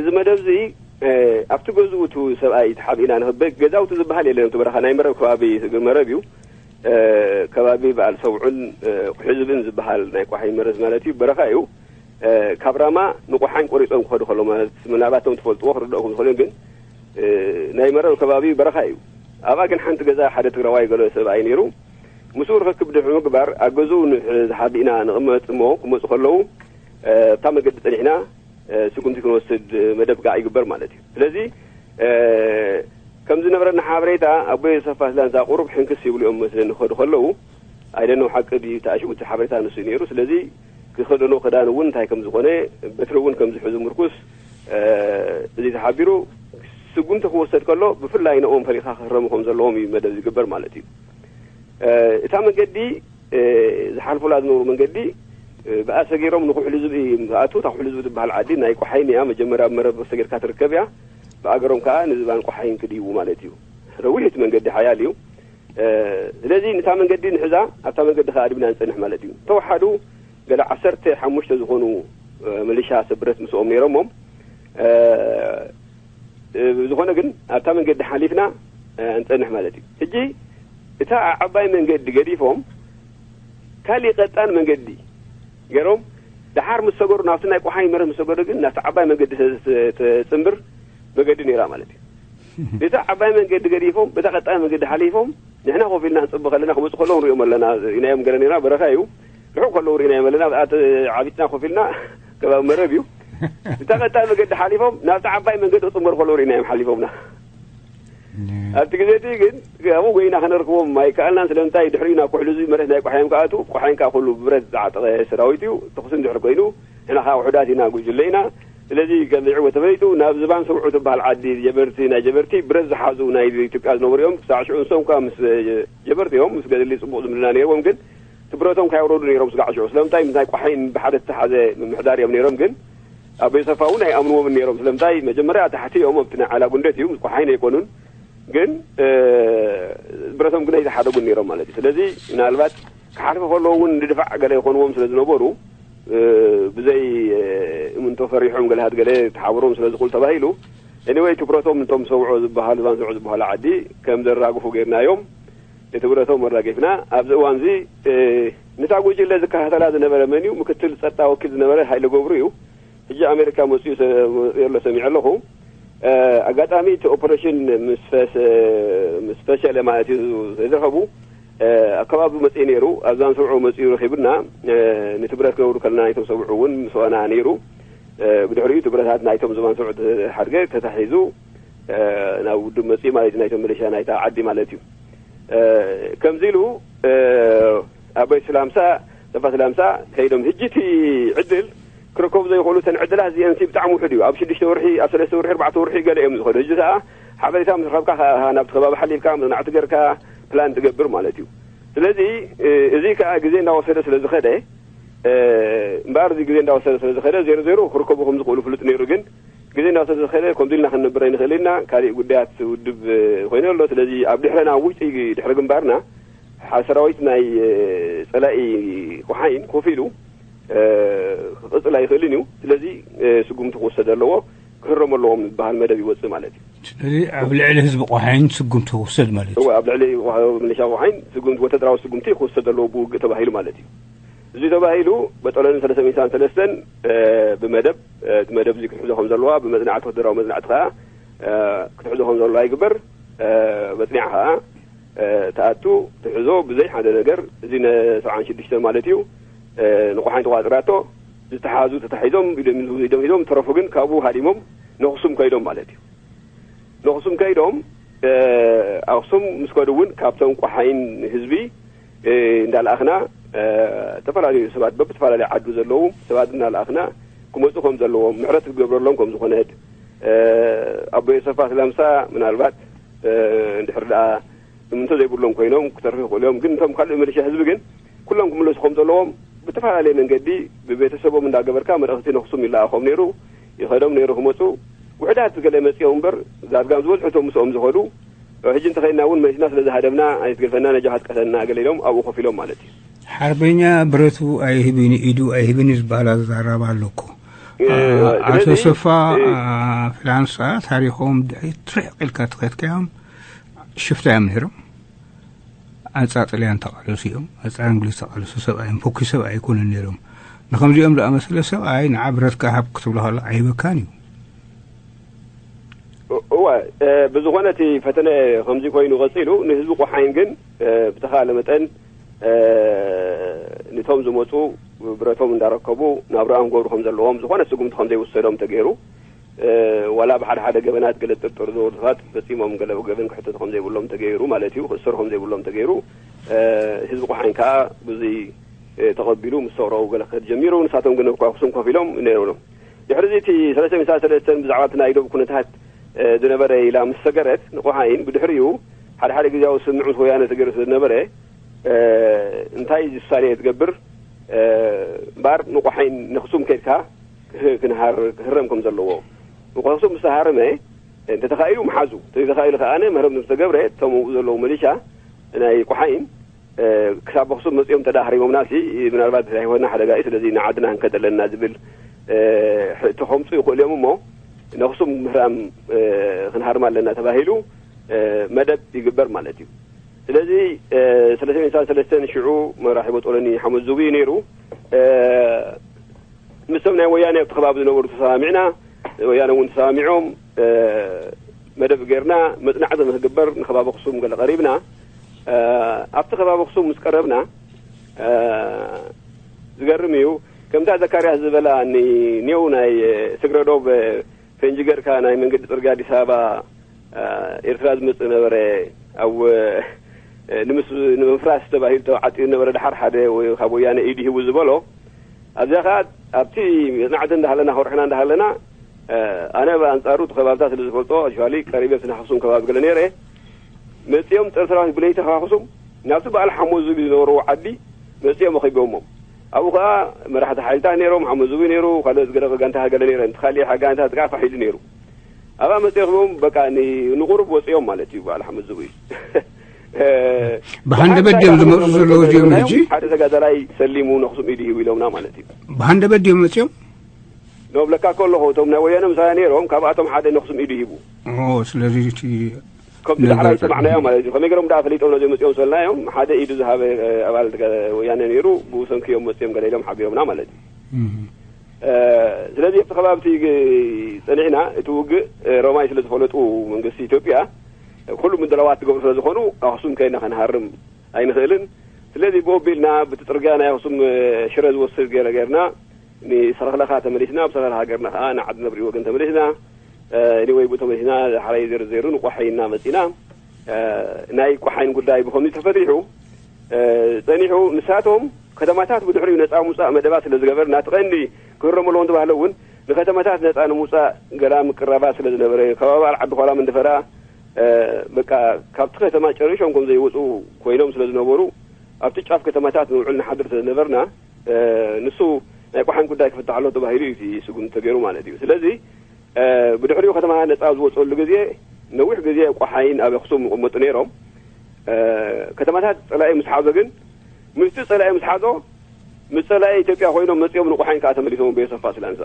እዚ መደብ እዚ ኣብቲ ገዝኡ እቲ ሰብኣይ ተሓቢእና ንክበ ገዛውቲ ዝበሃል የለን፣ እቲ በረኻ ናይ መረብ ከባቢ መረብ እዩ። ከባቢ በዓል ሰውዑን ኩሒዝብን ዝበሃል ናይ ቋሓይ መረዝ ማለት እዩ፣ በረኻ እዩ። ካብ ራማ ንቋሓኝ ቆሪጾም ክኸዱ ከሎ ማለት፣ ምናልባት እቶም ትፈልጥዎ ክርድኦኩም ዝኽእል እዩ፣ ግን ናይ መረብ ከባቢ በረኻ እዩ። ኣብኣ ግን ሓንቲ ገዛ ሓደ ትግራዋይ ገለ ሰብኣይ ነይሩ። ምስኡ ርኽክብ ድሕሪ ምግባር ኣብ ገዝኡ ንሕዝ ሓቢእና ንቕመጥ እሞ ክመፁ ከለዉ ኣብታ መገዲ ፀኒሕና ስጉምቲ ክንወስድ መደብ ከዓ ይግበር ማለት እዩ። ስለዚ ከምዝነበረና ሓበሬታ ኣቦይ ሰፋ ስላንሳ ቁሩብ ሕንክስ ይብሉ እዮም መስለኒ ክኸዱ ከለዉ። ኣይደነው ሓቂ ድዩ ተኣሽሙ እቲ ሓበሬታ ንሱ እዩ ነይሩ። ስለዚ ክኸደኖ ክዳን እውን እንታይ ከም ዝኾነ፣ በትሪ እውን ከም ዝሕዙ ምርኩስ እዚ ተሓቢሩ ስጉምቲ ክወሰድ ከሎ ብፍላይ ንኦም ፈሊኻ ክህረሙ ከም ዘለዎም እዩ መደብ ዝግበር ማለት እዩ። እታ መንገዲ ዝሓልፉላ ዝነበሩ መንገዲ ብኣሰ ገይሮም ንኩሕሊ ዝብኢ ዝኣቱ። እታ ኩሕሊ ዝብኢ ዝበሃል ዓዲ ናይ ቆሓይን እያ። መጀመርያ ኣብ መረብ ሰጊርካ ትርከብ እያ። ብኣገሮም ከዓ ንዝባን ቆሓይን ክድይቡ ማለት እዩ። ረዊሕ እቲ መንገዲ ሓያል እዩ። ስለዚ ንታ መንገዲ ንሕዛ ኣብታ መንገዲ ከዓ ኣድብና ንፀንሕ ማለት እዩ። ተወሓዱ ገለ ዓሰርተ ሓሙሽተ ዝኾኑ ምልሻ ሰብ ብረት ምስኦም ነይሮሞም። ዝኾነ ግን ኣብታ መንገዲ ሓሊፍና ንፀንሕ ማለት እዩ። ሕጂ እታ ዓባይ መንገዲ ገዲፎም ካሊእ ቀጣን መንገዲ ገይሮም ደሓር ምስ ሰገሩ ናብቲ ናይ ቆሓይ መረት ምስ ሰገሩ ግን ናብቲ ዓባይ መንገዲ ተፅንብር መገዲ ነይራ ማለት እዩ። እታ ዓባይ መንገዲ ገዲፎም በታ ቀጣን መንገዲ ሓሊፎም ንሕና ኮፍ ኢልና ክንፅበ ከለና ክመፁ ከለዉ ንሪኦም ኣለና። ኢናዮም ገለ ነይርና በረኻ እዩ። ርሑቕ ከለዉ ርኢናዮም ኣለና። ኣብቲ ዓቢትና ኮፍ ኢልና ከባቢ መረብ እዩ። እታ ቀጣይ መገዲ ሓሊፎም ናብቲ ዓባይ መንገዲ ክፅንበሩ ከለዉ ርኢናዮም ሓሊፎምና። ኣብቲ ግዜ እቲ ግን ኣብኡ ጎይና ከነርክቦም ኣይከኣልናን። ስለምንታይ ድሕሪኡ ናብ ኩሕሊ እዚ መሬት ናይ ቆሓዮም ክኣቱ ቆሓይን ከዓ ኩሉ ብረት ዝዓጠቐ ሰራዊት እዩ። ተኹሲ እንድሕር ኮይኑ ንሕና ከዓ ውሑዳት ኢና፣ ጉጅለ ኢና። ስለዚ ከም ዘይዕወት ተፈሊጡ ናብ ዝባን ሰውዑ ትበሃል ዓዲ ጀበርቲ ናይ ጀበርቲ ብረት ዝሓዙ ናይ ኢትዮጵያ ዝነበሩ እዮም። ክሳዕ ሽዑ ንሶም ከዓ ምስ ጀበርቲ እዮም፣ ምስ ገድሊ ፅቡቕ ዝምድና ነይርዎም፣ ግን እቲ ብረቶም ካየውረዱ ነይሮም ስጋዕ ሽዑ። ስለምንታይ ምስ ናይ ቋሓይን ብሓደ ዝተሓዘ ምምሕዳር እዮም ነይሮም፣ ግን ኣብ ቤተሰፋ እውን ኣይኣምንዎምን ነይሮም። ስለምንታይ መጀመርያ ታሕቲ እዮም ኣብቲ ናይ ዓላ ጉንደት እዩ፣ ምስ ቋሓይን ኣይኮኑን፣ ግን ብረቶም ግን ኣይተሓደጉን ነይሮም ማለት እዩ። ስለዚ ምናልባት ክሓልፉ ከለዉ እውን ንድፋዕ ገለ ይኾንዎም ስለ ዝነበሩ ብዘይ እምንቶ ፈሪሖም ገለ ሃድ ገለ ተሓብሮም ስለ ዝኽእሉ ተባሂሉ። ኤኒወይ ትኩረቶም እቶም ሰውዖ ዝበሃሉ ዛን ሰውዖ ዝበሃሉ ዓዲ ከም ዘራግፉ ጌርናዮም። እቲ ብረቶም ኣራጊፍና። ኣብዚ እዋን እዚ ንታ ጉጅለ ዝከታተላ ዝነበረ መን እዩ? ምክትል ጸጥታ ወኪል ዝነበረ ሃይለ ገብሩ እዩ። ሕጂ ኣሜሪካ መፅኡ ኣሎ ሰሚዐ ኣለኹ። ኣጋጣሚ እቲ ኦፐሬሽን ምስ ፈሸለ ማለት እዩ ዘይተረኸቡ ኣብ ከባቢ መፅኡ ነይሩ። ኣብዛን ሰብዑ መፅኡ ረኺብና። ንትብረት ክነብሩ ከለና ናይቶም ሰብዑ እውን ምስዋና ነይሩ። ብድሕሪኡ ትብረታት ናይቶም ዘማን ሰብዑ ሓድገ ተታሒዙ ናብ ውድብ መፅኡ ማለት እዩ፣ ናይቶም መለሻ ናይታ ዓዲ ማለት እዩ። ከምዚ ኢሉ ኣበይ ስላምሳ ሰፋ ስላምሳ ከይዶም። ህጂ እቲ ዕድል ክረከቡ ዘይኽእሉ እተን ዕድላት እዚአን ሲ ብጣዕሚ ውሕድ እዩ። ኣብ ሽዱሽተ ወርሒ፣ ኣብ ሰለስተ ወርሒ፣ ኣርባዕተ ወርሒ ገለ እዮም ዝኸዱ። ህጂ ከዓ ሓበሬታ ምስ ረኸብካ ናብቲ ከባቢ ሓሊፍካ መፅናዕቲ ገርካ ፕላን ትገብር ማለት እዩ። ስለዚ እዚ ከዓ ግዜ እንዳወሰደ ስለ ዝኸደ እምበኣር እዚ ግዜ እንዳወሰደ ስለ ዝኸደ ዜሮ ዜሮ ክርከቡ ከም ዝኽእሉ ፍሉጥ ነይሩ። ግን ግዜ እንዳወሰደ ዝኸደ ከምዚ ኢልና ክንነብር ኣይንኽእል ኢና። ካሊእ ጉዳያት ውድብ ኮይኑ ኣሎ። ስለዚ ኣብ ድሕረና ኣብ ውሽጢ ድሕሪ ግንባርና ሓደ ሰራዊት ናይ ፀላኢ ቆሓይን ኮፍ ኢሉ ክቕፅል ኣይኽእልን እዩ። ስለዚ ስጉምቲ ክወሰድ ኣለዎ፣ ክህረሙ ኣለዎም ዝበሃል መደብ ይወፅእ ማለት እዩ። ስለዚ ኣብ ልዕሊ ህዝቢ ቆሓይን ስጉምቲ ክውሰድ ማለት እዩ። እወ፣ ኣብ ልዕሊ ሚሊሻ ቆሓይን ስጉምቲ፣ ወተደራዊ ስጉምቲ ክወሰድ ኣለዎ ብውግእ ተባሂሉ ማለት እዩ። እዚ ተባሂሉ በጠለኒ ሰለስተ ሚእቲ ሰለስተን ብመደብ እቲ መደብ እዚ ክትሕዞ ከም ዘለዋ ብመፅናዕቲ ወተደራዊ መፅናዕቲ ከዓ ክትሕዞ ከም ዘለዋ ይግበር። መፅኒዓ ከዓ ትኣቱ ትሕዞ ብዘይ ሓደ ነገር እዚ ነ ሰብዓን ሽዱሽተ ማለት እዩ። ንቆሓይን ተቋፅራቶ ዝተሓዙ ተታሒዞም ኢዶም ኢዶም ሂዞም ተረፉ ግን ካብኡ ሃዲሞም ነኽሱም ከይዶም ማለት እዩ። ነኽሱም ከይዶም ኣኽሱም ምስ ከዱ እውን ካብቶም ቆሓይን ህዝቢ እንዳለኣኽና ዝተፈላለዩ ሰባት በብዝተፈላለዩ ዓዱ ዘለዉ ሰባት እንዳለኣኽና ክመፁ ከም ዘለዎም ምሕረት ክገብረሎም ከም ዝኾነት ኣቦ ዮሰፋ ስላምሳ ምናልባት እንድሕር ደኣ እምንቶ ዘይብሎም ኮይኖም ክተርፉ ይኽእሉ እዮም። ግን እቶም ካልእ ሚሊሻ ህዝቢ ግን ኩሎም ክምለሱ ከም ዘለዎም ብተፈላለየ መንገዲ ብቤተሰቦም እንዳገበርካ መልእኽቲ ነኽሱም ይለኣኾም ነይሩ። ይኸዶም ነይሩ ክመፁ ውሕዳት ገለ መፅኦም እምበር ዳርጋ ዝበዝሑ እቶም ምስኦም ዝኸዱ ሕጂ እንተኸይድና እውን መሊስና ስለ ዝሃደምና ኣይትገድፈና ነጃኻ ትቀተልና ገለ ኢሎም ኣብኡ ኮፍ ኢሎም ማለት እዩ። ሓርበኛ ብረቱ ኣይህብን ኢዱ ኣይህብን ዝበሃል ኣዛራባ ኣሎ እኮ። ኣቶ ሰፋ ፍላንሳ ታሪኾም ድሕሪት ርሕቕ ኢልካ ተኸድካዮም ሽፍታ እዮም ነይሮም። ኣንጻር ጥልያን ተቓለሱ እዮም። ኣንጻር እንግሊዝ ተቓለሱ ሰብኣይ፣ ፎኪ ሰብኣይ ኣይኮኑን ነይሮም። ንኸምዚኦም ዝኣመሰለ ሰብኣይ ንዓ ብረትካ ሃብ ክትብሎ ከሎ ኣይበካን እዩ። እወ፣ ብዝኾነ እቲ ፈተነ ከምዚ ኮይኑ ቀፂሉ፣ ንህዝቢ ቆሓይን ግን ብተኻለ መጠን ንቶም ዝመፁ ብረቶም እንዳረከቡ ናብራኦም ክገብሩ ከም ዘለዎም ዝኾነ ስጉምቲ ከም ዘይውሰዶም ተገይሩ። ዋላ ብሓደ ሓደ ገበናት ገለ ጥርጥር ዝነበሩ ሰባት ፈፂሞም ገለ ገበን ክሕተቱ ከም ዘይብሎም ተገይሩ ማለት እዩ፣ ክእሰሩ ከም ዘይብሎም ተገይሩ። ህዝቢ ቆሓይን ከዓ ብዙይ ተቐቢሉ ምስ ሰቕረቡ ገለ ክኸድ ጀሚሩ። ንሳቶም ግን ኣብ ኣክሱም ኮፍ ኢሎም ነይሮም። ድሕሪ እዚ እቲ ሰለስተ ሚእቲ ሰለስተን ብዛዕባ እቲ ናይ ዶብ ኩነታት ዝነበረ ኢላ ምስ ሰገረት ንቆሓይን ብድሕሪኡ ሓደ ሓደ ግዜያዊ ስምምዕ ምስ ወያነ ተገይሩ ስለ ዝነበረ እንታይ እዚ ውሳኔ ትገብር እምበር ንቆሓይን ነክሱም ከድካ ክንሃር ክህረም ከም ዘለዎ ንቆክሱም ምስ ተሃረመ እንተተኻኢሉ መሓዙ እንተተኻኢሉ ከኣነ መህረም ዝተገብረ እቶም ኣብኡ ዘለዉ መሊሻ ናይ ቆሓይን ክሳብ ኣኽሱም መፂኦም ተዳህሪሞምና ሲ ምናልባት ህይወትና ሓደጋ እዩ ስለዚ ንዓድና ክንከድ ኣለና ዝብል ሕቶ ከምፁ ይኽእሉ እዮም እሞ ነኽሱም ምህራም ክንሃርም ኣለና ተባሂሉ መደብ ይግበር ማለት እዩ። ስለዚ ሰለስተ ሚእቲ ሰለስተን ሽዑ መራሒ ቦጦሎኒ ሓመድ ዙቢ እዩ ነይሩ። ምስቶም ናይ ወያነ ኣብቲ ከባቢ ዝነበሩ ተሰማሚዕና፣ ወያነ እውን ተሰማሚዖም መደብ ጌርና መፅናዕቲ ንክግበር ንከባቢ ኣክሱም ገለ ቀሪብና። ኣብቲ ከባቢ ኣክሱም ምስ ቀረብና ዝገርም እዩ። ከምታ ዘካርያስ ዝበላ ኒው ናይ ስግረዶብ ፈንጂ ገርካ ናይ መንገዲ ፅርግያ ኣዲስ ኣበባ ኤርትራ ዝመፅእ ነበረ ኣብ ንምፍራስ ተባሂሉ ተዓፂሩ ነበረ ድሓር ሓደ ካብ ወያነ ኢድ ሂቡ ዝበሎ ኣብዚኣ ከዓ ኣብቲ መፅናዕቲ እንዳሃለና ከውርሕና እንዳሃለና ኣነ ብኣንፃሩ እቲ ከባብታት ስለ ዝፈልጦ ኣክቹዋሊ ቀሪበ ኣብቲ ናይ ኣክሱም ከባቢ ገለ ነይረ መፂኦም ፀረ ሰራዊት ብለይቲ ካብ ኣክሱም ናብቲ በዓል ሓሞት ዝብል ዝነበርዎ ዓዲ መፂኦም ኣኺቦሞም ኣብኡ ከዓ መራሕቲ ሓይልታት ነይሮም ሓሞት ዝብል ነይሩ ካልኦት ገለ ጋንታ ገለ ነይረ እቲ ካሊእ ጋንታ ከዓ ፋሒሉ ነይሩ ኣብኣ መፂኦም በቃ ንቁሩብ ወፂኦም ማለት እዩ በዓል ሓሞት ዝብል ብሃንደበት ድዮም ዝመፁ ዘለዉ እዚኦም ሕጂ ሓደ ተጋዳላይ ሰሊሙ ነክሱም ኢዱ ሂቡ ኢሎምና ማለት እዩ ብሃንደበት ድዮም መፅኦም ንብለካ ከለኹ እቶም ናይ ወያነ ምሳና ነይሮም ካብኣቶም ሓደ ነክሱም ኢዱ ሂቡ ስለዚ እቲ ከምቲ ዳሕራይ ዝሰማዕናዮ ማለት እዩ ከመይ ገሮም ደኣ ፈሊጦም ነዚኦም መፅኦም ሰልናዮም ሓደ ኢዱ ዝሃበ ኣባል ወያነ ነይሩ ብሰንኪ እዮም መፅኦም ገለ ኢሎም ሓቢሮምና ማለት እዩ ስለዚ ኣብቲ ከባቢ እቲ ፀኒዕና እቲ ውግእ ሮማይ ስለ ዝፈለጡ መንግስቲ ኢትዮጵያ ኩሉ ምድላዋት ትገብሩ ስለ ዝኾኑ ኣክሱም ከይና ከንሃርም ኣይንኽእልን ስለዚ ብኡ ኣቢልና ብቲ ፅርግያ ናይ ኣክሱም ሽረ ዝወስድ ገይረ ገይርና ንሰረክለኻ ተመሊስና ብሰረክለኻ ገርና ከዓ ንዓዲ ነብሪ ወገን ተመሊስና ኒወይ ብኡ ተመሊስና ሓራይ ዘርዘሩ ንቆሓይና መፂና ናይ ቆሓይን ጉዳይ ብከምዚ ተፈቲሑ ፀኒሑ ንሳቶም ከተማታት ብድሕሪኡ ነፃ ምውፃእ መደባት ስለ ዝገበርና እቲ ቀንዲ ክህረሙ ኣለዎም ተባህለ እውን ንከተማታት ነፃ ንምውፃእ ገላ ምቅራባት ስለ ዝነበረ ከባቢ በዓል ዓዲ ኳላ መንደፈራ በቃ ካብቲ ከተማ ጨሪሾም ከም ዘይወፁ ኮይኖም ስለ ዝነበሩ ኣብቲ ጫፍ ከተማታት ንውዕል ንሓድር ስለ ዝነበርና ንሱ ናይ ቆሓን ጉዳይ ክፍታሕ ኣሎ ተባሂሉ እዩ እቲ ስጉምቲ ተገይሩ ማለት እዩ። ስለዚ ብድሕሪኡ ከተማ ነፃ ዝወፀሉ ግዜ ነዊሕ ግዜ ቆሓይን ኣብ ኣክሱም ይቕመጡ ነይሮም። ከተማታት ፀላኢ ምስ ሓዞ ግን ምስቲ ፀላኢ ምስ ሓዞ ምስ ፀላኢ ኢትዮጵያ ኮይኖም መፂኦም ንቆሓይን ከዓ ተመሊሶም በየሰፋ ስላንሳ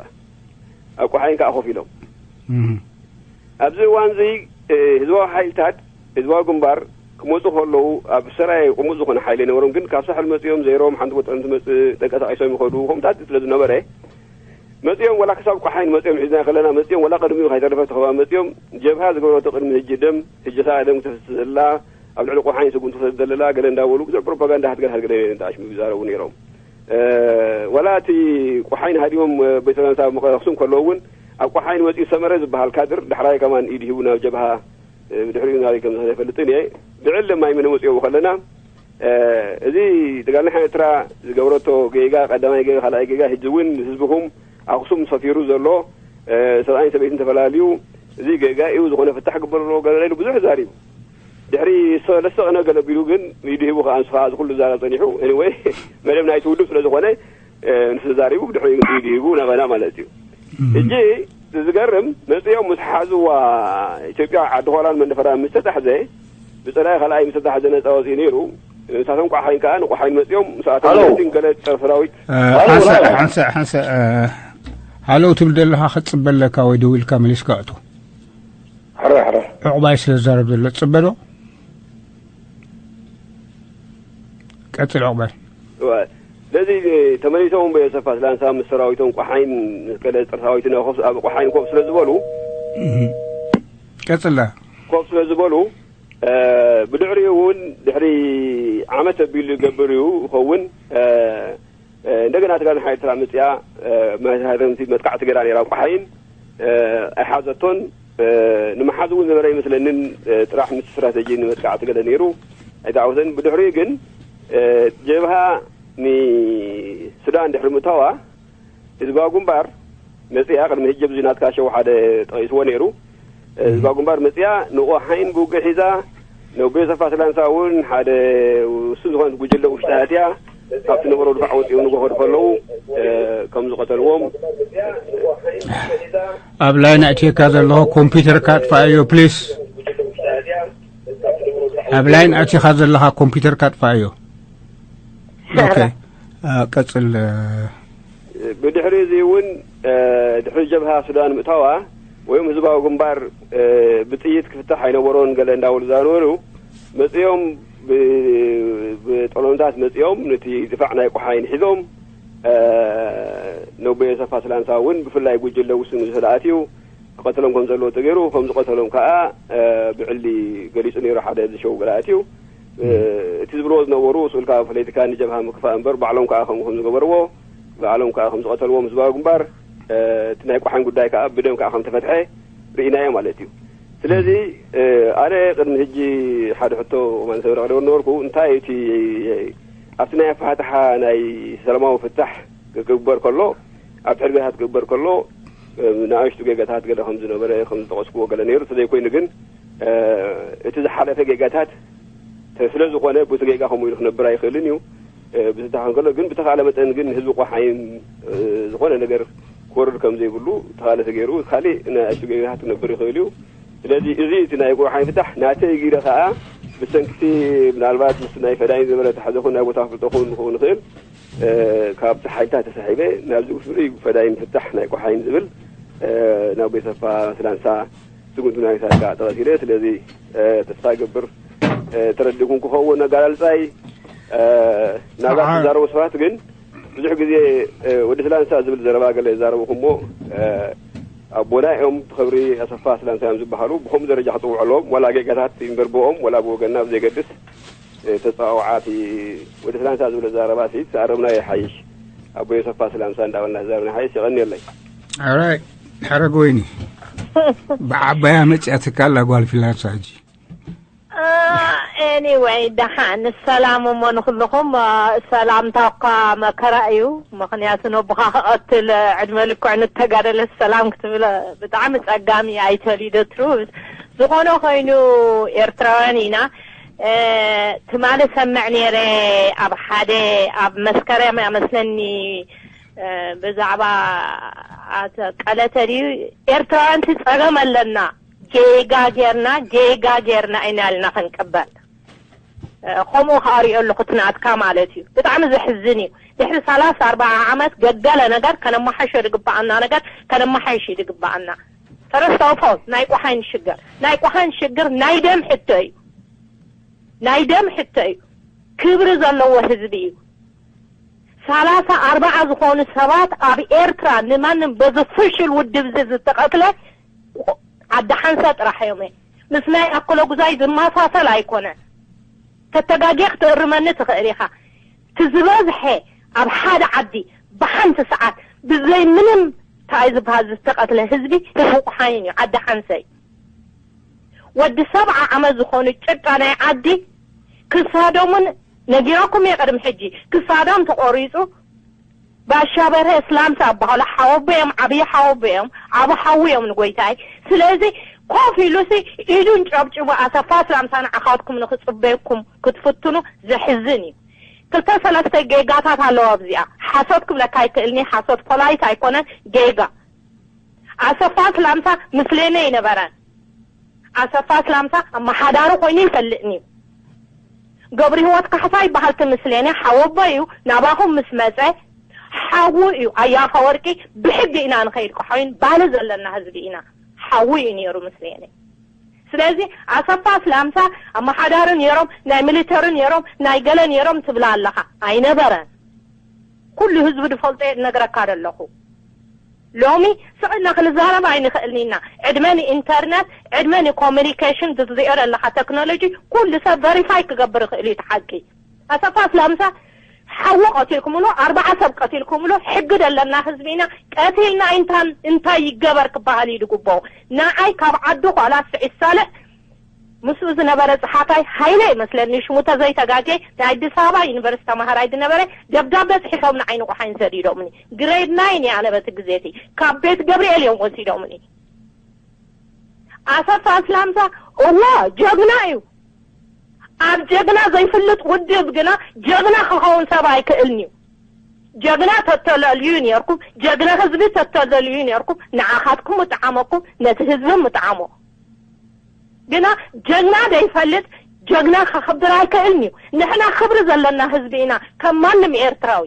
ኣብ ቆሓይን ከዓ ኮፍ ኢሎም ኣብዚ እዋን እዚ ህዝባዊ ሓይልታት ህዝባዊ ግንባር ክመፁ ከለዉ ኣብ ሰራየ ቅሙጥ ዝኾነ ሓይሊ ነበሮም ግን ካብ ሳሕል መፂኦም ዘይሮም ሓንቲ ቦታ እንትመፅእ ተንቀሳቂሶም ይኸዱ ከምታት ስለ ዝነበረ መፂኦም ወላ ክሳብ ቆሓይን መፂኦም ሒዝና ከለና መፂኦም ወላ ቅድሚኡ ካይተረፈ ተኸባ መፂኦም ጀብሃ ዝገበረቶ ቅድሚ ህጂ ደም ህጂ ከዓ ደም ክተፍስስ ዘላ ኣብ ልዕሊ ቆሓይን ስጉምቲ ክሰድ ዘለላ ገለ እንዳበሉ ብዙሕ ፕሮፓጋንዳ ሃትገር ሃትገር እንዳሽሙ ይዛረቡ ነይሮም። ዋላ እቲ ቆሓይን ሃዲሞም ቤተሰብ ኣክሱም ከለዉ እውን ኣብ ቆሓይን መፂኡ ሰመረ ዝበሃል ካድር ዳሕራይ ከማን ኢድ ሂቡ ናብ ጀብሃ ብድሕሪኡ ናበይ ከም ዝኸደ ኣይፈልጥን እየ። ብዕሊ ማይ ምነ መፅኦ ከለና እዚ ተጋድሎ ሓይሊ ኤርትራ ዝገበረቶ ጌጋ ቀዳማይ ጌጋ ካልኣይ ጌጋ ሕጂ እውን ህዝብኹም ኣክሱም ሰፊሩ ዘሎ ሰብኣይን ሰበይትን ተፈላልዩ እዚ ጌጋ እዩ ዝኾነ ፍታሕ ግበርዎ ገለ ኢሉ ብዙሕ ዛሪቡ። ድሕሪ ሰለስተ ቅነ ገለ ቢሉ ግን ኢዱ ሂቡ ከዓ ንሱ ከዓ እዚ ኩሉ ዛረብ ፀኒሑ anyway መደብ ናይቲ ውድብ ስለ ዝኾነ ንሱ ተዛሪቡ ብድሕሪኡ ኢዱ ሂቡ ናበና ማለት እዩ። ሕጂ ዝገርም መፅኦም ምስ ሓዝዋ ኢትዮጵያ ዓዲ ኳላን መንደፈራ ምስ ተታሕዘ ብፀላኢ ካልኣይ ምስ ተታሕዘ ነፃ ወፂኡ ነይሩ። ንሳቶም ቆሓይን ከዓ ንቆሓይን መፅኦም ምስኣቶም ገለ ፀረ ሰራዊት ሓንሳእ ሓንሳእ ሓለው ትብል ዘለኻ ክትፅበ ኣለካ ወይ ደው ኢልካ መሊስካ ኣእቶ። ሕረ ሕረ። ዕቑባይ ስለ ዝዛረብ ዘሎ ትፅበ ዶ? ቀጽል ዑቕባይ። እወ። ስለዚ ተመሊሶም በየሰፋ ስላንሳ ምስ ሰራዊቶም ቆሓይን ምስ ገለ ጸረ ሰራዊትን ኮፍ ኣብ ቆሓይን ኮፍ ስለ ዝበሉ ቀጽላ ኮፍ ስለ ዝበሉ ብድሕሪኡ እውን ድሕሪ ዓመት ኣቢሉ ዝገብር እዩ ይኸውን። እንደገና ትግራይ ንሓ ኤርትራ መፅያ መሳርምቲ መጥቃዕቲ ገይራ ነይራ። ቆሓይን ኣይሓዘቶን። ንምሓዝ እውን ዝነበረ ይመስለንን። ጥራሕ ምስ ስትራተጂ ንመጥቃዕቲ ገለ ነይሩ ኣይተዓወተን። ብድሕሪኡ ግን ጀብሃ ንሱዳን ድሕሪ ምእታዋ ህዝባዊ ግንባር መፅያ። ቅድሚ ህጂ ኣብዚ ናትካ ሸው ሓደ ጠቒስዎ ነይሩ። ህዝባዊ ግንባር መፅያ ንቆሓይን ብውግእ ሒዛ፣ ነቦ ሰፋ ስላንሳ እውን ሓደ ውሱን ዝኾነት ጉጅለ ውሽጢ ኣትያ ካብቲ ነበሮ ድፋዕ ወፂኡ ንጎ ከዱ ከለዉ ከም ዝቐተልዎም ኣብ ላይን ኣእቲካ ዘለኹ ኮምፒውተርካ ኣጥፋኣዮ ፕሊስ። ኣብ ላይን ኣቲኻ ዘለኻ ኮምፒውተርካ ኣጥፋኣዮ። ኦኬ፣ ቀጽል። ብድሕሪ እዚ እውን ድሕሪ ጀብሃ ሱዳን ምእታዋ ወይም ህዝባዊ ግንባር ብጥይት ክፍታሕ ኣይነበሮን ገለ እንዳበሉ ዝነበሩ መፅኦም ብጠሎንታት መፅኦም ነቲ ድፋዕ ናይ ቆሓይን ሒዞም ነቦ የሰፋ ስላንሳ እውን ብፍላይ ጉጅለ ውስን ዝተኣትዩ ክቐትሎም ከም ዘለዎ ተገይሩ። ከም ዝቐተሎም ከዓ ብዕሊ ገሊፁ ነይሩ። ሓደ ዝሸው ገለ ኣትዩ እቲ ዝብልዎ ዝነበሩ ስኡል ካብ ፖለቲካ ንጀብሃ ምክፋእ እምበር ባዕሎም ከዓ ከምኡ ከም ዝገበርዎ ባዕሎም ከዓ ከም ዝቐተልዎም ህዝባዊ ግንባር እቲ ናይ ቆሓን ጉዳይ ከዓ ብደም ከዓ ከም ተፈትሐ ርኢናዮ ማለት እዩ። ስለዚ ኣነ ቅድሚ ሕጂ ሓደ ሕቶ ማን ሰብ ረቕደው ነበርኩ እንታይ እቲ ኣብቲ ናይ ኣፋሓትሓ ናይ ሰላማዊ ፍታሕ ክግበር ከሎ ኣብ ትሕቲ ገታት ክግበር ከሎ ንኣሽቱ ጌጋታት ገለ ከም ዝነበረ ከም ዝጠቐስኩዎ ገለ ነይሩ። ተዘይኮይኑ ግን እቲ ዝሓለፈ ጌጋታት ስለ ዝኾነ ብቲ ጌጋ ከምኡ ኢሉ ክነብር ኣይኽእልን እዩ። ብዝተሓን ከሎ ግን ብተኻለ መጠን ግን ህዝቢ ቆሓይን ዝኾነ ነገር ክወርድ ከም ዘይብሉ ተኻለ ተገይሩ ካልእ ንኣሽቱ ጌጋታት ክነብር ይኽእል እዩ። ስለዚ እዚ እቲ ናይ ቆሓይን ፍታሕ ናተይ ጊረ ከዓ ብሰንክቲ ምናልባት ምስ ናይ ፈዳይን ዝበለ ተሓዘኹን ናይ ቦታ ፍልጠኹን ንኽእል ንኽእል ካብቲ ሓይልታት ተሳሒበ ናብዚ ፍሉይ ፈዳይን ፍታሕ ናይ ቆሓይን ዝብል ናብ ቤተሰፋ ስላንሳ ስጉምቲ ናይ ሳልካ ጠቐሲለ። ስለዚ ተስፋ ይገብር ተረዲእኩም ክኸውን ኣጋላልጻይ። ናብዛ ትዛረቡ ሰባት ግን ብዙሕ ግዜ ወዲ ስላንሳ ዝብል ዘረባ ገለ ይዛረቡ እሞ ኣቦና እዮም፣ ክብሪ ኣሰፋ ስላንሳ እዮም ዝበሃሉ። ብኸምኡ ደረጃ ክፅውዑ ኣለዎም። ዋላ ጌጋታት ይንበርብኦም ዋላ ብወገንና ብዘይገድስ ተፃዋዓቲ ወዲ ስላንሳ ዝብለ ዘረባ ሲ ተኣረምና ይሓይሽ። ኣቦ የሰፋ ስላንሳ እንዳበልና ተዛረብና ይሓይሽ። የቐንየለይ። ኣራይ ሓረግ ወይኒ ብዓባያ መፅያትካ ኣላ ጓል ፊላንሳ ሕጂ ኤኒወይ ደሓን ሰላም እሞ ንኩልኹም። ሰላምታ እኳ መከራ እዩ፣ ምኽንያቱ ነቦኻ ክቐትል ዕድመ ልክዕ ንተጋደለ ሰላም ክትብል ብጣዕሚ ጸጋሚ ኣይተልዩ ዶ ትሩዝ። ዝኾነ ኮይኑ ኤርትራውያን ኢና። ትማሊ ሰምዕ ነይረ ኣብ ሓደ ኣብ መስከረም እያ መስለኒ ብዛዕባ ቀለተ ድዩ ኤርትራውያን ጸገም ኣለና ጌጋ ጌርና ጌጋ ጌርና ኢና ኢልና ክንቅበል። ከምኡ ከዓ ሪኦ ኣለኹ እቲ ናትካ ማለት እዩ። ብጣዕሚ ዘሕዝን እዩ። ድሕሪ ሰላሳ ኣርባዓ ዓመት ገገለ ነገር ከነመሓሾ ዝግበኣና ነገር ከነመሓይሽ እዩ ዝግበኣና። ፈረስታውፎ ናይ ቆሓይን ሽግር ናይ ቆሓይን ሽግር ናይ ደም ሕቶ እዩ። ናይ ደም ሕቶ እዩ። ክብሪ ዘለዎ ህዝቢ እዩ። ሰላሳ ኣርባዓ ዝኾኑ ሰባት ኣብ ኤርትራ ንማንም በዚ ፍሽል ውድብ እዚ ዝተቐትለ ዓዲ ሓንሳ ጥራሕ እዮም። ምስ ናይ ኣክለጉዛይ ዝመሳሰል ኣይኮነን። ተተጋግየ ክትእርመኒ ትኽእል ኢኻ። እቲ ዝበዝሐ ኣብ ሓደ ዓዲ ብሓንቲ ሰዓት ብዘይ ምንም እንታይ ዝበሃል ዝተቐትለ ህዝቢ ህዝቢ ቁሓይን እዩ። ዓዲ ሓንሰ እዩ። ወዲ ሰብዓ ዓመት ዝኾኑ ጭቃ ናይ ዓዲ ክሳዶምን ነጊረኩም እየ ቅድሚ ሕጂ ክሳዶም ተቆሪፁ ባሻ በርሀ እስላምታ ኣባሃሉ ሓወቦ እዮም ዓብዪ ሓወቦ እዮም ዓብ ሓዊ እዮም ንጎይታይ ስለዚ ኮፍ ኢሉሲ ኢዱን ጨብጭቡ ኣሰፋ እስላምታ ንዓኻትኩም ንክፅበየኩም ክትፍትኑ ዘሕዝን እዩ ክልተ ሰለስተ ጌጋታት ኣለዎ ኣብዚኣ ሓሶት ክብለካ ኣይክእልኒ ሓሶት ፖላይት ኣይኮነን ጌጋ ኣሰፋ እስላምታ ምስሌነ ይነበረ ኣሰፋ ስላምታ ኣመሓዳሪ ኮይኑ ይፈልጥኒ እዩ። ገብሩ ህይወት ካሕሳ ይበሃል እቲ ምስሌነ ሓወቦ እዩ ናባኹም ምስ መፀ ሓዉ እዩ ኣያኸ ወርቂ ብሕጊ ኢና ንኸይድ ቆሖይን ባሊ ዘለና ህዝቢ ኢና ሓዉ እዩ ነይሩ ምስሌነ ስለዚ ኣሰፋ ስላምሳ ኣመሓዳሪ ነይሮም፣ ናይ ሚሊተሪ ነይሮም፣ ናይ ገለ ነይሮም ትብላ ኣለኻ። ኣይነበረን። ኩሉ ህዝቢ ዝፈልጦ እየ ዝነግረካ ዘለኹ። ሎሚ ስቕ ኢልና ክንዛረብ ኣይንኽእልን ኢና። ዕድመ ንኢንተርነት፣ ዕድመ ንኮሚኒኬሽን፣ ዝሪኦ ዘለኻ ቴክኖሎጂ ኩሉ ሰብ ቨሪፋይ ክገብር ይኽእል እዩ። እቲ ሓቂ፣ ኣሰፋ ስላምሳ ሓዉ ቀቲልኩምሉ፣ ኣርባዓ ሰብ ቀቲልኩምሉ። ሕጊ ዘለና ህዝቢ ኢና። ቀቲልና እንታይ እንታይ ይገበር ክበሃል እዩ ዝግብኦ። ንዓይ ካብ ዓዱ ኳላ ስዒድ ሳልሕ ምስኡ ዝነበረ ጸሓፋይ ሃይለ ይመስለኒ ሽሙ ተዘይተጋጌ፣ ናይ ኣዲስ ኣበባ ዩኒቨርሲቲ ተማሃራይ ዝነበረ፣ ደብዳቤ ጽሒፎም ንዓይ ንቑሓይን ሰዲዶምኒ። ግሬድ ናይን እየ ኣነ በቲ ግዜ እቲ። ካብ ቤት ገብርኤል እዮም ወሲዶምኒ። ኣሰፋ ኣስላምሳ እዋ ጀግና እዩ። ኣብ ጀግና ዘይፍልጥ ውድብ ግና ጀግና ክኸውን ሰብ ኣይክእልን እዩ። ጀግና ተተለልዩ ነርኩም፣ ጀግና ህዝቢ ተተለልዩ ነርኩም፣ ንዓኻትኩም ምጥዓመኩም፣ ነቲ ህዝቢ ምጥዓሞ። ግና ጀግና ዘይፈልጥ ጀግና ከኽብር ኣይክእልን እዩ። ንሕና ክብሪ ዘለና ህዝቢ ኢና፣ ከም ማንም ኤርትራዊ።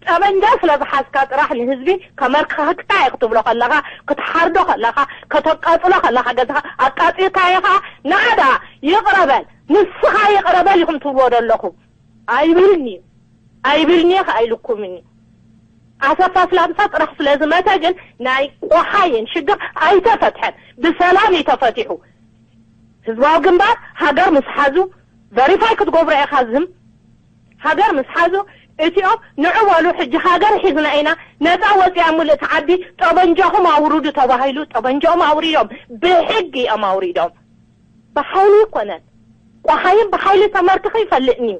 ጠበንጃ ስለ ዝሓዝካ ጥራሕ ንህዝቢ ከመርክኸካ እየ ክትብሎ ከለኻ፣ ክትሓርዶ ከለኻ፣ ከተቃጽሎ ከለኻ፣ ገዛኻ ኣቃጺልካዮ ኸኣ፣ ንዓ ደኣ ይቕረ በል፣ ንስኻ ይቕረ በል ኢኹም ትብልዎ ዘለኹም። ኣይብልን እዩ። ኣይብልን እየ ከኣ ኢልኩምኒ። ኣሰፋ ስላምሳ ጥራሕ ስለ ዝመተ ግን ናይ ቆሓይን ሽግር ኣይተፈትሐን። ብሰላም እዩ ተፈቲሑ። ህዝባዊ ግንባር ሃገር ምስ ሓዙ፣ ቨሪፋይ ክትገብሮ ኢኻ ዝም። ሃገር ምስ ሓዙ፣ እቲኦም ንዑ በሉ፣ ሕጂ ሃገር ሒዝና ኢና፣ ነጻ ወጺኣ ምልእቲ ዓዲ፣ ጠበንጃኹም ኣውርዱ ተባሂሉ፣ ጠበንጃኦም ኣውሪዶም፣ ብሕጊ እዮም ኣውሪዶም። ብሓይሊ ኣይኮነን። ቆሓይን ብሓይሊ ተመርክኺ ይፈልጥን እዩ።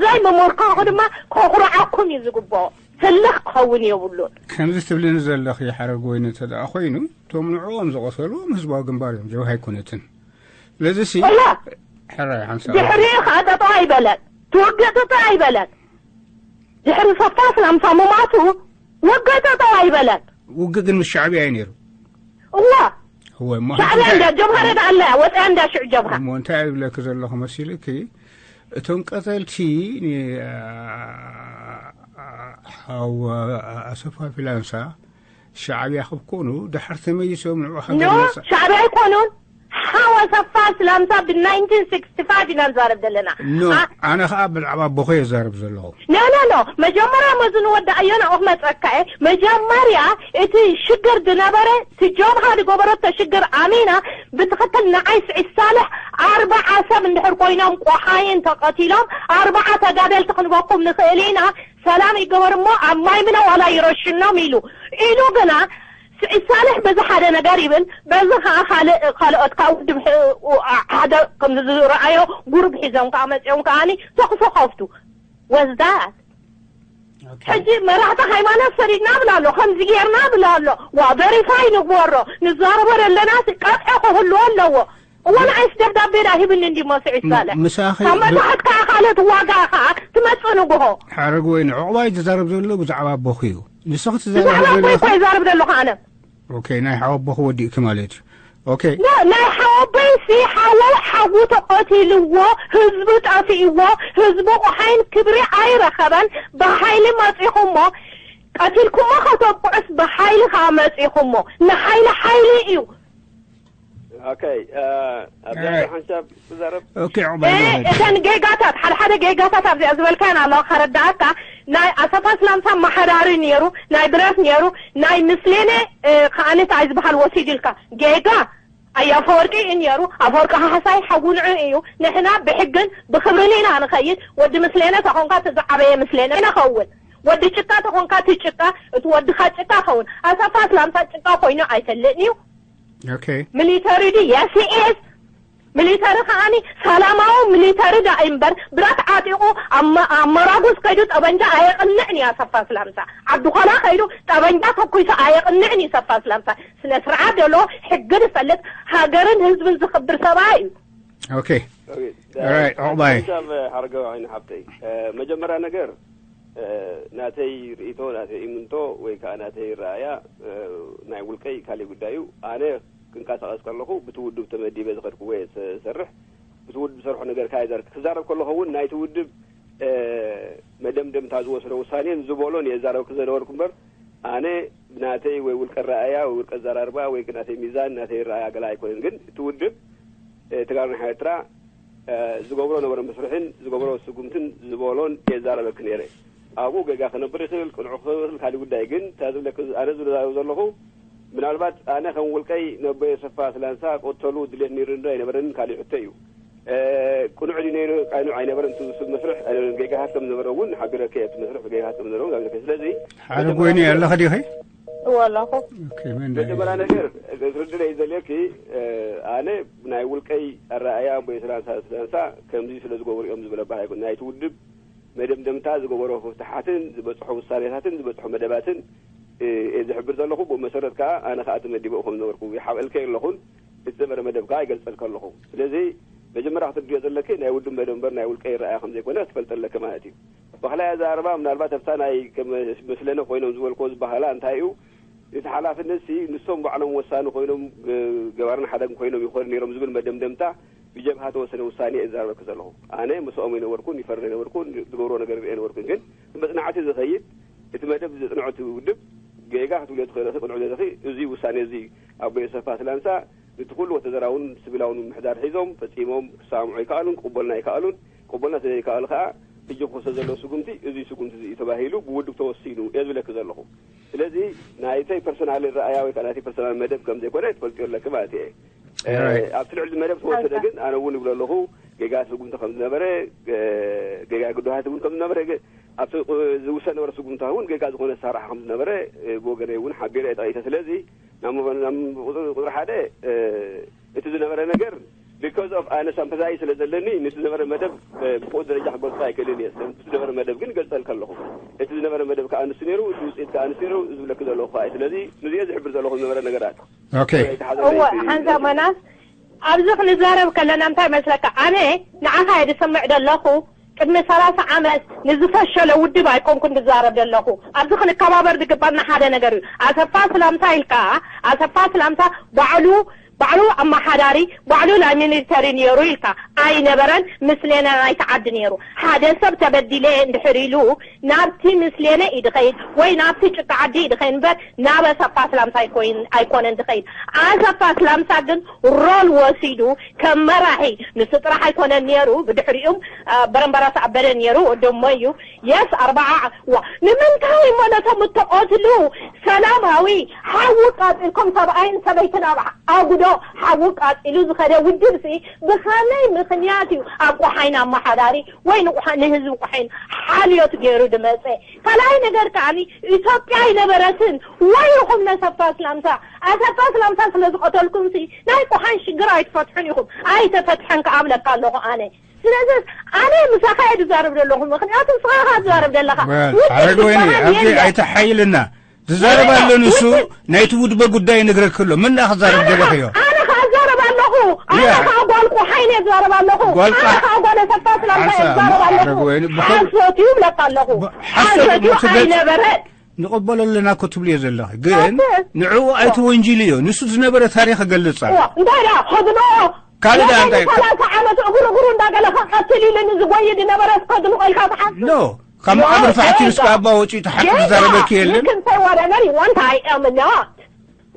ዘይምምርካኹ ድማ ከኹርዓኩም እዩ ዝግብኦ። ህልኽ ክኸውን የብሉን። ከምዚ ትብልኒ ዘለኺ ሓረግ ወይኒ እንተ ደኣ ኮይኑ፣ እቶም ንዕኦም ዝቐተልዎም ህዝባዊ ግንባር እዮም፣ ጀብሃ ኣይኮነትን። ስለዚ ሲ እላ ሕራይ ሓንሳብ ድሕሪ ኸኣ ጠጠው ኣይበለን። ትውግእ ጠጠው ኣይበለን። ድሕሪ ሰፋ ስላምሳ ምማቱ ውግእ ጠጠው ኣይበለን። ውግእ ግን ምስ ሻዕብያ እዩ ነይሩ። እዋ እወ፣ እሞ ሻዕብያ ሕጂ እንዳ ጀብሃ ረዳ ኣላ፣ ወፅያ እንዳ ሽዑ ጀብሃ። እሞ እንታይ ይብለኪ ዘለኹ መሲልኪ? እቶም ቀተልቲ ን-፣ ሓው ኣሰፋ ፊላንሳ ሻዕብያ ክብ ኮኑ፣ ድሓር ተመይሶም ንዕኡ ሃገር ኖ፣ መጻ-፣ ሻዕብያ ኣይኮኑን። ሓው ኣሰፋ ስላምሳ ብ ናይንቲን ሲክስቲ ፋይቭ ኢና ንዛረብ ዘለና። ኖ፣ ኣ- ኣነ ኸኣ ብዛዕባ ኣቦኸ የዛርብ ዘለኹ። ኖ፣ ኖ፣ ኖ። መጀመርያ መዚ ንወዲ ኣየና ኦኽ መጸካ እየ። መጀመርያ እቲ ሽግር ዝነበረ፣ እቲ ጀብሃ ዝገበረቶ ሽግር ኣሚና፣ ብትኽክል ንዓይ ስዒድ ሳልሕ ኣርባዓ ሰብ እንድሕር ኮይኖም ቆሓይን ተቐቲሎም፣ ኣርባዓ ተጋደልቲ ክንበኩም ንኽእል ኢና፣ ሰላም ይገበር እሞ ኣብ ማይ ምነ ዋላ ይረሽኖም ኢሉ። ኢሉ ግና ስዒድ ሳልሕ በዚ ሓደ ነገር ይብል፣ በዚ ኸዓ ካልእ፣ ካልኦት ካብ ውድብ ሕ-፣ ሓደ ከም ዝረኣዮ ጉሩብ ሒዞም ከዓ መፂኦም ከዓኒ ተኹሲ ከፍቱ። ወዝዳት ኦኬ። ሕጂ መራሕቲ ሃይማኖት ሰዲድና ብላ ኣሎ፣ ከምዚ ጌርና ብላ ኣሎ። ዋ፣ ቨሪፋይ ንግበሮ፣ ንዛረቦ ዘለና ሲ ቀጥዒ ክህልዎ ኣለዎ። እዋ ንዓይስ ደብዳቤ ዳ ሂብኒ እንዲ እሞ ስዒድ ም-፣ ሳልሕ። ምሳኺ ካብ ብ- መታሕት ከዓ ካልኦት ዋጋ ከዓ ትመፅእ ንግሆ። ሓረግ ወይኒ፣ ዕቑባይ ዝዛረብ ዘሎ ብዛዕባ ኣቦኺ እዩ። ንስኺ ትዛረቢ ብዛዕባ ኣቦይ ዘለኺ እኮ ይዛረብ ዘለኹ ኣነ። ኦኬ፣ ናይ ሓወቦኺ ወዲእኪ ማለት እዩ። ኦኬ። ላ፣ ናይ ሓወቦይ ሲ ሓወ ሓዉ ተቐቲልዎ፣ ህዝቢ ጠፊእዎ፣ ህዝቢ ቆሓይን ክብሪ ኣይረኸበን። ብሓይሊ መፂኹሞ፣ ቀቲልኩሞ ከተብቅዑስ ብሓይሊ ከዓ መፂኹሞ። ንሓይሊ ሓይሊ እዩ። ኦኬ፣ እ፣ ኣብዛ ኣይ። ሓንሳብ ትዛረብ? ኦኬ፣ ዑቕባይ እ፣ ንውሃድ። እተን ጌጋታት፣ ሓደ ሓደ ጌጋታት ኣብዚኣ ዝበልካየን ኣለዋ፣ ከረዳኣካ። ናይ ኣሰፋ ስላምሳ መሓዳሪ ነይሩ፣ ናይ ብረት ነይሩ፣ ናይ ምስሌነ፣ እ፣ ከኣ እንታይ ዝበሃል ወሲዱ ኢልካ። ጌጋ ኣይ ኣፈወርቂ እዩ ነይሩ። ኣፈወርቂ ካሕሳይ ሓዉ ንዑ እዩ። ንሕና ብሕግን ብኽብርን ኢና ንኸይድ። ወዲ ምስሌነ ተኾንካ እቲ ዝዓበየ ምስሌነ ንኸውን። ወዲ ጭቃ ተኾንካ እቲ ጭቃ፣ እቲ ወድኻ ጭቃ ኸውን። ኣሰፋ ስላምሳ ጭቃ ኮይኑ ኣይፈልጥን እዩ። ኦኬ። ሚሊተሪ ድዩ? የስ፣ ሂ ኢዝ። ሚሊተሪ ከዓኒ ሰላማዊ ሚሊተሪ ዳ እምበር ብረት ዓጢቑ ኣብ መ-፣ ኣብ መራጉዝ ከይዱ ጠበንጃ ኣየቕንዕን እዩ ኣሰፋ ስላምሳ። ዓዲ ኳላ ከይዱ ጠበንጃ ተኩሱ ኣየቕንዕን እዩ ኣሰፋ ስላምሳ። ስነ ስርዓት ዘሎ፣ ሕጊ ዝፈልጥ፣ ሃገርን ህዝብን ዝኽብር ሰብኣይ እዩ። ኦኬ። ኦኬ። ኦራይት፣ ዑቕባይ። ሓንሳብ ሓረጋዊ ዓይኒ ሓብተይ፣ እ፣ መጀመርያ ነገር፣ እ፣ ናተይ ርእይቶ፣ ናተይ እምንቶ ወይ ከዓ ናተይ ረኣያ፣ እ፣ ናይ ውልቀይ ካሊእ ጉዳይ እዩ። ኣነ ክንቀሳቐስ ከለኹ ብቲ ውድብ ተመዲበ ዝኸድክዎ እየ ዝሰርሕ። ብቲ ውድብ ዝሰርሖ ነገር ከኣ ይዛረብ። ክዛረብ ከለኹ እውን ናይቲ ውድብ፣ እ፣ መደምደምታ ዝወሰዶ ውሳኔን ዝበሎን እየ ዝዛረበኪ ዝነበርኩ እምበር፣ ኣነ ብናተይ ወይ ውልቀ ረኣያ ወይ ውልቀ ኣዘራርባ ወይ ናተይ ሚዛን፣ ናተይ ረኣያ ገለ ኣይኮነን። ግን እቲ ውድብ ተጋሩ ናይ ኤርትራ ዝገብሮ ነበረ መስርሕን ዝገብሮ ስጉምትን ዝበሎን የዛረበክ ነይረ። ኣብኡ ጌጋ ክነብር ይኽእል፣ ቅኑዕ ክኸውን ይኽእል፣ ካልእ ጉዳይ። ግን እታ ዝብለክ፣ ኣነ ዝዛረብ ዘለኹ፣ ምናልባት ኣነ ከም ውልቀይ ነቦይ ኣሰፋ ስላንሳ ቀተሉ ድሌት ነይሩ እንዶ ኣይነበረንን ካልእ ሕቶ እዩ። ቅኑዕ ድዩ ነይሩ፣ ቅኑዕ ኣይነበረን፣ እቲ ዝስብ መስርሕ ጌጋታት ከም ዝነበረ እውን ሓቢረክ እየ። እቲ መስርሕ ጌጋታት ከም ዝነበረ እውን ሓቢረክ እየ። ስለዚ ሓደ መጀመርያ ጎይኑ ነገር ኣለኸ ዲኺ? እወ ኣለኹ። ኦኬ፣ መን መጀመርያ ነገር ክትርድእለይ ዘልየኪ፣ ኣነ ናይ ውልቀይ ኣረኣእያ ኣቦይ ስላንሳ ስላንሳ ከምዚ ስለ ዝገበሩ እዮም ዝብል ኣባሃ ኣይኮን። ናይቲ ውድብ መደምደምታ ዝገበሮ ፍትሓትን ዝበፅሖ ውሳኔታትን ዝበፅሖ መደባትን እየ ዝሕብር ዘለኹ። ብኡ መሰረት ከዓ ኣነ ከዓ ተመዲበ ከም ዝነበርኩ ይሓብአልከ ኣለኹን፣ እቲ ዝነበረ መደብ ከዓ ይገልፀልከ ኣለኹ። ስለዚ መጀመርያ ክትርድኦ ዘለኪ ናይ ውድብ መደብ እምበር ናይ ውልቀይ ረኣያ ከም ዘይኮነ ክትፈልጥ ኣለኪ ማለት እዩ። ብኻልኣይ ኣዘራርባ ምናልባት ኣብታ ናይ ከም መስለነ ኮይኖም ዝበልክዎ ዝበሃላ እንታይ እዩ፣ እቲ ሓላፍነት ሲ ንሶም ባዕሎም ወሳኒ ኮይኖም ገባርን ሓዳግን ኮይኖም ይኾኑ ነይሮም ዝብል መደምደምታ ብጀብሃ ተወሰነ ውሳኔ እየ ዝዛረበኪ ዘለኹ። ኣነ ምስኦም ኣይነበርኩን፣ ይፈርድ ኣይነበርኩን፣ ዝገብሮ ነገር ርኢ ኣይነበርኩን። ግን መጽናዕቲ ዝኸይድ እቲ መደብ ዘጽንዖ እቲ ውድብ ጌጋ ክትብልዮ ትኽእሊ ኢኺ፣ ቅንዕ ኢኺ። እዚ ውሳኔ እዚ ኣቦይ ኣሰፋ ስላንሳ ነቲ ኩሉ ወተደራውን ስቪላውን ምምሕዳር ሒዞም ፈጺሞም ክሰማምዑ ኣይከኣሉን፣ ክቕበሉና ኣይከኣሉን። ክቕበሉና ስለ ዘይከኣሉ ከኣ ሕጂ ክወሰድ ዘለዎ ስጉምቲ እዚ ስጉምቲ እዚ እዩ ተባሂሉ ብውድብ ተወሲኑ እየ ዝብለኪ ዘለኹ። ስለዚ ናይተይ ፐርሰናል ረኣያ ወይ ከኣ ናተይ ፐርሰናል መደብ ከም ዘይኮነ ትፈልጥዮ ኣለኪ ማለት እየ። ራይት። ኣብቲ ልዕሊ መደብ ተወሰደ ሓንሳእ። ግን ኣነ እውን ይብሎ ኣለኹ ጌጋ ስጉምቲ ከም ዝነበረ፣ ጌጋ ግዱሃት እውን ከም ዝነበረ፣ ግ-፣ ኣብቲ ቁ-፣ ዝውሰድ ነበረ ስጉምታ እውን ጌጋ ዝኾነ ኣሰራርሓ ከም ዝነበረ ብወገነይ እውን ሓቢረ እየ ጠቒሰ። ስለዚ ናብ መ-፣ ናብ ቁጽሪ፣ ቁጽሪ ሓደ እቲ ዝነበረ ነገር because of ኣነ ሳምፐዛይ ስለ ዘለኒ ነቲ ዝነበረ መደብ ብፍቑድ ደረጃ ክገልጾ ኣይክእልን እየ። እቲ ዝነበረ መደብ ግን ገልጸልካ ኣለኹ። እቲ ዝነበረ መደብ ከኣ ንሱ ነይሩ፣ እቲ ውጽኢት ከኣ ንሱ ነይሩ ዝብለኪ ዘለኹ ከኣ እዩ። ስለዚ ንዚኦ ዝሕብር ዘለኹ ዝነበረ ነገራት ኦኬ። እወ፣ ሓንሳብ መናስ፣ ኣብዚ ክንዛረብ ከለና እንታይ መስለካ? ኣነ ንዓኻ እየ ዝሰምዕ ዘለኹ። ቅድሚ ሰላሳ ዓመት ንዝፈሸለ ውድብ ኣይኮንኩን ዝዛረብ ዘለኹ። ኣብዚ ክንከባበር ዝግባና ሓደ ነገር እዩ። ኣሰፋ ስላምታ ኢልካ፣ ኣሰፋ ስላምታ ባዕሉ፣ ባዕሉ ኣመሓዳሪ፣ ባዕሉ ናይ ሚኒተሪ ነይሩ ኢልካ ኣይነበረን፣ ምስሌና ናይቲ ዓዲ ነይሩ። ሓደ ሰብ ተበዲለ እንድሕር ኢሉ ናብቲ ምስሌነ እዩ ዝኸይድ ወይ ናብቲ ጭቃ ዓዲ እዩ ዝኸይድ እምበር ናብ ኣሰፋ ስላምታ ኣይኮይን-፣ ኣይኮነን ዝኸይድ። ኣሰፋ ስላምታ ግን ሮል ወሲዱ ከም መራሒ ንሱ ጥራሕ ኣይኮነን ነይሩ፣ ብድሕሪኡም፣ አ፣ በረምበራስ ኣበደ ነይሩ፣ ወዶሞ እዩ። የስ፣ ኣርባዓ ዓ-፣ ዋ፣ ንምንታይ እሞ ነቶም እተቐትሉ ሰላማዊ ሓዊ ቃጺልኩም ሰብኣይን ሰበይትን ኣብ ኣጉዶ ሓዊ ቃጺሉ ዝኸደ ውድብሲ ብኸመይ ምኽንያት እዩ ኣብ ቆሓይን ኣመሓዳሪ ወይ ንቆሓ-፣ ንህዝቢ ቆሓይን ሓልዮት ገይሩ ዝመጸ? ካልኣይ ነገር ከዓኒ ኢትዮጵያ ኣይነበረትን። ዋይ ኢኹም ነሰፋ ስላምታ፣ ኣሰፋ ስላምታ ስለ ዝቐተልኩምሲ ናይ ቆሓይን ሽግር ኣይትፈትሑን ኢኹም። ኣይተፈትሐን ከኣ እብለካ ኣለኹ ኣነ። ስለዚ ኣነ ምሳኻ እየ ዝዛረብ ዘለኹ፣ ምኽንያቱ ንስኻ ኢኻ ትዛረብ ዘለኻ። ወል፣ ውድብ ሓረግ ወይኒ፣ ዝበሃል ኣብዚ የለን። ኣይተሓይልና። ዝዛረብ ኣሎ ንሱ፣ ናይቲ ውድበ ጉዳይ ይነግረኪ ኣሎ። መን ደኣ ክዛረብ ደለኽዮ? ኣነ ኸኣ እዛረብ ኣለኹ። ኣነ ያ። ኸኣ ጓል ቆሓይን እየ ዝዛረብ ኣለኹ። ጓል ኣነ ቃ-፣ ኸኣ ጓል ኣሰፋ ስላምታ እየ ሓንሳ ዝዛረብ እሞ ኣለኹ። ሓረግ ወይኒ፣ ብኸም-፣ ሓሶት እዩ እብለካ ኣለኹ። ብ-፣ ሓሶት ሓሶት እዩ እሞ ትገልጽ-፣ ኣይነበረን። ንቕበሎ ኣለና እኮ ትብልዮ ዘለኺ። ግን ኣሰ-፣ ንዕኡ ኣይትወንጅልዮ። ንሱ ዝነበረ ታሪኽ እገልጽ ኣሎ። እዋ፣ እንታይ ደኣ፣ ከድንኦ? ካልእ ደኣ እንታይ? ሰላሳ ዓመት እግሩ እግሩ እንዳገለ ከቐትል ኢሉ ንዝጎይ ዝነበረ ከድንኦ ኢልካ ትሓስብ? ኖ፣ ካብ መቓብር ፋሕቲ ሪስካ ኣባ ወፂኡ ተሓቂ ዝዛረበኪ የለን። You can say whatever you want, I am not.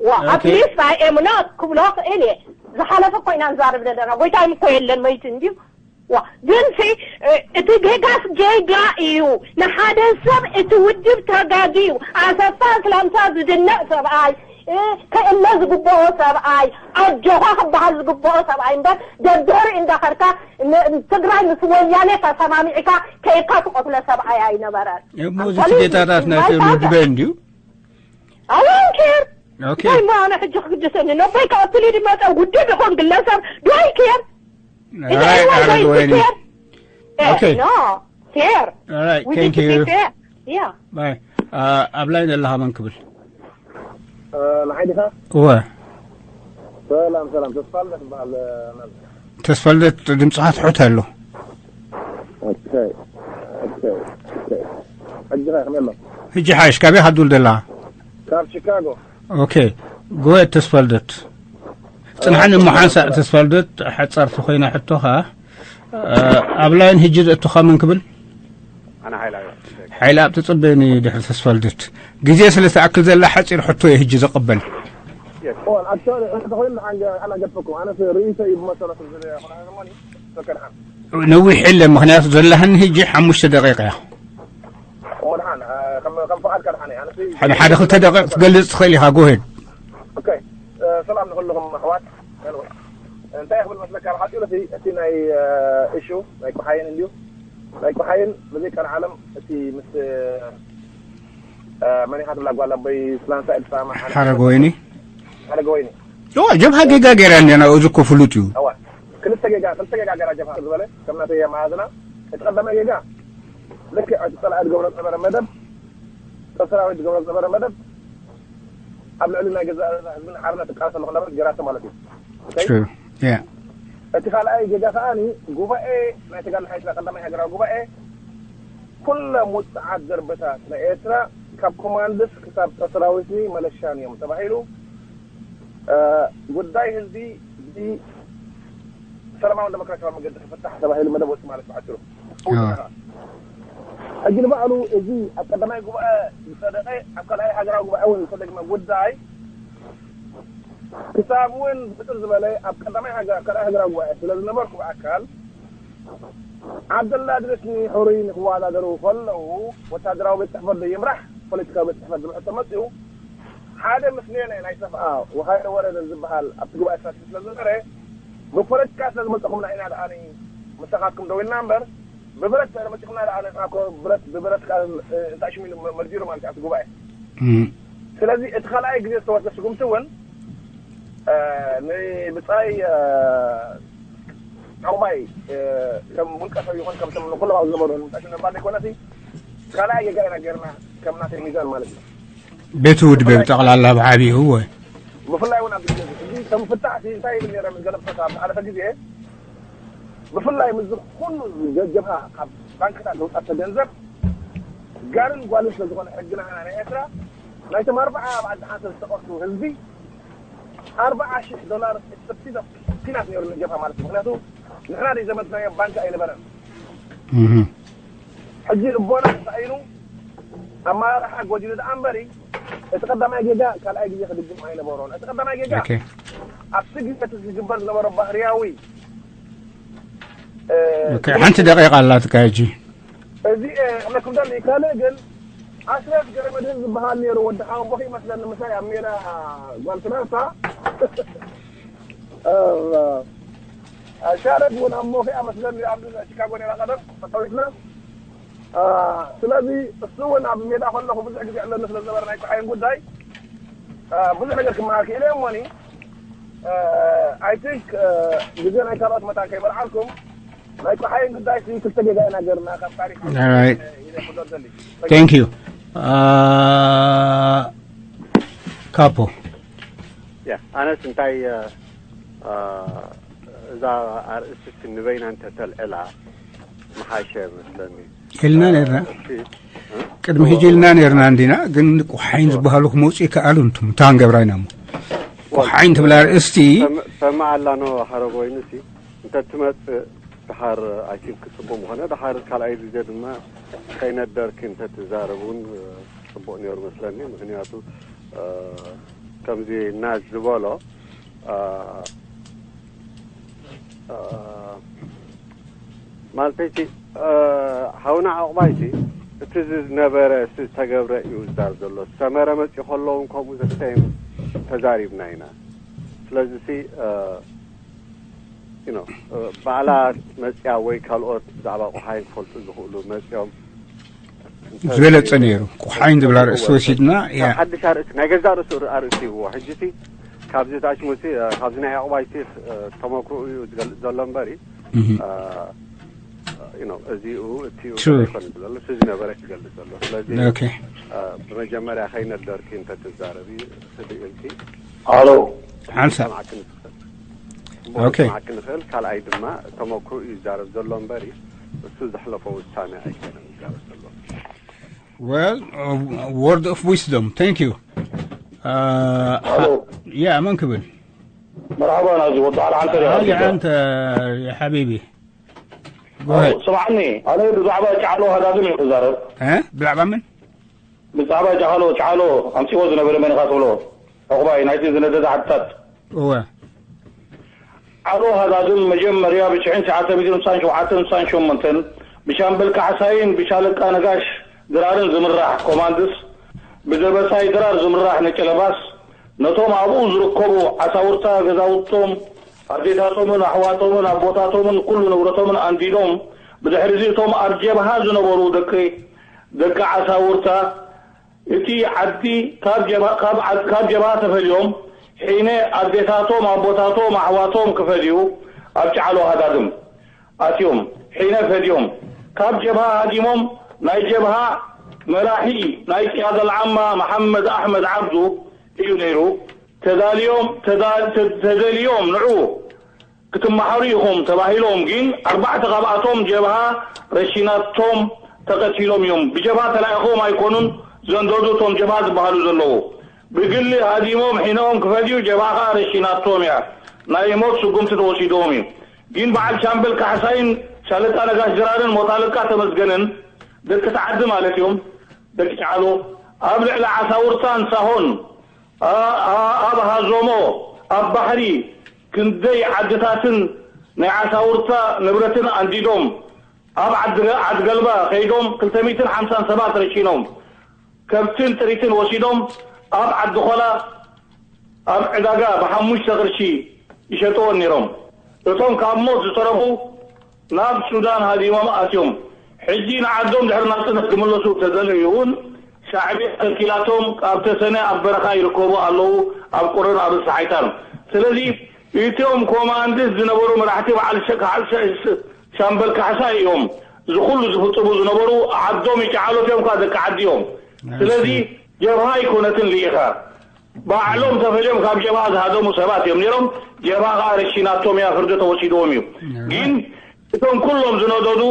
ዋ፣ at ኦኬ። Least I am not ክብሎ ክእል እየ። ዝሓለፈ ኮይና ንዛረብ ዘለና። ጎይታይ እኮ የለን፣ መይቱ እንድዩ። ዋ፣ ግንሲ፣ እ፣ እቲ ጌጋስ ጌጋ እዩ። ንሓደ ሰብ እቲ ውድብ ተጋግዩ፣ ኣሰፋ ስላምታ ዝድነቕ ሰብኣይ፣ እ፣ ክእለ ዝግብኦ ሰብኣይ፣ ኣጆኻ ክበሃል ዝግብኦ ሰብኣይ እምበር፣ ደድሕሪ እንዳኸድካ ን-፣ ትግራይ ምስ ወያኔ ተሰማሚዕካ ከይድካ ትቐትሎ ሰብኣይ ኣይነበረን። እሞ እዚ I'm telling you, ጌታታት ናይ my ሰብኣይ father። እንድዩ? I don't care። ኦኬ። እንታይ እሞ ኣነ ሕጂ ክግድሰኒ? ነቦይ ክቐትል እዩ ዝመፀ ውድብ ይኹን ግለሰብ፣ do I care? Is All right, anyone going to Aragwani. Care? Eh, Okay. No. Care. All right, We thank need to be you. Fair. Yeah. ባይ። አ፣ ኣብ ላይን ዘለኻ መን ክብል? እ፣ ንዓይ ዲኻ? እወ። ሰላም፣ ሰላም። ተስፋልደት ይበሃል፣ እ፣ መምህር። ተስፋልደት፣ ድምፅኻ ትሑት ኣሎ። ኦኬ፣ ኦኬ፣ ኦኬ። ሕጂ ኸ ከመይ ኣሎ? ሕጂ ሓይሽ፣ ካበይ ኢኻ ትድውል ዘለኻ? ካብ ቺካጎ። ኦኬ፣ ጎየ ተስፋልደት። ጽንሓኒ እሞ ሓንሳእ ተስፋልደት፣ ሓጻርቲ ኮይና ሕቶኻ። እ፣ ኣብ ላይን ሕጂ ዘእቱኻ መን ክብል? ኣነ ሓይላ እየ። ሓይላ ኣብ ተጸበየኒ ድሕሪ ተስፋልደት። ግዜ ስለ ትኣክል ዘላ ሓጺር ሕቶ እየ ሕጂ ዘቐበል። Yes. Well, actually, أنا تخيل عن عن قد فكم. أنا في رئيسة يبغى مثلا في الزرية، أنا هذا ماني. فكر عن. ነዊሕ የለን፣ ምኽንያቱ ዘለሃኒ ሕጂ ሓሙሽተ ደቂቃ እያ። ومن عن كم كم فعل كان عن أنا في. ሓደ ሓደ ክልተ ደቂቕ ክትገልጽ ትኽእል ኢኻ። ጎሄድ። Okay. سلام نقول لهم أخوات. Anyway. እንታይ ክብል መስለካ፣ ኣብ ሓፂሩ እቲ እቲ ናይ ኢሹ ናይ ቆሓይን እንድዩ። ናይ ቆሓይን ብዘይ ቀልዓለም እቲ ምስ መን ኢኻ ትብላ ጓል ኣቦይ ስላንሳ ኢልሳማ ሓረግ ወይኒ። ሓረግ ወይኒ። ዋ ጀብሃ ጌጋ ገይራ እንዲያ፣ ናብኡ ዝኮ ፍሉጥ እዩ። እዋ ክልተ ጌጋ ክልተ ጌጋ ገራ ጀብሃ ዝበለ ከም ናተይ መሃዝና። እቲ ቀዳማይ ጌጋ ልክዕ እቲ ፀላኢ ዝገብሮ ዝነበረ መደብ፣ ሰራዊት ዝገብሮ ዝነበረ መደብ ኣብ ልዕሊ ናይ ገዛእ ህዝብን ሓርነት ትቃለስ ኣለኹ እናበለት ገራቶ ማለት እዩ። True. Yeah. እቲ ካልኣይ ጌጋ ከኣ ጉባኤ ናይ ተጋድሎ ሓይልና ቀዳማይ ሃገራዊ ጉባኤ ኩሎም ውፅዓት ዘርበታት ናይ ኤርትራ ካብ ኮማንድስ ክሳብ ሰራዊትኒ መለሻን እዮም ተባሂሉ። ጉዳይ ህዝቢ ብሰላማዊ ዴሞክራሲያዊ መንገዲ ክፍታሕ ተባሂሉ መደብ ወፂ ማለት ብሓፂሩ። ሕጂ ንባዕሉ እዚ ኣብ ቀዳማይ ጉባኤ ዝፀደቐ ኣብ ካልኣይ ሃገራዊ ጉባኤ እውን ዝተደግመ ጉዳይ ክሳብ እውን ብጥር ዝበለ ኣብ ቀዳማይ ሃገር ካልኣይ ሃገራዊ ጉባኤ ስለ ዝነበርኩ ብኣካል ዓብደላ ድረስኒ ሕሩይ ንክወዳደሩ ከለዉ ወታደራዊ ቤት ፅሕፈት ዶ ይምራሕ ፖለቲካዊ ቤት ፅሕፈት ዝምሕቶ መፅኡ ሓደ ምስሌነ ናይ ሰፍኣ ወሃይለ ወረደ ዝበሃል ኣብቲ ጉባኤ ተሳቲፉ ስለ ዝነበረ ብፖለቲካ ስለ ዝመፀኹምና ኢና ደኣኒ ምሳኻትኩም ደው ኢልና እምበር ብብረት ተመፂኹምና ደኣ ንሕና እኮ ብረት ብብረት እንታይ ሽሙ ኢሉ መርዚሩ ማለት ኣብቲ ጉባኤ ስለዚ እቲ ካልኣይ ግዜ ዝተወስደ ስጉምቲ እውን ንብፃይ ዑቕባይ ከም ውልቀ ሰብ ይኹን ከምቶም ንኩሎም ኣብ ዝነበሩ ንምጣሽ ነባር ዘይኮነሲ ካልኣይ ጌጋ ኢና ጌርና ከም ናተይ ሚዛን ማለት እዩ ቤት ውድበ ብጠቕላላ ብዓብዩ ወይ ብፍላይ እውን ኣብዚ ግዜ እዚ ሕጂ ከም ፍታሕቲ እንታይ ይብል ነረ ምስ ገለብሰት ኣብ ዝሓለፈ ግዜ ብፍላይ ምስ ዝኾኑ ጀብሃ ካብ ባንክታት ዝውፃተ ገንዘብ ጋርን ጓልን ስለ ዝኾነ ሕግና ኢና ናይ ኤርትራ ናይቶም ኣርባዓ ኣብ ዓዲ ሓንተ ዝተቐትሉ ህዝቢ ኣርባዓ ሽሕ ዶላር ሰብሲዲ ፊናት ነይሩ ንጀብሃ ማለት እዩ ምክንያቱ ንሕና ደይ ዘመትናዮ ባንክ ኣይነበረን ሕጂ ልቦና ተሳኢኑ ኣመራርሓ ጎዲሉ ደኣ እምበሪ እቲ ቀዳማይ ጌጋ ካልኣይ ግዜ ክድግም ኣይነበሮን እቲ ቀዳማይ ጌጋ ኣብቲ ግዜ እቲ ዝግበር ዝነበሮ ባህርያዊ ሓንቲ ደቂቃ ኣላትካ ሕጂ እዚ ክብለኩም ደሊ ካልእ ግን ኣስረት ገረመድህን ዝበሃል ነይሩ ወዲ ሓወቦኺ ይመስለኒ ምሳይ ኣብ ሜዳ ጓል ፍናንሳ ሻረድ እውን ኣብ ሞኺ ኣመስለኒ ኣብ ቺካጎ ነይራ ቀደም ተፃዊትና ስለዚ እሱ እውን ኣብ ሜዳ ከለኹ ብዙሕ ግዜ ኣለኒ ስለ ዝነበረ ናይ ፀሓይን ጉዳይ ብዙሕ ነገር ክመሃር ክኢለ እሞኒ ኣይ ቲንክ ግዜ ናይ ካልኦት መታን ከይበልዓልኩም ናይ ፀሓይን ጉዳይ ክልተ ጌጋ ኢና ገርና ካብ ታሪክ Thank you. ካፖ ኣነስ እንታይ እዛ ኣርእስቲ ንበይና እንተተልዕላ ምሓሸ መስለኒ ኢልና ነርና ቅድሚ ሕጂ ኢልና ነርና እንዲና ግን ቁሓይን ዝበሃሉ ክመውፅኡ ይከኣሉ እንቱም እታ ንገብራ ኢና እሞ ቁሓይን ትብላ ኣርእስቲ ሰማ ኣላኖ ሓረጎይኑ ሲ እንተትመፅእ ድሓር ኣይቲንክ ፅቡቅ ምኾነ ድሓር ካልኣይ ግዜ ድማ ከይነደርኪ እንተትዛረብ እውን ፅቡቅ ነይሩ መስለኒ ምክንያቱ ከምዚ ናዝ ዝበሎ ማለተይቲ ሓውና ዕቑባይቲ እቲ ዝነበረ ዝተገብረ እዩ ዝዛር ዘሎ ሰመረ መፂኡ ከለውን ከምኡ ዘስተይም ተዛሪብና ኢና ስለዚ ባዕላ መፅያ ወይ ካልኦት ብዛዕባ ቆሓይ ክፈልጡ ዝኽእሉ መፅኦም ዝበለፀ ነይሩ ቁሓይን ዝብላ ርእሲ ወሲድና ሓድሽ ኣርእስቲ ናይ ገዛ ርእሱ ኣርእስቲ ይዎ ሕጂ ሲ ካብዚ ታሽሙ ሲ ካብዚ ናይ ዕቑባይ ሲ ተመክሮ እዩ ዝገልፅ ዘሎ እምበሪ እዚኡ እቲኡ ይኮን ዘሎ ሲ ዝነበረ ክገልፅ ዘሎ ስለዚ ብመጀመርያ ከይነደርኪ እንተትዛረቢ ስልኢልኪ ኣሎ ሓንሳ ሰማዕክን ዝኽእል እሞ Okay. ክሰማዕ ክንኽእል ካልኣይ ድማ ተመክሮ እዩ ዝዛረብ ዘሎ እምበሪ እሱ ዘሕለፎ ውሳነ ኣይኮነን ዝዛረብ ዘሎ Well, uh, word of wisdom. Thank you. Uh, Hello. Yeah, መን ክብል? مرحبا ናዚ ወዲ ሓል ዓንተ ዲኻ هاي ኣዲካ? أنت يا حبيبي. Go ahead. ስምዓኒ ኣነ ብዛዕባ ጫሎ ሃዳግም እዩ ክዛረብ ها؟ ብዛዕባ መን? ብዛዕባ ጫሎ ጫሎ ኣምፅዎ ዝነበረ መን ኢኻ ትብሎ ዕቑባይ ናይቲ ዝነደደ ዓድታት። እወ። ዓሎ ሃዳድም መጀመርያ ብሽሕን ትሽዓተ ሚእትን ስሳን ሸውዓተን ስሳን ሸሞንተን ብሻምበል ካሕሳይን ብሻለቃ ነጋሽ ድራርን ዝምራሕ ኮማንድስ፣ ብደበሳይ ድራር ዝምራሕ ነጨለባስ፣ ነቶም ኣብኡ ዝርከቡ ዓሳውርታ ገዛውቶም፣ ኣዴታቶምን ኣሕዋቶምን ኣቦታቶምን ኩሉ ንብረቶምን ኣንዲዶም፣ ብድሕሪ እዚ እቶም ኣብ ጀብሃ ዝነበሩ ደቂ ደቂ ዓሳውርታ፣ እቲ ዓዲ ካብ ጀብሃ ካብ ዓ- ካብ ጀብሃ ተፈልዮም፣ ሒነ ኣዴታቶም ኣቦታቶም ኣሕዋቶም ክፈድዩ ኣብ ጫዕሎ ሃዳድም ኣትዮም። ሒነ ፈድዮም፣ ካብ ጀብሃ ሃዲሞም። ናይ ጀብሃ መራሒ ናይ ቅያደል ዓማ መሓመድ ኣሕመድ ዓብዱ እዩ ነይሩ። ተዳልዮም ተዳ- ተ- ተደልዮም ንዑ ክትመሓሩ ኢኹም ተባሂሎም፣ ግን ኣርባዕተ ካብኣቶም ጀብሃ ረሺናቶም ተቐቲሎም እዮም። ብጀብሃ ተላኢኾም ኣይኮኑን ዘንደዱ እቶም ጀብሃ ዝበሃሉ ዘለዉ። ብግሊ ሃዲሞም ሒነኦም ክፈድዩ፣ ጀብሃ ከኣ ረሺናቶም እያ። ናይ ሞት ስጉምቲ ተወሲድዎም እዩ። ግን በዓል ሻምበል ካሕሳይን ሻለቃ ነጋሽ ድራርን ሞት ኣለቃ ተመስገንን ደቂ ተዓዲ ማለት እዮም፣ ደቂ ጫዕሎ፣ ኣብ ልዕሊ ዓሳውርታን ሳሆን፣ ኣ- ኣ- ኣብ ሃዞሞ፣ ኣብ ባሕሪ ክንደይ ዓድታትን ናይ ዓሳውርታ ንብረትን ኣንዲዶም፣ ኣብ ዓዲ ገ- ዓዲ ገልባ ከይዶም ክልተ ሚእትን ሓምሳን ሰባት ረሺኖም፣ ከብትን ጥሪትን ወሲዶም ኣብ ዓዲ ኾላ ኣብ ዕዳጋ ብሓሙሽተ ቅርሺ ይሸጥዎን ነይሮም። እቶም ካብ ሞት ዝተረፉ ናብ ሱዳን ሃዲሞም ኣትዮም። ሕጂ ንዓዶም ድሕሪ ናጽነት ክምለሱ ተደለዩ እውን ሻዕብያ ከልኪላቶም ኣብ ተሰነ ኣብ በረኻ ይርከቡ ኣለዉ፣ ኣብ ቁርን ኣብ ሳሓይታን። ስለዚ እቶም ኮማንድስ ዝነበሩ መራሕቲ በዓል ሸ- ከዓል ሸ- ሸ- ሻምበል ካሕሳይ እዮም። እዚ ኩሉ ዝፍጽሙ ዝነበሩ ዓዶም ይጨዓሎት እዮም፣ ካብ ደቂ ዓዲ እዮም። ስለዚ ጀብሃ ኣይኮነትን ልኢኻ፣ ባዕሎም ተፈልዮም ካብ ጀብሃ ዝሃደሙ ሰባት እዮም ነይሮም። ጀብሃ ከዓ ረሺናቶም እያ፣ ፍርዲ ተወሲድዎም እዩ። ግን እቶም ኩሎም ዝነደዱ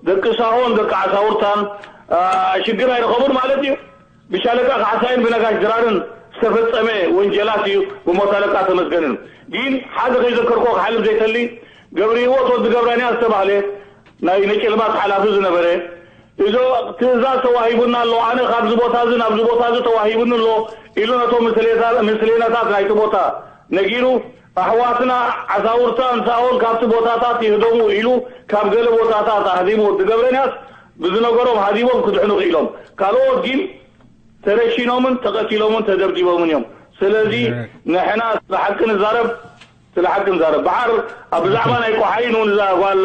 ደቂ ሳሆን ደቂ ዓሳውርታን ሽግር ኣይረኸቡን ማለት እዩ። ብሻለቃ ካሕሳይን ብነጋሽ ድራርን ዝተፈጸመ ወንጀላት እዩ ብሞት ኣለቃ ተመስገንን። ግን ሓደ ከይዘከርኮ ክሓልፍ ዘይተሊ፣ ገብረ ህይወት ወዲ ገብረንያ ዝተባህለ ናይ ነጭልባት ሓላፊ ዝነበረ፣ እዞ ትእዛዝ ተዋሂቡና ኣሎ፣ ኣነ ካብዚ ቦታ እዚ ናብዚ ቦታ እዚ ተዋሂቡኒ ኣሎ ኢሉ ነቶም ምስሌታ- ምስሌነታት ናይቲ ቦታ ነጊሩ፣ ኣሕዋትና ዓሳውርታ እንሳኦን ካብቲ ቦታታት ይህደሙ ኢሉ ካብ ገለ ቦታታት ኣህዲሙ። ወዲ ገብረንያስ ብዝነገሮም ሃዲሞም ክድሕኑ ክኢሎም። ካልኦት ግን ተረሺኖምን ተቐቲሎምን ተደብዲቦምን እዮም። ስለዚ ንሕና ስለ ሓቂ ንዛረብ፣ ስለ ሓቂ ንዛረብ። በሓር ኣብ ብዛዕባ ናይ ቆሓይን እውን እዛ ጓል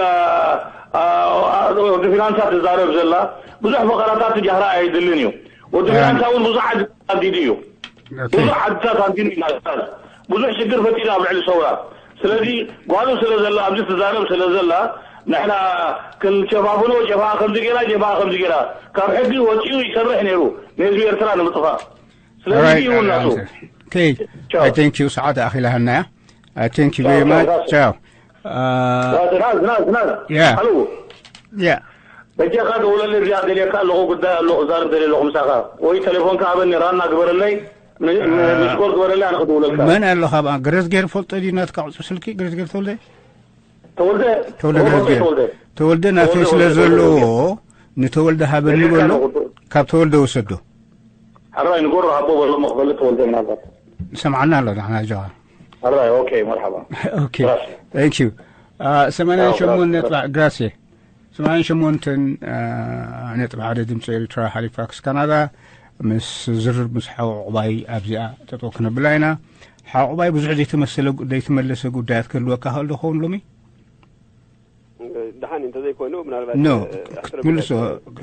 ፊናንሳ ትዛረብ ዘላ ብዙሕ ፈኸራታት ትጃህራ ኣይድልን እዩ። ወዲ ፊናንሳ እውን ብዙሕ ዓዲ ኣንዲዱ እዩ። ብዙሕ ዓድታት ኣንዲዱ ኢና ብዙሕ ሽግር ፈጢሩ ኣብ ልዕሊ ሰውራ። ስለዚ ጓሉ ስለ ዘላ ኣብዚ ትዛረብ ስለ ዘላ ንሕና ክንሸፋፍኖ ጀብሃ ከምዚ ገይራ ጀብሃ ከምዚ ገይራ ካብ ሕጊ ወፂኡ ይሰርሕ ነይሩ ንህዝቢ ኤርትራ ንምጥፋእ። ስለዚ እዩ እናሱ Okay. I thank you. ሰዓት ኣኺላሃና እያ። I thank you very much. ቻው። ናዝ ናዝ ናዝ Yeah. ሃሎ Yeah. በጃኻ ደውለለይ እዚኣ ደልየካ ኣለኹ ጉዳይ ኣሎ ክዛረብ ደልየ ኣለኹ ምሳኻ ወይ ቴሌፎንካ ሃበኒ ራና ግበረለይ ሚስኮል ግበረለይ ኣነ ክድውለልካ መን ኣሎ ካብ ግረዝጌር ፈልጦ ድዩ ናትካ ቁፅሪ ስልኪ ግረዝጌር ተወልደ ተወልደ ተወልደ ግረዝጌር ተወልደ ናተይ ተወልደ ስለ ተወልደ ዘለዎ ተወልደ ንተወልደ ሃበኒ በሎ ካብ ተወልደ ወሰዶ ሕራይ ንጎሮ ሃቦ በሎ መክፈሊ ተወልደ ምናልባት ሰምዓና ኣሎ ንሕና ጃዋ ሕራይ ኦኬ መርሓባ Okay. Thank you. ሰማንያን ሸሞንተ ነጥቢ ግራሴ ሰማንያን ሸሞንተ ነጥቢ ሓደ ድምፂ ኤርትራ ሃሊፋክስ ካናዳ ምስ ዝርርብ ምስ ሓው ዕቑባይ ኣብዚኣ ጠጠው ክነብላ ኢና። ሓው ዕቑባይ ብዙሕ ዘይተመሰለ ዘይተመለሰ ጉዳያት ክህልወካ ክእል ዶ ኸውን ሎሚ? ደሓን እንተዘይኮይኑ ምናልባት ኖ ክትምልሶ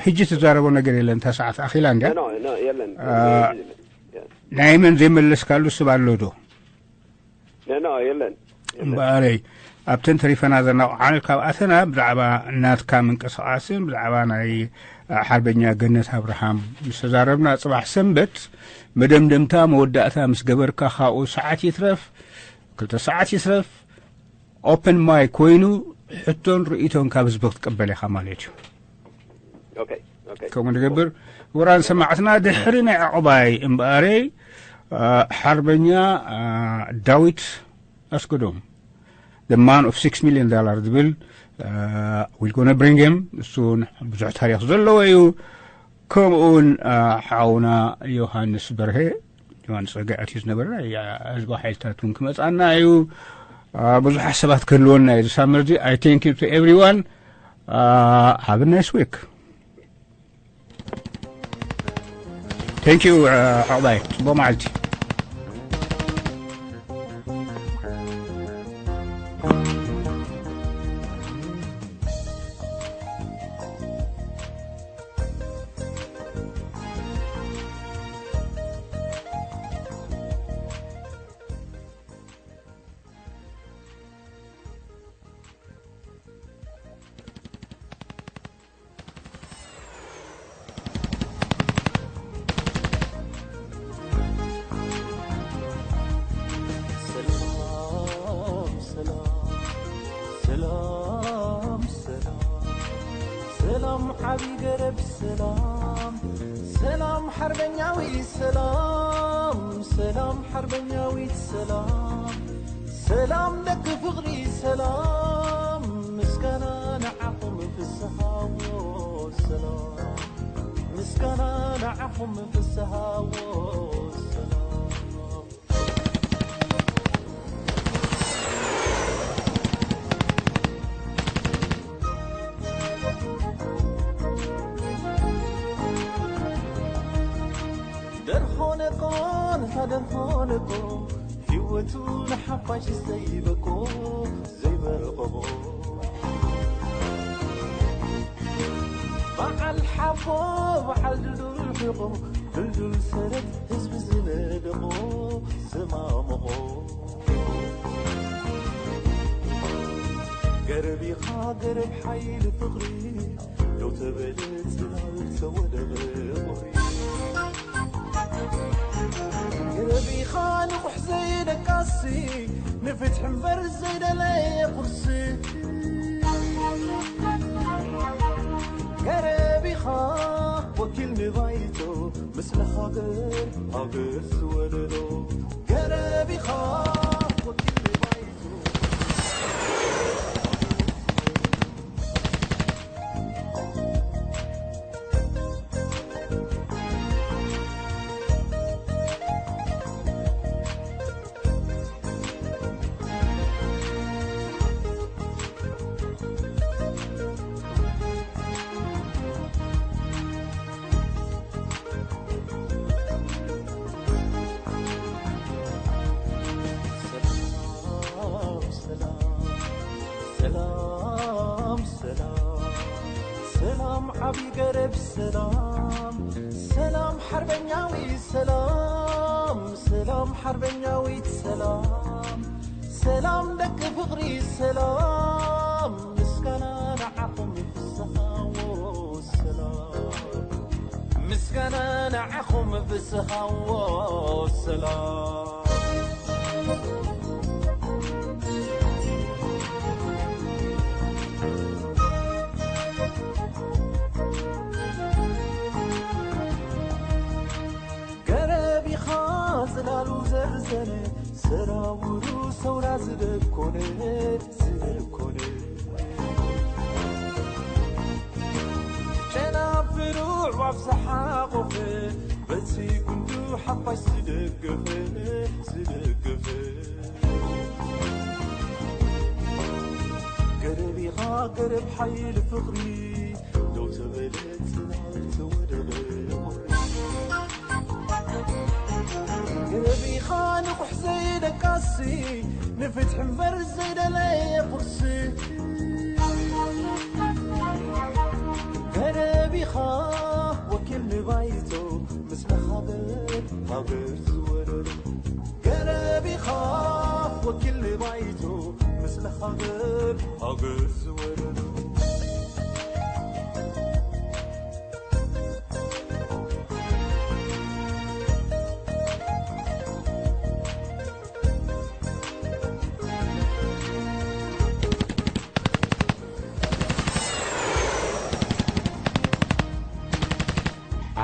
ሕጂ ትዛረቦ ነገር የለን። እታ ሰዓት ኣኺላ እንድያ። የለን። ናይ መን ዘይመለስካሉ ስብ ኣሎ ዶ? ኖ የለን። እምበኣረይ ኣብተን ተሪፈና ዘናቑሓን ካብኣተና ብዛዕባ ናትካ ምንቅስቃስን ብዛዕባ ናይ ሓርበኛ ገነት ኣብርሃም ምስ ተዛረብና ፅባሕ ሰንበት መደምደምታ መወዳእታ ምስ ገበርካ ካብኡ ሰዓት ይትረፍ ክልተ ሰዓት ይትረፍ ኦፕን ማይ ኮይኑ ሕቶን ርእይቶን ካብ ህዝቢ ክትቀበል ኢኻ ማለት እዩ። ኦኬ ኦኬ ከምኡ ንገብር። ክቡራን ሰማዕትና ድሕሪ ናይ ዕቑባይ እምበኣረይ ሓርበኛ ዳዊት ኣስገዶም the man of six million dollar ዝብል we gonna bring him እሱ ብዙሕ ታሪክ ዘለዎ እዩ። ከምኡ እውን ሓውና ዮሃንስ በርሀ ዮሃንስ ጸጋይ ኣትዩ ዝነበረ፣ ያ፣ ህዝባዊ ሓይልታት እውን ክመጻና እዩ። አ፣ ብዙሓት ሰባት ክህልወና እዩ ዝሳመር እዚ። I thank you to everyone. Uh, have a nice week. Thank you, uh, ሓቕባይ። ጽቡቕ መዓልቲ። ሰላም፣ ሰላም፣ ሰላም፣ ሰላም፣ ሰላም፣ ዓቢ ገረብ ሰላም፣ ሰላም፣ ሓርበኛዊ ሰላም፣ ሰላም፣ ሓርበኛዊት ሰላም፣ ሰላም፣ ደቂ ፍቕሪ ሰላም፣ ምስጋና ንዓኹም ፍስሃዎ ሰላም፣ ምስጋና ንዓኹም ፍስሃዎ ሰላም። ደርሆ ነቆን ሃደርሆ ነቆ፣ ህይወቱ ንሓፋሽ ዘይበቆ፣ ዘይበቆ። በዓል ሓቦ፣ በዓል ድልዱል ሕቆ፣ ድልዱል ሰረት ህዝቢ ዝነደቆ፣ ዘማመቖ። ገረብ ኢኻ ገረብ ሓይሊ ፍቕሪ፣ ደው ተበለ ጽላል ተወደበ ቁሪ። ገረብ ኢኻ ንቑሕ ዘይደቃሲ፣ ንፍትሒ እምበር ዘይደለየ ቁርሲ። ገረብ ኢኻ ወኪል ንባይቶ፣ ምስለ ሃገር ሃገር ዝወለዶ። ገረብ ኢኻ ወኪል ንባይቶ። ሰላም፣ ሰላም፣ ሰላም፣ ሰላም፣ ሰላም፣ ዓቢ ገረብ ሰላም፣ ሰላም፣ ሓርበኛዊ ሰላም፣ ሰላም፣ ሓርበኛዊት ሰላም፣ ሰላም፣ ደቂ ፍቕሪ ሰላም፣ ምስጋና ንዓኹም ይፍስሃዎ ሰላም። ምስጋና ንዓኹም ብዝሃዎ ሰላም። ገረብ ኢኻ ጽላሉ ዘርዘነ፣ ሰራውሩ ሰውራ ዝደኮነ፣ ዝደኮነ። ጨናፍሩ ኣዕዋፍ ዝሓቖፈ፣ በቲ ጉንዱ ሓፋሽ ዝደገፈ፣ ዝደገፈ። ገረብ ኢኻ ገረብ ሓይሊ ፍቕሪ፣ ደው ተበለ ጽላል ተወደበ ቁሪ። ገረብ ኢኻ ንቑሕ ዘይደቃሲ፣ ንፍትሒ እምበር ዘይደለየ ቁርሲ። ገረብ ኢኻ ወኪል ንባይቶ፣ ምስለ ሃገር ሃገር ዝወለዶ። ገረብ ኢኻ ወኪል ንባይቶ፣ ምስለ ሃገር ሃገር ዝወለዶ።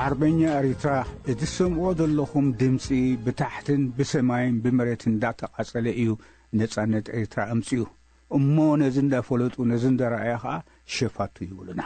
ዓርበኛ ኤሪትራ፣ እትሰምዕዎ ዘለኹም ድምጺ ብታሕትን ብሰማይን ብመሬትን እንዳተቓጸለ እዩ ነጻነት ኤሪትራ ኣምጺኡ። እሞ ነዚ እንዳፈለጡ፣ ነዚ እንዳረኣዩ ኸኣ ሸፋቱ ይብሉና።